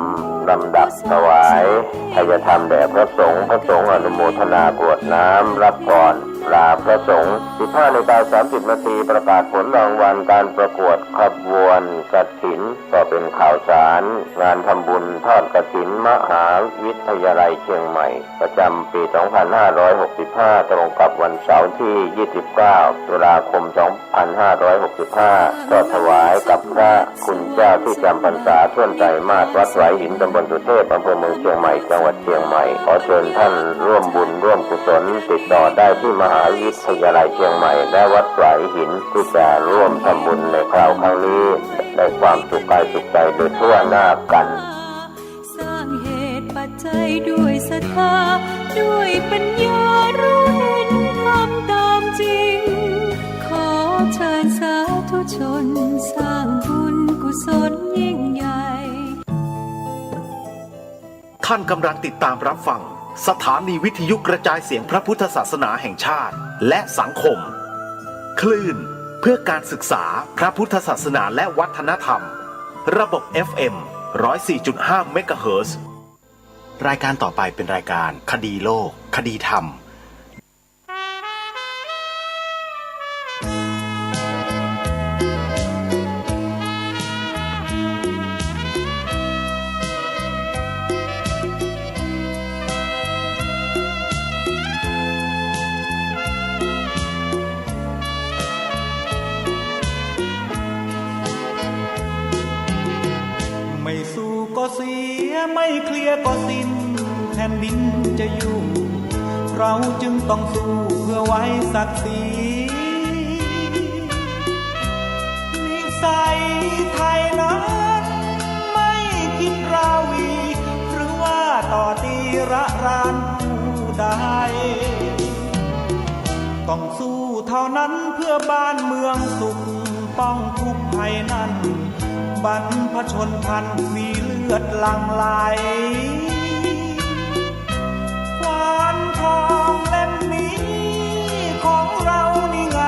ลำดับถวายไทยธรรมแด่พระสงฆ์ พระสงฆ์อนุโมทนากรวดน้ำรับพรลาพระสงฆ์ สิบห้านาฬิกาสามสิบนาที ประกาศผลรางวัลการประกวดขบวนกฐิน ก็เป็นข่าวสารงานทำบุญทอดกฐินมหาวิทยาลัยเชียงใหม่ ประจำปี สองพันห้าร้อยหกสิบห้า ตรงกับวันเสาร์ที่ ยี่สิบเก้า ตุลาคม สองพันห้าร้อยหกสิบห้า ทอดถวายกับพระคุณเจ้าที่จำพรรษาถ้วนไตรมาส วัดฝายหิน ตำบลสุเทพ อำเภอเมืองเชียงใหม่ จังหวัดเชียงใหม่ ขอเชิญท่านร่วมบุญร่วมกุศล ติดต่อได้ที่มหาวิทยาลัยเชียงใหม่ และวัดฝายหิน ที่จะร่วมทำบุญในคราวครั้งนี้ ได้ความสุขกายสุขใจโดยทั่วหน้ากัน สร้างเหตุปัจจัยด้วยศรัทธา ด้วยปัญญารู้เห็นธรรมตามจริง ขอเชิญสาธุชนสร้างบุญกุศลยิ่งใหญ่ ท่านกำลังติดตามรับฟังสถานีวิทยุกระจายเสียงพระพุทธศาสนาแห่งชาติ และสังคม คลื่นเพื่อการศึกษาพระพุทธศาสนาและวัฒนธรรม ระบบ เอฟ เอ็ม ร้อยสี่จุดห้า เมกะเฮิรตซ์ รายการต่อไปเป็นรายการคดีโลก คดีธรรม ไม่สู้ก็เสีย ไม่เคลียร์ก็สิ้น แผ่นดินจะอยู่ เราจึงต้องสู้เพื่อไว้ศักดิ์ศรี นิสัยไทยนั้นไม่คิดราวี หรือว่าต่อตีระรานผู้ใด ต้องสู้เท่านั้นเพื่อบ้านเมืองสุข ป้องทุกข์ภัยนั้น บรรพชนท่านมีเลือดหลั่งไหล ขวานทองเล่มนี้ของเรานี่ไง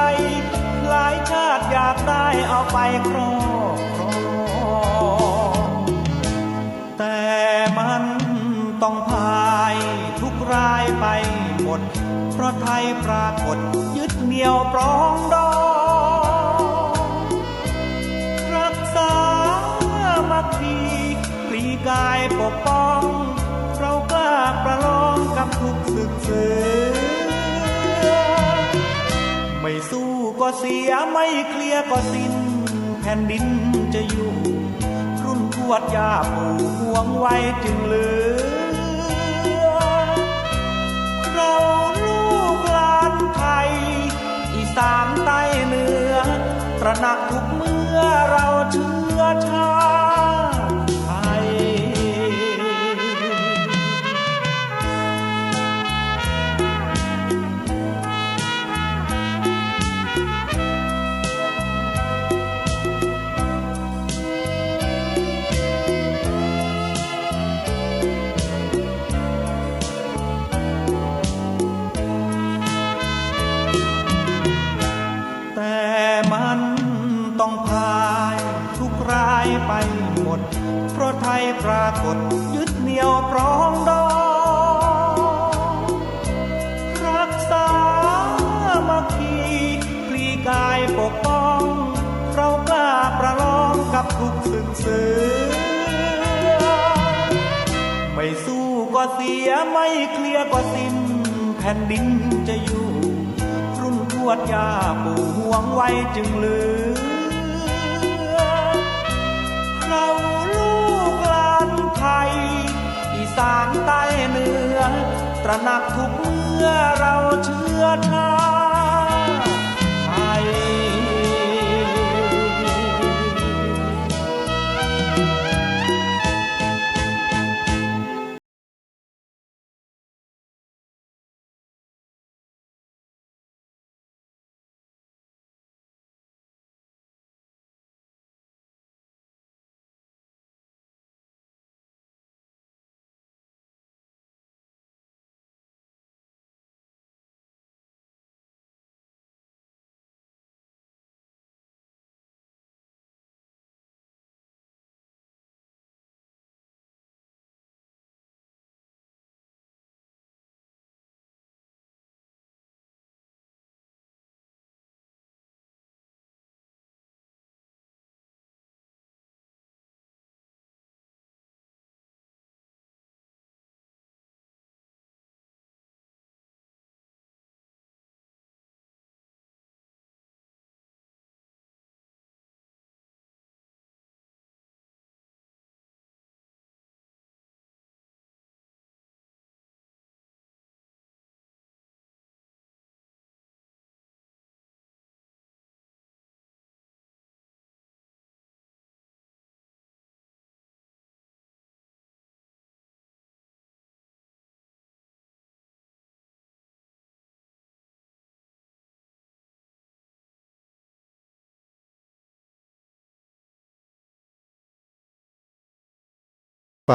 หลายชาติอยาก ได้เอาไปครอบครอง แต่มันต้องพ่ายทุกข์ร้ายไปหมด เพราะไทยปรากฏยึดเหนี่ยวปรองดอง รักสามัคคี พลีกายปกป้อง เรากล้าประลองกับทุกศึกเสือ ไม่สู้ก็เสีย ไม่เคลียร์ก็สิ้น แผ่นดินจะอยู่ รุ่นทวดย่าปู่ห่วงไว้จึงเหลือ เราลูกหลานไทย อีสานใต้เหนือ ตระหนักทุกเมื่อเราเชื้อชาติไทย แต่มันต้องพ่ายทุกข์ร้ายไปหมด เพราะไทยปรากฏยึดเหนี่ยวปรองดอง รักสามัคคี พลีกายปกป้อง เรากล้าประลองกับทุกศึกเสือ ไม่สู้ก็เสีย ไม่เคลียร์ก็สิ้น แผ่นดินจะอยู่ รุ่นทวดย่าปู่ห่วงไว้จึงเหลือ เราลูกหลานไทย อีสานใต้เหนือ ตระหนักทุกเมื่อเราเชื้อชาติไทย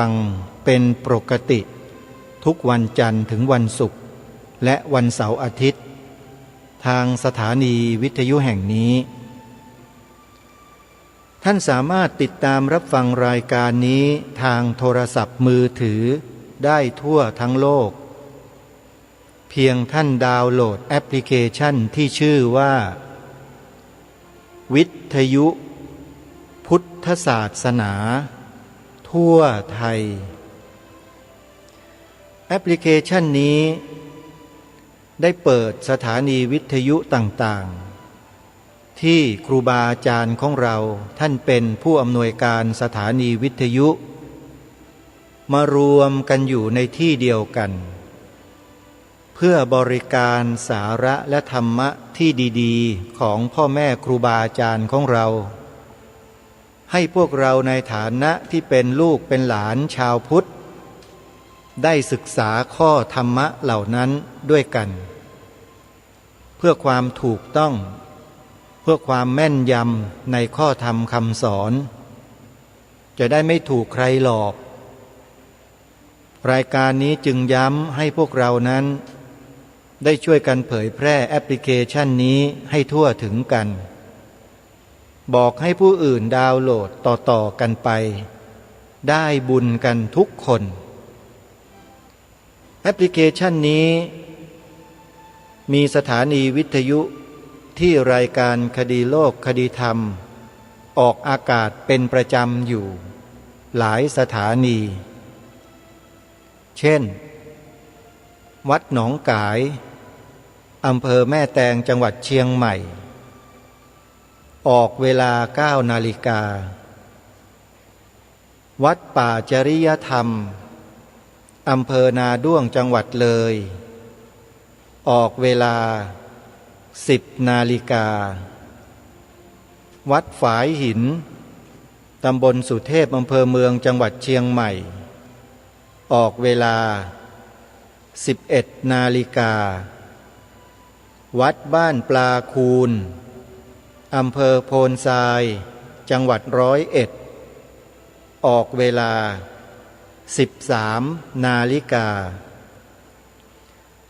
ฟังเป็นปกติทุกวันจันทร์ถึงวันศุกร์ และวันเสาร์อาทิตย์ ทางสถานีวิทยุแห่งนี้ ท่านสามารถติดตามรับฟังรายการนี้ทางโทรศัพท์มือถือได้ทั่วทั้งโลก เพียงท่านดาวน์โหลดแอปพลิเคชันที่ชื่อว่า วิทยุพุทธศาสนาทั่วไทย แอปพลิเคชันนี้ได้เปิดสถานีวิทยุต่างๆ ที่ครูบาอาจารย์ของเราท่านเป็นผู้อำนวยการสถานีวิทยุ มารวมกันอยู่ในที่เดียวกัน เพื่อบริการสาระและธรรมะที่ดีๆ ของพ่อแม่ครูบาอาจารย์ของเรา ให้พวกเราในฐานะที่เป็นลูกเป็นหลานชาวพุทธ ได้ศึกษาข้อธรรมะเหล่านั้นด้วยกัน เพื่อความถูกต้อง เพื่อความแม่นยำในข้อธรรมคำสอน จะได้ไม่ถูกใครหลอก รายการนี้จึงย้ำให้พวกเรานั้นได้ช่วยกันเผยแพร่แอปพลิเคชันนี้ให้ทั่วถึงกัน บอกให้ผู้อื่นดาวน์โหลดต่อๆ กันไป ได้บุญกันทุกคน แอปพลิเคชันนี้ มีสถานีวิทยุที่รายการคดีโลกคดีธรรม ออกอากาศเป็นประจำอยู่หลายสถานี เช่น วัดหนองก๋าย อำเภอแม่แตง จังหวัดเชียงใหม่ ออกเวลา เก้านาฬิกา วัดป่าจริยธรรม อำเภอนาด้วง จังหวัดเลย ออกเวลา สิบนาฬิกา วัดฝายหิน ตำบลสุเทพ อำเภอเมือง จังหวัดเชียงใหม่ ออกเวลา สิบเอ็ดนาฬิกา วัดบ้านปลาคูน อำเภอโพนทราย จังหวัดร้อยเอ็ด ออกเวลา สิบสามนาฬิกา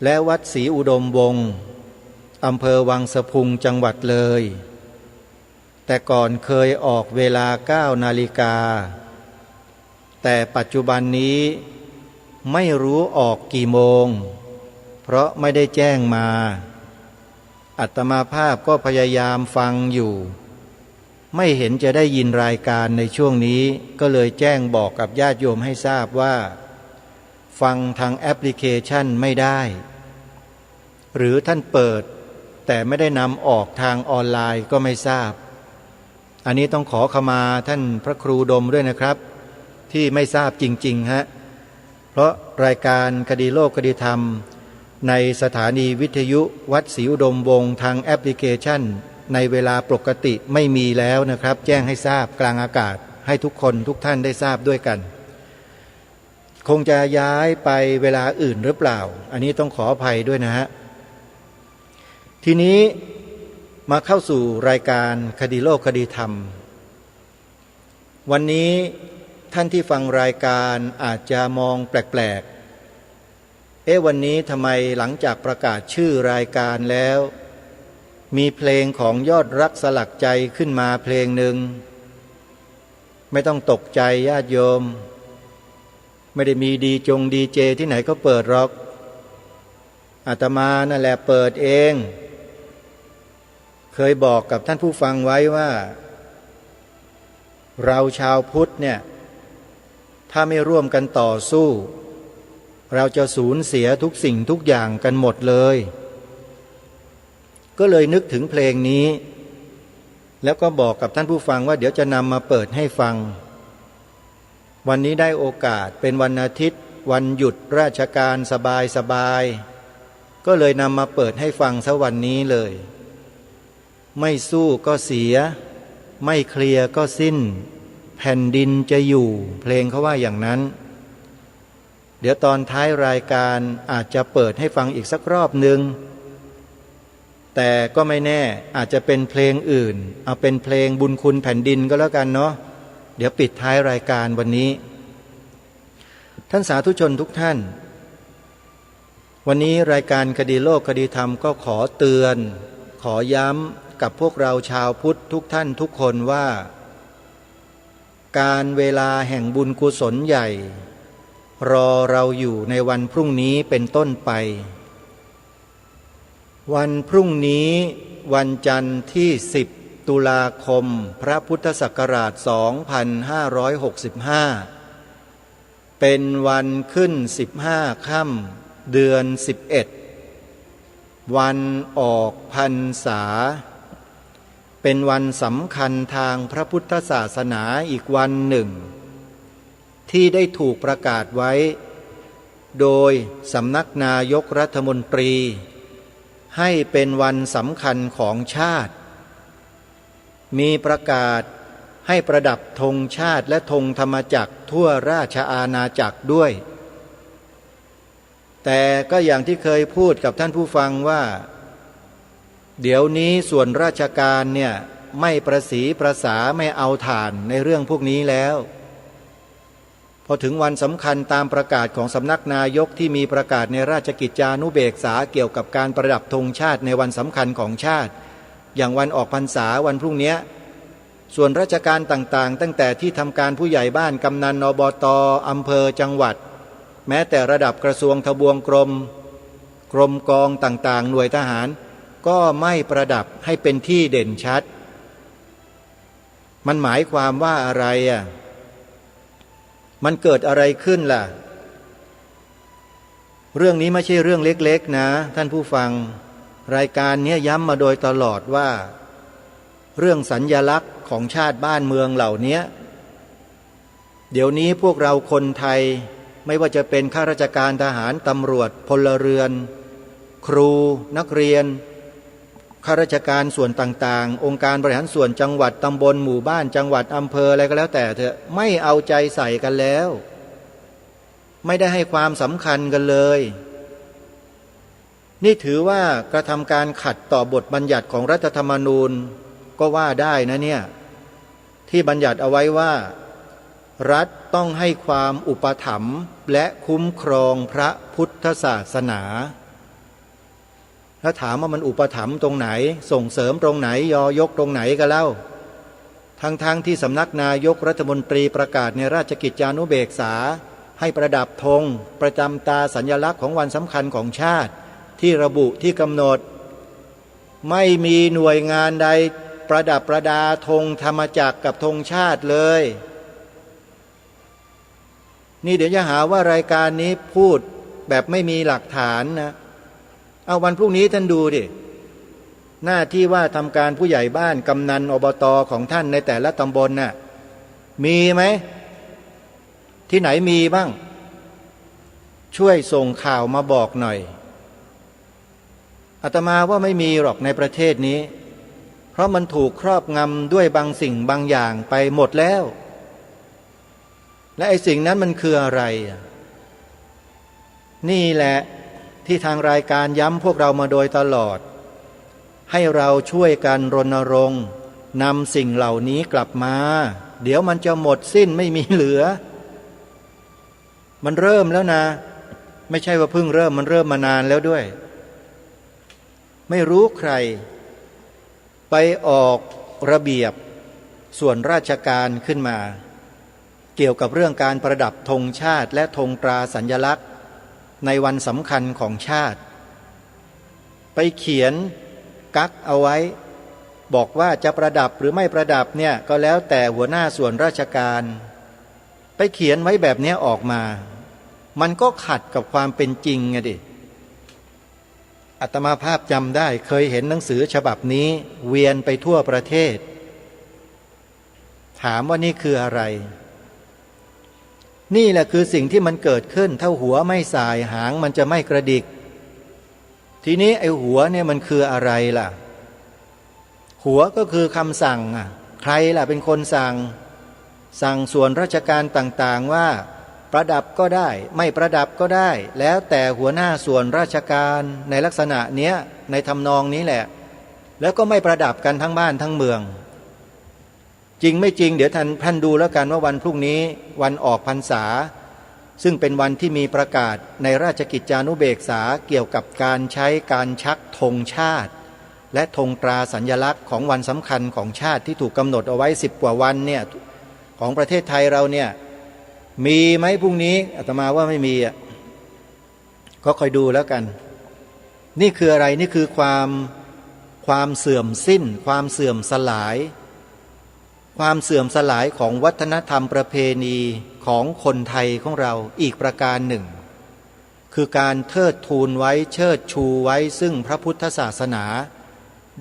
และวัดศรีอุดมวงศ์ อำเภอวังสะพุง จังหวัดเลย แต่ก่อนเคยออกเวลา เก้านาฬิกา แต่ปัจจุบันนี้ไม่รู้ออกกี่โมง เพราะไม่ได้แจ้งมา อาตมาภาพก็พยายามฟังอยู่ ไม่เห็นจะได้ยินรายการในช่วงนี้ ก็เลยแจ้งบอกกับญาติโยมให้ทราบว่า ฟังทางแอปพลิเคชันไม่ได้ หรือท่านเปิด แต่ไม่ได้นำออกทางออนไลน์ก็ไม่ทราบ อันนี้ต้องขอขมาท่านพระครูดมด้วยนะครับ ที่ไม่ทราบจริงๆ ฮะ เพราะรายการคดีโลกคดีธรรม ในสถานีวิทยุวัดศรีอุดมวงศ์ทางแอปพลิเคชัน ในเวลาปกติไม่มีแล้วนะครับ แจ้งให้ทราบกลางอากาศ ให้ทุกคนทุกท่านได้ทราบด้วยกัน คงจะย้ายไปเวลาอื่นหรือเปล่า อันนี้ต้องขออภัยด้วยนะฮะ ทีนี้มาเข้าสู่รายการคดีโลกคดีธรรม วันนี้ท่านที่ฟังรายการอาจจะมองแปลกๆ เอ๊ะ วันนี้ทำไมหลังจากประกาศชื่อรายการแล้ว มีเพลงของยอดรักสลักใจขึ้นมาเพลงหนึ่ง ไม่ต้องตกใจญาติโยม ไม่ได้มีดีจงดีเจที่ไหนเขาเปิดหรอก อาตมานั่นแหละเปิดเอง เคยบอกกับท่านผู้ฟังไว้ว่า เราชาวพุทธเนี่ย ถ้าไม่ร่วมกันต่อสู้ เราจะสูญเสียทุกสิ่งทุกอย่างกันหมดเลย ก็เลยนึกถึงเพลงนี้ แล้วก็บอกกับท่านผู้ฟังว่าเดี๋ยวจะนำมาเปิดให้ฟัง วันนี้ได้โอกาสเป็นวันอาทิตย์ วันหยุดราชการสบายๆ ก็เลยนำมาเปิดให้ฟังซะวันนี้เลย ไม่สู้ก็เสีย ไม่เคลียร์ก็สิ้น แผ่นดินจะอยู่ เพลงเขาว่าอย่างนั้น เดี๋ยวตอนท้ายรายการอาจจะเปิดให้ฟังอีกสักรอบหนึ่ง แต่ก็ไม่แน่ อาจจะเป็นเพลงอื่น เอาเป็นเพลงบุญคุณแผ่นดินก็แล้วกันเนาะ เดี๋ยวปิดท้ายรายการวันนี้ ท่านสาธุชนทุกท่าน วันนี้รายการคดีโลกคดีธรรมก็ขอเตือน ขอย้ำกับพวกเราชาวพุทธทุกท่านทุกคนว่า การเวลาแห่งบุญกุศลใหญ่ รอเราอยู่ในวันพรุ่งนี้เป็นต้นไป วันพรุ่งนี้วันจันทร์ที่สิบตุลาคม พระพุทธศักราชสองพันห้าร้อยหกสิบห้า เป็นวันขึ้นสิบห้าค่ำ เดือนสิบเอ็ด วันออกพรรษา เป็นวันสำคัญทางพระพุทธศาสนาอีกวันหนึ่ง ที่ได้ถูกประกาศไว้ โดยสำนักนายกรัฐมนตรี ให้เป็นวันสำคัญของชาติ มีประกาศให้ประดับธงชาติและธงธรรมจักรทั่วราชอาณาจักรด้วย แต่ก็อย่างที่เคยพูดกับท่านผู้ฟังว่า เดี๋ยวนี้ส่วนราชการเนี่ยไม่ประสีประสา ไม่เอาถ่านในเรื่องพวกนี้แล้ว พอถึงวันสำคัญตามประกาศของสำนักนายกที่มีประกาศในราชกิจจานุเบกษาเกี่ยวกับการประดับธงชาติในวันสำคัญของชาติ อย่างวันออกพรรษาวันพรุ่งเนี้ย ส่วนราชการต่างๆ ตั้งแต่ที่ทำการผู้ใหญ่บ้าน กำนัล อบต อำเภอ จังหวัด แม้แต่ระดับกระทรวงทบวงกรม กรมกองต่างๆ หน่วยทหาร ก็ไม่ประดับให้เป็นที่เด่นชัด มันหมายความว่าอะไรอ่ะ มันเกิดอะไรขึ้นล่ะ เรื่องนี้ไม่ใช่เรื่องเล็กๆ นะ ท่านผู้ฟัง รายการเนี้ยย้ำมาโดยตลอดว่า เรื่องสัญลักษณ์ของชาติบ้านเมืองเหล่าเนี้ย เดี๋ยวนี้พวกเราคนไทย ไม่ว่าจะเป็นข้าราชการทหาร ตำรวจ พลเรือน ครู นักเรียน ข้าราชการส่วนต่างๆ องค์การบริหารส่วนจังหวัด ตำบล หมู่บ้าน จังหวัด อำเภอ อะไรก็แล้วแต่เถอะ ไม่เอาใจใส่กันแล้ว ไม่ได้ให้ความสำคัญกันเลย นี่ถือว่ากระทำการขัดต่อบทบัญญัติของรัฐธรรมนูญก็ว่าได้นะเนี่ย ที่บัญญัติเอาไว้ว่า รัฐต้องให้ความอุปถัมภ์และคุ้มครองพระพุทธศาสนา แล้วถามว่ามันอุปถัมภ์ตรงไหน ส่งเสริมตรงไหน ยอยกตรงไหนกันเล่า ทั้งๆ ที่สำนักนายกรัฐมนตรีประกาศในราชกิจจานุเบกษา ให้ประดับธงประจำตราสัญลักษณ์ของวันสำคัญของชาติ ที่ระบุที่กำหนด ไม่มีหน่วยงานใดประดับประดาธงธรรมจักรกับธงชาติเลย นี่เดี๋ยวจะหาว่ารายการนี้พูดแบบไม่มีหลักฐานนะ เอาวันพรุ่งนี้ท่านดูดิ หน้าที่ว่าทำการผู้ใหญ่บ้าน กำนัล อบต ของท่านในแต่ละตำบลน่ะ มีไหม ที่ไหนมีบ้าง ช่วยส่งข่าวมาบอกหน่อย อาตมาว่าไม่มีหรอกในประเทศนี้ เพราะมันถูกครอบงำด้วยบางสิ่งบางอย่างไปหมดแล้ว และไอ้สิ่งนั้นมันคืออะไรอ่ะ นี่แหละที่ทางรายการย้ำพวกเรามาโดยตลอด ให้เราช่วยกันรณรงค์นำสิ่งเหล่านี้กลับมา เดี๋ยวมันจะหมดสิ้นไม่มีเหลือ มันเริ่มแล้วนะ ไม่ใช่ว่าเพิ่งเริ่ม มันเริ่มมานานแล้วด้วย ไม่รู้ใครไปออกระเบียบส่วนราชการขึ้นมา เกี่ยวกับเรื่องการประดับธงชาติและธงตราสัญลักษณ์ในวันสำคัญของชาติ ไปเขียนกั๊กเอาไว้ บอกว่าจะประดับหรือไม่ประดับเนี่ยก็แล้วแต่หัวหน้าส่วนราชการ ไปเขียนไว้แบบเนี้ยออกมา มันก็ขัดกับความเป็นจริงอะดิ อาตมาภาพจำได้ เคยเห็นหนังสือฉบับนี้เวียนไปทั่วประเทศ ถามว่านี่คืออะไร นี่แหละคือสิ่งที่มันเกิดขึ้น ถ้าหัวไม่ส่ายหางมันจะไม่กระดิก ทีนี้ไอ้หัวเนี่ยมันคืออะไรล่ะ หัวก็คือคำสั่งอ่ะ ใครล่ะเป็นคนสั่ง สั่งส่วนราชการต่างๆ ว่าประดับก็ได้ ไม่ประดับก็ได้ แล้วแต่หัวหน้าส่วนราชการในลักษณะเนี้ย ในทำนองนี้แหละ แล้วก็ไม่ประดับกันทั้งบ้านทั้งเมือง จริงไม่จริง เดี๋ยวท่าน ท่านดูแล้วกันว่าวันพรุ่งนี้วันออกพรรษา ซึ่งเป็นวันที่มีประกาศในราชกิจจานุเบกษาเกี่ยวกับการใช้การชักธงชาติ และธงตราสัญลักษณ์ของวันสำคัญของชาติที่ถูกกำหนดเอาไว้สิบกว่าวันเนี่ย ของประเทศไทยเราเนี่ย มีไหมพรุ่งนี้ อาตมาว่าไม่มีอ่ะ ก็คอยดูแล้วกัน นี่คืออะไร นี่คือความ ความเสื่อมสิ้น ความเสื่อมสลาย ความเสื่อมสลายของวัฒนธรรมประเพณีของคนไทยของเราอีกประการหนึ่ง คือการเทิดทูนไว้ เชิดชูไว้ซึ่งพระพุทธศาสนา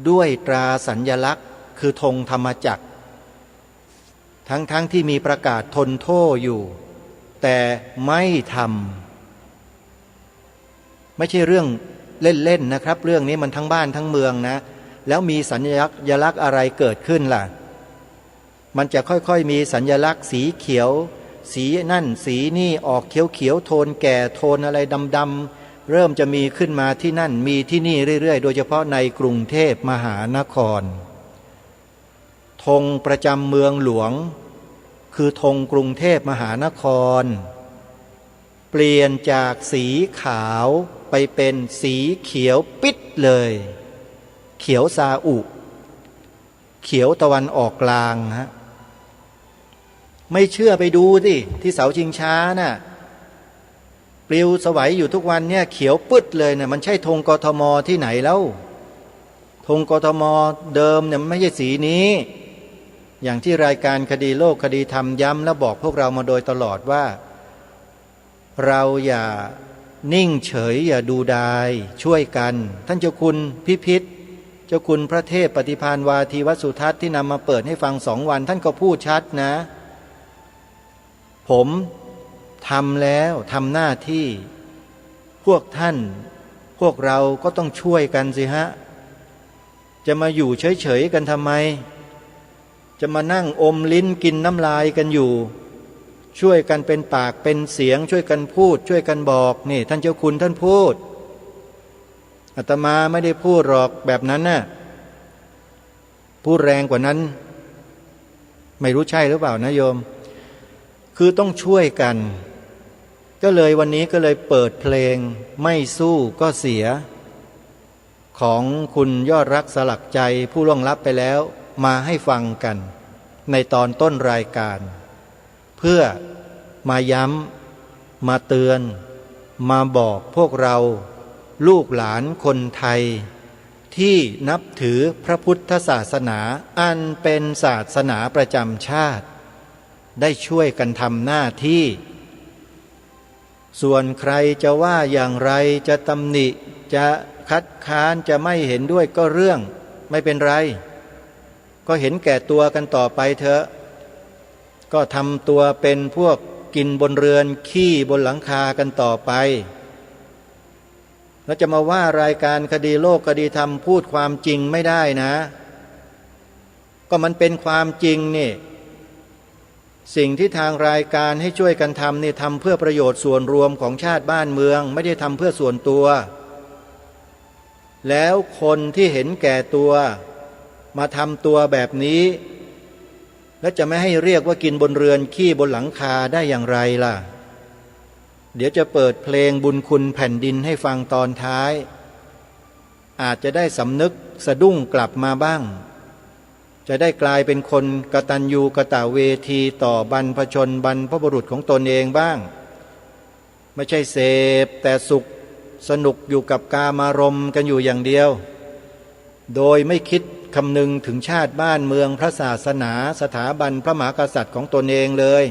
ด้วยตราสัญลักษณ์ คือธงธรรมจักร ทั้งๆ ที่มีประกาศทนโทษอยู่ แต่ไม่ทำ ไม่ใช่เรื่องเล่นๆ นะครับ เรื่องนี้มันทั้งบ้านทั้งเมืองนะ แล้วมีสัญลักษณ์ สัญลักษณ์อะไรเกิดขึ้นล่ะ มันจะค่อยๆ มีสัญลักษณ์สีเขียว สีนั่นสีนี่ ออกเขียวๆ โทนแก่ โทนอะไรดำๆ เริ่มจะมีขึ้นมาที่นั่น มีที่นี่เรื่อยๆ โดยเฉพาะในกรุงเทพมหานคร ธงประจำเมืองหลวง คือธงกรุงเทพมหานคร เปลี่ยนจากสีขาวไปเป็นสีเขียวปิ๊ดเลย เขียวซาอุ เขียวตะวันออกกลางฮะ ไม่เชื่อไปดูสิ ที่เสาชิงช้าน่ะ ปลิวสวัยอยู่ทุกวันเนี่ย เขียวปึ๊ดเลยเนี่ย มันใช่ธง กทม ที่ไหนแล้ว ธง กทม เดิมเนี่ยมันไม่ใช่สีนี้ อย่างที่รายการคดีโลกคดีธรรมย้ำและบอกพวกเรามาโดยตลอดว่า เราอย่านิ่งเฉย อย่าดูดาย ช่วยกัน ท่านเจ้าคุณพิพิธ เจ้าคุณพระเทพปฏิภาณวาทีวสุทัศน์ ที่นำมาเปิดให้ฟังสองวัน ท่านก็พูดชัดนะ ผมทำแล้ว ทำหน้าที่ พวกท่าน พวกเราก็ต้องช่วยกันสิฮะ จะมาอยู่เฉยๆ กันทำไม จะมานั่งอมลิ้นกินน้ำลายกันอยู่ ช่วยกันเป็นปากเป็นเสียง ช่วยกันพูด ช่วยกันบอก นี่ ท่านเจ้าคุณท่านพูด อาตมาไม่ได้พูดหรอกแบบนั้นน่ะ พูดแรงกว่านั้น ไม่รู้ใช่หรือเปล่านะโยม คือต้องช่วยกัน ก็เลยวันนี้ก็เลยเปิดเพลงไม่สู้ก็เสีย ของคุณยอดรัก สลักใจ ผู้ล่วงลับไปแล้ว มาให้ฟังกัน ในตอนต้นรายการ เพื่อมาย้ำ มาเตือน มาบอกพวกเรา ลูกหลานคนไทย ที่นับถือพระพุทธศาสนา อันเป็นศาสนาประจำชาติ ได้ช่วยกันทำหน้าที่ ส่วนใครจะว่าอย่างไร จะตำหนิ จะคัดค้าน จะไม่เห็นด้วยก็เรื่อง ไม่เป็นไร ก็เห็นแก่ตัวกันต่อไปเถอะ ก็ทำตัวเป็นพวกกินบนเรือนขี้บนหลังคากันต่อไป แล้วจะมาว่ารายการคดีโลกคดีธรรมพูดความจริงไม่ได้นะ ก็มันเป็นความจริงนี่ สิ่งที่ทางรายการให้ช่วยกันทำนี่ทำเพื่อประโยชน์ส่วนรวมของชาติบ้านเมือง ไม่ได้ทำเพื่อส่วนตัว แล้วคนที่เห็นแก่ตัวมาทำตัวแบบนี้ แล้วจะไม่ให้เรียกว่ากินบนเรือนขี้บนหลังคาได้อย่างไรล่ะ เดี๋ยวจะเปิดเพลงบุญคุณแผ่นดินให้ฟังตอนท้าย อาจจะได้สำนึกสะดุ้งกลับมาบ้าง จะได้กลายเป็นคนกตัญญูกตเวทีต่อบรรพชนบรรพบุรุษของตนเองบ้าง ไม่ใช่เสพแต่สุขสนุกอยู่กับกามารมณ์กันอยู่อย่างเดียว โดยไม่คิดคำนึงถึงชาติบ้านเมือง พระศาสนา สถาบันพระมหากษัตริย์ของตนเองเลย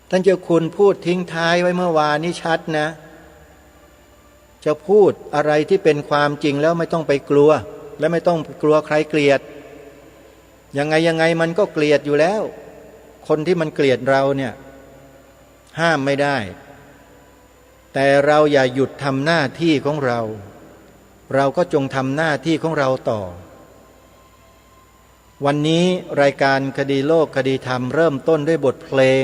ท่านเจ้าคุณพูดทิ้งท้ายไว้เมื่อวานนี้ชัดนะ จะพูดอะไรที่เป็นความจริงแล้วไม่ต้องไปกลัว และไม่ต้องกลัวใครเกลียด ยังไงยังไงมันก็เกลียดอยู่แล้ว คนที่มันเกลียดเราเนี่ย ห้ามไม่ได้ แต่เราอย่าหยุดทำหน้าที่ของเรา เราก็จงทำหน้าที่ของเราต่อ วันนี้รายการคดีโลกคดีธรรมเริ่มต้นด้วยบทเพลง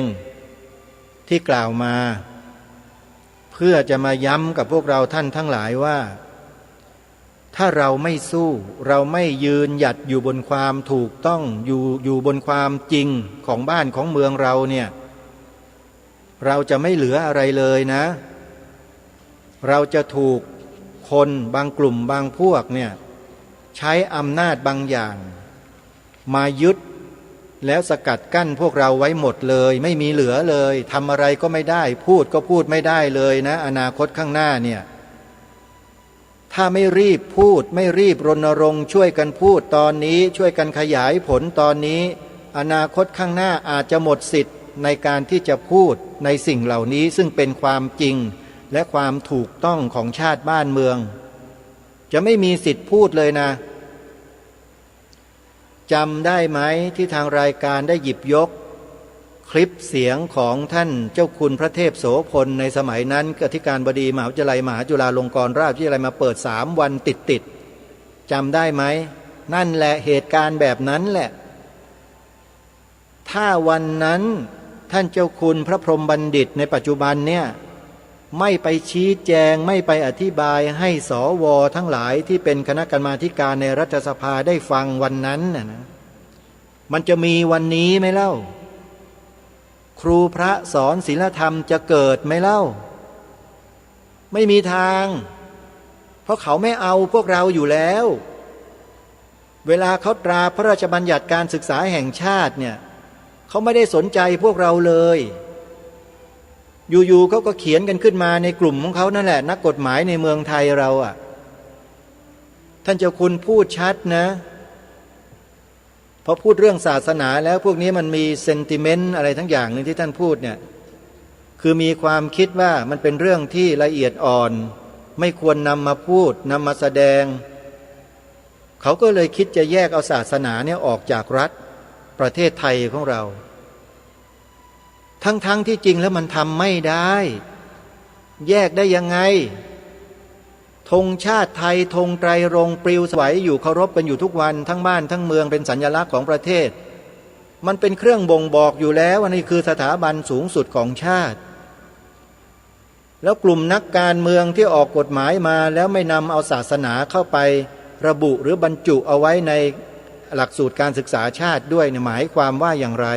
ที่กล่าวมา เพื่อจะมาย้ำกับพวกเราท่านทั้งหลายว่า ถ้าเราไม่สู้ เราไม่ยืนหยัดอยู่บนความถูกต้อง อยู่ อยู่บนความจริงของบ้านของเมืองเราเนี่ย เราจะไม่เหลืออะไรเลยนะ เราจะถูกคนบางกลุ่มบางพวกเนี่ย ใช้อำนาจบางอย่าง มายึดแล้วสกัดกั้นพวกเราไว้หมดเลย ไม่มีเหลือเลย ทำอะไรก็ไม่ได้ พูดก็พูดไม่ได้เลยนะ อนาคตข้างหน้าเนี่ย ถ้าไม่รีบพูด ไม่รีบรณรงค์ช่วยกันพูดตอนนี้ ช่วยกันขยายผลตอนนี้ อนาคตข้างหน้าอาจจะหมดสิทธิ์ในการที่จะพูดในสิ่งเหล่านี้ ซึ่งเป็นความจริงและความถูกต้องของชาติบ้านเมือง จะไม่มีสิทธิ์พูดเลยนะ จำได้ไหมที่ทางรายการได้หยิบยกคลิปเสียงของท่านเจ้าคุณพระเทพโสภณ ในสมัยนั้นอธิการบดีมหาวิทยาลัยมหาจุฬาลงกรณราชวิทยาลัย มาเปิดสามวันติดๆ จำได้ไหม นั่นแหละเหตุการณ์แบบนั้นแหละ ถ้าวันนั้นท่านเจ้าคุณพระพรหมบัณฑิตในปัจจุบันเนี่ย ไม่ไปชี้แจง ไม่ไปอธิบายให้ สว ทั้งหลายที่เป็นคณะกรรมาธิการในรัฐสภาได้ฟังวันนั้นน่ะนะ มันจะมีวันนี้ไหมเล่า ครูพระสอนศีลธรรมจะเกิดไหมเล่า ไม่มีทาง เพราะเขาไม่เอาพวกเราอยู่แล้ว เวลาเขาตราพระราชบัญญัติการศึกษาแห่งชาติเนี่ย เขาไม่ได้สนใจพวกเราเลย อยู่ๆ เขาก็เขียนกันขึ้นมาในกลุ่มของเขานั่นแหละ นักกฎหมายในเมืองไทยเราอะ ท่านเจ้าคุณพูดชัดนะ พอพูดเรื่องศาสนาแล้ว พวกนี้มันมี sentiment อะไรทั้งอย่างหนึ่งที่ท่านพูดเนี่ย คือมีความคิดว่ามันเป็นเรื่องที่ละเอียดอ่อน ไม่ควรนำมาพูด นำมาแสดง เขาก็เลยคิดจะแยกเอาศาสนาเนี่ยออกจากรัฐประเทศไทยของเรา ทั้งๆ ที่จริงแล้วมันทำไม่ได้ แยกได้ยังไง ธงชาติไทย ธงไตรรงค์ปลิวสวัยอยู่ เคารพกันอยู่ทุกวัน ทั้งบ้านทั้งเมือง เป็นสัญลักษณ์ของประเทศ มันเป็นเครื่องบ่งบอกอยู่แล้วว่านี่คือสถาบันสูงสุดของชาติ แล้วกลุ่มนักการเมืองที่ออกกฎหมายมาแล้วไม่นำเอาศาสนาเข้าไประบุหรือบรรจุเอาไว้ในหลักสูตรการศึกษาชาติด้วยเนี่ย หมายความว่าอย่างไร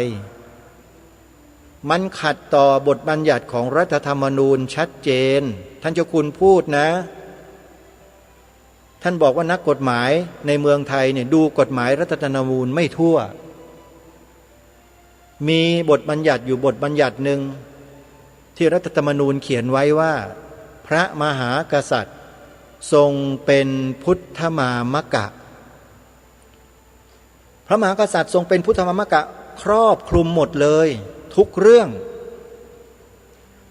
มันขัดต่อบทบัญญัติของรัฐธรรมนูญชัดเจน ท่านเจ้าคุณพูดนะ ท่านบอกว่านักกฎหมายในเมืองไทยเนี่ยดูกฎหมายรัฐธรรมนูญไม่ทั่ว มีบทบัญญัติอยู่บทบัญญัติหนึ่ง ที่รัฐธรรมนูญเขียนไว้ว่า พระมหากษัตริย์ทรงเป็นพุทธมามกะ พระมหากษัตริย์ทรงเป็นพุทธมามกะ ครอบคลุมหมดเลย ทุกเรื่อง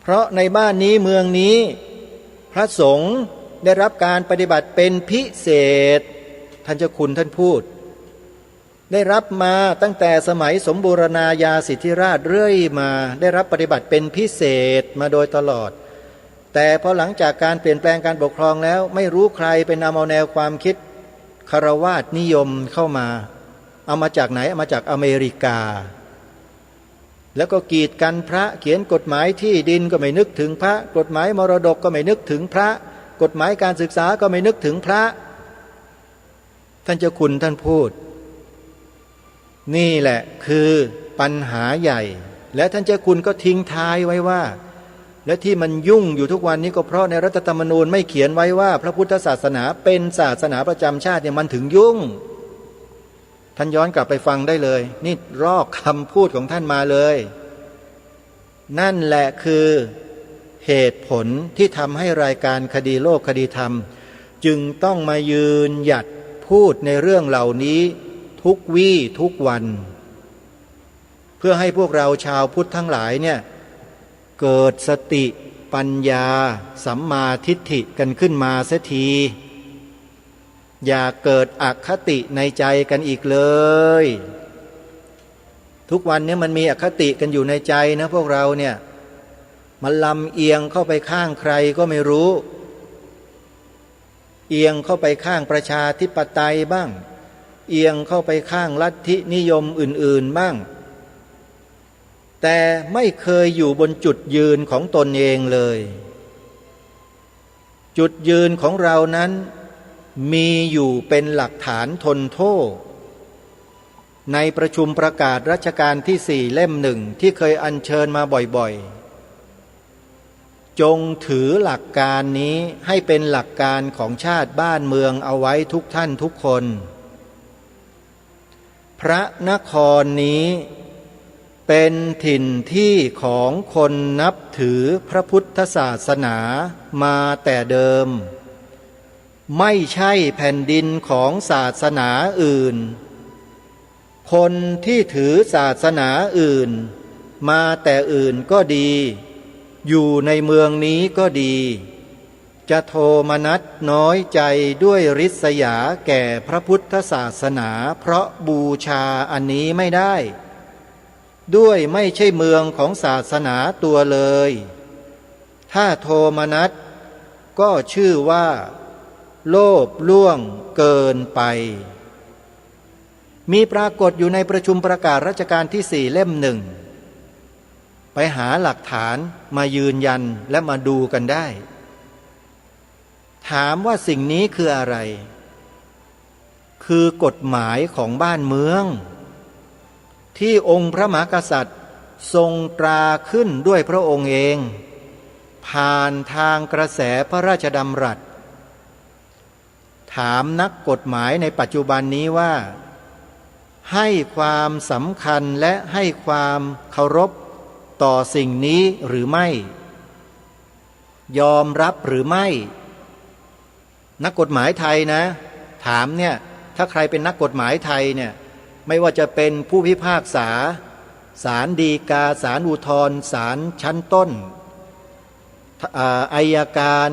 เพราะในบ้านนี้เมืองนี้ พระสงฆ์ได้รับการปฏิบัติเป็นพิเศษ ท่านเจ้าคุณท่านพูด ได้รับมาตั้งแต่สมัยสมบูรณาญาสิทธิราชเรื่อยมา ได้รับปฏิบัติเป็นพิเศษมาโดยตลอด แต่พอหลังจากการเปลี่ยนแปลงการปกครองแล้ว ไม่รู้ใครไปนำเอาแนวความคิดฆราวาสนิยมเข้ามา เอามาจากไหน เอามาจากอเมริกา แล้วก็กีดกันพระ เขียนกฎหมายที่ดินก็ไม่นึกถึงพระ กฎหมายมรดกก็ไม่นึกถึงพระ กฎหมายการศึกษาก็ไม่นึกถึงพระ ท่านเจ้าคุณท่านพูด นี่แหละคือปัญหาใหญ่ และท่านเจ้าคุณก็ทิ้งท้ายไว้ว่า และที่มันยุ่งอยู่ทุกวันนี้ก็เพราะในรัฐธรรมนูญไม่เขียนไว้ว่าพระพุทธศาสนาเป็นศาสนาประจำชาติเนี่ย มันถึงยุ่ง ท่านย้อนกลับไปฟังได้เลย นี่ลอกคำพูดของท่านมาเลย นั่นแหละคือเหตุผลที่ทำให้รายการคดีโลกคดีธรรม จึงต้องมายืนหยัดพูดในเรื่องเหล่านี้ทุกวี่ทุกวัน เพื่อให้พวกเราชาวพุทธทั้งหลายเนี่ย เกิดสติปัญญาสัมมาทิฏฐิกันขึ้นมาเสียที อย่าเกิดอคติในใจกันอีกเลย ทุกวันนี้มันมีอคติกันอยู่ในใจนะพวกเราเนี่ย มันลำเอียงเข้าไปข้างใครก็ไม่รู้ เอียงเข้าไปข้างประชาธิปไตยบ้าง เอียงเข้าไปข้างลัทธินิยมอื่นๆบ้าง แต่ไม่เคยอยู่บนจุดยืนของตนเองเลย จุดยืนของเรานั้นมีอยู่เป็นหลักฐานทนโทษ ในประชุมประกาศรัชกาลที่สี่เล่มหนึ่งที่เคยอัญเชิญมาบ่อยๆ จงถือหลักการนี้ให้เป็นหลักการของชาติบ้านเมืองเอาไว้ทุกท่านทุกคน พระนครนี้เป็นถิ่นที่ของคนนับถือพระพุทธศาสนามาแต่เดิม ไม่ใช่แผ่นดินของศาสนาอื่น คนที่ถือศาสนาอื่นมาแต่อื่นก็ดี อยู่ในเมืองนี้ก็ดี จะโทมนัสน้อยใจด้วยริษยาแก่พระพุทธศาสนา เพราะบูชาอันนี้ไม่ได้ ด้วยไม่ใช่เมืองของศาสนาตัวเลย ถ้าโทมนัสก็ชื่อว่าโลภล่วงเกินไป มีปรากฏอยู่ในประชุมประกาศรัชกาลที่สี่เล่มหนึ่ง ไปหาหลักฐานมายืนยันและมาดูกันได้ ถามว่าสิ่งนี้คืออะไร คือกฎหมายของบ้านเมือง ที่องค์พระมหากษัตริย์ทรงตราขึ้นด้วยพระองค์เอง ผ่านทางกระแสพระราชดำรัส ถามนักกฎหมายในปัจจุบันนี้ว่า ให้ความสำคัญและให้ความเคารพต่อสิ่งนี้หรือไม่ ยอมรับหรือไม่ นักกฎหมายไทยนะ ถามเนี่ย ถ้าใครเป็นนักกฎหมายไทยเนี่ย ไม่ว่าจะเป็นผู้พิพากษา ศาลฎีกา ศาลอุทธรณ์ ศาลชั้นต้น อ่า อัยการ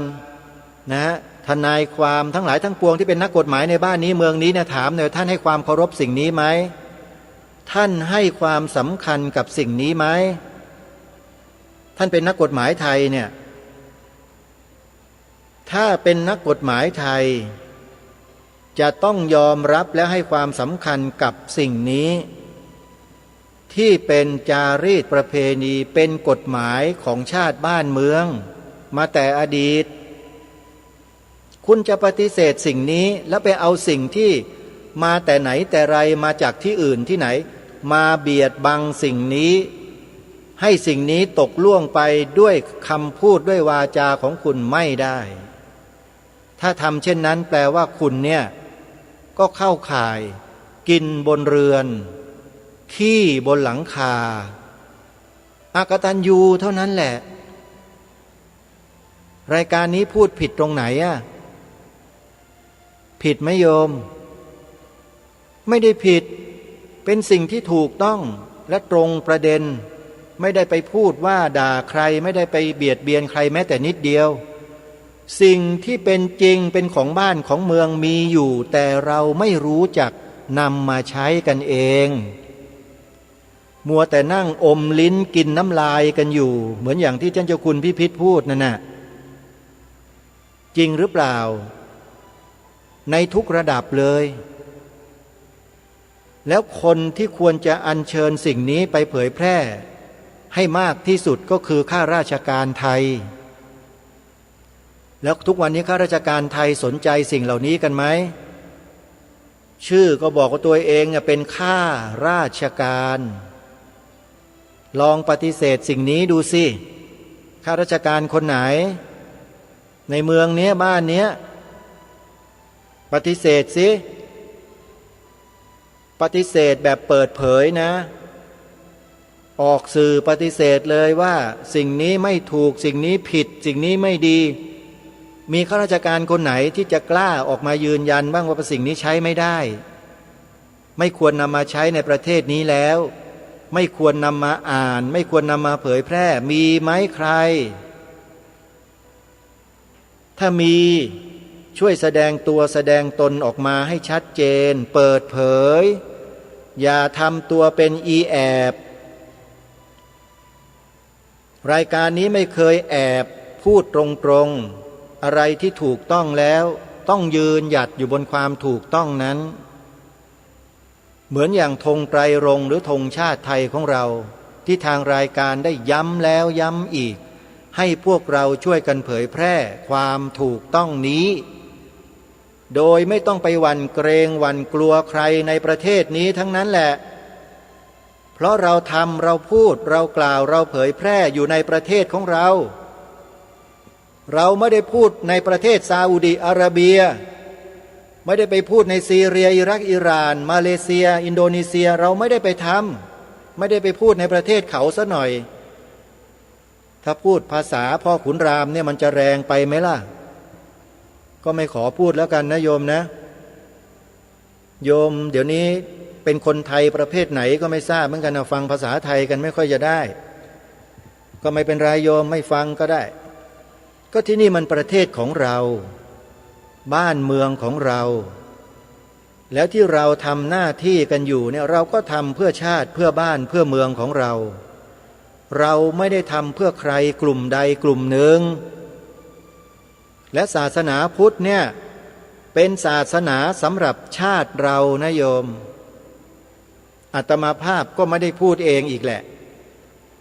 นะฮะ ทนายความทั้งหลายทั้งปวงที่เป็นนักกฎหมายในบ้านนี้เมืองนี้เนี่ย ถามหน่อย ท่านให้ความเคารพสิ่งนี้ไหม ท่านให้ความสำคัญกับสิ่งนี้ไหม ท่านเป็นนักกฎหมายไทยเนี่ย ถ้าเป็นนักกฎหมายไทย จะต้องยอมรับและให้ความสำคัญกับสิ่งนี้ ที่เป็นจารีตประเพณี เป็นกฎหมายของชาติบ้านเมือง มาแต่อดีต คุณจะปฏิเสธสิ่งนี้ แล้วไปเอาสิ่งที่มาแต่ไหนแต่ไร มาจากที่อื่นที่ไหน มาเบียดบังสิ่งนี้ ให้สิ่งนี้ตกล่วงไปด้วยคำพูดด้วยวาจาของคุณไม่ได้ ถ้าทำเช่นนั้นแปลว่าคุณเนี่ย ก็เข้าข่ายกินบนเรือน ขี้บนหลังคา อกตัญญูเท่านั้นแหละ รายการนี้พูดผิดตรงไหนอะ ผิดไหมโยม ไม่ได้ผิด เป็นสิ่งที่ถูกต้องและตรงประเด็น ไม่ได้ไปพูดว่าด่าใคร ไม่ได้ไปเบียดเบียนใครแม้แต่นิดเดียว สิ่งที่เป็นจริงเป็นของบ้านของเมืองมีอยู่ แต่เราไม่รู้จักนำมาใช้กันเอง มัวแต่นั่งอมลิ้นกินน้ำลายกันอยู่ เหมือนอย่างที่ท่านเจ้าคุณพิพิธพูดนั่นน่ะ จริงหรือเปล่า ในทุกระดับเลย แล้วคนที่ควรจะอัญเชิญสิ่งนี้ไปเผยแพร่ให้มากที่สุดก็คือข้าราชการไทย แล้วทุกวันนี้ข้าราชการไทยสนใจสิ่งเหล่านี้กันไหม ชื่อก็บอกว่าตัวเองเนี่ยเป็นข้าราชการ ลองปฏิเสธสิ่งนี้ดูสิ ข้าราชการคนไหน ในเมืองเนี้ย บ้านเนี้ย ปฏิเสธสิ ปฏิเสธแบบเปิดเผยนะ ออกสื่อปฏิเสธเลยว่าสิ่งนี้ไม่ถูก สิ่งนี้ผิด สิ่งนี้ไม่ดี มีข้าราชการคนไหนที่จะกล้าออกมายืนยันบ้างว่าสิ่งนี้ใช้ไม่ได้ ไม่ควรนำมาใช้ในประเทศนี้แล้ว ไม่ควรนำมาอ่าน ไม่ควรนำมาเผยแพร่ มีไหมใคร ถ้ามี ช่วยแสดงตัวแสดงตนออกมาให้ชัดเจน เปิดเผย อย่าทำตัวเป็นอีแอบ รายการนี้ไม่เคยแอบพูดตรงๆ อะไรที่ถูกต้องแล้ว ต้องยืนหยัดอยู่บนความถูกต้องนั้น เหมือนอย่างธงไตรรงค์หรือธงชาติไทยของเรา ที่ทางรายการได้ย้ำแล้วย้ำอีก ให้พวกเราช่วยกันเผยแพร่ความถูกต้องนี้ โดยไม่ต้องไปหวั่นเกรงหวั่นกลัวใครในประเทศนี้ทั้งนั้นแหละ เพราะเราทำ เราพูด เรากล่าว เราเผยแพร่อยู่ในประเทศของเรา เราไม่ได้พูดในประเทศซาอุดิอาระเบีย ไม่ได้ไปพูดในซีเรีย อิรัก อิหร่าน มาเลเซีย อินโดนีเซีย เราไม่ได้ไปทำ ไม่ได้ไปพูดในประเทศเขาซะหน่อย ถ้าพูดภาษาพ่อขุนรามเนี่ยมันจะแรงไปไหมล่ะ ก็ไม่ขอพูดแล้วกันนะโยมนะ โยมเดี๋ยวนี้เป็นคนไทยประเภทไหนก็ไม่ทราบเหมือนกันนะ ฟังภาษาไทยกันไม่ค่อยจะได้ ก็ไม่เป็นไรโยม ไม่ฟังก็ได้ ก็ที่นี่มันประเทศของเรา บ้านเมืองของเรา แล้วที่เราทำหน้าที่กันอยู่เนี่ย เราก็ทำเพื่อชาติ เพื่อบ้าน เพื่อเมืองของเรา เราไม่ได้ทำเพื่อใครกลุ่มใดกลุ่มหนึ่ง และศาสนาพุทธเนี่ย เป็นศาสนาสำหรับชาติเรานะโยม อาตมาภาพก็ไม่ได้พูดเองอีกแหละ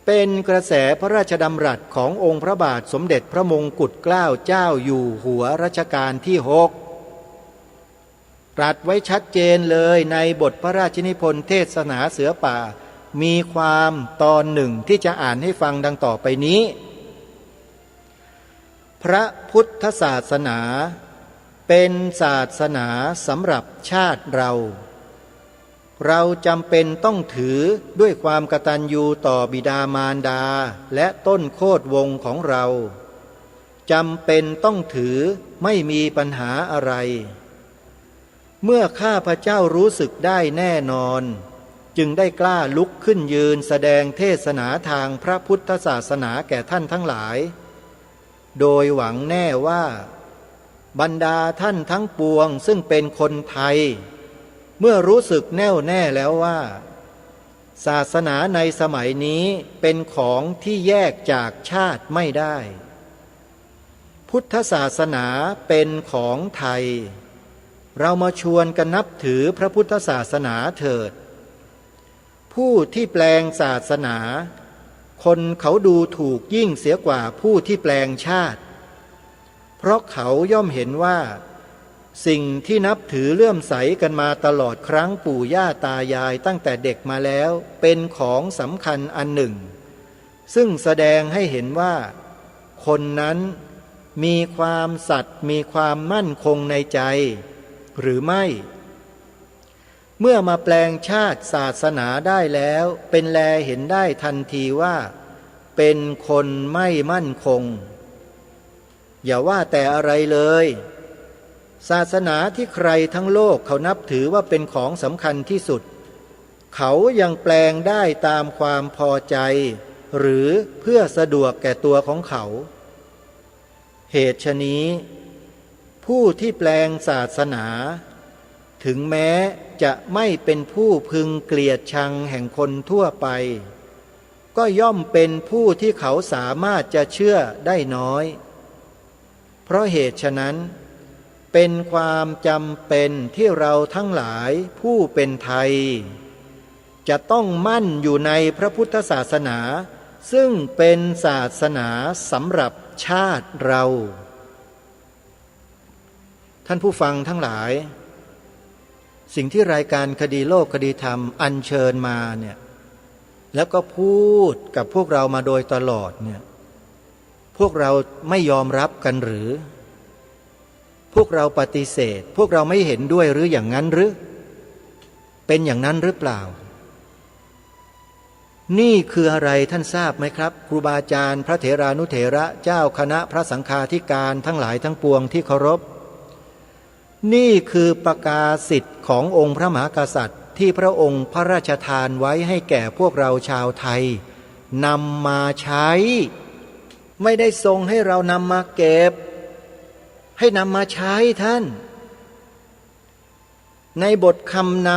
เป็นกระแสพระราชดำรัสขององค์พระบาทสมเด็จพระมงกุฎเกล้าเจ้าอยู่หัวรัชกาลที่หก ตรัสไว้ชัดเจนเลยในบทพระราชนิพนธ์เทศนาเสือป่า มีความตอนหนึ่งที่จะอ่านให้ฟังดังต่อไปนี้ พระพุทธศาสนา เป็นศาสนาสำหรับชาติเรา เราจำเป็นต้องถือด้วยความกตัญญูต่อบิดามารดาและต้นโคตรวงศ์ของเรา จำเป็นต้องถือไม่มีปัญหาอะไร เมื่อข้าพเจ้ารู้สึกได้แน่นอน จึงได้กล้าลุกขึ้นยืนแสดงเทศนาทางพระพุทธศาสนาแก่ท่านทั้งหลาย โดยหวังแน่ว่า บรรดาท่านทั้งปวงซึ่งเป็นคนไทย เมื่อรู้สึกแน่วแน่แล้วว่า ศาสนาในสมัยนี้เป็นของที่แยกจากชาติไม่ได้ พุทธศาสนาเป็นของไทย เรามาชวนกันนับถือพระพุทธศาสนาเถิด ผู้ที่แปลงศาสนา คนเขาดูถูกยิ่งเสียกว่าผู้ที่แปลงชาติ เพราะเขาย่อมเห็นว่า สิ่งที่นับถือเลื่อมใสกันมาตลอดครั้งปู่ย่าตายายตั้งแต่เด็กมาแล้ว เป็นของสำคัญอันหนึ่ง ซึ่งแสดงให้เห็นว่า คนนั้นมีความสัตย์ มีความมั่นคงในใจ หรือไม่ เมื่อมาแปลงชาติศาสนาได้แล้ว เป็นแลเห็นได้ทันทีว่า เป็นคนไม่มั่นคง อย่าว่าแต่อะไรเลย ศาสนาที่ใครทั้งโลกเขานับถือว่าเป็นของสำคัญที่สุด เขายังแปลงได้ตามความพอใจ หรือเพื่อสะดวกแก่ตัวของเขา เหตุฉะนี้ ผู้ที่แปลงศาสนา ถึงแม้จะไม่เป็นผู้พึงเกลียดชังแห่งคนทั่วไป ก็ย่อมเป็นผู้ที่เขาสามารถจะเชื่อได้น้อย เพราะเหตุฉะนั้น เป็นความจำเป็นที่เราทั้งหลายผู้เป็นไทย จะต้องมั่นอยู่ในพระพุทธศาสนา ซึ่งเป็นศาสนาสำหรับชาติเรา ท่านผู้ฟังทั้งหลาย สิ่งที่รายการคดีโลกคดีธรรมอัญเชิญมาเนี่ย แล้วก็พูดกับพวกเรามาโดยตลอดเนี่ย พวกเราไม่ยอมรับกันหรือ พวกเราปฏิเสธ พวกเราไม่เห็นด้วยหรืออย่างนั้นหรือ เป็นอย่างนั้นหรือเปล่า นี่คืออะไรท่านทราบไหมครับ ครูบาอาจารย์ พระเถรานุเถระ เจ้าคณะพระสังฆาธิการทั้งหลายทั้งปวงที่เคารพ นี่คือประกาศิตขององค์พระมหากษัตริย์ที่พระองค์พระราชทานไว้ให้แก่พวกเราชาวไทยนำมาใช้ ไม่ได้ทรงให้เรานำมาเก็บ ให้นำมาใช้ท่าน ในบทคำน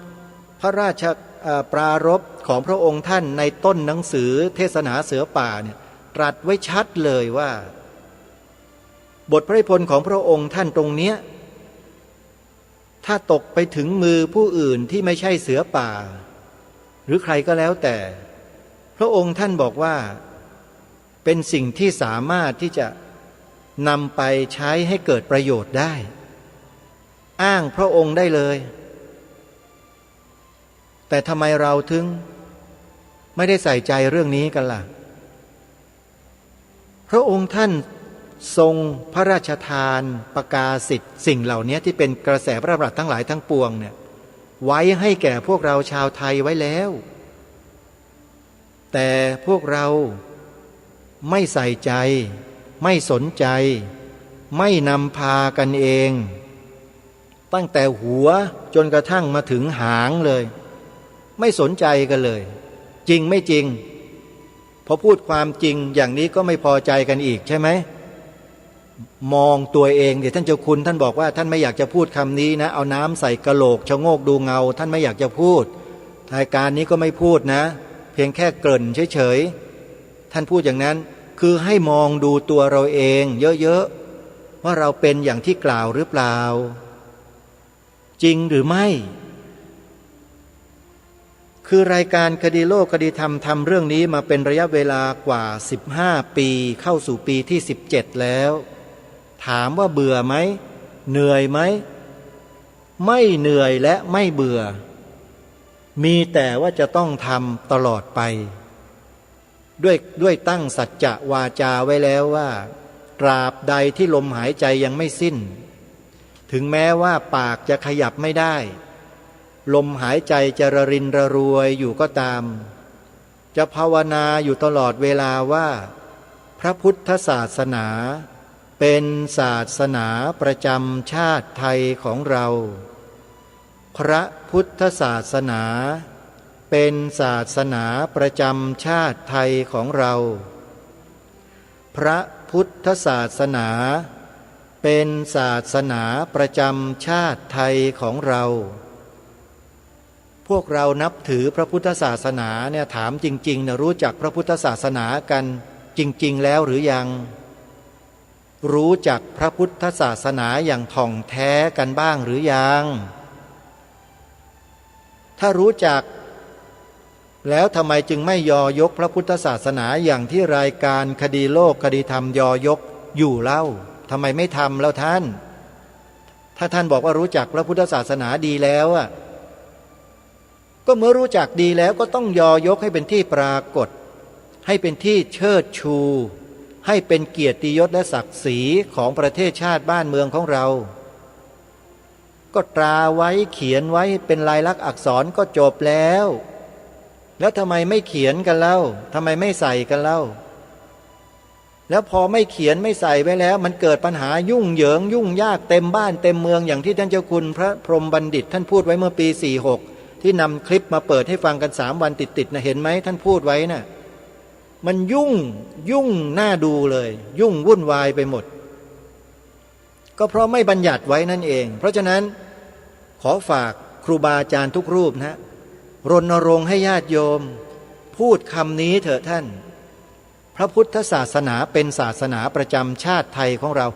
ำพระราช เอ่อ ปรารภของพระองค์ท่านในต้นหนังสือเทศนาเสือป่าเนี่ย ตรัสไว้ชัดเลยว่า บทพระนิพนธ์ของพระองค์ท่านตรงเนี้ย ถ้าตกไปถึงมือผู้อื่นที่ไม่ใช่เสือป่า หรือใครก็แล้วแต่ พระองค์ท่านบอกว่า เป็นสิ่งที่สามารถที่จะนำไปใช้ให้เกิดประโยชน์ได้ อ้างพระองค์ได้เลย แต่ทำไมเราถึงไม่ได้ใส่ใจเรื่องนี้กันล่ะ พระองค์ท่านทรงพระราชทานประกาศิตสิ่งเหล่านี้ที่เป็นกระแสพระดำรัสทั้งหลายทั้งปวงเนี่ย ไว้ให้แก่พวกเราชาวไทยไว้แล้ว แต่พวกเราไม่ใส่ใจ ไม่สนใจ ไม่นำพากันเอง ตั้งแต่หัวจนกระทั่งมาถึงหางเลย ไม่สนใจกันเลย จริงไม่จริง พอพูดความจริงอย่างนี้ก็ไม่พอใจกันอีกใช่ไหม มองตัวเอง เดี๋ยวท่านเจ้าคุณท่านบอกว่าท่านไม่อยากจะพูดคำนี้นะ เอาน้ำใส่กะโหลกชะโงกดูเงา ท่านไม่อยากจะพูด รายการนี้ก็ไม่พูดนะ เพียงแค่เกริ่นเฉยๆ ท่านพูดอย่างนั้น คือให้มองดูตัวเราเองเยอะๆ ว่าเราเป็นอย่างที่กล่าวหรือเปล่า จริงหรือไม่ คือรายการคดีโลกคดีธรรมทำเรื่องนี้มาเป็นระยะเวลากว่าสิบห้าปี เข้าสู่ปีที่สิบเจ็ดแล้ว ถามว่าเบื่อไหม เหนื่อยไหม ไม่เหนื่อยและไม่เบื่อ มีแต่ว่าจะต้องทำตลอดไป ด้วย ด้วยตั้งสัจจะวาจาไว้แล้วว่า ตราบใดที่ลมหายใจยังไม่สิ้น ถึงแม้ว่าปากจะขยับไม่ได้ ลมหายใจจะระรินระรวยอยู่ก็ตาม จะภาวนาอยู่ตลอดเวลาว่า พระพุทธศาสนาเป็นศาสนาประจำชาติไทยของเรา พระพุทธศาสนาเป็นศาสนาประจำชาติไทยของเรา พระพุทธศาสนาเป็นศาสนาประจำชาติไทยของเรา พวกเรานับถือพระพุทธศาสนาเนี่ย ถามจริงๆ นะ รู้จักพระพุทธศาสนากันจริงๆ แล้วหรือยัง รู้จักพระพุทธศาสนาอย่างถ่องแท้กันบ้างหรือยัง ถ้ารู้จัก แล้วทำไมจึงไม่ยอยกพระพุทธศาสนาอย่างที่รายการคดีโลกคดีธรรมยอยกอยู่เล่า ทำไมไม่ทำเล่าท่าน ถ้าท่านบอกว่ารู้จักพระพุทธศาสนาดีแล้วอะ ก็เมื่อรู้จักดีแล้วก็ต้องยอยกให้เป็นที่ปรากฏ ให้เป็นที่เชิดชู ให้เป็นเกียรติยศและศักดิ์ศรีของประเทศชาติบ้านเมืองของเรา ก็ตราไว้เขียนไว้เป็นลายลักษณ์อักษรก็จบแล้ว แล้วทำไมไม่เขียนกันเล่า ทำไมไม่ใส่กันเล่า แล้วพอไม่เขียนไม่ใส่ไว้แล้ว มันเกิดปัญหายุ่งเหยิงยุ่งยากเต็มบ้านเต็มเมือง อย่างที่ท่านเจ้าคุณพระพรหมบัณฑิตท่านพูดไว้เมื่อปีสี่หก ที่นำคลิปมาเปิดให้ฟังกันสามวันติดๆ นะ เห็นไหม ท่านพูดไว้น่ะ มันยุ่ง ยุ่งน่าดูเลย ยุ่งวุ่นวายไปหมด ก็เพราะไม่บัญญัติไว้นั่นเอง เพราะฉะนั้นขอฝากครูบาอาจารย์ทุกรูปนะ รณรงค์ให้ญาติโยม พูดคำนี้เถอะท่าน พระพุทธศาสนาเป็นศาสนาประจำชาติไทยของเรา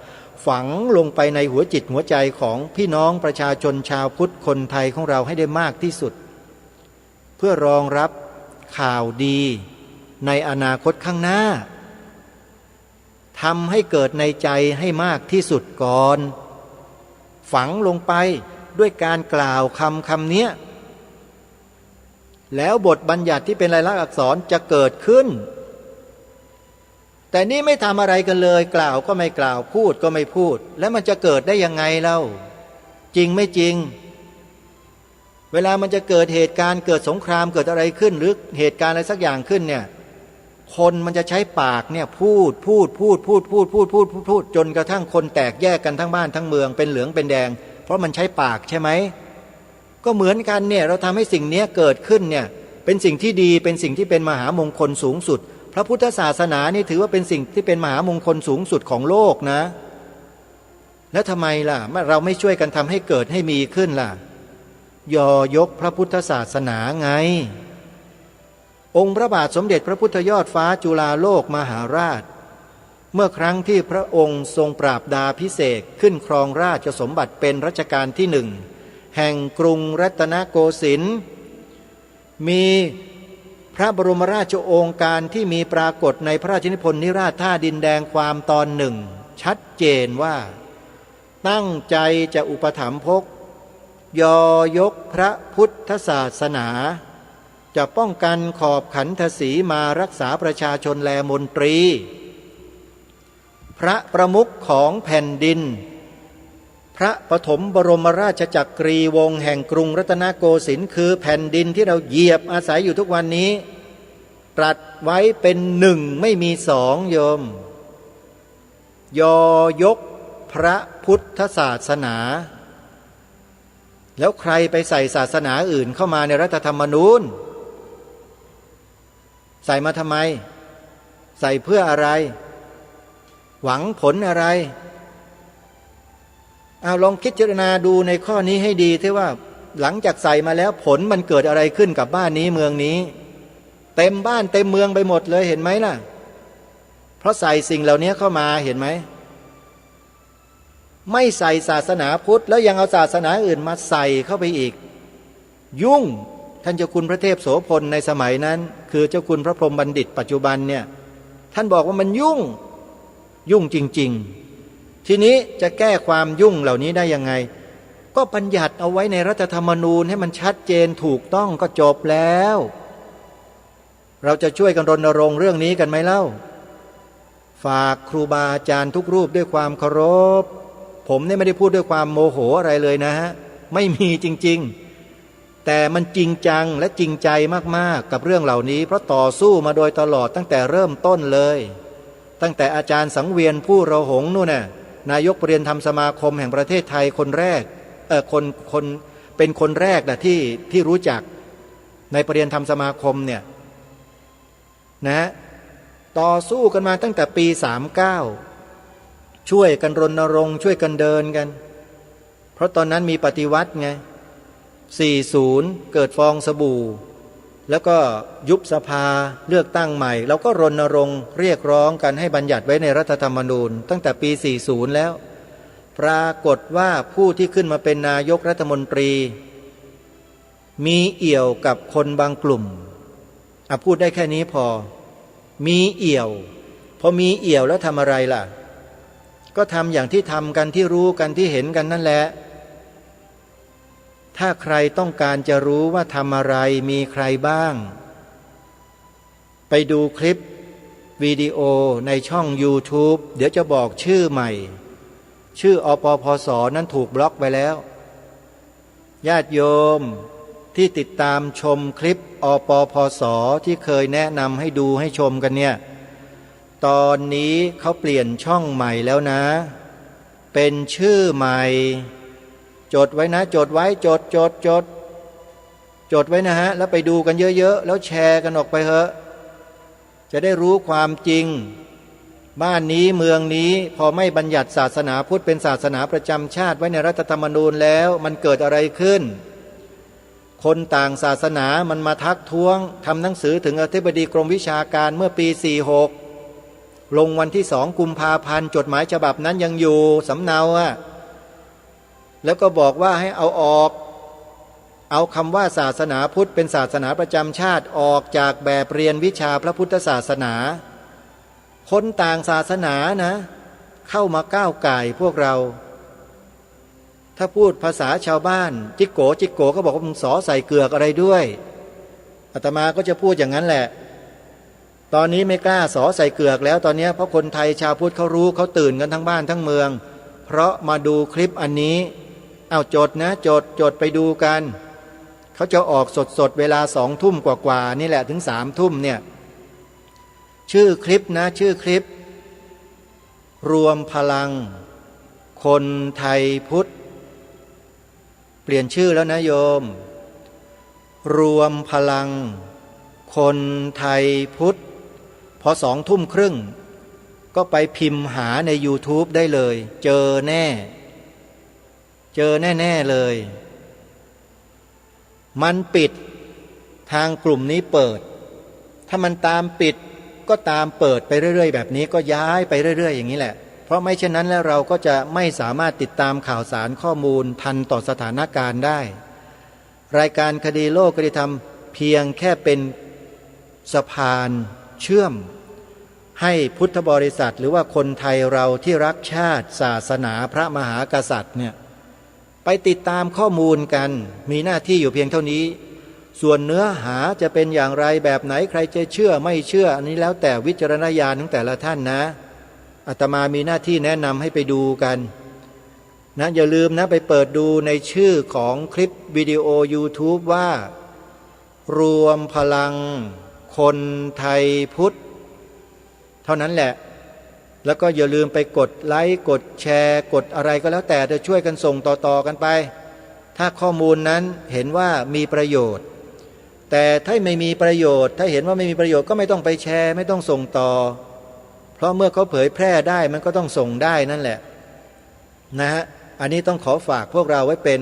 ฝังลงไปในหัวจิตหัวใจของพี่น้องประชาชนชาวพุทธคนไทยของเราให้ได้มากที่สุด เพื่อรองรับข่าวดีในอนาคตข้างหน้า ทำให้เกิดในใจให้มากที่สุดก่อน ฝังลงไปด้วยการกล่าวคำคำเนี้ย แล้วบทบัญญัติที่เป็นลายลักษณ์อักษรจะเกิดขึ้น แต่นี่ไม่ทำอะไรกันเลย กล่าวก็ไม่กล่าว พูดก็ไม่พูด แล้วมันจะเกิดได้ยังไงเล่า จริงไม่จริง เวลามันจะเกิดเหตุการณ์ เกิดสงคราม เกิดอะไรขึ้น หรือเหตุการณ์อะไรสักอย่างขึ้นเนี่ย คนมันจะใช้ปากเนี่ยพูด พูด พูด พูด พูด พูด พูด พูด พูด จนกระทั่งคนแตกแยกกันทั้งบ้านทั้งเมือง เป็นเหลืองเป็นแดง เพราะมันใช้ปากใช่ไหม ก็เหมือนกันเนี่ย เราทำให้สิ่งเนี้ยเกิดขึ้นเนี่ย เป็นสิ่งที่ดี เป็นสิ่งที่เป็นมหามงคลสูงสุด พระพุทธศาสนานี่ถือว่าเป็นสิ่งที่เป็นมหามงคลสูงสุดของโลกนะ แล้วทำไมล่ะ เราไม่ช่วยกันทำให้เกิดให้มีขึ้นล่ะ ยอยกพระพุทธศาสนาไง องค์พระบาทสมเด็จพระพุทธยอดฟ้าจุฬาโลกมหาราช เมื่อครั้งที่พระองค์ทรงปราบดาภิเษกขึ้นครองราชสมบัติเป็นรัชกาลที่หนึ่ง แห่งกรุงรัตนโกสินทร์ มีพระบรมราชโองการที่มีปรากฏในพระราชนิพนธ์นิราศท่าดินแดงความตอนหนึ่ง ชัดเจนว่า ตั้งใจจะอุปถัมภก ยอยกพระพุทธศาสนา จะป้องกันขอบขันธสีมารักษาประชาชนแลมนตรี พระประมุขของแผ่นดิน พระปฐมบรมราชจักรีวงศ์แห่งกรุงรัตนโกสินทร์ คือแผ่นดินที่เราเหยียบอาศัยอยู่ทุกวันนี้ ตรัสไว้เป็นหนึ่งไม่มีสองโยม ยอยกพระพุทธศาสนา แล้วใครไปใส่ศาสนาอื่นเข้ามาในรัฐธรรมนูญ ใส่มาทำไม ใส่เพื่ออะไร หวังผลอะไร เอาลองพิจารณาดูในข้อนี้ให้ดีเถอะว่า หลังจากใส่มาแล้วผลมันเกิดอะไรขึ้นกับบ้านนี้เมืองนี้ เต็มบ้านเต็มเมืองไปหมดเลย เห็นไหมล่ะ เพราะใส่สิ่งเหล่านี้เข้ามา เห็นไหม ไม่ใส่ศาสนาพุทธ แล้วยังเอาศาสนาอื่นมาใส่เข้าไปอีก ยุ่ง ท่านเจ้าคุณพระเทพโสภณในสมัยนั้น คือเจ้าคุณพระพรหมบัณฑิตปัจจุบันเนี่ย ท่านบอกว่ามันยุ่ง ยุ่งจริงๆ ทีนี้จะแก้ความยุ่งเหล่านี้ได้ยังไง ก็บัญญัติเอาไว้ในรัฐธรรมนูญให้มันชัดเจนถูกต้องก็จบแล้ว เราจะช่วยกันรณรงค์เรื่องนี้กันไหมเล่า ฝากครูบาอาจารย์ทุกรูปด้วยความเคารพ ผ ผมเนี่ยไม่ได้พูดด้วยความโมโหอะไรเลยนะฮะ ไม่มีจริงๆ แต่มันจริงจังและจริงใจมากๆ กับเรื่องเหล่านี้ เพราะต่อสู้มาโดยตลอดตั้งแต่เริ่มต้นเลย ตั้งแต่อาจารย์สังเวียนผู้ระหงส์นู่นน่ะ นายกประเรียนธรรมสมาคมแห่งประเทศไทยคนแรก เอ่อ คน คน เป็นคนแรกนะที่ ที่รู้จักในประเรียนธรรมสมาคมเนี่ยนะฮะ ต่อสู้กันมาตั้งแต่ปีสามเก้า ช่วยกันรณรงค์ ช่วยกันเดินกัน เพราะตอนนั้นมีปฏิวัติไง สี่ศูนย์ เกิดฟองสบู่ แล้วก็ยุบสภา เลือกตั้งใหม่ เราก็รณรงค์เรียกร้องกันให้บัญญัติไว้ในรัฐธรรมนูญ ตั้งแต่ปีสี่ศูนย์แล้ว ปรากฏว่าผู้ที่ขึ้นมาเป็นนายกรัฐมนตรี มีเอี่ยวกับคนบางกลุ่ม อ่ะ พูดได้แค่นี้พอ มีเอี่ยว พอมีเอี่ยวแล้วทำอะไรล่ะ ก็ทำอย่างที่ทำกัน ที่รู้กัน ที่เห็นกันนั่นแหละ ถ้าใครต้องการจะรู้ว่าทำอะไร มีใครบ้าง ไปดูคลิปวิดีโอในช่องยูทูบ เดี๋ยวจะบอกชื่อใหม่ ชื่อ อปปส นั้นถูกบล็อกไปแล้ว ญาติโยมที่ติดตามชมคลิป อปปส ที่เคยแนะนำให้ดูให้ชมกันเนี่ย ตอนนี้เขาเปลี่ยนช่องใหม่แล้วนะ เป็นชื่อใหม่ จดไว้นะ จดไว้ จด จด จด จดไว้นะฮะ แล้วไปดูกันเยอะๆ แล้วแชร์กันออกไปเถอะ จะได้รู้ความจริง บ้านนี้เมืองนี้ พอไม่บัญญัติศาสนาพุทธเป็นศาสนาประจำชาติไว้ในรัฐธรรมนูญแล้ว มันเกิดอะไรขึ้น คนต่างศาสนามันมาทักท้วง ทำหนังสือถึงอธิบดีกรมวิชาการเมื่อปีสี่หก ลงวันที่สองกุมภาพันธ์ จดหมายฉบับนั้นยังอยู่ สำเนาอะ แล้วก็บอกว่าให้เอาออก เอาคำว่าศาสนาพุทธเป็นศาสนาประจำชาติออกจากแบบเรียนวิชาพระพุทธศาสนา คนต่างศาสนานะ เข้ามาก้าวก่ายพวกเรา ถ้าพูดภาษาชาวบ้าน จิกโก จิกโกก็บอกว่า "มึงสอใส่เกือกอะไรด้วย" อาตมาก็จะพูดอย่างนั้นแหละ ตอนนี้ไม่กล้าสอใส่เกือกแล้ว ตอนนี้ เพราะคนไทยชาวพุทธเขารู้ เขาตื่นกันทั้งบ้านทั้งเมือง เพราะมาดูคลิปอันนี้ เอาจดนะ จด จดไปดูกัน เขาจะออกสดๆ เวลาสองทุ่มกว่าๆ นี่แหละ ถึงสามทุ่มเนี่ย ชื่อคลิปนะ ชื่อคลิป รวมพลังคนไทยพุทธ เปลี่ยนชื่อแล้วนะโยม รวมพลังคนไทยพุทธ พอสองทุ่มครึ่ง ก็ไปพิมพ์หาในยูทูบได้เลย เจอแน่ เจอแน่ๆ เลย มันปิด ทางกลุ่มนี้เปิด ถ้ามันตามปิดก็ตามเปิดไปเรื่อยๆ แบบนี้ก็ย้ายไปเรื่อยๆ อย่างนี้แหละ เพราะไม่เช่นนั้นแล้วเราก็จะไม่สามารถติดตามข่าวสารข้อมูลทันต่อสถานการณ์ได้ รายการคดีโลกคดีธรรมเพียงแค่เป็นสะพานเชื่อม ให้พุทธบริษัทหรือว่าคนไทยเราที่รักชาติศาสนาพระมหากษัตริย์เนี่ย ไปติดตามข้อมูลกัน มีหน้าที่อยู่เพียงเท่านี้ ส่วนเนื้อหาจะเป็นอย่างไรแบบไหน ใครจะเชื่อไม่เชื่อ อันนี้แล้วแต่วิจารณญาณของแต่ละท่านนะ อาตมามีหน้าที่แนะนำให้ไปดูกันนะ อย่าลืมนะ ไปเปิดดูในชื่อของคลิปวิดีโอยูทูบว่า รวมพลังคนไทยพุทธ เท่านั้นแหละ แล้วก็อย่าลืมไปกดไลก์ กดแชร์ กดอะไรก็แล้วแต่ จะช่วยกันส่งต่อๆ กันไป ถ้าข้อมูลนั้นเห็นว่ามีประโยชน์ แต่ถ้าไม่มีประโยชน์ ถ้าเห็นว่าไม่มีประโยชน์ก็ไม่ต้องไปแชร์ ไม่ต้องส่งต่อ เพราะเมื่อเขาเผยแพร่ได้มันก็ต้องส่งได้นั่นแหละ นะฮะ อันนี้ต้องขอฝากพวกเราไว้เป็น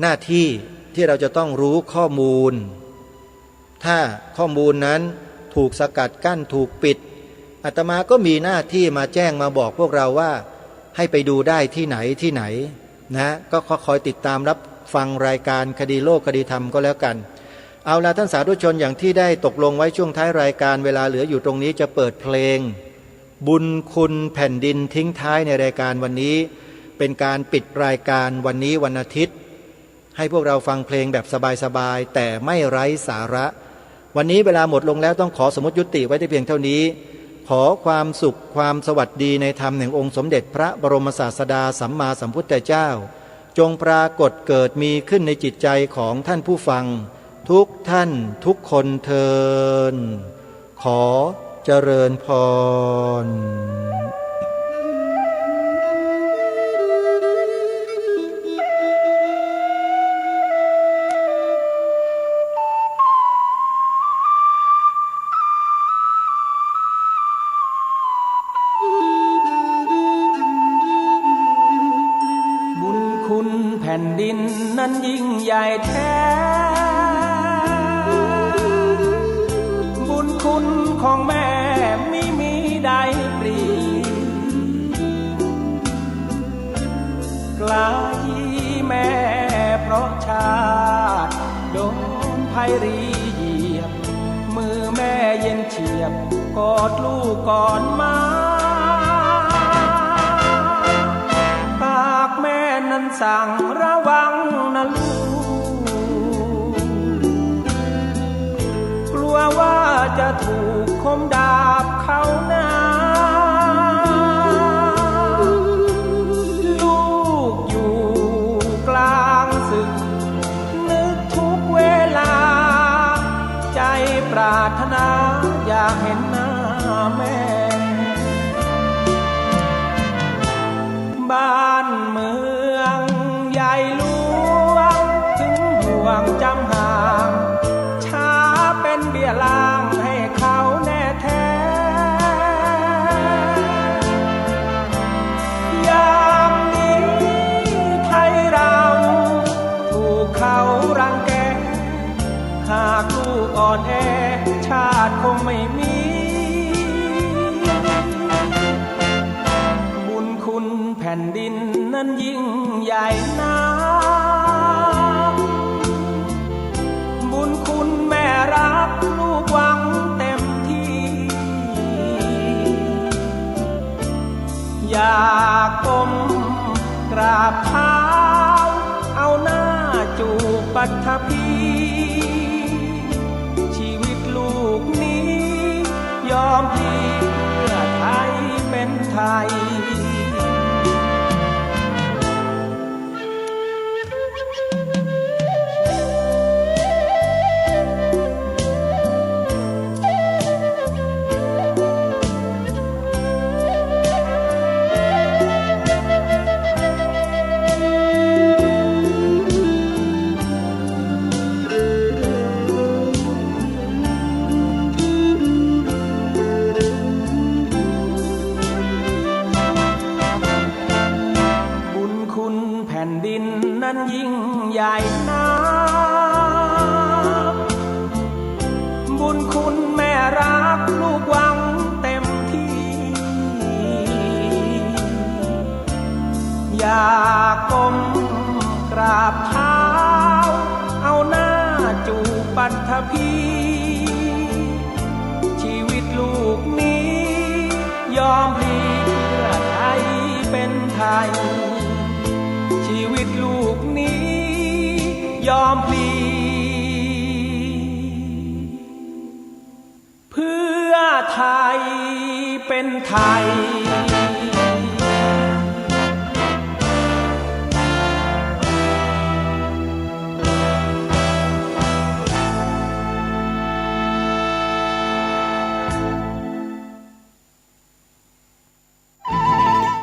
หน้าที่ที่เราจะต้องรู้ข้อมูล ถ้าข้อมูลนั้นถูกสกัดกั้น ถูกปิด อาตมาก็มีหน้าที่มาแจ้งมาบอกพวกเราว่าให้ไปดูได้ที่ไหนที่ไหนนะ ก็ขอคอยติดตามรับฟังรายการคดีโลกคดีธรรมก็แล้วกัน เอาละท่านสาธุชน อย่างที่ได้ตกลงไว้ช่วงท้ายรายการ เวลาเหลืออยู่ตรงนี้จะเปิดเพลง บุญคุณแผ่นดินทิ้งท้ายในรายการวันนี้ เป็นการปิดรายการวันนี้วันอาทิตย์ ให้พวกเราฟังเพลงแบบสบายๆ แต่ไม่ไร้สาระ วันนี้เวลาหมดลงแล้ว ต้องขอสมมติยุติไว้แต่เพียงเท่านี้ ขอความสุขความสวัสดีในธรรมแห่งองค์สมเด็จพระบรมศาสดาสัมมาสัมพุทธเจ้า จงปรากฏเกิดมีขึ้นในจิตใจของท่านผู้ฟังทุกท่านทุกคนเทอญ ขอเจริญพร บุญคุณแผ่นดินนั้นยิ่งใหญ่แท้ บุญคุณของแม่มิมีได้เปรียบ ไกลแม่เพราะชาติโดนภัยรีเหยียบ มือแม่เย็นเฉียบกอดลูกก่อนมา ปากแม่นั้นสั่งระวังนะลูก กลัวว่าจะถูกคมดาบเข้าหน้า ลูกอยู่กลางศึก นึกทุกเวลา ใจปรารถนาอยากเห็นหน้าแม่ บ้านเมืองใหญ่หลวง ถึงห่วงจำห่าง ช้าเป็นเบี้ยล่างให้เขาแน่แท้ ยามนี้ไทยเราถูกเขารังแก หากลูกอ่อนแอ ชาติคงไม่มี บุญคุณแผ่นดินนั้นยิ่งใหญ่นัก บุญคุณแม่รักลูกหวังเต็มที่ อยากก้มกราบเท้า เอาหน้าจูบปัตภี ชีวิตลูกนี้ยอมพลีเพื่อไทยเป็นไทย บุญคุณแผ่นดินนั้นยิ่งใหญ่นัก บุญคุณแม่รักลูกหวังเต็มที่ อยากก้มกราบเท้า เอาหน้าจูบปัตภี ชีวิตลูกนี้ยอมพลีเพื่อไทยเป็นไทย ชีวิตลูกนี้ยอมพลี เพื่อไทยเป็นไทย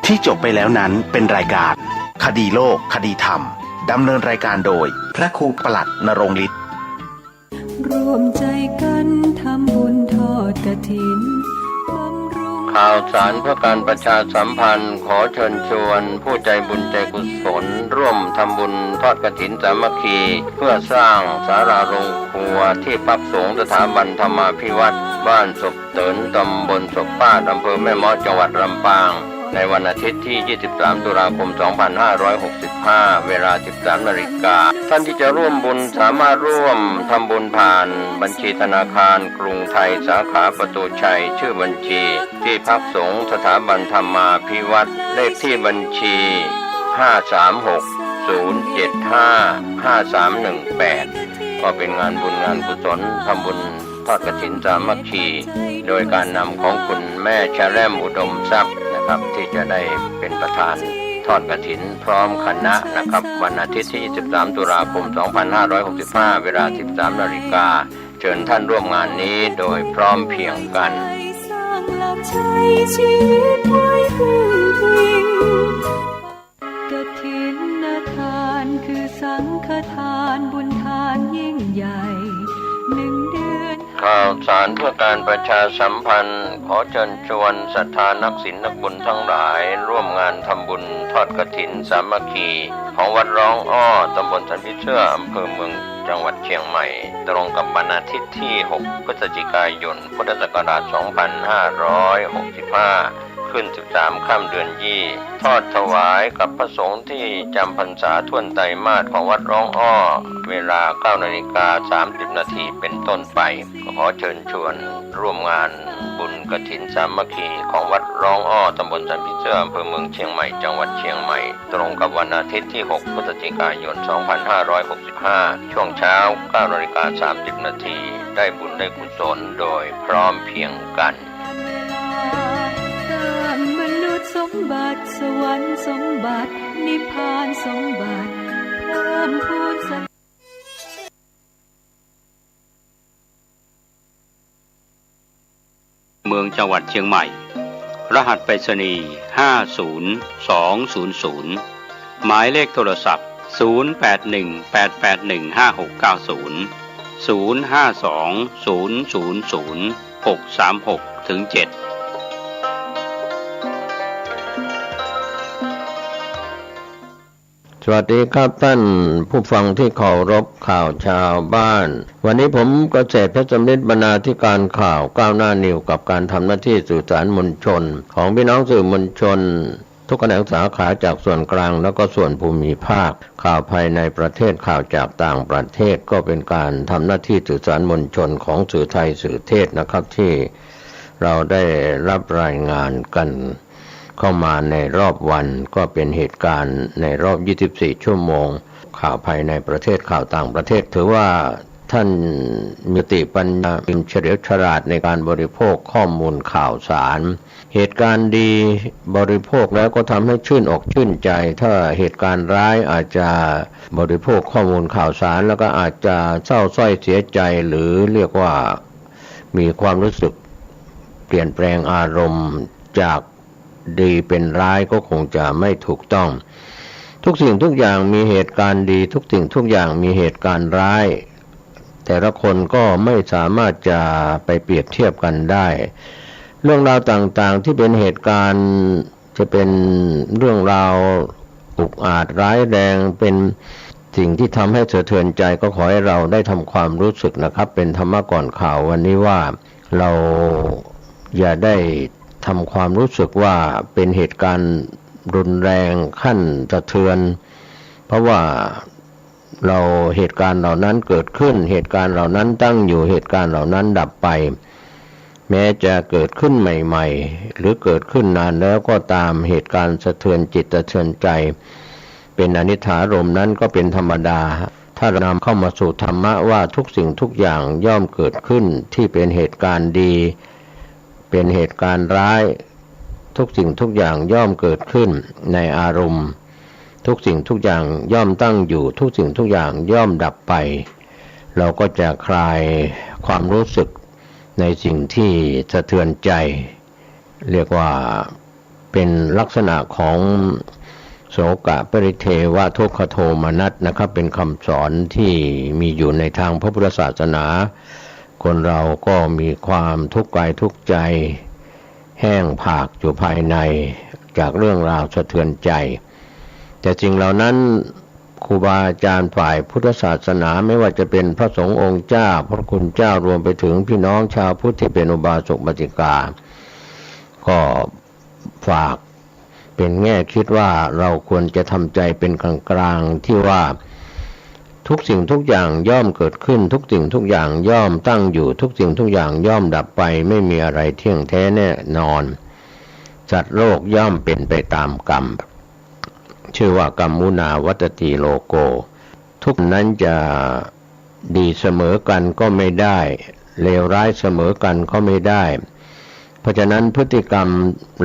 ที่จบไปแล้วนั้นเป็นรายการคดีโลก คดีธรรม ดำเนินรายการโดยพระครูประหลัดณรงค์ฤทธิ์ ร่วมใจกันทำบุญทอดกฐิน บำรุง ข่าวสารเพื่อการประชาสัมพันธ์ ขอเชิญชวนผู้ใจบุญใจกุศล ร่วมทำบุญทอดกฐินสามัคคี เพื่อสร้างศาลาโรงครัวที่พักสงฆ์สถาบันธรรมาภิวัฒน์ บ้านศพเติน ตำบลศพป้าด อำเภอแม่เมาะ จังหวัดลำปาง ในวันอาทิตย์ที่ ยี่สิบสาม ตุลาคม สองพันห้าร้อยหกสิบห้า เวลา สิบสาม นาฬิกา ท่านที่จะร่วมบุญสามารถร่วมทำบุญผ่านบัญชีธนาคารกรุงไทย สาขาประตูชัย ชื่อบัญชี ที่พักสงฆ์สถาบันธรรมาภิวัฒน์ เลขที่บัญชี ห้าสามหก ศูนย์เจ็ดห้า ห้าสามหนึ่งแปด ก็เป็นงานบุญงานกุศลทำบุญ ทอดกฐินสามัคคี โดยการนำของคุณแม่ชะแล่มอุดมทรัพย์นะครับ ที่จะได้เป็นประธานทอดกฐินพร้อมคณะนะครับ วันอาทิตย์ที่ยี่สิบสามตุลาคมสองพันห้าร้อยหกสิบห้า เวลาสิบสามนาฬิกา เชิญท่านร่วมงานนี้โดยพร้อมเพรียงกัน สร้างหลักชัยชีวิตไว้พึ่งพิง กฐินทานคือสังฆทานบุญทานยิ่งใหญ่ หนึ่งเดือน ข่าวสารเพื่อการประชาสัมพันธ์ ขอเชิญชวนศรัทธานักศีลนักบุญทั้งหลาย ร่วมงานทำบุญทอดกฐินสามัคคี ของวัดร้องอ้อ ตำบลสันผีเสื้อ อำเภอเมือง จังหวัดเชียงใหม่ ตรงกับวันอาทิตย์ที่หกพฤศจิกายน พุทธศักราชสองพันห้าร้อยหกสิบห้า ขึ้นสิบสามค่ำเดือนยี่ ทอดถวายกับพระสงฆ์ที่จำพรรษาถ้วนไตรมาสของวัดร้องอ้อ เวลาเก้านาฬิกาสามสิบนาทีเป็นต้นไป ขอเชิญชวนร่วมงานบุญกฐินสามัคคีของวัดร้องอ้อ ตำบลสันผีเสื้อ อำเภอเมืองเชียงใหม่ จังหวัดเชียงใหม่ ตรงกับวันอาทิตย์ที่หกพฤศจิกายนสองพันห้าร้อยหกสิบห้า ช่วงเช้าเก้านาฬิกาสามสิบนาที ได้บุญได้กุศลโดยพร้อมเพรียงกัน สร้างมนุษย์สมบัติ สวรรค์สมบัติ นิพพานสมบัติ เพิ่มพูนสรร เมือง จังหวัดเชียงใหม่ รหัสไปรษณีย์ ห้าศูนย์สองศูนย์ศูนย์ หมายเลขโทรศัพท์ ศูนย์แปดหนึ่งแปดแปดหนึ่งห้าหกเก้าศูนย์ ศูนย์ห้าสองศูนย์ศูนย์ศูนย์หกสามหกถึงเจ็ด สวัสดีครับท่านผู้ฟังที่เคารพ ข่าวชาวบ้าน วันนี้ผมเกษตรเพชรสำริด บรรณาธิการข่าวก้าวหน้านิวส์ กับการทำหน้าที่สื่อสารมวลชน ของพี่น้องสื่อมวลชน ทุกแขนงสาขาจากส่วนกลางแล้วก็ส่วนภูมิภาค ข่าวภายในประเทศ ข่าวจากต่างประเทศ ก็เป็นการทำหน้าที่สื่อสารมวลชนของสื่อไทยสื่อเทศนะครับ ที่เราได้รับรายงานกัน เข้ามาในรอบวัน ก็เป็นเหตุการณ์ในรอบยี่สิบสี่ชั่วโมง ข่าวภายในประเทศ ข่าวต่างประเทศ ถือว่าท่านมีสติปัญญา เฉลียวฉลาดในการบริโภคข้อมูลข่าวสาร เหตุการณ์ดีบริโภคแล้วก็ทำให้ชื่นอกชื่นใจ ถ้าเหตุการณ์ร้ายอาจจะบริโภคข้อมูลข่าวสาร แล้วก็อาจจะเศร้าส้อยเสียใจ หรือเรียกว่ามีความรู้สึกเปลี่ยนแปลงอารมณ์จาก ดีเป็นร้ายก็คงจะไม่ถูกต้อง ทุกสิ่งทุกอย่างมีเหตุการณ์ดี ทุกสิ่งทุกอย่างมีเหตุการณ์ร้าย แต่ละคนก็ไม่สามารถจะไปเปรียบเทียบกันได้ เรื่องราวต่างๆที่เป็นเหตุการณ์ จะเป็นเรื่องราวอุกอาจร้ายแรง เป็นสิ่งที่ทำให้สะเทือนใจ ก็ขอให้เราได้ทำความรู้สึกนะครับ เป็นธรรมะก่อนข่าววันนี้ว่า เราอย่าได้ทำความรู้สึกว่าเป็นเหตุการณ์รุนแรงขั้นสะเทือน เพราะว่าเรา เหตุการณ์เหล่านั้นเกิดขึ้น เหตุการณ์เหล่านั้นตั้งอยู่ เหตุการณ์เหล่านั้นดับไป แม้จะเกิดขึ้นใหม่ๆ หรือเกิดขึ้นนานแล้วก็ตาม เหตุการณ์สะเทือนจิตสะเทือนใจ เป็นอนิจจารมณ์นั้นก็เป็นธรรมดา ถ้าเรานำเข้ามาสู่ธรรมะว่าทุกสิ่งทุกอย่างย่อมเกิดขึ้นที่เป็นเหตุการณ์ดี เป็นเหตุการณ์ร้าย ทุกสิ่งทุกอย่างย่อมเกิดขึ้นในอารมณ์ ทุกสิ่งทุกอย่างย่อมตั้งอยู่ ทุกสิ่งทุกอย่างย่อมดับไป เราก็จะคลายความรู้สึกในสิ่งที่สะเทือนใจ เรียกว่าเป็นลักษณะของโศกปริเทวทุกขโทมนัสนะครับ เป็นคำสอนที่มีอยู่ในทางพระพุทธศาสนา คนเราก็มีความทุกข์กายทุกข์ใจ แห้งผากอยู่ภายใน จากเรื่องราวสะเทือนใจ แต่สิ่งเหล่านั้น ครูบาอาจารย์ฝ่ายพุทธศาสนา ไม่ว่าจะเป็นพระสงฆ์องค์เจ้า พระคุณเจ้า รวมไปถึงพี่น้องชาวพุทธที่เป็นอุบาสกอุบาสิกา ก็ฝากเป็นแง่คิดว่าเราควรจะทำใจเป็นกลางๆ ที่ว่า ทุกสิ่งทุกอย่างย่อมเกิดขึ้น ทุกสิ่งทุกอย่างย่อมตั้งอยู่ ทุกสิ่งทุกอย่างย่อมดับไป ไม่มีอะไรเที่ยงแท้แน่นอน สัตว์โลกย่อมเป็นไปตามกรรม ชื่อว่ากรรมมุนาวัตตีโลโก ทุกคนนั้นจะดีเสมอกันก็ไม่ได้ เลวร้ายเสมอกันก็ไม่ได้ เพราะฉะนั้นพฤติกรรม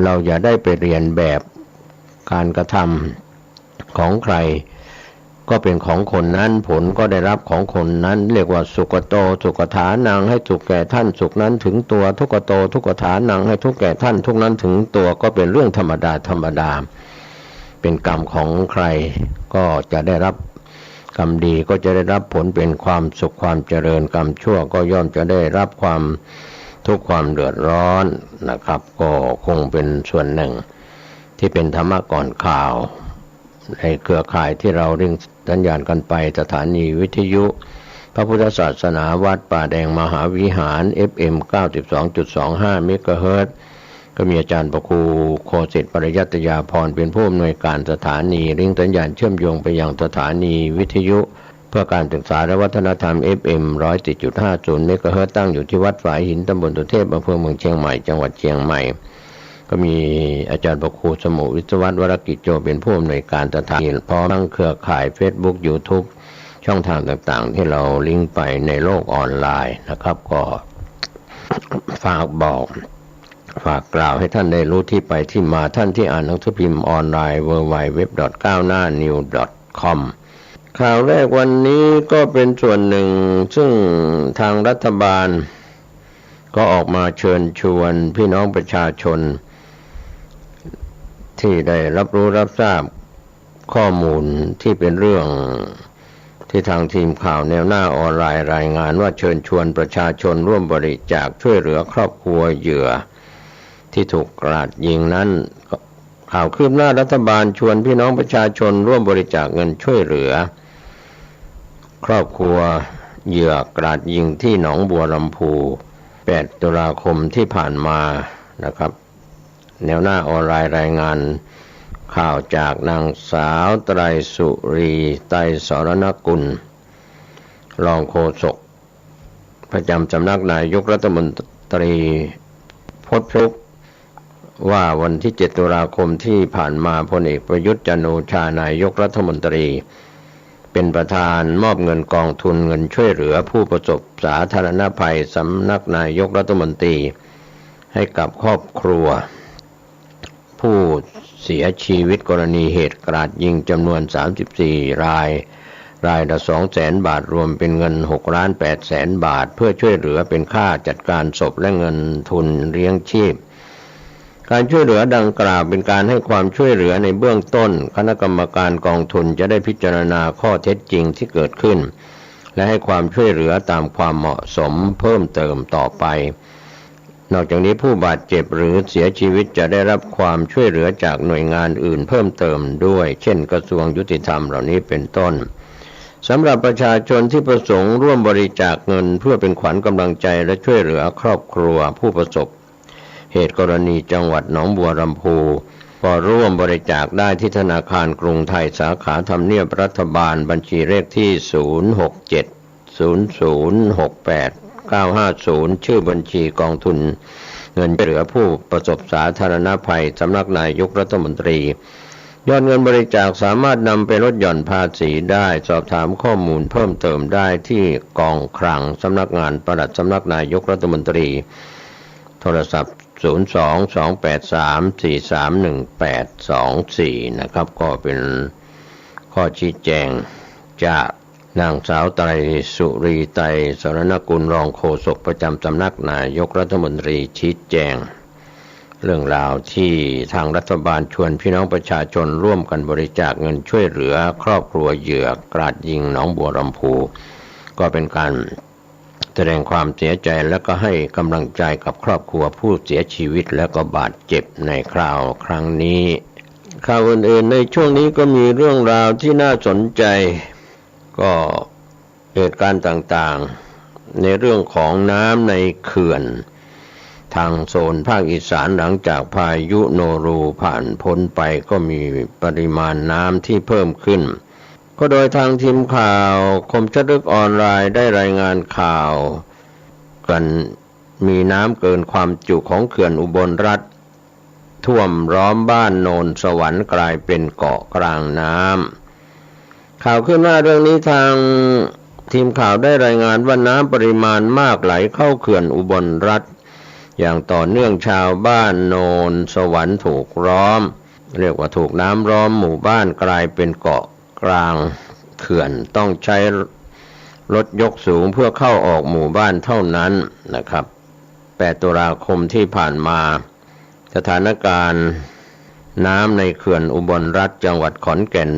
เราอย่าได้ไปเลียนแบบการกระทำของใคร ก็เป็นของคนนั้น ผลก็ได้รับของคนนั้น เรียกว่าสุขโต สุขฐานัง ให้สุขแก่ท่าน สุขนั้นถึงตัว ทุกขโต ทุกขฐานัง ให้ทุกข์แก่ท่าน ทุกข์นั้นถึงตัว ก็เป็นเรื่องธรรมดาธรรมดา เป็นกรรมของใครก็จะได้รับ กรรมดีก็จะได้รับผลเป็นความสุขความเจริญ กรรมชั่วก็ย่อมจะได้รับความทุกข์ความเดือดร้อนนะครับ ก็คงเป็นส่วนหนึ่งที่เป็นธรรมะก่อนข่าว ในเครือข่ายที่เราริงสัญญาณกันไป สถานีวิทยุพระพุทธศาสนาวัดป่าแดงมหาวิหาร เอฟเอ็ม เก้าสิบสองจุดสองห้า เมกะเฮิรตซ์ ก็มีอาจารย์พระครูโคสิต ปริยัตยาภรณ์ เป็นผู้อำนวยการสถานี ริงสัญญาณเชื่อมโยงไปยังสถานีวิทยุเพื่อการศึกษาและวัฒนธรรม เอฟเอ็ม ร้อยสี่จุดห้าศูนย์ เมกะเฮิรตซ์ ตั้งอยู่ที่วัดฝายหิน ตำบลสุเทพ อำเภอเมืองเชียงใหม่ จังหวัดเชียงใหม่ ก็มีอาจารย์พระครูสมุห์ วิศวัฒน์ วรกิจโจ เป็นผู้อำนวยการสถานี พร้อมทั้งเครือข่ายเฟซบุ๊ก ยูทูบ ช่องทางต่างๆ ที่เราลิงก์ไปในโลกออนไลน์นะครับ ก็ฝากบอก ฝากกล่าวให้ท่านได้รู้ที่ไปที่มา ท่านที่อ่านหนังสือพิมพ์ออนไลน์ ดับเบิลยู ดับเบิลยู ดับเบิลยู ดอท ก้าวหน้านิวส์ ดอท คอม ข่าวแรกวันนี้ก็เป็นส่วนหนึ่ง ซึ่งทางรัฐบาลก็ออกมาเชิญชวนพี่น้องประชาชน ที่ได้รับรู้รับทราบข้อมูลที่เป็นเรื่อง ที่ทางทีมข่าวแนวหน้าออนไลน์รายงานว่า เชิญชวนประชาชนร่วมบริจาคช่วยเหลือครอบครัวเหยื่อที่ถูกกราดยิงนั้น ข่าวคืบหน้า รัฐบาลชวนพี่น้องประชาชนร่วมบริจาคเงินช่วยเหลือ ครอบครัวเหยื่อกราดยิงที่หนองบัวลำภู แปด ตุลาคมที่ผ่านมานะครับ แนวหน้าออนไลน์รายงานข่าวจากนางสาวไตรสุรี ไตรสรณกุล รองโฆษกประจำสำนักนายกรัฐมนตรี โพสต์เฟซบุ๊กว่า วันที่ เจ็ด ตุลาคมที่ผ่านมา พลเอกประยุทธ์ จันทร์โอชา นายกรัฐมนตรี เป็นประธานมอบเงินกองทุนเงินช่วยเหลือผู้ประสบสาธารณภัย สำนักนายกรัฐมนตรี ให้กับครอบครัวผู้เสียชีวิตกรณีเหตุกราดยิงจำนวน สามสิบสี่ ราย รายละ สองแสน บาท รวมเป็นเงิน หกล้านแปดแสน บาท เพื่อช่วยเหลือเป็นค่าจัดการศพและเงินทุนเลี้ยงชีพ การช่วยเหลือดังกล่าวเป็นการให้ความช่วยเหลือในเบื้องต้น คณะกรรมการกองทุนจะได้พิจารณาข้อเท็จจริงที่เกิดขึ้น และให้ความช่วยเหลือตามความเหมาะสมเพิ่มเติมต่อไป นอกจากนี้ผู้บาดเจ็บหรือเสียชีวิตจะได้รับความช่วยเหลือจากหน่วยงานอื่นเพิ่มเติมด้วย เช่นกระทรวงยุติธรรมเหล่านี้เป็นต้น สำหรับประชาชนที่ประสงค์ร่วมบริจาคเงินเพื่อเป็นขวัญกำลังใจและช่วยเหลือครอบครัวผู้ประสบเหตุกรณีจังหวัดหนองบัวลำภู ก็ร่วมบริจาคได้ที่ธนาคารกรุงไทยสาขาทำเนียบรัฐบาล บัญชีเลขที่ ศูนย์หกเจ็ด ศูนย์ศูนย์หกแปด เก้าห้าศูนย์ ชื่อบัญชีกองทุนเงินช่วยเหลือผู้ประสบสาธารณภัย สำนักนายกรัฐมนตรี ยอดเงินบริจาคสามารถนำไปลดหย่อนภาษีได้ สอบถามข้อมูลเพิ่มเติมได้ที่กองคลัง สำนักงานปลัดสำนักนายกรัฐมนตรี โทรศัพท์ ศูนย์สอง สองแปดสาม สี่สามหนึ่งแปดสองสี่ นะครับ ก็เป็นข้อชี้แจงจากนางสาวไตรสุรี ไตรสรณกุล รองโฆษกประจำสำนักนายกรัฐมนตรี ชี้แจงเรื่องราวที่ทางรัฐบาลชวนพี่น้องประชาชนร่วมกันบริจาคเงินช่วยเหลือครอบครัวเหยื่อกราดยิงหนองบัวลำภู ก็เป็นการ แสดงความเสียใจและก็ให้กำลังใจกับครอบครัวผู้เสียชีวิตและก็บาดเจ็บในคราวครั้งนี้ ข่าวอื่นๆในช่วงนี้ก็มีเรื่องราวที่น่าสนใจ ก็เหตุการณ์ต่างๆ ในเรื่องของน้ำในเขื่อน ทางโซนภาคอีสาน หลังจากพายุโนรูผ่านพ้นไป ก็มีปริมาณน้ำที่เพิ่มขึ้น ก็โดยทางทีมข่าวคมชัดลึกออนไลน์ได้รายงานข่าวกัน มีน้ำเกินความจุของเขื่อนอุบลรัตน์ ท่วมล้อมบ้านโนนสวรรค์ กลายเป็นเกาะกลางน้ำ ข่าวคืบหน้าเรื่องนี้ ทาง ทีมข่าวได้รายงานว่าน้ำปริมาณมากไหลเข้าเขื่อนอุบลรัตน์อย่างต่อเนื่อง ชาวบ้านโนนสวรรค์ถูกล้อม เรียกว่าถูกน้ำล้อมหมู่บ้านกลายเป็นเกาะกลางเขื่อน ต้องใช้รถยกสูงเพื่อเข้าออกหมู่บ้านเท่านั้นนะครับ แปด ตุลาคมที่ผ่านมา สถานการณ์น้ำในเขื่อนอุบลรัตน์จังหวัดขอนแก่น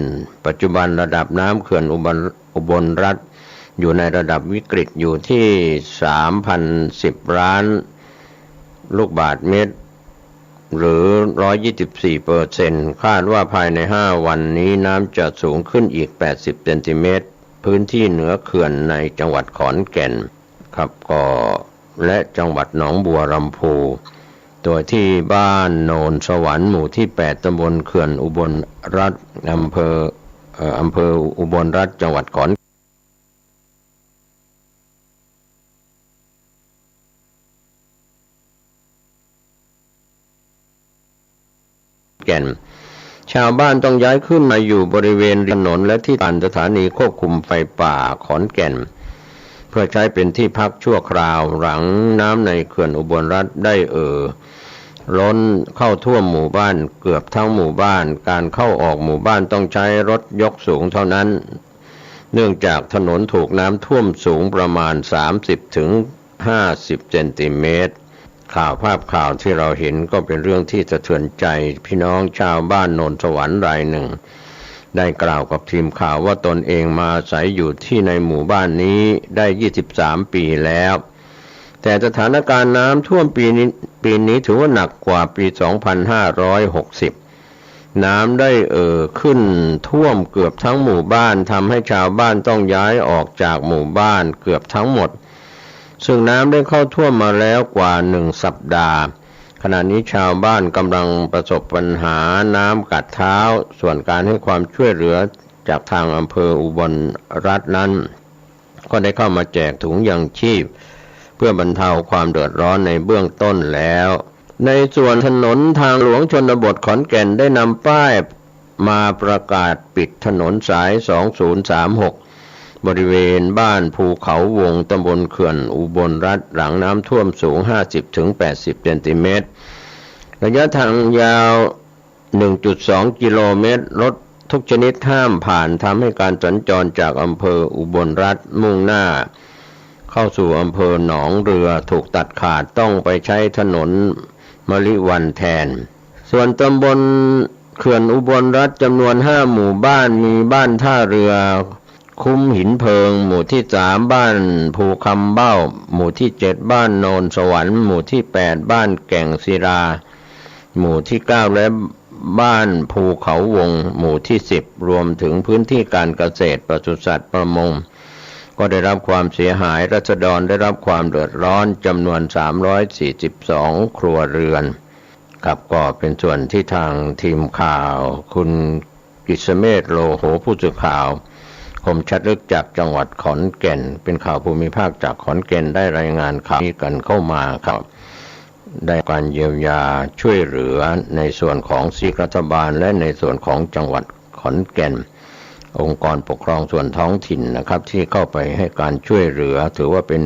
ปัจจุบันระดับน้ำเขื่อนอุบล อุบลรัตน์อยู่ในระดับวิกฤตอยู่ที่ สามพันสิบ ล้านลูกบาศก์เมตร หรือ ร้อยยี่สิบสี่เปอร์เซ็นต์ คาดว่าภายใน ห้า วันนี้น้ำจะสูงขึ้นอีก แปดสิบเซนติเมตร พื้นที่เหนือเขื่อนในจังหวัดขอนแก่นครับ ก็ และจังหวัดหนองบัวลำภู โดยที่บ้านโนนสวรรค์ หมู่ที่ แปด ตำบลเขื่อนอุบลรัตน์ อำเภอ เอ่อ อำเภออุบลรัตน์ จังหวัดขอน แก่น ชาวบ้านต้องย้ายขึ้นมาอยู่บริเวณริมถนนและที่ผ่านสถานีควบคุมไฟป่าขอนแก่น เพื่อใช้เป็นที่พักชั่วคราว หลังน้ำในเขื่อนอุบลรัตน์ได้เอ่อล้นเข้าท่วมหมู่บ้านเกือบทั้งหมู่บ้าน การเข้าออกหมู่บ้านต้องใช้รถยกสูงเท่านั้น เนื่องจากถนนถูกน้ำท่วมสูงประมาณ สามสิบถึงห้าสิบเซนติเมตร ข่าว ภาพข่าวที่เราเห็นก็เป็นเรื่องที่สะเทือนใจ พี่น้องชาวบ้านโนนสวรรค์รายหนึ่ง ได้กล่าวกับทีมข่าวว่าตนเองมาอาศัยอยู่ที่ในหมู่บ้านนี้ได้ ยี่สิบสาม ปีแล้ว แต่สถานการณ์น้ำท่วมปีนี้ ปีนี้ถือว่าหนักกว่าปี สองพันห้าร้อยหกสิบ น้ำได้เอ่อขึ้นท่วมเกือบทั้งหมู่บ้าน ทำให้ชาวบ้านต้องย้ายออกจากหมู่บ้านเกือบทั้งหมด ซึ่งน้ำได้เข้าท่วมมาแล้วกว่าหนึ่งสัปดาห์ ขณะนี้ชาวบ้านกำลังประสบปัญหาน้ำกัดเท้า ส่วนการให้ความช่วยเหลือจากทางอำเภออุบลรัตน์นั้น ก็ได้เข้ามาแจกถุงยังชีพ เพื่อบรรเทาความเดือดร้อนในเบื้องต้นแล้ว ในส่วนถนนทางหลวงชนบทขอนแก่นได้นำป้ายมาประกาศปิดถนนสาย สองศูนย์สามหก บริเวณบ้านภูเขาวง ตำบลเขื่อนอุบลรัตน์ หลังน้ำท่วมสูง ห้าสิบถึงแปดสิบเซนติเมตร ระยะทางยาว หนึ่งจุดสองกิโลเมตร รถทุกชนิดห้ามผ่าน ทำให้การสัญจรจากอำเภออุบลรัตน์มุ่งหน้าเข้าสู่อำเภอหนองเรือถูกตัดขาด ต้องไปใช้ถนนมะลิวันแทน ส่วนตำบลเขื่อนอุบลรัตน์จำนวนห้าหมู่บ้าน มีบ้านท่าเรือ คุ้มหินเพิง หมู่ที่สาม บ้านภูคำเบ้า หมู่ที่เจ็ด บ้านโนนสวรรค์ หมู่ที่แปด บ้านแก่งศิลา หมู่ที่เก้า และบ้านภูเขาวง หมู่ที่สิบ รวมถึงพื้นที่การเกษตร ปศุสัตว์ ประมง ก็ได้รับความเสียหาย ราษฎรได้รับความเดือดร้อนจำนวน สามร้อยสี่สิบสอง ครัวเรือน ครับ ก็เป็นส่วนที่ทางทีมข่าว คุณกฤษเมธ โลโห ผู้สื่อข่าวคมชัดลึกจากจังหวัดขอนแก่น เป็นข่าวภูมิภาคจากขอนแก่น ได้รายงานข่าวนี้กันเข้ามาครับ ได้การเยียวยาช่วยเหลือในส่วนของซีกรัฐบาล และในส่วนของจังหวัดขอนแก่น องค์กรปกครองส่วนท้องถิ่นนะครับ ที่เข้าไปให้การช่วยเหลือ ถือว่าเป็น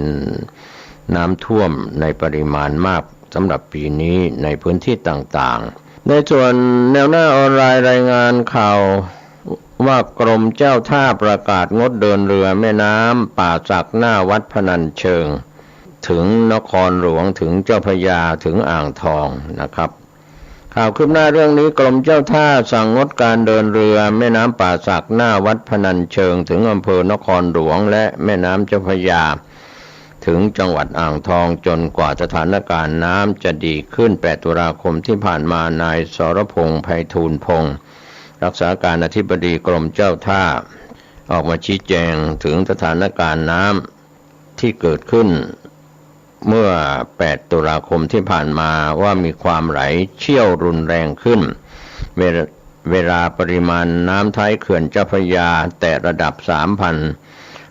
น้ำท่วมในปริมาณมากสำหรับปีนี้ในพื้นที่ต่างๆ ในส่วนแนวหน้าออนไลน์รายงานข่าวว่ากรมเจ้าท่าประกาศงดเดินเรือแม่น้ำป่าสักหน้าวัดพนัญเชิง ถึงนครหลวง ถึงเจ้าพระยา ถึงอ่างทองนะครับ ข่าวคืบหน้าเรื่องนี้ กรมเจ้าท่าสั่งงดการเดินเรือแม่น้ำป่าสักหน้าวัดพนัญเชิง ถึงอำเภอนครหลวง และแม่น้ำเจ้าพระยา ถึงจังหวัดอ่างทอง จนกว่าสถานการณ์น้ำจะดีขึ้น แปด ตุลาคมที่ผ่านมา นายสรพงษ์ ไพฑูรย์พงษ์ รักษาการอธิบดีกรมเจ้าท่า ออกมาชี้แจงถึงสถานการณ์น้ำที่เกิดขึ้น เมื่อ แปด ตุลาคมที่ผ่านมา ว่ามีความไหลเชี่ยวรุนแรงขึ้น เวลา เวลาปริมาณน้ำท้ายเขื่อนเจ้าพระยาแตะระดับ สามพัน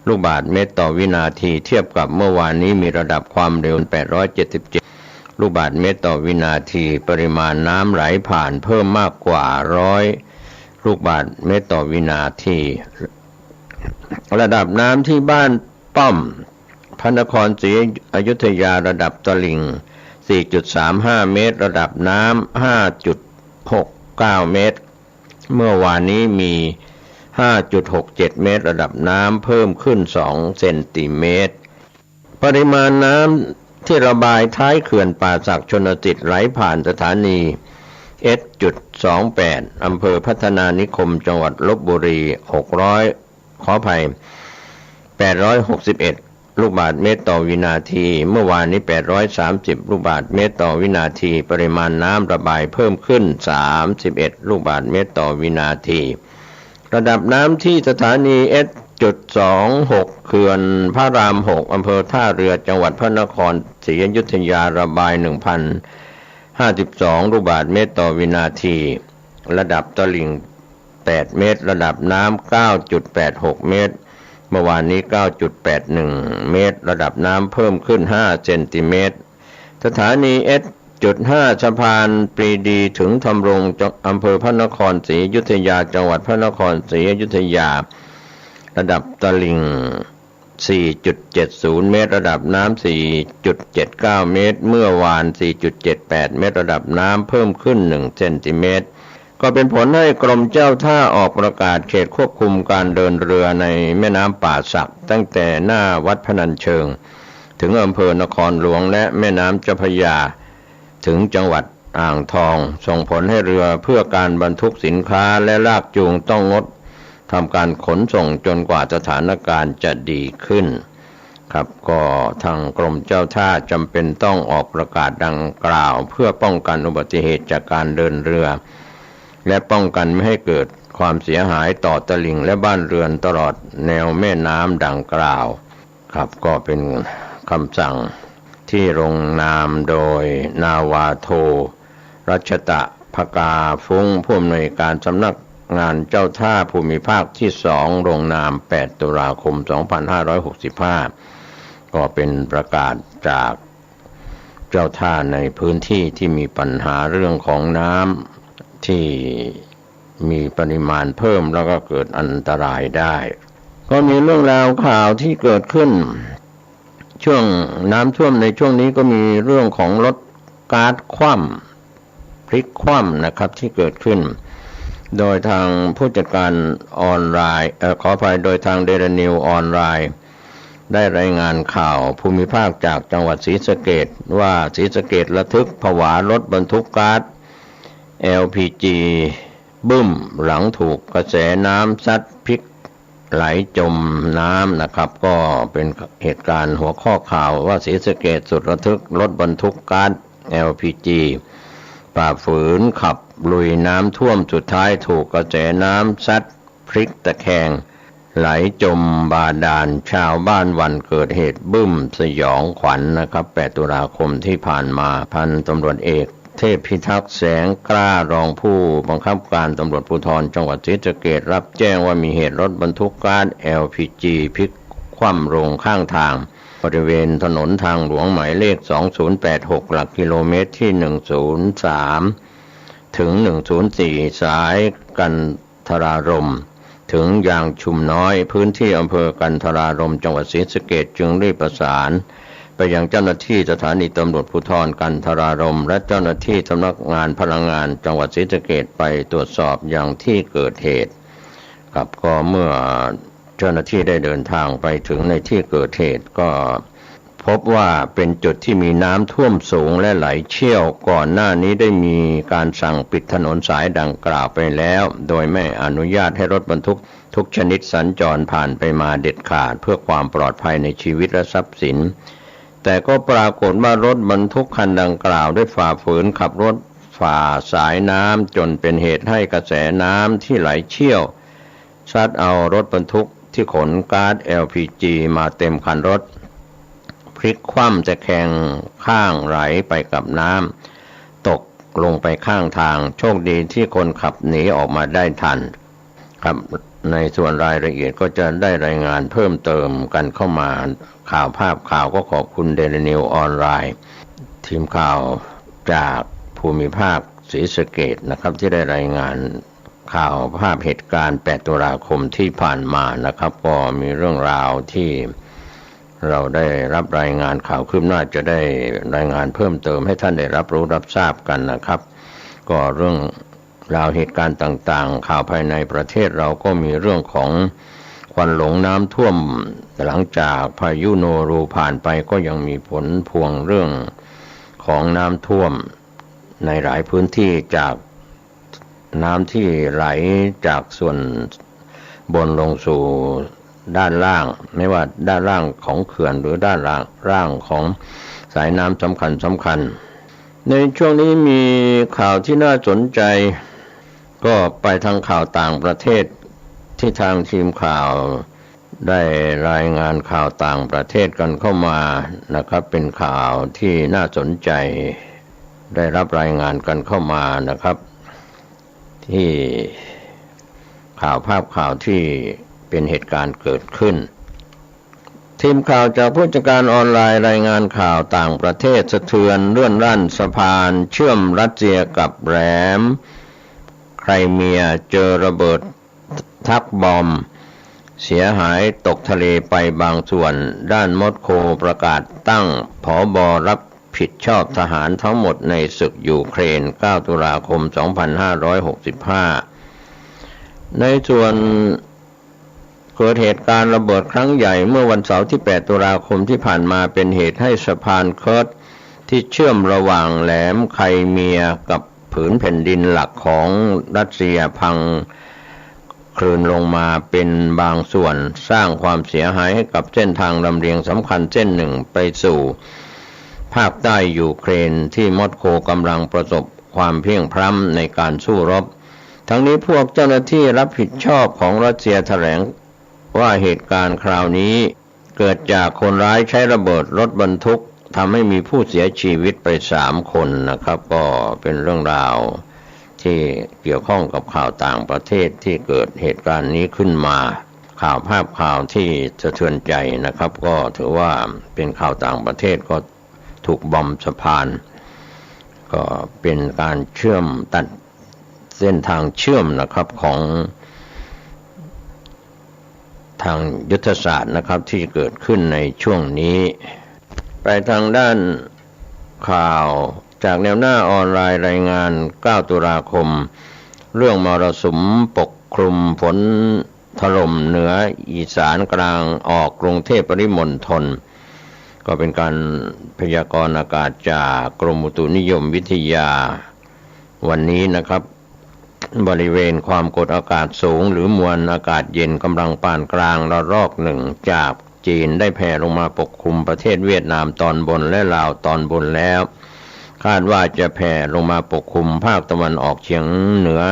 ลูกบาศก์เมตรต่อวินาที เทียบกับเมื่อวานนี้มีระดับความเร็ว แปดร้อยเจ็ดสิบเจ็ด ลูกบาศก์เมตรต่อวินาที ปริมาณน้ำไหลผ่านเพิ่มมากกว่า ร้อย ลูกบาศก์เมตรต่อวินาที ระดับน้ำที่บ้านป้อม พระนครศรีอยุธยา ระดับตลิ่ง สี่จุดสามห้า เมตร ระดับน้ำ ห้าจุดหกเก้า เมตร เมื่อวานนี้มี ห้าจุดหกเจ็ด เมตร ระดับน้ำเพิ่มขึ้น สอง เซนติเมตร ปริมาณน้ำที่ระบายท้ายเขื่อนป่าสักชลสิทธิ์ไหลผ่านสถานี เอสจุดสองแปด อำเภอพัฒนานิคม จังหวัดลพบุรี หกร้อย ขออภัย แปดร้อยหกสิบเอ็ด ลูกบาศก์เมตรต่อวินาที เมื่อวานนี้ แปดร้อยสามสิบ ลูกบาศก์เมตรต่อวินาที ปริมาณน้ำระบายเพิ่มขึ้น สามสิบเอ็ด ลูกบาศก์เมตรต่อวินาที ระดับน้ำที่สถานี เอสจุดสองหก เขื่อนพระรามหก อำเภอท่าเรือ จังหวัดพระนครศรีอยุธยา ระบาย หนึ่งพันห้าสิบสอง ลูกบาศก์เมตรต่อวินาที ระดับตลิ่ง แปด เมตร ระดับน้ำ เก้าจุดแปดหก เมตร เมื่อวานนี้ เก้าจุดแปดหนึ่ง เมตร ระดับน้ำเพิ่มขึ้น ห้า เซนติเมตร สถานี เอสจุดห้า สะพานปรีดี ถึงธำรง อำเภอพระนครศรีอยุธยา จังหวัดพระนครศรีอยุธยา ระดับตลิ่ง สี่จุดเจ็ดศูนย์ เมตร ระดับน้ำ สี่จุดเจ็ดเก้า เมตร เมื่อวาน สี่จุดเจ็ดแปด เมตร ระดับน้ำเพิ่มขึ้น หนึ่ง เซนติเมตร ก็เป็นผลให้กรมเจ้าท่าออกประกาศเขตควบคุมการเดินเรือในแม่น้ำป่าสัก ตั้งแต่หน้าวัดพนัญเชิง ถึงอำเภอนครหลวง และแม่น้ำเจ้าพระยา ถึงจังหวัดอ่างทอง ส่งผลให้เรือเพื่อการบรรทุกสินค้าและลากจูงต้องงดทำการขนส่งจนกว่าสถานการณ์จะดีขึ้น ครับ ก็ทางกรมเจ้าท่าจำเป็นต้องออกประกาศดังกล่าว เพื่อป้องกันอุบัติเหตุจากการเดินเรือ และป้องกันไม่ให้เกิดความเสียหายต่อตลิ่งและบ้านเรือนตลอดแนวแม่น้ำดังกล่าว ครับ ก็เป็นคำสั่งที่ลงนามโดยนาวาโท รัชตะ ภกาฟุ้ง ผู้อำนวยการสำนักงานเจ้าท่าภูมิภาคที่สอง ลงนาม แปด ตุลาคม สองพันห้าร้อยหกสิบห้า ก็เป็นประกาศจากเจ้าท่าในพื้นที่ที่มีปัญหาเรื่องของน้ำที่มีปริมาณเพิ่ม แล้วก็เกิดอันตรายได้ ก็มีเรื่องราวข่าวที่เกิดขึ้น ช่วงน้ำท่วมในช่วงนี้ก็มีเรื่องของรถก๊าซคว่ำ พลิกคว่ำนะครับ ที่เกิดขึ้น โดยทางผู้จัดการออนไลน์ เอ่อ ขออภัย โดยทางเดลีนิวออนไลน์ ได้รายงานข่าวภูมิภาคจากจังหวัดศรีสะเกษว่า ศรีสะเกษระทึกผวารถบรรทุกก๊าซ แอลพีจี บึ้ม หลังถูกกระแสน้ำซัดพลิกไหลจมน้ำนะครับ ก็เป็นเหตุการณ์หัวข้อข่าวว่า ศรีสะเกษสุดระทึก รถบรรทุกก๊าซ แอลพีจี ฝ่าฝืนขับลุยน้ำท่วม สุดท้ายถูกกระแสน้ำซัดพลิกตะแคง ไหลจมบาดาล ชาวบ้านหวั่นเกิดเหตุบึ้มสยองขวัญนะครับ แปด ตุลาคมที่ผ่านมา พันตำรวจเอกเทพพิทักษ์แสงกล้า รองผู้บังคับการตำรวจภูธรจังหวัดศรีสะเกษ รับแจ้งว่ามีเหตุรถบรรทุกก๊าซ แอลพีจี พลิกคว่ำลงข้างทาง บริเวณถนนทางหลวงหมายเลข สองศูนย์แปดหก หลักกิโลเมตรที่ หนึ่งศูนย์สาม ถึง หนึ่งศูนย์สี่ สายกันทรารม ถึงยางชุมน้อย พื้นที่อำเภอกันทรารม จังหวัดศรีสะเกษ จึงรีบประสานไปยังเจ้าหน้าที่สถานีตำรวจภูธรกันทรารม และเจ้าหน้าที่สำนักงานพลังงานจังหวัดศรีสะเกษ ไปตรวจสอบยังที่เกิดเหตุ ครับ ก็เมื่อเจ้าหน้าที่ได้เดินทางไปถึงในที่เกิดเหตุ ก็ พบว่าเป็นจุดที่มีน้ำท่วมสูงและไหลเชี่ยว ก่อนหน้านี้ได้มีการสั่งปิดถนนสายดังกล่าวไปแล้ว โดยไม่อนุญาตให้รถบรรทุกทุกชนิดสัญจรผ่านไปมาเด็ดขาด เพื่อความปลอดภัยในชีวิตและทรัพย์สิน แต่ก็ปรากฏว่ารถบรรทุกคันดังกล่าวได้ฝ่าฝืนขับรถฝ่าสายน้ำ จนเป็นเหตุให้กระแสน้ำที่ไหลเชี่ยว ซัดเอารถบรรทุกที่ขนก๊าซ แอลพีจี มาเต็มคันรถ พลิกคว่ำตะแคงข้างไหลไปกับน้ำ ตกลงไปข้างทาง โชคดีที่คนขับหนีออกมาได้ทัน ครับ ในส่วนรายละเอียดก็จะได้รายงานเพิ่มเติมกันเข้ามา ข่าวภาพข่าวก็ขอบคุณเดลีนิวออนไลน์ ทีมข่าวจากภูมิภาคศรีสะเกษนะครับ ที่ได้รายงาน ข่าวภาพเหตุการณ์ แปด ตุลาคมที่ผ่านมานะครับ ก็มีเรื่องราวที่เราได้รับรายงานข่าวคืบหน้า จะได้รายงานเพิ่มเติมให้ท่านได้รับรู้รับทราบกันนะครับ ก็เรื่องราวเหตุการณ์ต่างๆ ข่าวภายในประเทศเราก็มีเรื่องของควันหลงน้ำท่วม หลังจากพายุโนรูผ่านไป ก็ยังมีผลพวงเรื่องของน้ำท่วมในหลายพื้นที่ จากน้ำที่ไหลจากส่วนบนลงสู่ด้านล่าง ไม่ว่าด้านล่างของเขื่อนหรือด้านล่าง ล่างของสายน้ำสำคัญสำคัญ ในช่วงนี้มีข่าวที่น่าสนใจ ก็ไปทางข่าวต่างประเทศ ที่ทางทีมข่าวได้รายงานข่าวต่างประเทศกันเข้ามานะครับ เป็นข่าวที่น่าสนใจ ได้รับรายงานกันเข้ามานะครับ ที่ข่าวภาพข่าวที่เป็นเหตุการณ์เกิดขึ้น ทีมข่าวจากผู้จัดการออนไลน์รายงานข่าวต่างประเทศ สะเทือนเลื่อนลั่นสะพานเชื่อมรัสเซียกับแหลมไครเมีย เจอระเบิดทักบอม เสียหายตกทะเลไปบางส่วน ด้านมอสโกประกาศตั้ง ผบ รับผิดชอบทหารทั้งหมดในศึกยูเครน เก้า ตุลาคม สองพันห้าร้อยหกสิบห้า ในส่วนเกิดเหตุการณ์ระเบิดครั้งใหญ่เมื่อวันเสาร์ที่ แปด ตุลาคมที่ผ่านมา เป็นเหตุให้สะพานเคิร์ดที่เชื่อมระหว่างแหลมไครเมียกับผืนแผ่นดินหลักของรัสเซียพังคลืนลงมาเป็นบางส่วน สร้างความเสียหายให้กับเส้นทางลำเลียงสำคัญเส้นหนึ่งไปสู่ภาคใต้ยูเครน ที่มอสโกกำลังประสบความเพลี้ยงพล้ำในการสู้รบ ทั้งนี้พวกเจ้าหน้าที่รับผิดชอบของรัสเซียแถลงว่าเหตุการณ์คราวนี้เกิดจากคนร้ายใช้ระเบิดรถบรรทุก ทำให้มีผู้เสียชีวิตไปสามคนนะครับ ก็เป็นเรื่องราวที่เกี่ยวข้องกับข่าวต่างประเทศที่เกิดเหตุการณ์นี้ขึ้นมา ข่าวภาพข่าวที่สะเทือนใจนะครับ ก็ถือว่าเป็นข่าวต่างประเทศ ก็ถูกบอมสะพาน ก็เป็นการเชื่อมตัดเส้นทางเชื่อมนะครับ ของทางยุทธศาสตร์นะครับ ที่เกิดขึ้นในช่วงนี้ ไปทางด้านข่าวจากแนวหน้าออนไลน์รายงาน เก้า ตุลาคม เรื่องมรสุมปกคลุม ฝนถล่มเหนืออีสานกลางออกกรุงเทพปริมณฑล ก็เป็นการพยากรณ์อากาศจากกรมอุตุนิยมวิทยา วันนี้นะครับ บริเวณความกดอากาศสูงหรือมวลอากาศเย็นกำลังปานกลางระลอกหนึ่งจากจีนได้แผ่ลงมาปกคลุมประเทศเวียดนามตอนบนและลาวตอนบนแล้ว คาดว่าจะแผ่ลงมาปกคลุมภาคตะวันออกเฉียงเหนือ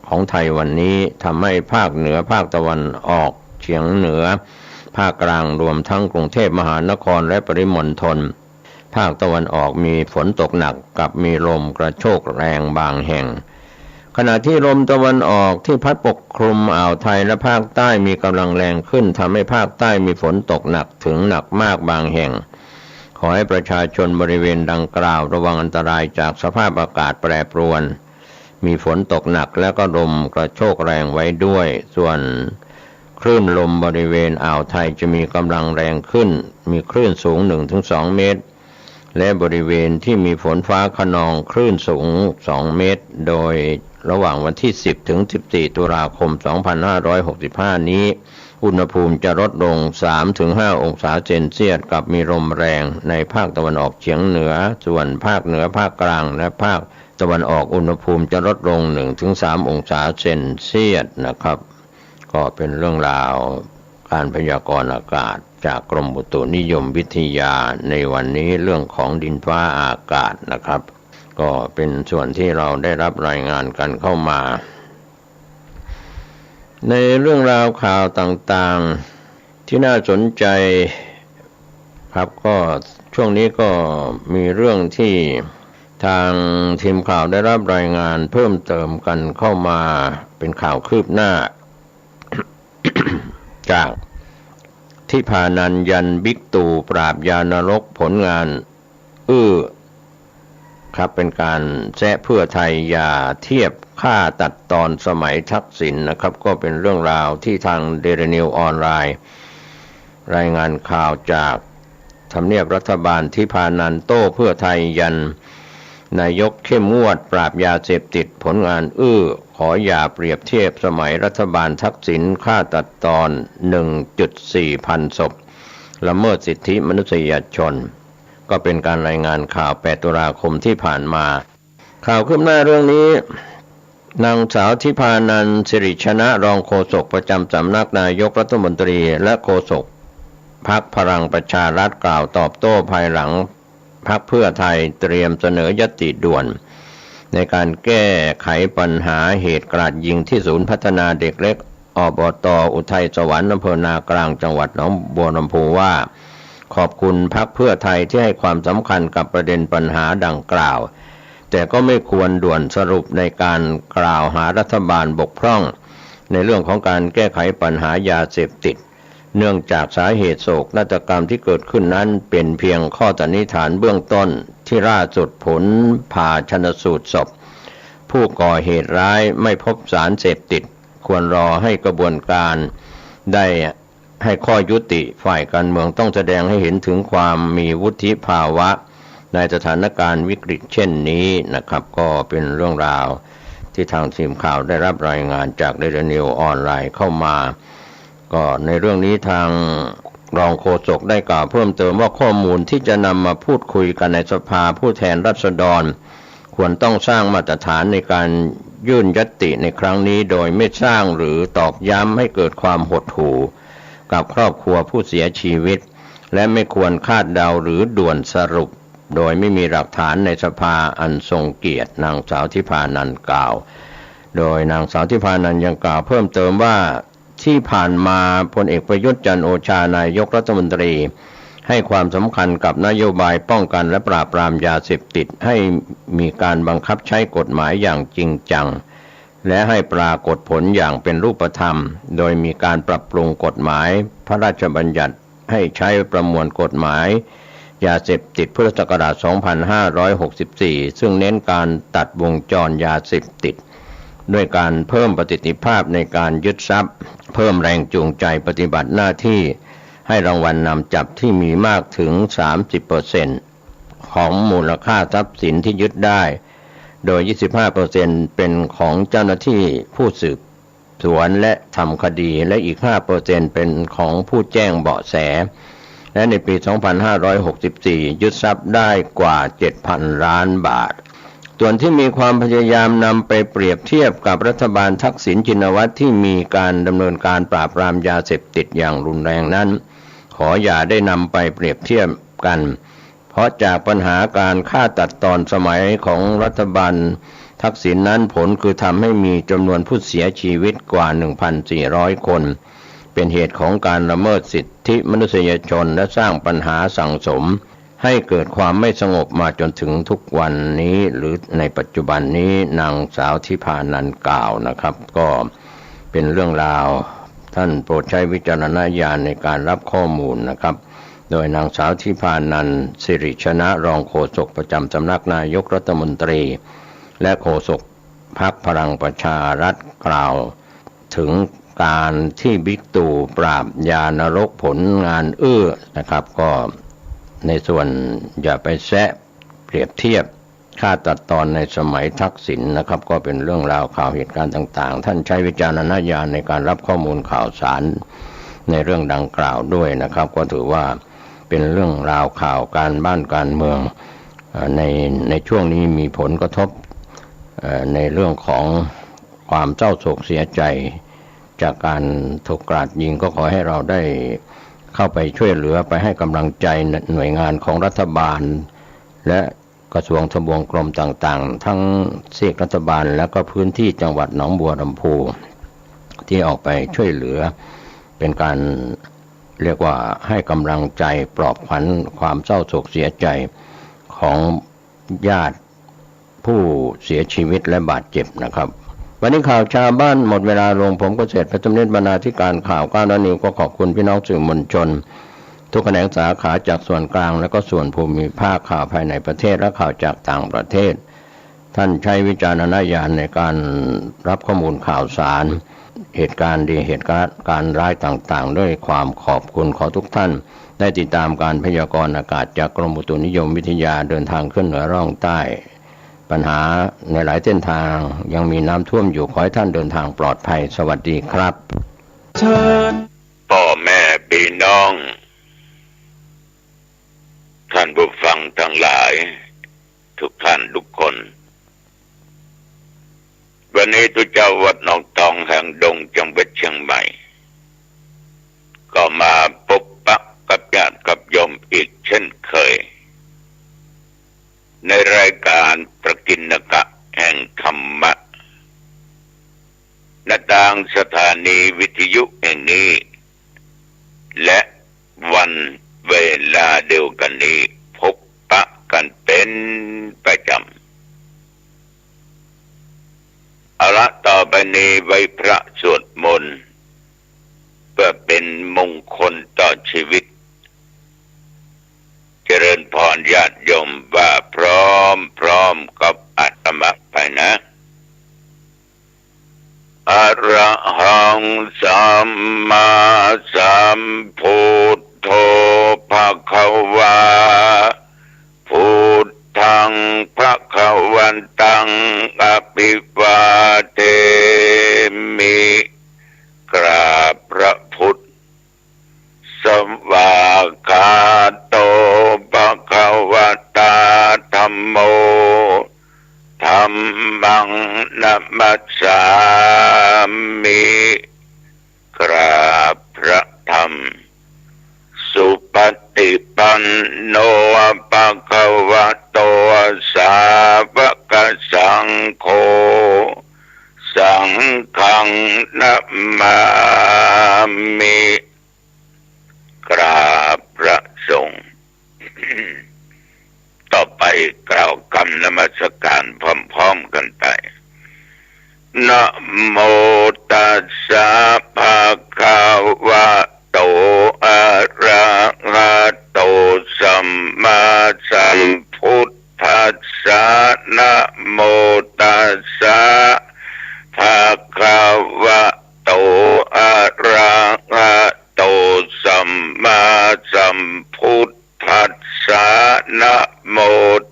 ของไทยวันนี้ ทำให้ภาคเหนือ ภาคตะวันออกเฉียงเหนือ ภาคกลาง รวมทั้งกรุงเทพมหานครและปริมณฑล ภาคตะวันออกมีฝนตกหนักกับมีลมกระโชกแรงบางแห่ง ขณะที่ลมตะวันออกที่พัดปกคลุมอ่าวไทยและภาคใต้มีกำลังแรงขึ้น ทำให้ภาคใต้มีฝนตกหนักถึงหนักมากบางแห่ง ขอให้ประชาชนบริเวณดังกล่าวระวังอันตรายจากสภาพอากาศแปรปรวน มีฝนตกหนักและก็ลมกระโชกแรงไว้ด้วย ส่วนคลื่นลมบริเวณอ่าวไทยจะมีกำลังแรงขึ้น มีคลื่นสูงหนึ่งถึงสองเมตร และบริเวณที่มีฝนฟ้าคะนองคลื่นสูงสองเมตร โดยระหว่างวันที่สิบถึงสิบสี่ ตุลาคม สองพันห้าร้อยหกสิบห้า นี้ อุณหภูมิจะลดลงสามถึงห้าองศาเซลเซียส กับมีลมแรงในภาคตะวันออกเฉียงเหนือ ส่วนภาคเหนือ ภาคกลาง และภาคตะวันออก อุณหภูมิจะลดลงหนึ่งถึงสามองศาเซลเซียสนะครับ ก็เป็นเรื่องราวการพยากรณ์อากาศจากกรมอุตุนิยมวิทยาในวันนี้ เรื่องของดินฟ้าอากาศนะครับ ก็เป็นส่วนที่เราได้รับรายงานกันเข้ามา ในเรื่องราวข่าวต่างๆ ที่น่าสนใจครับ ก็ช่วงนี้ก็มีเรื่องที่ทางทีมข่าวได้รับรายงานเพิ่มเติมกันเข้ามา เป็นข่าวคืบหน้า จากทิพานันท์ยันบิ๊กตู่ปราบยานรก ผลงาน อื้อ ครับ เป็นการแซะเพื่อไทยอย่าเทียบฆ่าตัดตอนสมัยทักษิณนะครับ ก็เป็นเรื่องราวที่ทางเดลินิวออนไลน์ รายงานข่าวจากทำเนียบรัฐบาล ทิพานันท์โต้เพื่อไทย ยันนายกเข้มงวดปราบยาเสพติด ผลงานอื้อ ขออย่าเปรียบเทียบสมัยรัฐบาลทักษิณ ฆ่าตัดตอน หนึ่งจุดสี่พันศพ ละเมิดสิทธิมนุษยชน ก็เป็นการรายงานข่าว แปดตุลาคมที่ผ่านมา ข่าวคืบหน้าเรื่องนี้ นางสาวทิพานันท์ สิริชนะ รองโฆษกประจำสำนักนายกรัฐมนตรี และโฆษกพรรคพลังประชารัฐ กล่าวตอบโต้ภายหลังพรรคเพื่อไทยเตรียมเสนอยติด่วน ในการแก้ไขปัญหาเหตุกราดยิงที่ศูนย์พัฒนาเด็กเล็ก อบต.อุทัยสวรรค์ อำเภอนากลาง จังหวัดหนองบัวลำภู ว่า ขอบคุณพรรคเพื่อไทยที่ให้ความสำคัญกับประเด็นปัญหาดังกล่าว แต่ก็ไม่ควรด่วนสรุปในการกล่าวหารัฐบาลบกพร่อง ในเรื่องของการแก้ไขปัญหายาเสพติด เนื่องจากสาเหตุโศกนาฏกรรมที่เกิดขึ้นนั้น เป็นเพียงข้อสันนิษฐานเบื้องต้น ที่ล่าสุดผลผ่าชันสูตรศพผู้ก่อเหตุร้ายไม่พบสารเสพติด ควรรอให้กระบวนการได้ให้ข้อยุติ ฝ่ายการเมืองต้องแสดงให้เห็นถึงความมีวุฒิภาวะในสถานการณ์วิกฤตเช่นนี้นะครับ ก็เป็นเรื่องราวที่ทางทีมข่าวได้รับรายงานจากเดลินิวออนไลน์เข้ามา ก็ในเรื่องนี้ทางรองโฆษกได้กล่าวเพิ่มเติมว่า ข้อมูลที่จะนำมาพูดคุยกันในสภาผู้แทนราษฎร ควรต้องสร้างมาตรฐานในการยื่นยติในครั้งนี้ โดยไม่สร้างหรือตอกย้ำให้เกิดความหดหู่กับครอบครัวผู้เสียชีวิต และไม่ควรคาดเดาหรือด่วนสรุป โดยไม่มีหลักฐานในสภาอันทรงเกียรติ นางสาวทิพานันท์กล่าว โดยนางสาวทิพานันท์ยังกล่าวเพิ่มเติมว่า ที่ผ่านมาพลเอกประยุทธ์ จันทร์โอชา นายกรัฐมนตรี ให้ความสำคัญกับนโยบายป้องกันและปราบปรามยาเสพติด ให้มีการบังคับใช้กฎหมายอย่างจริงจัง และให้ปรากฏผลอย่างเป็นรูปธรรม โดยมีการปรับปรุงกฎหมายพระราชบัญญัติให้ใช้ประมวลกฎหมายยาเสพติดพุทธศักราช สองพันห้าร้อยหกสิบสี่ ซึ่งเน้นการตัดวงจรยาเสพติด ด้วยการเพิ่มประสิทธิภาพในการยึดทรัพย์ เพิ่มแรงจูงใจปฏิบัติหน้าที่ ให้รางวัลนำจับที่มีมากถึง สามสิบเปอร์เซ็นต์ ของมูลค่าทรัพย์สินที่ยึดได้ โดย ยี่สิบห้าเปอร์เซ็นต์ เป็นของเจ้าหน้าที่ผู้สืบสวนและทำคดี และอีก ห้าเปอร์เซ็นต์ เป็นของผู้แจ้งเบาะแส และในปี สองพันห้าร้อยหกสิบสี่ ยึดทรัพย์ได้กว่า เจ็ดพันล้าน บาท ส่วนที่มีความพยายามนำไปเปรียบเทียบกับรัฐบาลทักษิณ ชินวัตร ที่มีการดำเนินการปราบปรามยาเสพติดอย่างรุนแรงนั้น ขออย่าได้นำไปเปรียบเทียบกัน เพราะจากปัญหาการฆ่าตัดตอนสมัยของรัฐบาลทักษิณนั้น ผลคือทำให้มีจำนวนผู้เสียชีวิตกว่า หนึ่งพันสี่ร้อยคน เป็นเหตุของการละเมิดสิทธิมนุษยชน และสร้างปัญหาสั่งสม ให้เกิดความไม่สงบมาจนถึงทุกวันนี้ หรือในปัจจุบันนี้ นางสาวทิพานันท์กล่าวนะครับ ก็เป็นเรื่องราว ท่านโปรดใช้วิจารณญาณในการรับข้อมูลนะครับ โดยนางสาวทิพานันท์ สิริชนะ รองโฆษกประจำสำนักนายกรัฐมนตรี และโฆษกพรรคพลังประชารัฐ กล่าวถึงการที่บิ๊กตู่ปราบยานรกผลงานอื้อนะครับ ก็ในส่วนอย่าไปแซะเปรียบเทียบฆ่าตัดตอนในสมัยทักษิณนะครับ ก็เป็นเรื่องราวข่าวเหตุการณ์ต่างๆ ท่านใช้วิจารณญาณในการรับข้อมูลข่าวสารในเรื่องดังกล่าวด้วยนะครับ ก็ถือว่าเป็นเรื่องราวข่าวการบ้านการเมือง เอ่อ ใน ในช่วงนี้มีผลกระทบ เอ่อ ในเรื่องของความเศร้าโศกเสียใจ จากการถูกกราดยิง ก็ขอให้เราได้เข้าไปช่วยเหลือ ไปให้กำลังใจหน่วยงานของรัฐบาล และกระทรวงทบวงกรมต่างๆ ทั้งซีกรัฐบาล และก็พื้นที่จังหวัดหนองบัวลำภู ที่ออกไปช่วยเหลือ เป็นการ เรียกว่าให้กำลังใจปลอบขวัญความเศร้าโศกเสียใจของญาติผู้เสียชีวิตและบาดเจ็บนะครับ วันนี้ข่าวชาวบ้านหมดเวลาลง ผมเกษตรเพชรสำริด บรรณาธิการข่าว เก้าหน้านิว ก็ขอบคุณพี่น้องสื่อมวลชน ทุกแขนงสาขาจากส่วนกลางและก็ส่วนภูมิภาค ข่าวภายในประเทศและข่าวจากต่างประเทศ ท่านใช้วิจารณญาณในการรับข้อมูลข่าวสาร เหตุการณ์ดี เหตุการณ์ร้ายต่างๆ ด้วยความขอบคุณ ขอทุกท่านได้ติดตามการพยากรณ์อากาศจากกรมอุตุนิยมวิทยา เดินทางขึ้นเหนือร่องใต้ ปัญหาในหลายเส้นทางยังมีน้ำท่วมอยู่ ขอให้ท่านเดินทางปลอดภัย สวัสดีครับ ป้อแม่ปี้น้อง ท่านผู้ฟังตังหลาย ทุกท่านทุกคน วันนี้ตุ๊เจ้าวัดหนองตองแห่งดงจังหวัดเชียงใหม่ ก็มาปบปะกับญาติกับโยมอีกเช่นเคย ในรายการประกิณกะแห่งธรรมะ ณ ตางสถานีวิทยุแห่งนี้ และวันเวลาเดียวกันนี้ ปบปะกันเป๋นประจ๋ำ เอาละ ต่อไปนี้ไหว้พระสวดมนต์ เพื่อเป๋นมงคลต่อชีวิต เจริญพรญาติโยมว่าพร้อมๆ กับอาตมาไปนะ อะระหังสัมมาสัมพุทโธ ภะคะวา พุทธัง ภะคะวันตัง อะภิวาเทมิ กราบพระพุทธ สวากขาโต ภะคะวะตา ธัมโม ธัมมัง นะมัสสามิ กราบพระธรรม สุปฏิปันโน ภะคะวะโต สาวกสังโฆ สังฆัง นะมามิ กราบพระสงฆ์ ต่อไปกล่าวกำนมัสการพร้อมๆ กันไป นะโมตัสสะ ภะคะวะโต อะระหะโต สัมมาสัมพุทธัสสะ นะโมตัสสะ ภะคะวะโต อะระหะโต สัมมาสัมพุทธัสสะ นะโม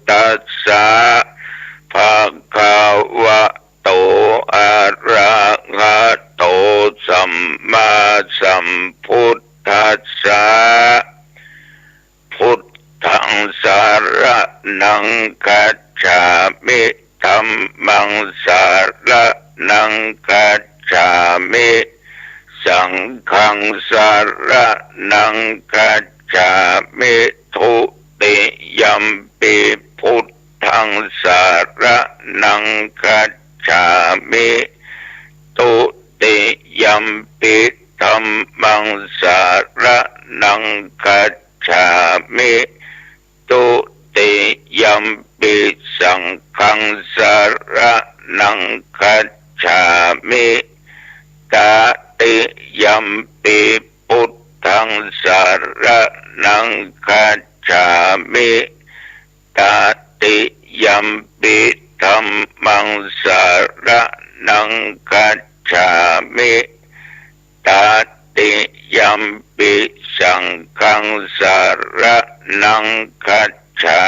ตัสสะ ภะคะวะโต อะระหะโต สัมมาสัมพุทธัสสะ พุทธัง สะระณัง คัจฉามิ ธัมมัง สะระณัง คัจฉามิ สังฆัง สะระณัง คัจฉามิ ทุติยัมปิ พุทธัง สะระณัง คัจฉามิ ทุติยัมปิ ธัมมัง สะระณัง คัจฉามิ ทุติยัมปิ สังฆัง สะระณัง คัจฉามิ ตติยัมปิ พุทธัง สะระณัง คัจฉามิ ตติยัมปิ ธัมมัง สะระณัง คัจฉามิ ตติยัมปิ สังฆัง สะระณัง คัจฉา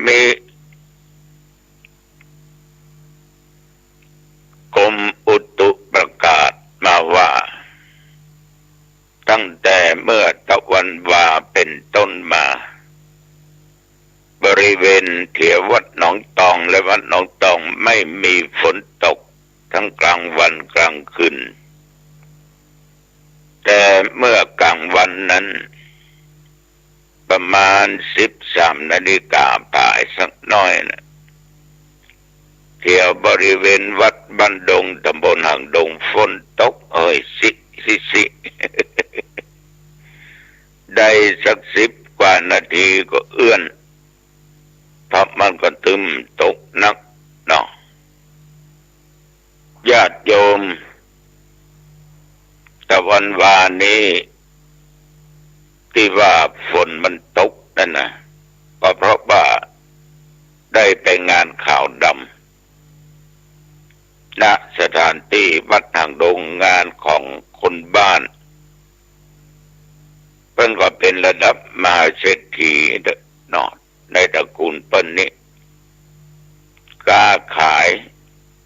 มิ กรมอุตุประกาศมาว่า ตั้งแต่เมื่อตะวันวาเป๋นต้นมา บริเวณแถววัดหนองตองและวัดหนองตองไม่มีฝนตกทั้งกลางวันกลางคืน แต่เมื่อกลางวันนั้น ประมาณสิบสามนาฬิกาป๋ายสักหน้อยนะ แถวบริเวณวัดบ้านดง ตำบลหางดง ฝนตกเอ่ย สิ สิ สิ ได้สักสิบกว่านาทีก็เอื้อน เพราะมันก็ตึมตกหนักเนาะ ญาติโยม ตะวันวานี้ ตี้ว่าฝนมันตกนั่นนะ ก็เพราะว่าได้ไปงานขาวดำ ณ สถานตี้วัดหางดง งานของคนบ้าน เปิ้นก็เป๋นระดับมหาเศรษฐีเนาะ ในตระกูลเปิ้นนี่ ก๊าขาย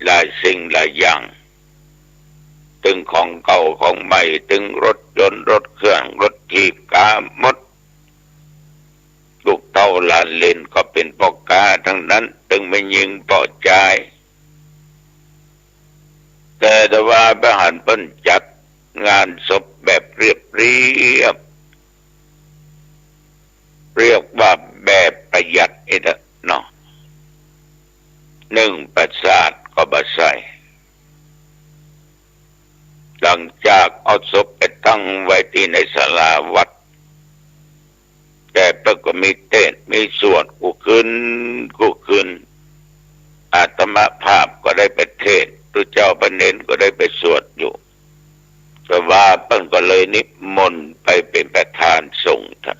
หลายสิ่งหลายอย่าง ตึงของเก่าของใหม่ ตึงรถยนต์ รถเครื่อง รถถีบ ก๊าหมด ลูกเต้าหลานเหลนก็เป๋นป้อก๊าตังนั้น ตึงแม่ญิงป้อจาย แต่ถ้าว่าบ่หันเปิ้นจัดงานศพแบบเรียบเรียบ เรียกว่าแบบประหยัดนี่เถอะเนาะ นึ่งประสาทก็บ่ใส่ หลังจากเอาศพไปตั้งไว้ตี้ในศาลาวัด แต่เปิ้นก็มีเตสน์มีสวดกู้คืนกู้คืน อาตมาภาพก็ได้ไปเตสน์ ตุ๊เจ้าพระเณรก็ได้ไปสวดอยู่ แต่ว่าเปิ้นก็เลยนิมนต์ไปเป๋นประธานสงฆ์ครับ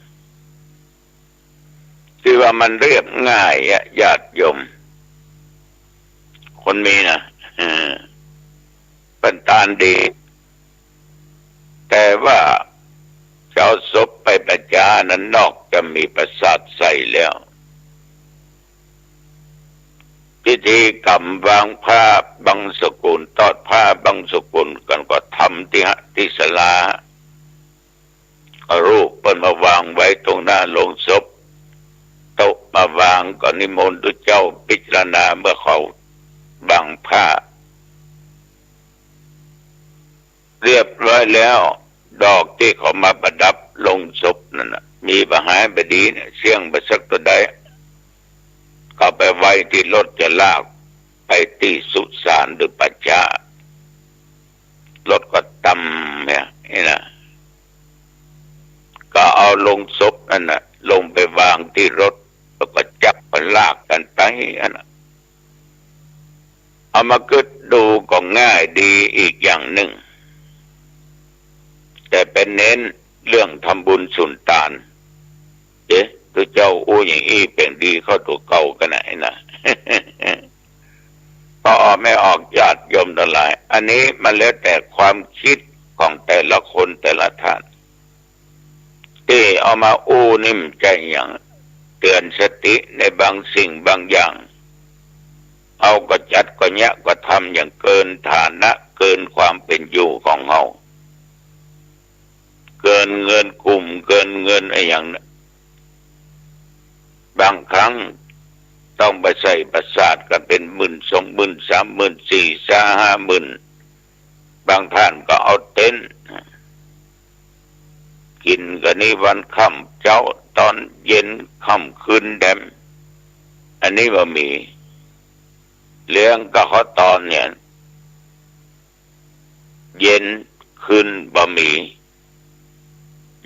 ตี้ว่ามันเรียบง่ายอะ ญาติโยม คนมีนะ เออ เปิ้นตานดี แต่ว่าจะเอาศพไปประจานั้น นอกจากมีประสาทใส่แล้ว พิธีกรรมวางผ้าบังสุกุล ตอดผ้าบังสุกุลกั๋นก็ทำตี้หะ ตี้ศาลา เอารูปเปิ้นมาวางไว้ตรงหน้าโลงศพ โต๊ะมาวาง ก็นิมนต์ตุ๊เจ้าพิจารณาเมื่อเขาวางผ้า เรียบร้อยแล้ว ดอกตี้เขามาประดับโลงศพนั่นน่ะ มีบ่หายบ่ดีเนี่ย เสี้ยงบ่สักเต้าใด ก็ไปไว้ตี้รถจะลากไปตี้สุสานหรือป่าช้า รถก็ตำเนี่ย นี่นะ ก็เอาโลงศพนั่นน่ะ ลงไปวางตี้รถ แล้วก็จับมันลากกั๋นไปอันน่ะ เอามากึ๊ดดูก็ง่ายดีอีกอย่างนึ่ง แต่ไปเน้นเรื่องทำบุญสุนตาน เอ๊ะ ตุ๊เจ้าอู้อย่างอี้เป๋นดีเข้าตั๋วเก่ากั๋นนะ ไอ้น่ะ พอออกไม่ออก ญาติโยมตังหลาย อันนี้มันแล้วแต่ความกึ๊ดของแต่ละคนแต่ละท่าน ตี้เอามาอู้นี่บ่ใจ้หยัง เตื๋อนสติในบางสิ่งบางอย่าง เฮาก็จัดก็เยียะก็ทำอย่างเกินฐานะ เกินความเป๋นอยู่ของเฮา เกินเงินกุม เกินเงินอะหยังนะ บางครั้งต้องไปใส่ประสาทกั๋นเป๋นหมื่น สองหมื่น สามหมื่น สี่ ห้าหมื่น บางท่านก็เอาเต็นท์ กิ๋นกั๋นนี่วันค่ำ เจ๊าตอนเย็น ค่ำคืนแถม อันนี้บ่มี เลี้ยงกับข้าวตอนเนี่ย เย็นคืนบ่มี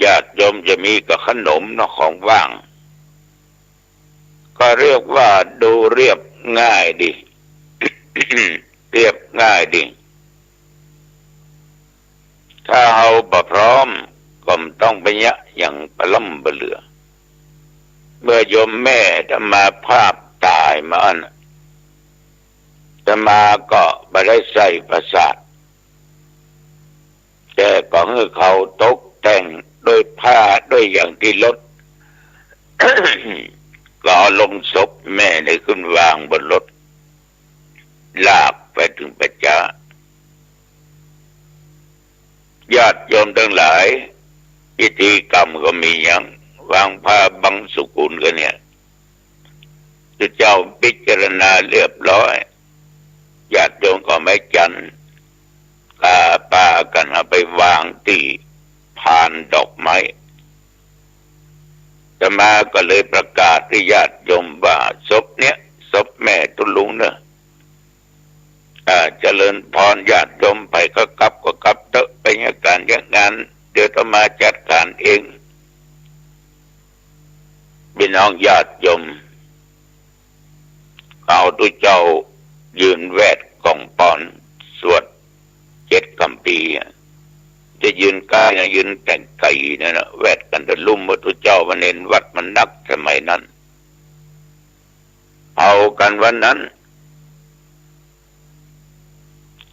ญาติโยมจะมีกับขนมเนาะ ของว่าง ก็เรียกว่าดูเรียบง่ายดี เรียบง่ายดี ถ้าเฮาบ่พร้อมก็บ่ต้องไปเยียะหยังปะล้ำปะเหลือ เมื่อโยมแม่อาตมาภาพต๋ายมาอั้นน่ะ อาตมาก็บ่ได้ใส่ประสาท แต่ก็หื้อเขาตกแต่งด้วยผ้าด้วยหยังตี้รถ ก็เอาโลงศพแม่นี่ขึ้นวางบนรถ ลากไปเถิงป่าจ๊า ญาติโยมตังหลาย พิธีกรรมก็มีหยัง วางผ้าบังสุกุลกั๋นเนี่ย ตุ๊เจ้าพิจารณาเรียบร้อย ญาติโยมก็เอาไม้จันทร์ กาปากั๋นเอาไปวางตี้พานดอกไม้ อาตมาก็เลยประกาศหื้อญาติโยมว่า ศพเนี่ย ศพแม่ตุ๊ลุงเน่อ อ่า เจริญพรญาติโยม ใผก็กลับก็กลับเต๊อะ ไปเยียะก๋านเยียะงาน เดี๋ยวอาตมาจัดก๋านเอง ปี้น้องญาติโยม เอาตุ๊เจ้ายืนแวดก่องปอน สวดเจ็ดคัมภีร์อะ จะยืนใก้นะ ยืนแต่ไก๋นั่นนะ แวดกั๋นตะลุ่ม ว่าตุ๊เจ้ามันเห็นหวัดมันนักสมัยนั้น เผากั๋นวันนั้น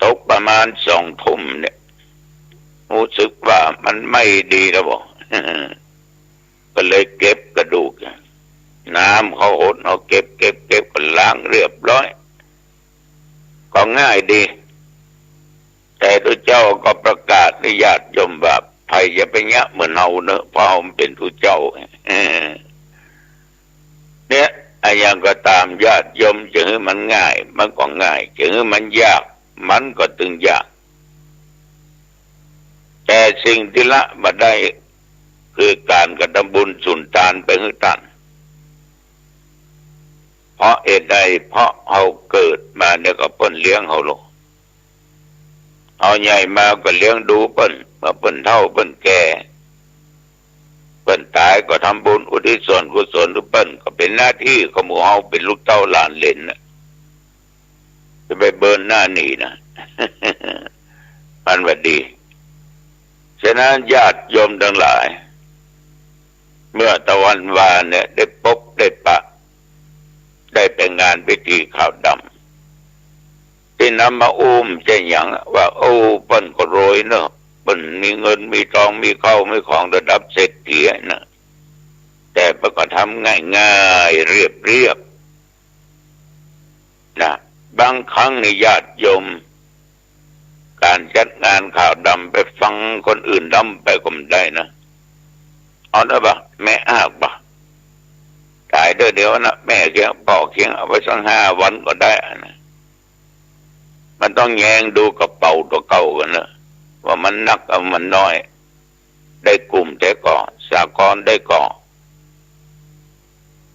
ตกประมาณสองทุ่มเนี่ย ฮู้สึกว่ามันไม่ดีแล้วบ่ ก็เลยเก็บกระดูก น้ำเขาหด เอาเก็บ เก็บ เก็บ ก็ล้างเรียบร้อย ก็ง่ายดี แต่ตุ๊เจ้าก็ประกาศหื้อญาติโยมว่า ใผอย่าไปเยียะเหมือนเฮาเนอะ เพราะเฮามันเป๋นตุ๊เจ้า เนี่ย อะหยังก็ต๋าม ญาติโยมจะหื้อมันง่าย มันก็ง่าย จะหื้อมันยาก มันก็ตึงยาก แต่สิ่งตี้ละบ่ได้ คือก๋านกระทำบุญสุนตานไปหื้อต้าน เพราะเหตุใด เพราะเฮาเกิดมาเนี่ยก็เปิ้นเลี้ยงเฮาโลด เฮาใหญ่มาก็เลี้ยงดูเปิ้น เมื่อเปิ้นเฒ่าเปิ้นแก่ เปิ้นต๋ายก็ทำบุญอุทิศส่วนกุศลหื้อเปิ้น ก็เป๋นหน้าตี้ของหมู่เฮาเป๋นลูกเต้าหลานเหลนน่ะ จะไปเบินหน้าหนีนะ มันว่าดี ฉะนั้นญาติโยมตังหลาย เมื่อตะวันวานเนี่ยได้ปบได้ปะ ได้ไปงานพิธีขาวดำ ตี้นำมาอู้มใจ้หยังว่า โอ้ เปิ้นก็รวยเนอะ เปิ้นมีเงินมีตอง มีข้าวมีของระดับเศรษฐีนะ แต่เปิ้นก็ทำง่ายๆ เรียบๆ นะ บางครั้งนี่ญาติโยม ก๋านจัดงานขาวดำไปฟังคนอื่นดำไปก็บ่ได้นะ เอานะบ่ะ แม่อ้ากบ่ะ ต๋ายเตื้อเดียวนะ แม่เคียงป้อเคียง เอาไปสักห้าวันก็ได้นะ มันต้องแยงดูกระเป๋าตั๋วเก่าก่อนนะ ว่ามันนัก เอามันน้อย ได้กุ้มแต๊ก่อ สหกรณ์ได้ก่อ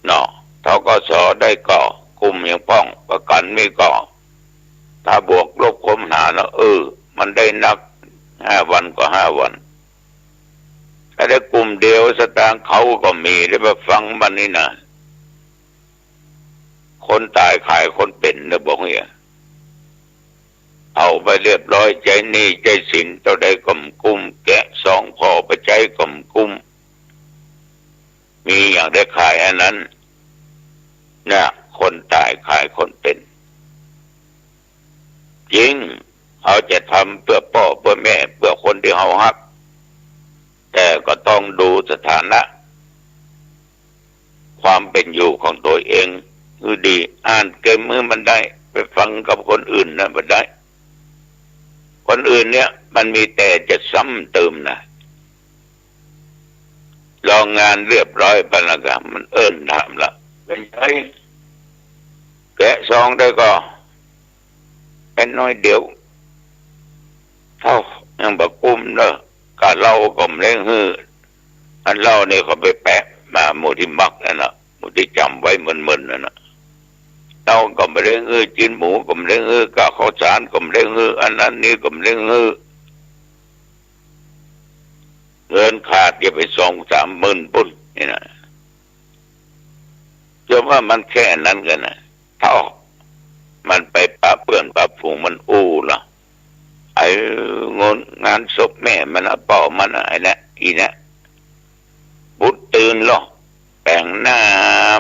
เนาะ ธ.ก.ส. ได้ก่อ กุ้มยังป้อง ประกั๋นมีก่อ ถ้าบวกลบคูณหารแล้ว เออ มันได้นัก ห้าวันก็ห้าวัน ถ้าได้กุ้มเดียว สตางค์เขาก็มี ได้ไปฟังมันนี่นะ คนต๋ายขายคนเป๋นนะ บอกเนี่ย เอาไปเรียบร้อย ใจ๊หนี้ใจ๊สินเต้าใดก็บ่กุ้ม แกะซองผ่อไปใจ๊ก็บ่กุ้ม มีอย่างได้ขายอันนั้น เนี่ย คนต๋ายขายคนเป๋น จริง เฮาจะทำเปื้อป้อเปื้อแม่ เปื้อคนตี้เฮาฮัก แต่ก็ต้องดูสถานะ ความเป๋นอยู่ของตั๋วเองหื้อดี อ่านเก็บหื้อมันได้ ไปฟังกับคนอื่นนะบ่ได้ คนอื่นเนี่ยมันมีแต่จะซ้ำเติมนะ ลองงานเรียบร้อยไปแล้วก็ มันเอิ้นถามละ เป๋นไง แกะซองได้ก่อ แกะน้อยเดียว เต้า ยังบ่กุ้มเนอะ ก้าเหล้าก็บ่เล็งหื้อ อันเหล้านี่เขาไปแปะมาหมู่ตี้มักนั่นน่ะ หมู่ตี้จ๋ำไว้เมินๆ นั่นน่ะ เหล้าก็บ่เล็งหื้อ จิ๊นหมูก็บ่เล็งหื้อ ก้าข้าวสารก็บ่เล็งหื้อ อันนั้นนี่ก็บ่เล็งหื้อ เงินขาดเยียะไปสองสามหมื่นปู้นนี่นะ จะว่ามันแค่นั้นกั๋นนะ เต้า มันไปปะเปื้อนปะฝูงมันอู้ละ ไอ้งาน งานศพแม่มันนะ ป้อมันนะ ไอ้เนี่ย อี่เนี่ย บุตรตื่นลอ แป๋งหน้า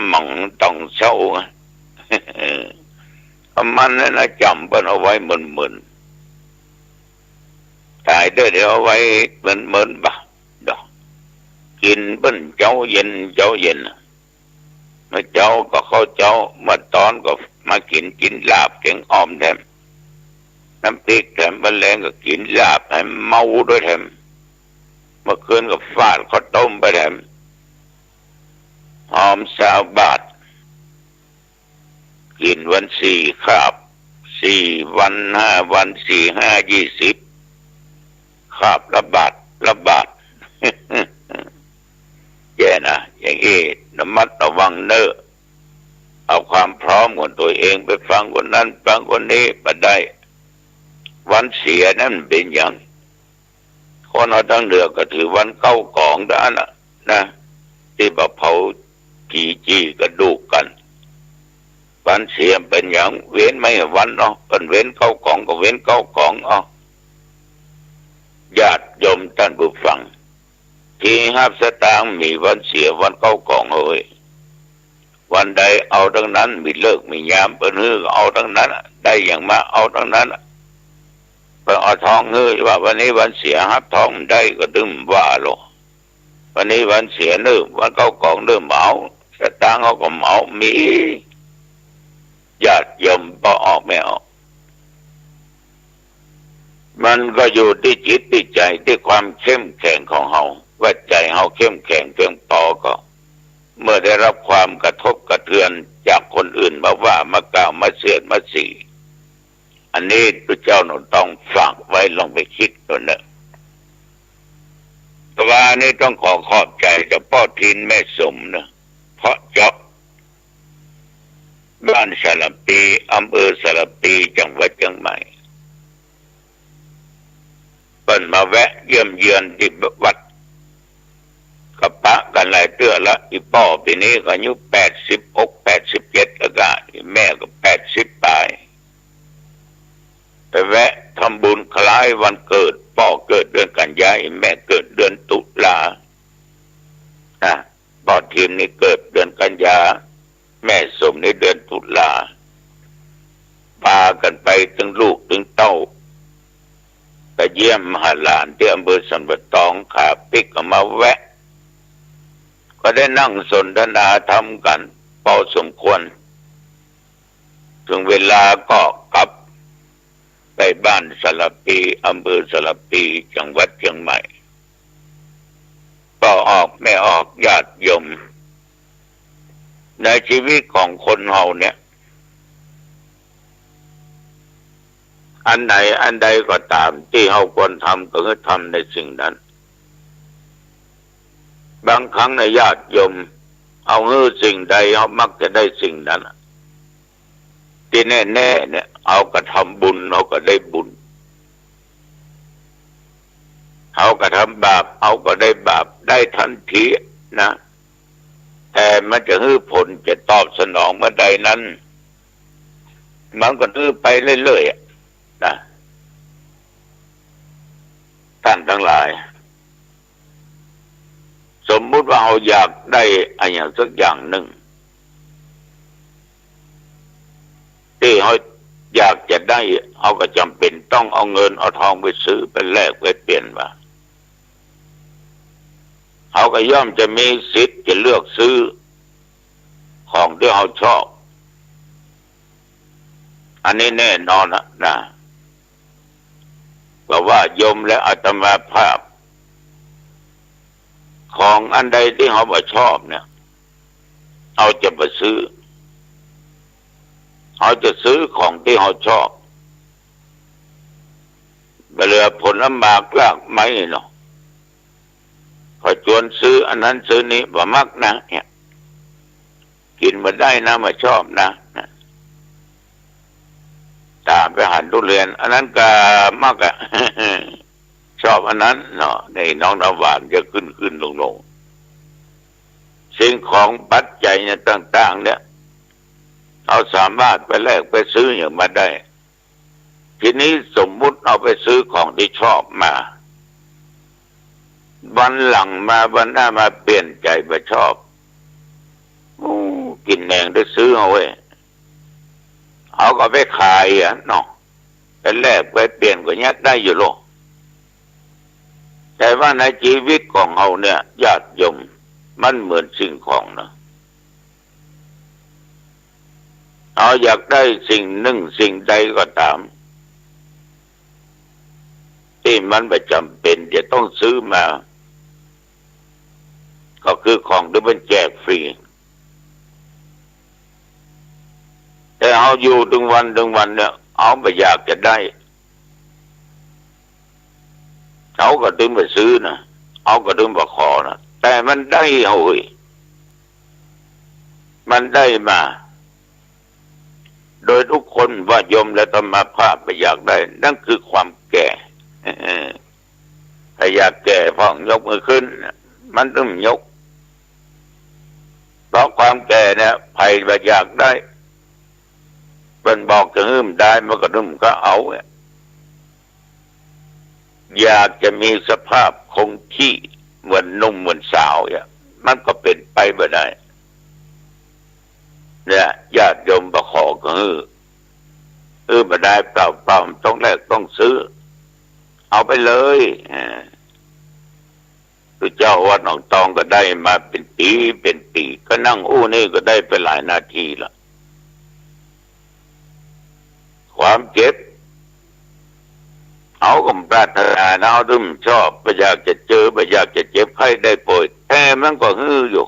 หมองต้องเศร้า มันนั่นนะ จ๋ำเปิ้นเอาไว้เมินๆ ต๋ายเตื้อเดียวเอาไว้เมินๆ บ่ะ ดอก กิ๋นเปิ้นเจ๊าเย็น เจ๊าเย็นน่ะ เมื่อเจ๊าก็ข้าวเจ๊า เมื่อตอนก็มากิ๋น กิ๋นลาบแก๋งอ่อมแถม น้ำพริกแถม วันแลงก็กิ๋นลาบหื้อเมาด้วยแถม เมื่อคืนก็ฟาดข้าวต้มไปแถม หอมซาวบาท กิ๋นวันสี่คาบ สี่วันห้าวัน สี่ห้ายี่สิบ คาบละบาทละบาท แย่นะ อย่างอี้ระมัดระวังเน่อ เอาความพร้อมของตั๋วเองไปฟังคนนั้นฟังคนนี้บ่ได้ วันเสียนั้นมันเป๋นหยัง คนเฮาตังเหนือก็ถือวันเก๊ากองเต้าอั้นน่ะนะ ตี้บ่าเผาผีจี่กระดูกกั๋น วันเสียเป๋นหยัง เว้นไม่วันเนาะ เปิ้นเว้นเก๊ากองก็เว้นเก๊ากอง เอ้า ญาติโยมต้านผู้ฟัง ตี้ฮับสตางค์มีวันเสียวันเข้ากล่องเฮย วันใดเอาตังนั้น มีฤกษ์มียามเปิ้นหื้อก็เอาตังนั้น ได้หยังมาเอาตังนั้น เปิ้นเอาทองหื้อว่าวันนี้วันเสียฮับทองบ่ได้ก็ตึงว่าลอ วันนี้วันเสียเน่อ วันเข้ากล่องเน่อ บ่เอา สตางค์เฮาก็บ่เอา มี ญาติโยม ป้อออกแม่ออก มันก็อยู่ตี้จิตตี้ใจ๋ ตี้ความเข้มแข็งของเฮา ว่าใจ๋เฮาเข้มแข็งเพียงปอก่อ เมื่อได้ฮับความกระทบกระเทือนจากคนอื่นมาว่า มากล่าว มาเสียดมาสี อันนี้พระเจ้าหนุนต้องฝากไว้ ลองไปกึ๊ดดูเน่อ แต่ว่าอันนี้ต้องขอขอบใจ๋เจ้าป้อทินแม่สมเน่อ เพราะเจาะ บ้านสารภี อำเภอสารภี จังหวัดเจียงใหม่ เปิ้นมาแวะเยี่ยมเยือนตี้วัด ก็ปะกั๋นหลายเตื้อละ อี่ป้อปี๋นี้ก็อายุแปดสิบหก แปดสิบเจ็ดแล้วก้า อี่แม่ก็แปดสิบป๋าย ไปแวะทำบุญคล้ายวันเกิด ป้อเกิดเดือนกันยา อี่แม่เกิดเดือนตุลา นะ ป้อทินนี่เกิดเดือนกันยา แม่สมนี่เดือนตุลา ปากั๋นไปตึงลูกตึงเต้า ไปเยี่ยมหาหลานตี้อำเภอสันป่าตอง ขาปิ๊กก็มาแวะ ก็ได้นั่งสนทนาธรรมกั๋นพอสมควร เถิงเวลาก็กลับไปบ้านสารภี อำเภอสารภี จังหวัดเจียงใหม่ ป้อออกแม่ออก ญาติโยม ในชีวิตของคนเฮาเนี่ย อันไหนอันใดก็ต๋ามตี้เฮาควรทำ ก็หื้อทำในสิ่งนั้น บางครั้งนะญาติโยม เฮาหื้อสิ่งใด เฮามักจะได้สิ่งนั้น ตี้แน่ๆ เนี่ย เฮากระทำบุญ เฮาก็ได้บุญ เฮากระทำบาป เฮาก็ได้บาป ได้ตันทีนะ แต่มันจะหื้อผล จะตอบสนองเมื่อใดนั้น มันก็หื้อไปเรื่อยๆ อะนะ ต้านตังหลาย สมมุติว่าเฮาอยากได้อะหยังสักอย่างนึ่ง ตี้เฮาอยากจะได้ เฮาก็จ๋ำเป๋นต้องเอาเงินเอาทองไปซื้อ ไปแลกไปเปลี่ยนว่า เฮาก็ย่อมจะมีสิทธิ์จะเลือกซื้อของตี้เฮาชอบ อันนี้แน่นอนนะ นะ เพราะว่าโยมและอาตมาภาพ ของอันใดตี้เฮาบ่ชอบเนี่ย เฮาจะบ่ซื้อ เฮาจะซื้อของตี้เฮาชอบ บ่เหลือผลหมากรากไม้เนาะ เขาจวนซื้ออันนั้นซื้อนี้ บ่มักนะ เนี่ย กิ๋นบ่ได้นะ บ่ชอบนะ ต๋ามไปหันทุเรียน อันนั้นก็มักอะ ชอบอันนั้นเนาะ นี่น้องน้ำหวานจะขึ้นขึ้นลงลง สิ่งของปัจจัยเนี่ยต่างๆ เนี่ย เฮาสามารถไปแลกไปซื้อหยังมาได้ ทีนี้สมมุติเฮาไปซื้อของตี้ชอบมา วันหลังมา วันหน้ามาเปลี่ยนใจ๋บ่ชอบ อู้ กิ๋นแหมงได้ซื้อเอาเว้ย เฮาก็ไปขายอะเนาะ ไปแลกไปเปลี่ยนก็ยังได้อยู่โลก แต่ว่าในชีวิตของเฮาเนี่ย ญาติโยม มันเหมือนสิ่งของนะ เฮาอยากได้สิ่งนึ่งสิ่งใดก็ต๋าม ตี้มันบ่จ๋ำเป๋นจะต้องซื้อมา ก็คือของตี้มันแจกฟรี แต่เฮาอยู่ตึงวันตึงวันเนี่ย เฮาบ่อยากจะได้ เฮาก็ตึงบ่ซื้อนะ เฮาก็ตึงบ่ขอนะ แต่มันได้เฮาเฮ้ย มันได้มา โดยทุกคนว่าโยมและอาตมาภาพบ่อยากได้ นั่นคือความแก่ ถ้าอยากแก่พ่องยกมือขึ้น มันตึงยก เพราะความแก่เนี่ย ใผบ่อยากได้ เปิ้นบอกจะหื้อบ่ได้ มันก็นึ่งก็เอาเนี่ย อยากจะมีสภาพคงที่เหมือนหนุ่มเหมือนสาวเนี่ย มันก็เป๋นไปบ่ได้ เนี่ย ญาติโยมบ่าขอก็หื้อ หื้อบ่ได้เปล่าๆ ต้องแลกต้องซื้อ เอาไปเลย เออ คือเจ้าวัดหนองตองก็ได้มาเป๋นปี๋เป๋นปี๋ ก็นั่งอู้นี่ก็ได้ไปหลายนาทีละ ความเจ็บ เฮาก็บ่ปรารถนานะ เฮาบ่ชอบ บ่อยากจะเจอ บ่อยากจะเจ็บไข้ได้ป่วย แต่มันก็หื้ออยู่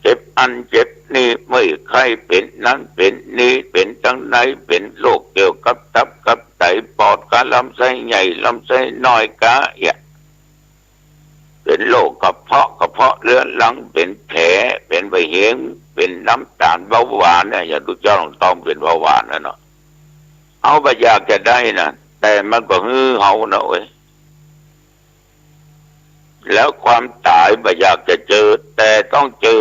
เจ็บอั้นเจ็บนี่ เมื่อยไข้ เป๋นนั้นเป๋นนี้ เป๋นตังไหน เป๋นโรคเกี่ยวกับตับกับไต ปอด กาลำไส้ใหญ่ ลำไส้น้อย กาเอี้ย เป๋นโรคกระเพาะ กระเพาะเรื้อรัง เป๋นแผล เป๋นใบเหง เป๋นน้ำตาล เบาหวานเนี่ย อย่างตุ๊เจ้าหนองตองเป๋นเบาหวานนั่นเนาะ เฮาบ่อยากจะได้นะ แต่มันก็หื้อเฮานะเว้ย แล้วความต๋ายบ่อยากจะเจอ แต่ต้องเจอ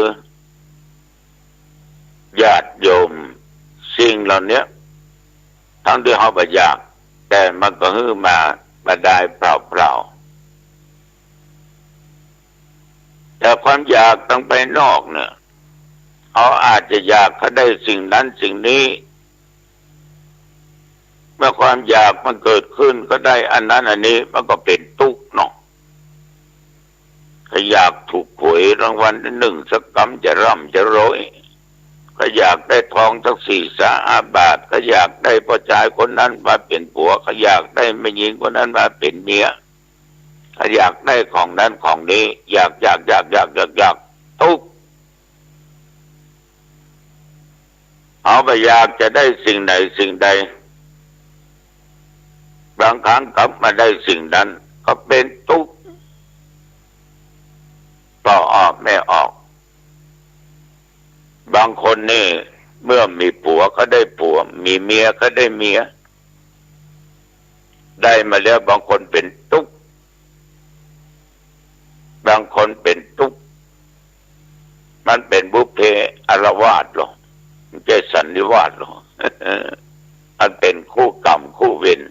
ญาติโยม สิ่งเหล่าเนี้ย ทั้งตี้เฮาบ่อยาก แต่มันก็หื้อมาบ่ได้เปล่าๆ แต่ความอยากตางภายนอกเนี่ย เฮาอาจจะอยากจะได้สิ่งนั้นสิ่งนี้ เมื่อความอยากมันเกิดขึ้นก็ได้อันนั้นอันนี้ มันก็เป๋นตุ๊กข์เนาะ ใผอยากถูกหวยรางวัลตี้นึ่งสักกำจะร่ำจะรวย ใผอยากได้ทองสักสี่สาห้าบาท ใผอยากได้ป้อจายคนนั้นมาเป๋นผัว ใผอยากได้แม่ญิงคนนั้นมาเป๋นเมีย ใผอยากได้ของนั้นของนี้ อยาก อยาก อยาก ตุ๊กข์ เฮาบ่อยากจะได้สิ่งไหนสิ่งใด บางครั้งกลับมาได้สิ่งนั้น ก็เป๋นตุ๊กข์ ป้อออกแม่ออก บางคนนี่ เมื่อมีผัวก็ได้ผัว มีเมียก็ได้เมีย ได้มาแล้วบางคนเป๋นตุ๊กข์ บางคนเป๋นตุ๊กข์ มันเป๋นบุพเพอาละวาสลอ บ่ใจ้สันนิวาสลอ มันเป๋นคู่กรรมคู่เวร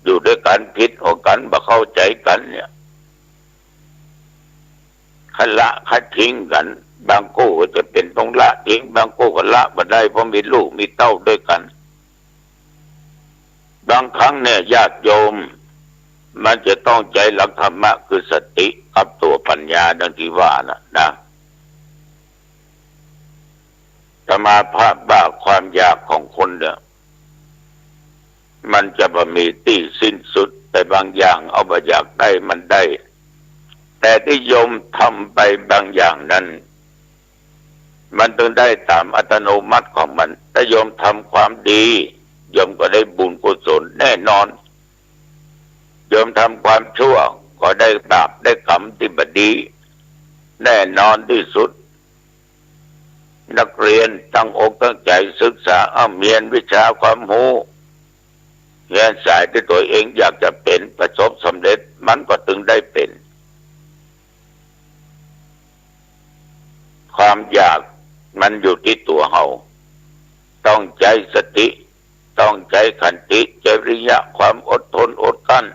อยู่ด้วยกั๋นผิดหัวกั๋น บ่เข้าใจ๋กั๋นเนี่ย ขละขะทิ้งกั๋น บางคู่ก็จะเป๋นต้องละทิ้ง บางคู่ก็ละบ่ได้ เพราะมีลูกมีเต้าด้วยกั๋น บางครั้งเนี่ยญาติโยม มันจะต้องใจ๊หลักธรรมะคือสติกับตั๋วปัญญาดังตี้ว่าน่ะนะ อาตมาภาพว่าความอยากของคนเนี่ย มันจะบ่มีตี้สิ้นสุด แต่บางอย่างเฮาบ่อยากได้มันได้ แต่ตี้โยมทำไปบางอย่างนั้น มันตึงได้ต๋ามอัตโนมัติของมัน ถ้าโยมทำความดี โยมก็ได้บุญกุศลแน่นอน โยมทำความชั่ว ก็ได้บาปได้กรรมตี้บ่ดี แน่นอนตี้สุด นักเรียนตั้งอกตั้งใจ๋ศึกษา ร่ำเฮียนวิชาความฮู้ เฮียนสายตี้ตั๋วเองอยากจะเป๋น ประสบสำเร็จ มันก็ตึงได้เป๋น ความอยากมันอยู่ตี้ตั๋วเฮา ต้องใจ๊สติ ต้องใจ๊ขันติ จริยะ ความอดทนอดกลั้น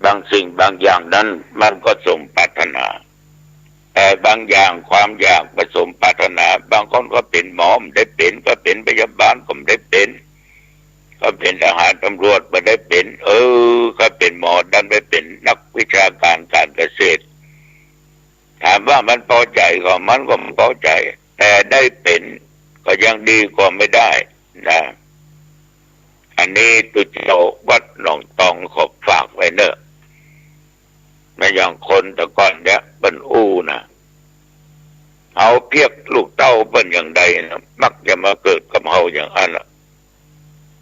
บางสิ่งบางอย่างนั้นมันก็สมปรารถนา แต่บางอย่างความอยากบ่สมปรารถนา บางคนก็เป๋นหมอบ่ได้เป๋น ก็เป๋นพยาบาลก็บ่ได้เป๋น ก็เป๋นทหารตำรวจบ่ได้เป๋น เออ ก็เป๋นหมอดันไปเป๋นนักวิชาก๋านก๋านเกษตร ถามว่ามันปอใจ๋ก่อ มันก็บ่ปอใจ๋ แต่ได้เป๋นก็ยังดีกว่าบ่ได้นะ อันนี้ตุ๊เจ้าวัดหนองตองขอฝากไว้เน่อ แม้อย่างคนแต่ก่อนเนี่ยเปิ้นอู้นะ เฮาเปียกลูกเต้าเปิ้นอย่างใดนะ มักจะมาเกิดกับเฮาอย่างอั้นน่ะ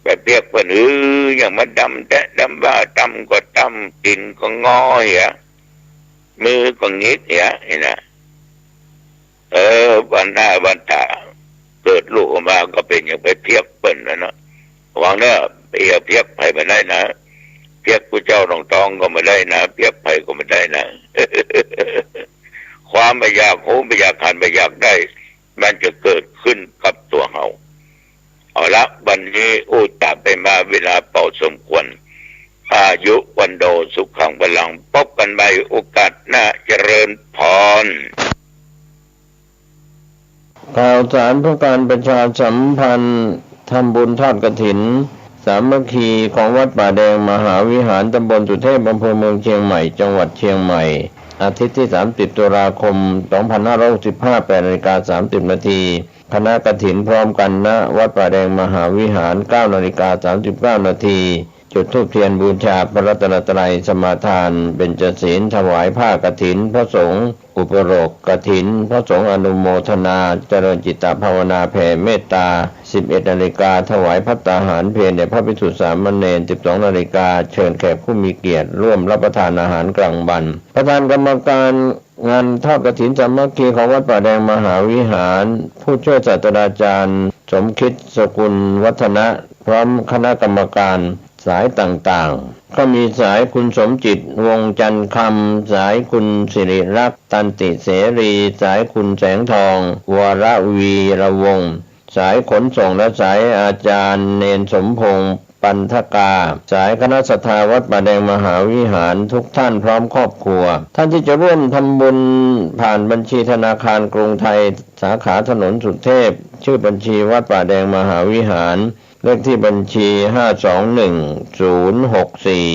ไปเปียกเปิ้น หื้อ อย่างมาดำแต๊ดำว่า ตำก็ตำ ตี๋นก็งอเหีย มือก็หงิกเหีย นี่นะ เออ วันหน้าวันต๋า เกิดลูกออกมาก็เป๋นอย่างไปเปียกเปิ้นน่ะเนาะ หวังเน่อ ไปเปียกใผบ่ได้นะ เปียกตุ๊เจ้าหนองตองก็บ่ได้นะ เปียกใผก็บ่ได้นะ ความบ่อยากฮู้ บ่อยากหัน บ่อยากได้ มันจะเกิดขึ้นกับตั๋วเฮา เอาละ วันนี้อู้จ๋าไปมาเวลาพอสมควร เฮ อายุ วันโณ สุขัง พลัง พบกันใหม่โอกาสหน้า เจริญพร ข่าวสารเพื่อการประชาสัมพันธ์ ทำบุญทอดกฐินสามัคคีของวัดป่าแดงมหาวิหาร ตำบลสุเทพ อำเภอเมืองเชียงใหม่ จังหวัดเชียงใหม่ อาทิตย์ที่ สามสิบ ตุลาคม สองพันห้าร้อยหกสิบห้า แปดนาฬิกา สามสิบนาที คณะกฐินพร้อมกัน ณ วัดป่าแดงมหาวิหาร เก้านาฬิกา สามสิบเก้านาที จุดธูปเทียนบูชาพระรัตนตรัย สมาทานเบญจศีล ถวายผ้ากฐิน พระสงฆ์อุปโลกกฐิน พระสงฆ์อนุโมทนา เจริญจิตตภาวนาแผ่เมตตา สิบเอ็ดนาฬิกา ถวายภัตตาหารเพลแด่พระภิกษุสามเณร สิบสองนาฬิกา เชิญแขกผู้มีเกียรติร่วมรับประทานอาหารกลางวัน ประธานกรรมการ งานทอดกฐินสามัคคีของวัดป่าแดงมหาวิหาร ผู้ช่วยศาสตราจารย์ สมคิด สกุลวัฒนะ พร้อมคณะกรรมการสายต่างๆ ก็มีสายคุณสมจิต วงศ์จันทร์คำ สายคุณสิริรักษ์ ตันติเสรี สายคุณแสงทอง วรวีรวงศ์ สายขนส่งและสายอาจารย์เณรสมพงษ์ ปันธกา สายคณะศรัทธาวัดป่าแดงมหาวิหารทุกท่านพร้อมครอบครัว ท่านที่จะร่วมทำบุญผ่านบัญชีธนาคารกรุงไทย สาขาถนนสุเทพ ชื่อบัญชีวัดป่าแดงมหาวิหาร เลขที่บัญชี ห้าสองหนึ่ง ศูนย์หกสี่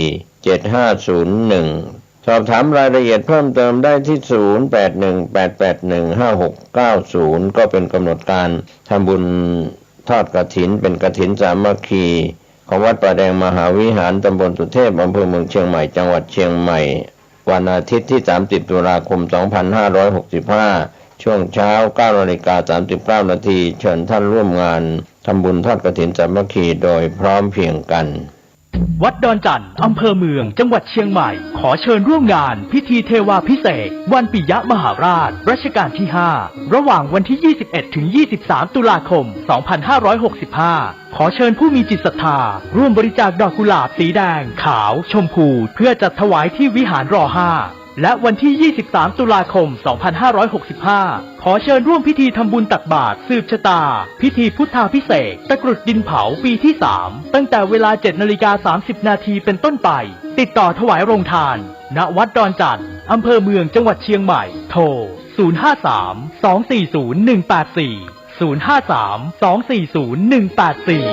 เจ็ดห้าศูนย์หนึ่ง สอบถามรายละเอียดเพิ่มเติมได้ที่ ศูนย์แปดหนึ่ง แปดแปดหนึ่ง ห้าหกเก้าศูนย์ ก็เป็นกำหนดการทำบุญทอดกฐิน เป็นกฐินสามัคคี ของวัดป่าแดงมหาวิหาร ตำบลสุเทพ อำเภอเมืองเชียงใหม่ จังหวัดเชียงใหม่ วันอาทิตย์ที่ สามสิบ ตุลาคม สองพันห้าร้อยหกสิบห้า ช่วงเช้า เก้านาฬิกา สามสิบเก้านาที เชิญท่านร่วมงานทำบุญทอดกฐินสามัคคีโดยพร้อมเพรียงกัน วัดดอนจั่น อำเภอเมือง จังหวัดเชียงใหม่ ขอเชิญร่วมงานพิธีเทวาภิเษก วันปิยมหาราช รัชกาลที่ ห้า ระหว่างวันที่ ยี่สิบเอ็ด ถึง ยี่สิบสาม ตุลาคม สองพันห้าร้อยหกสิบห้า ขอเชิญผู้มีจิตศรัทธา ร่วมบริจาคดอกกุหลาบสีแดง ขาว ชมพู เพื่อจัดถวายที่วิหาร รอ ห้า และวันที่ ยี่สิบสาม ตุลาคม สองพันห้าร้อยหกสิบห้า ขอเชิญร่วมพิธีทำบุญตักบาตร สืบชะตา พิธีพุทธาภิเษก ตะกรุดดินเผาปีที่ สาม ตั้งแต่เวลา เจ็ดนาฬิกา สามสิบนาที เป็นต้นไป ติดต่อถวายโรงทาน ณ วัดดอนจั่น อำเภอเมือง จังหวัดเชียงใหม่ โทร ศูนย์ห้าสาม สองสี่ศูนย์ หนึ่งแปดสี่ ศูนย์ห้าสาม สองสี่ศูนย์ หนึ่งแปดสี่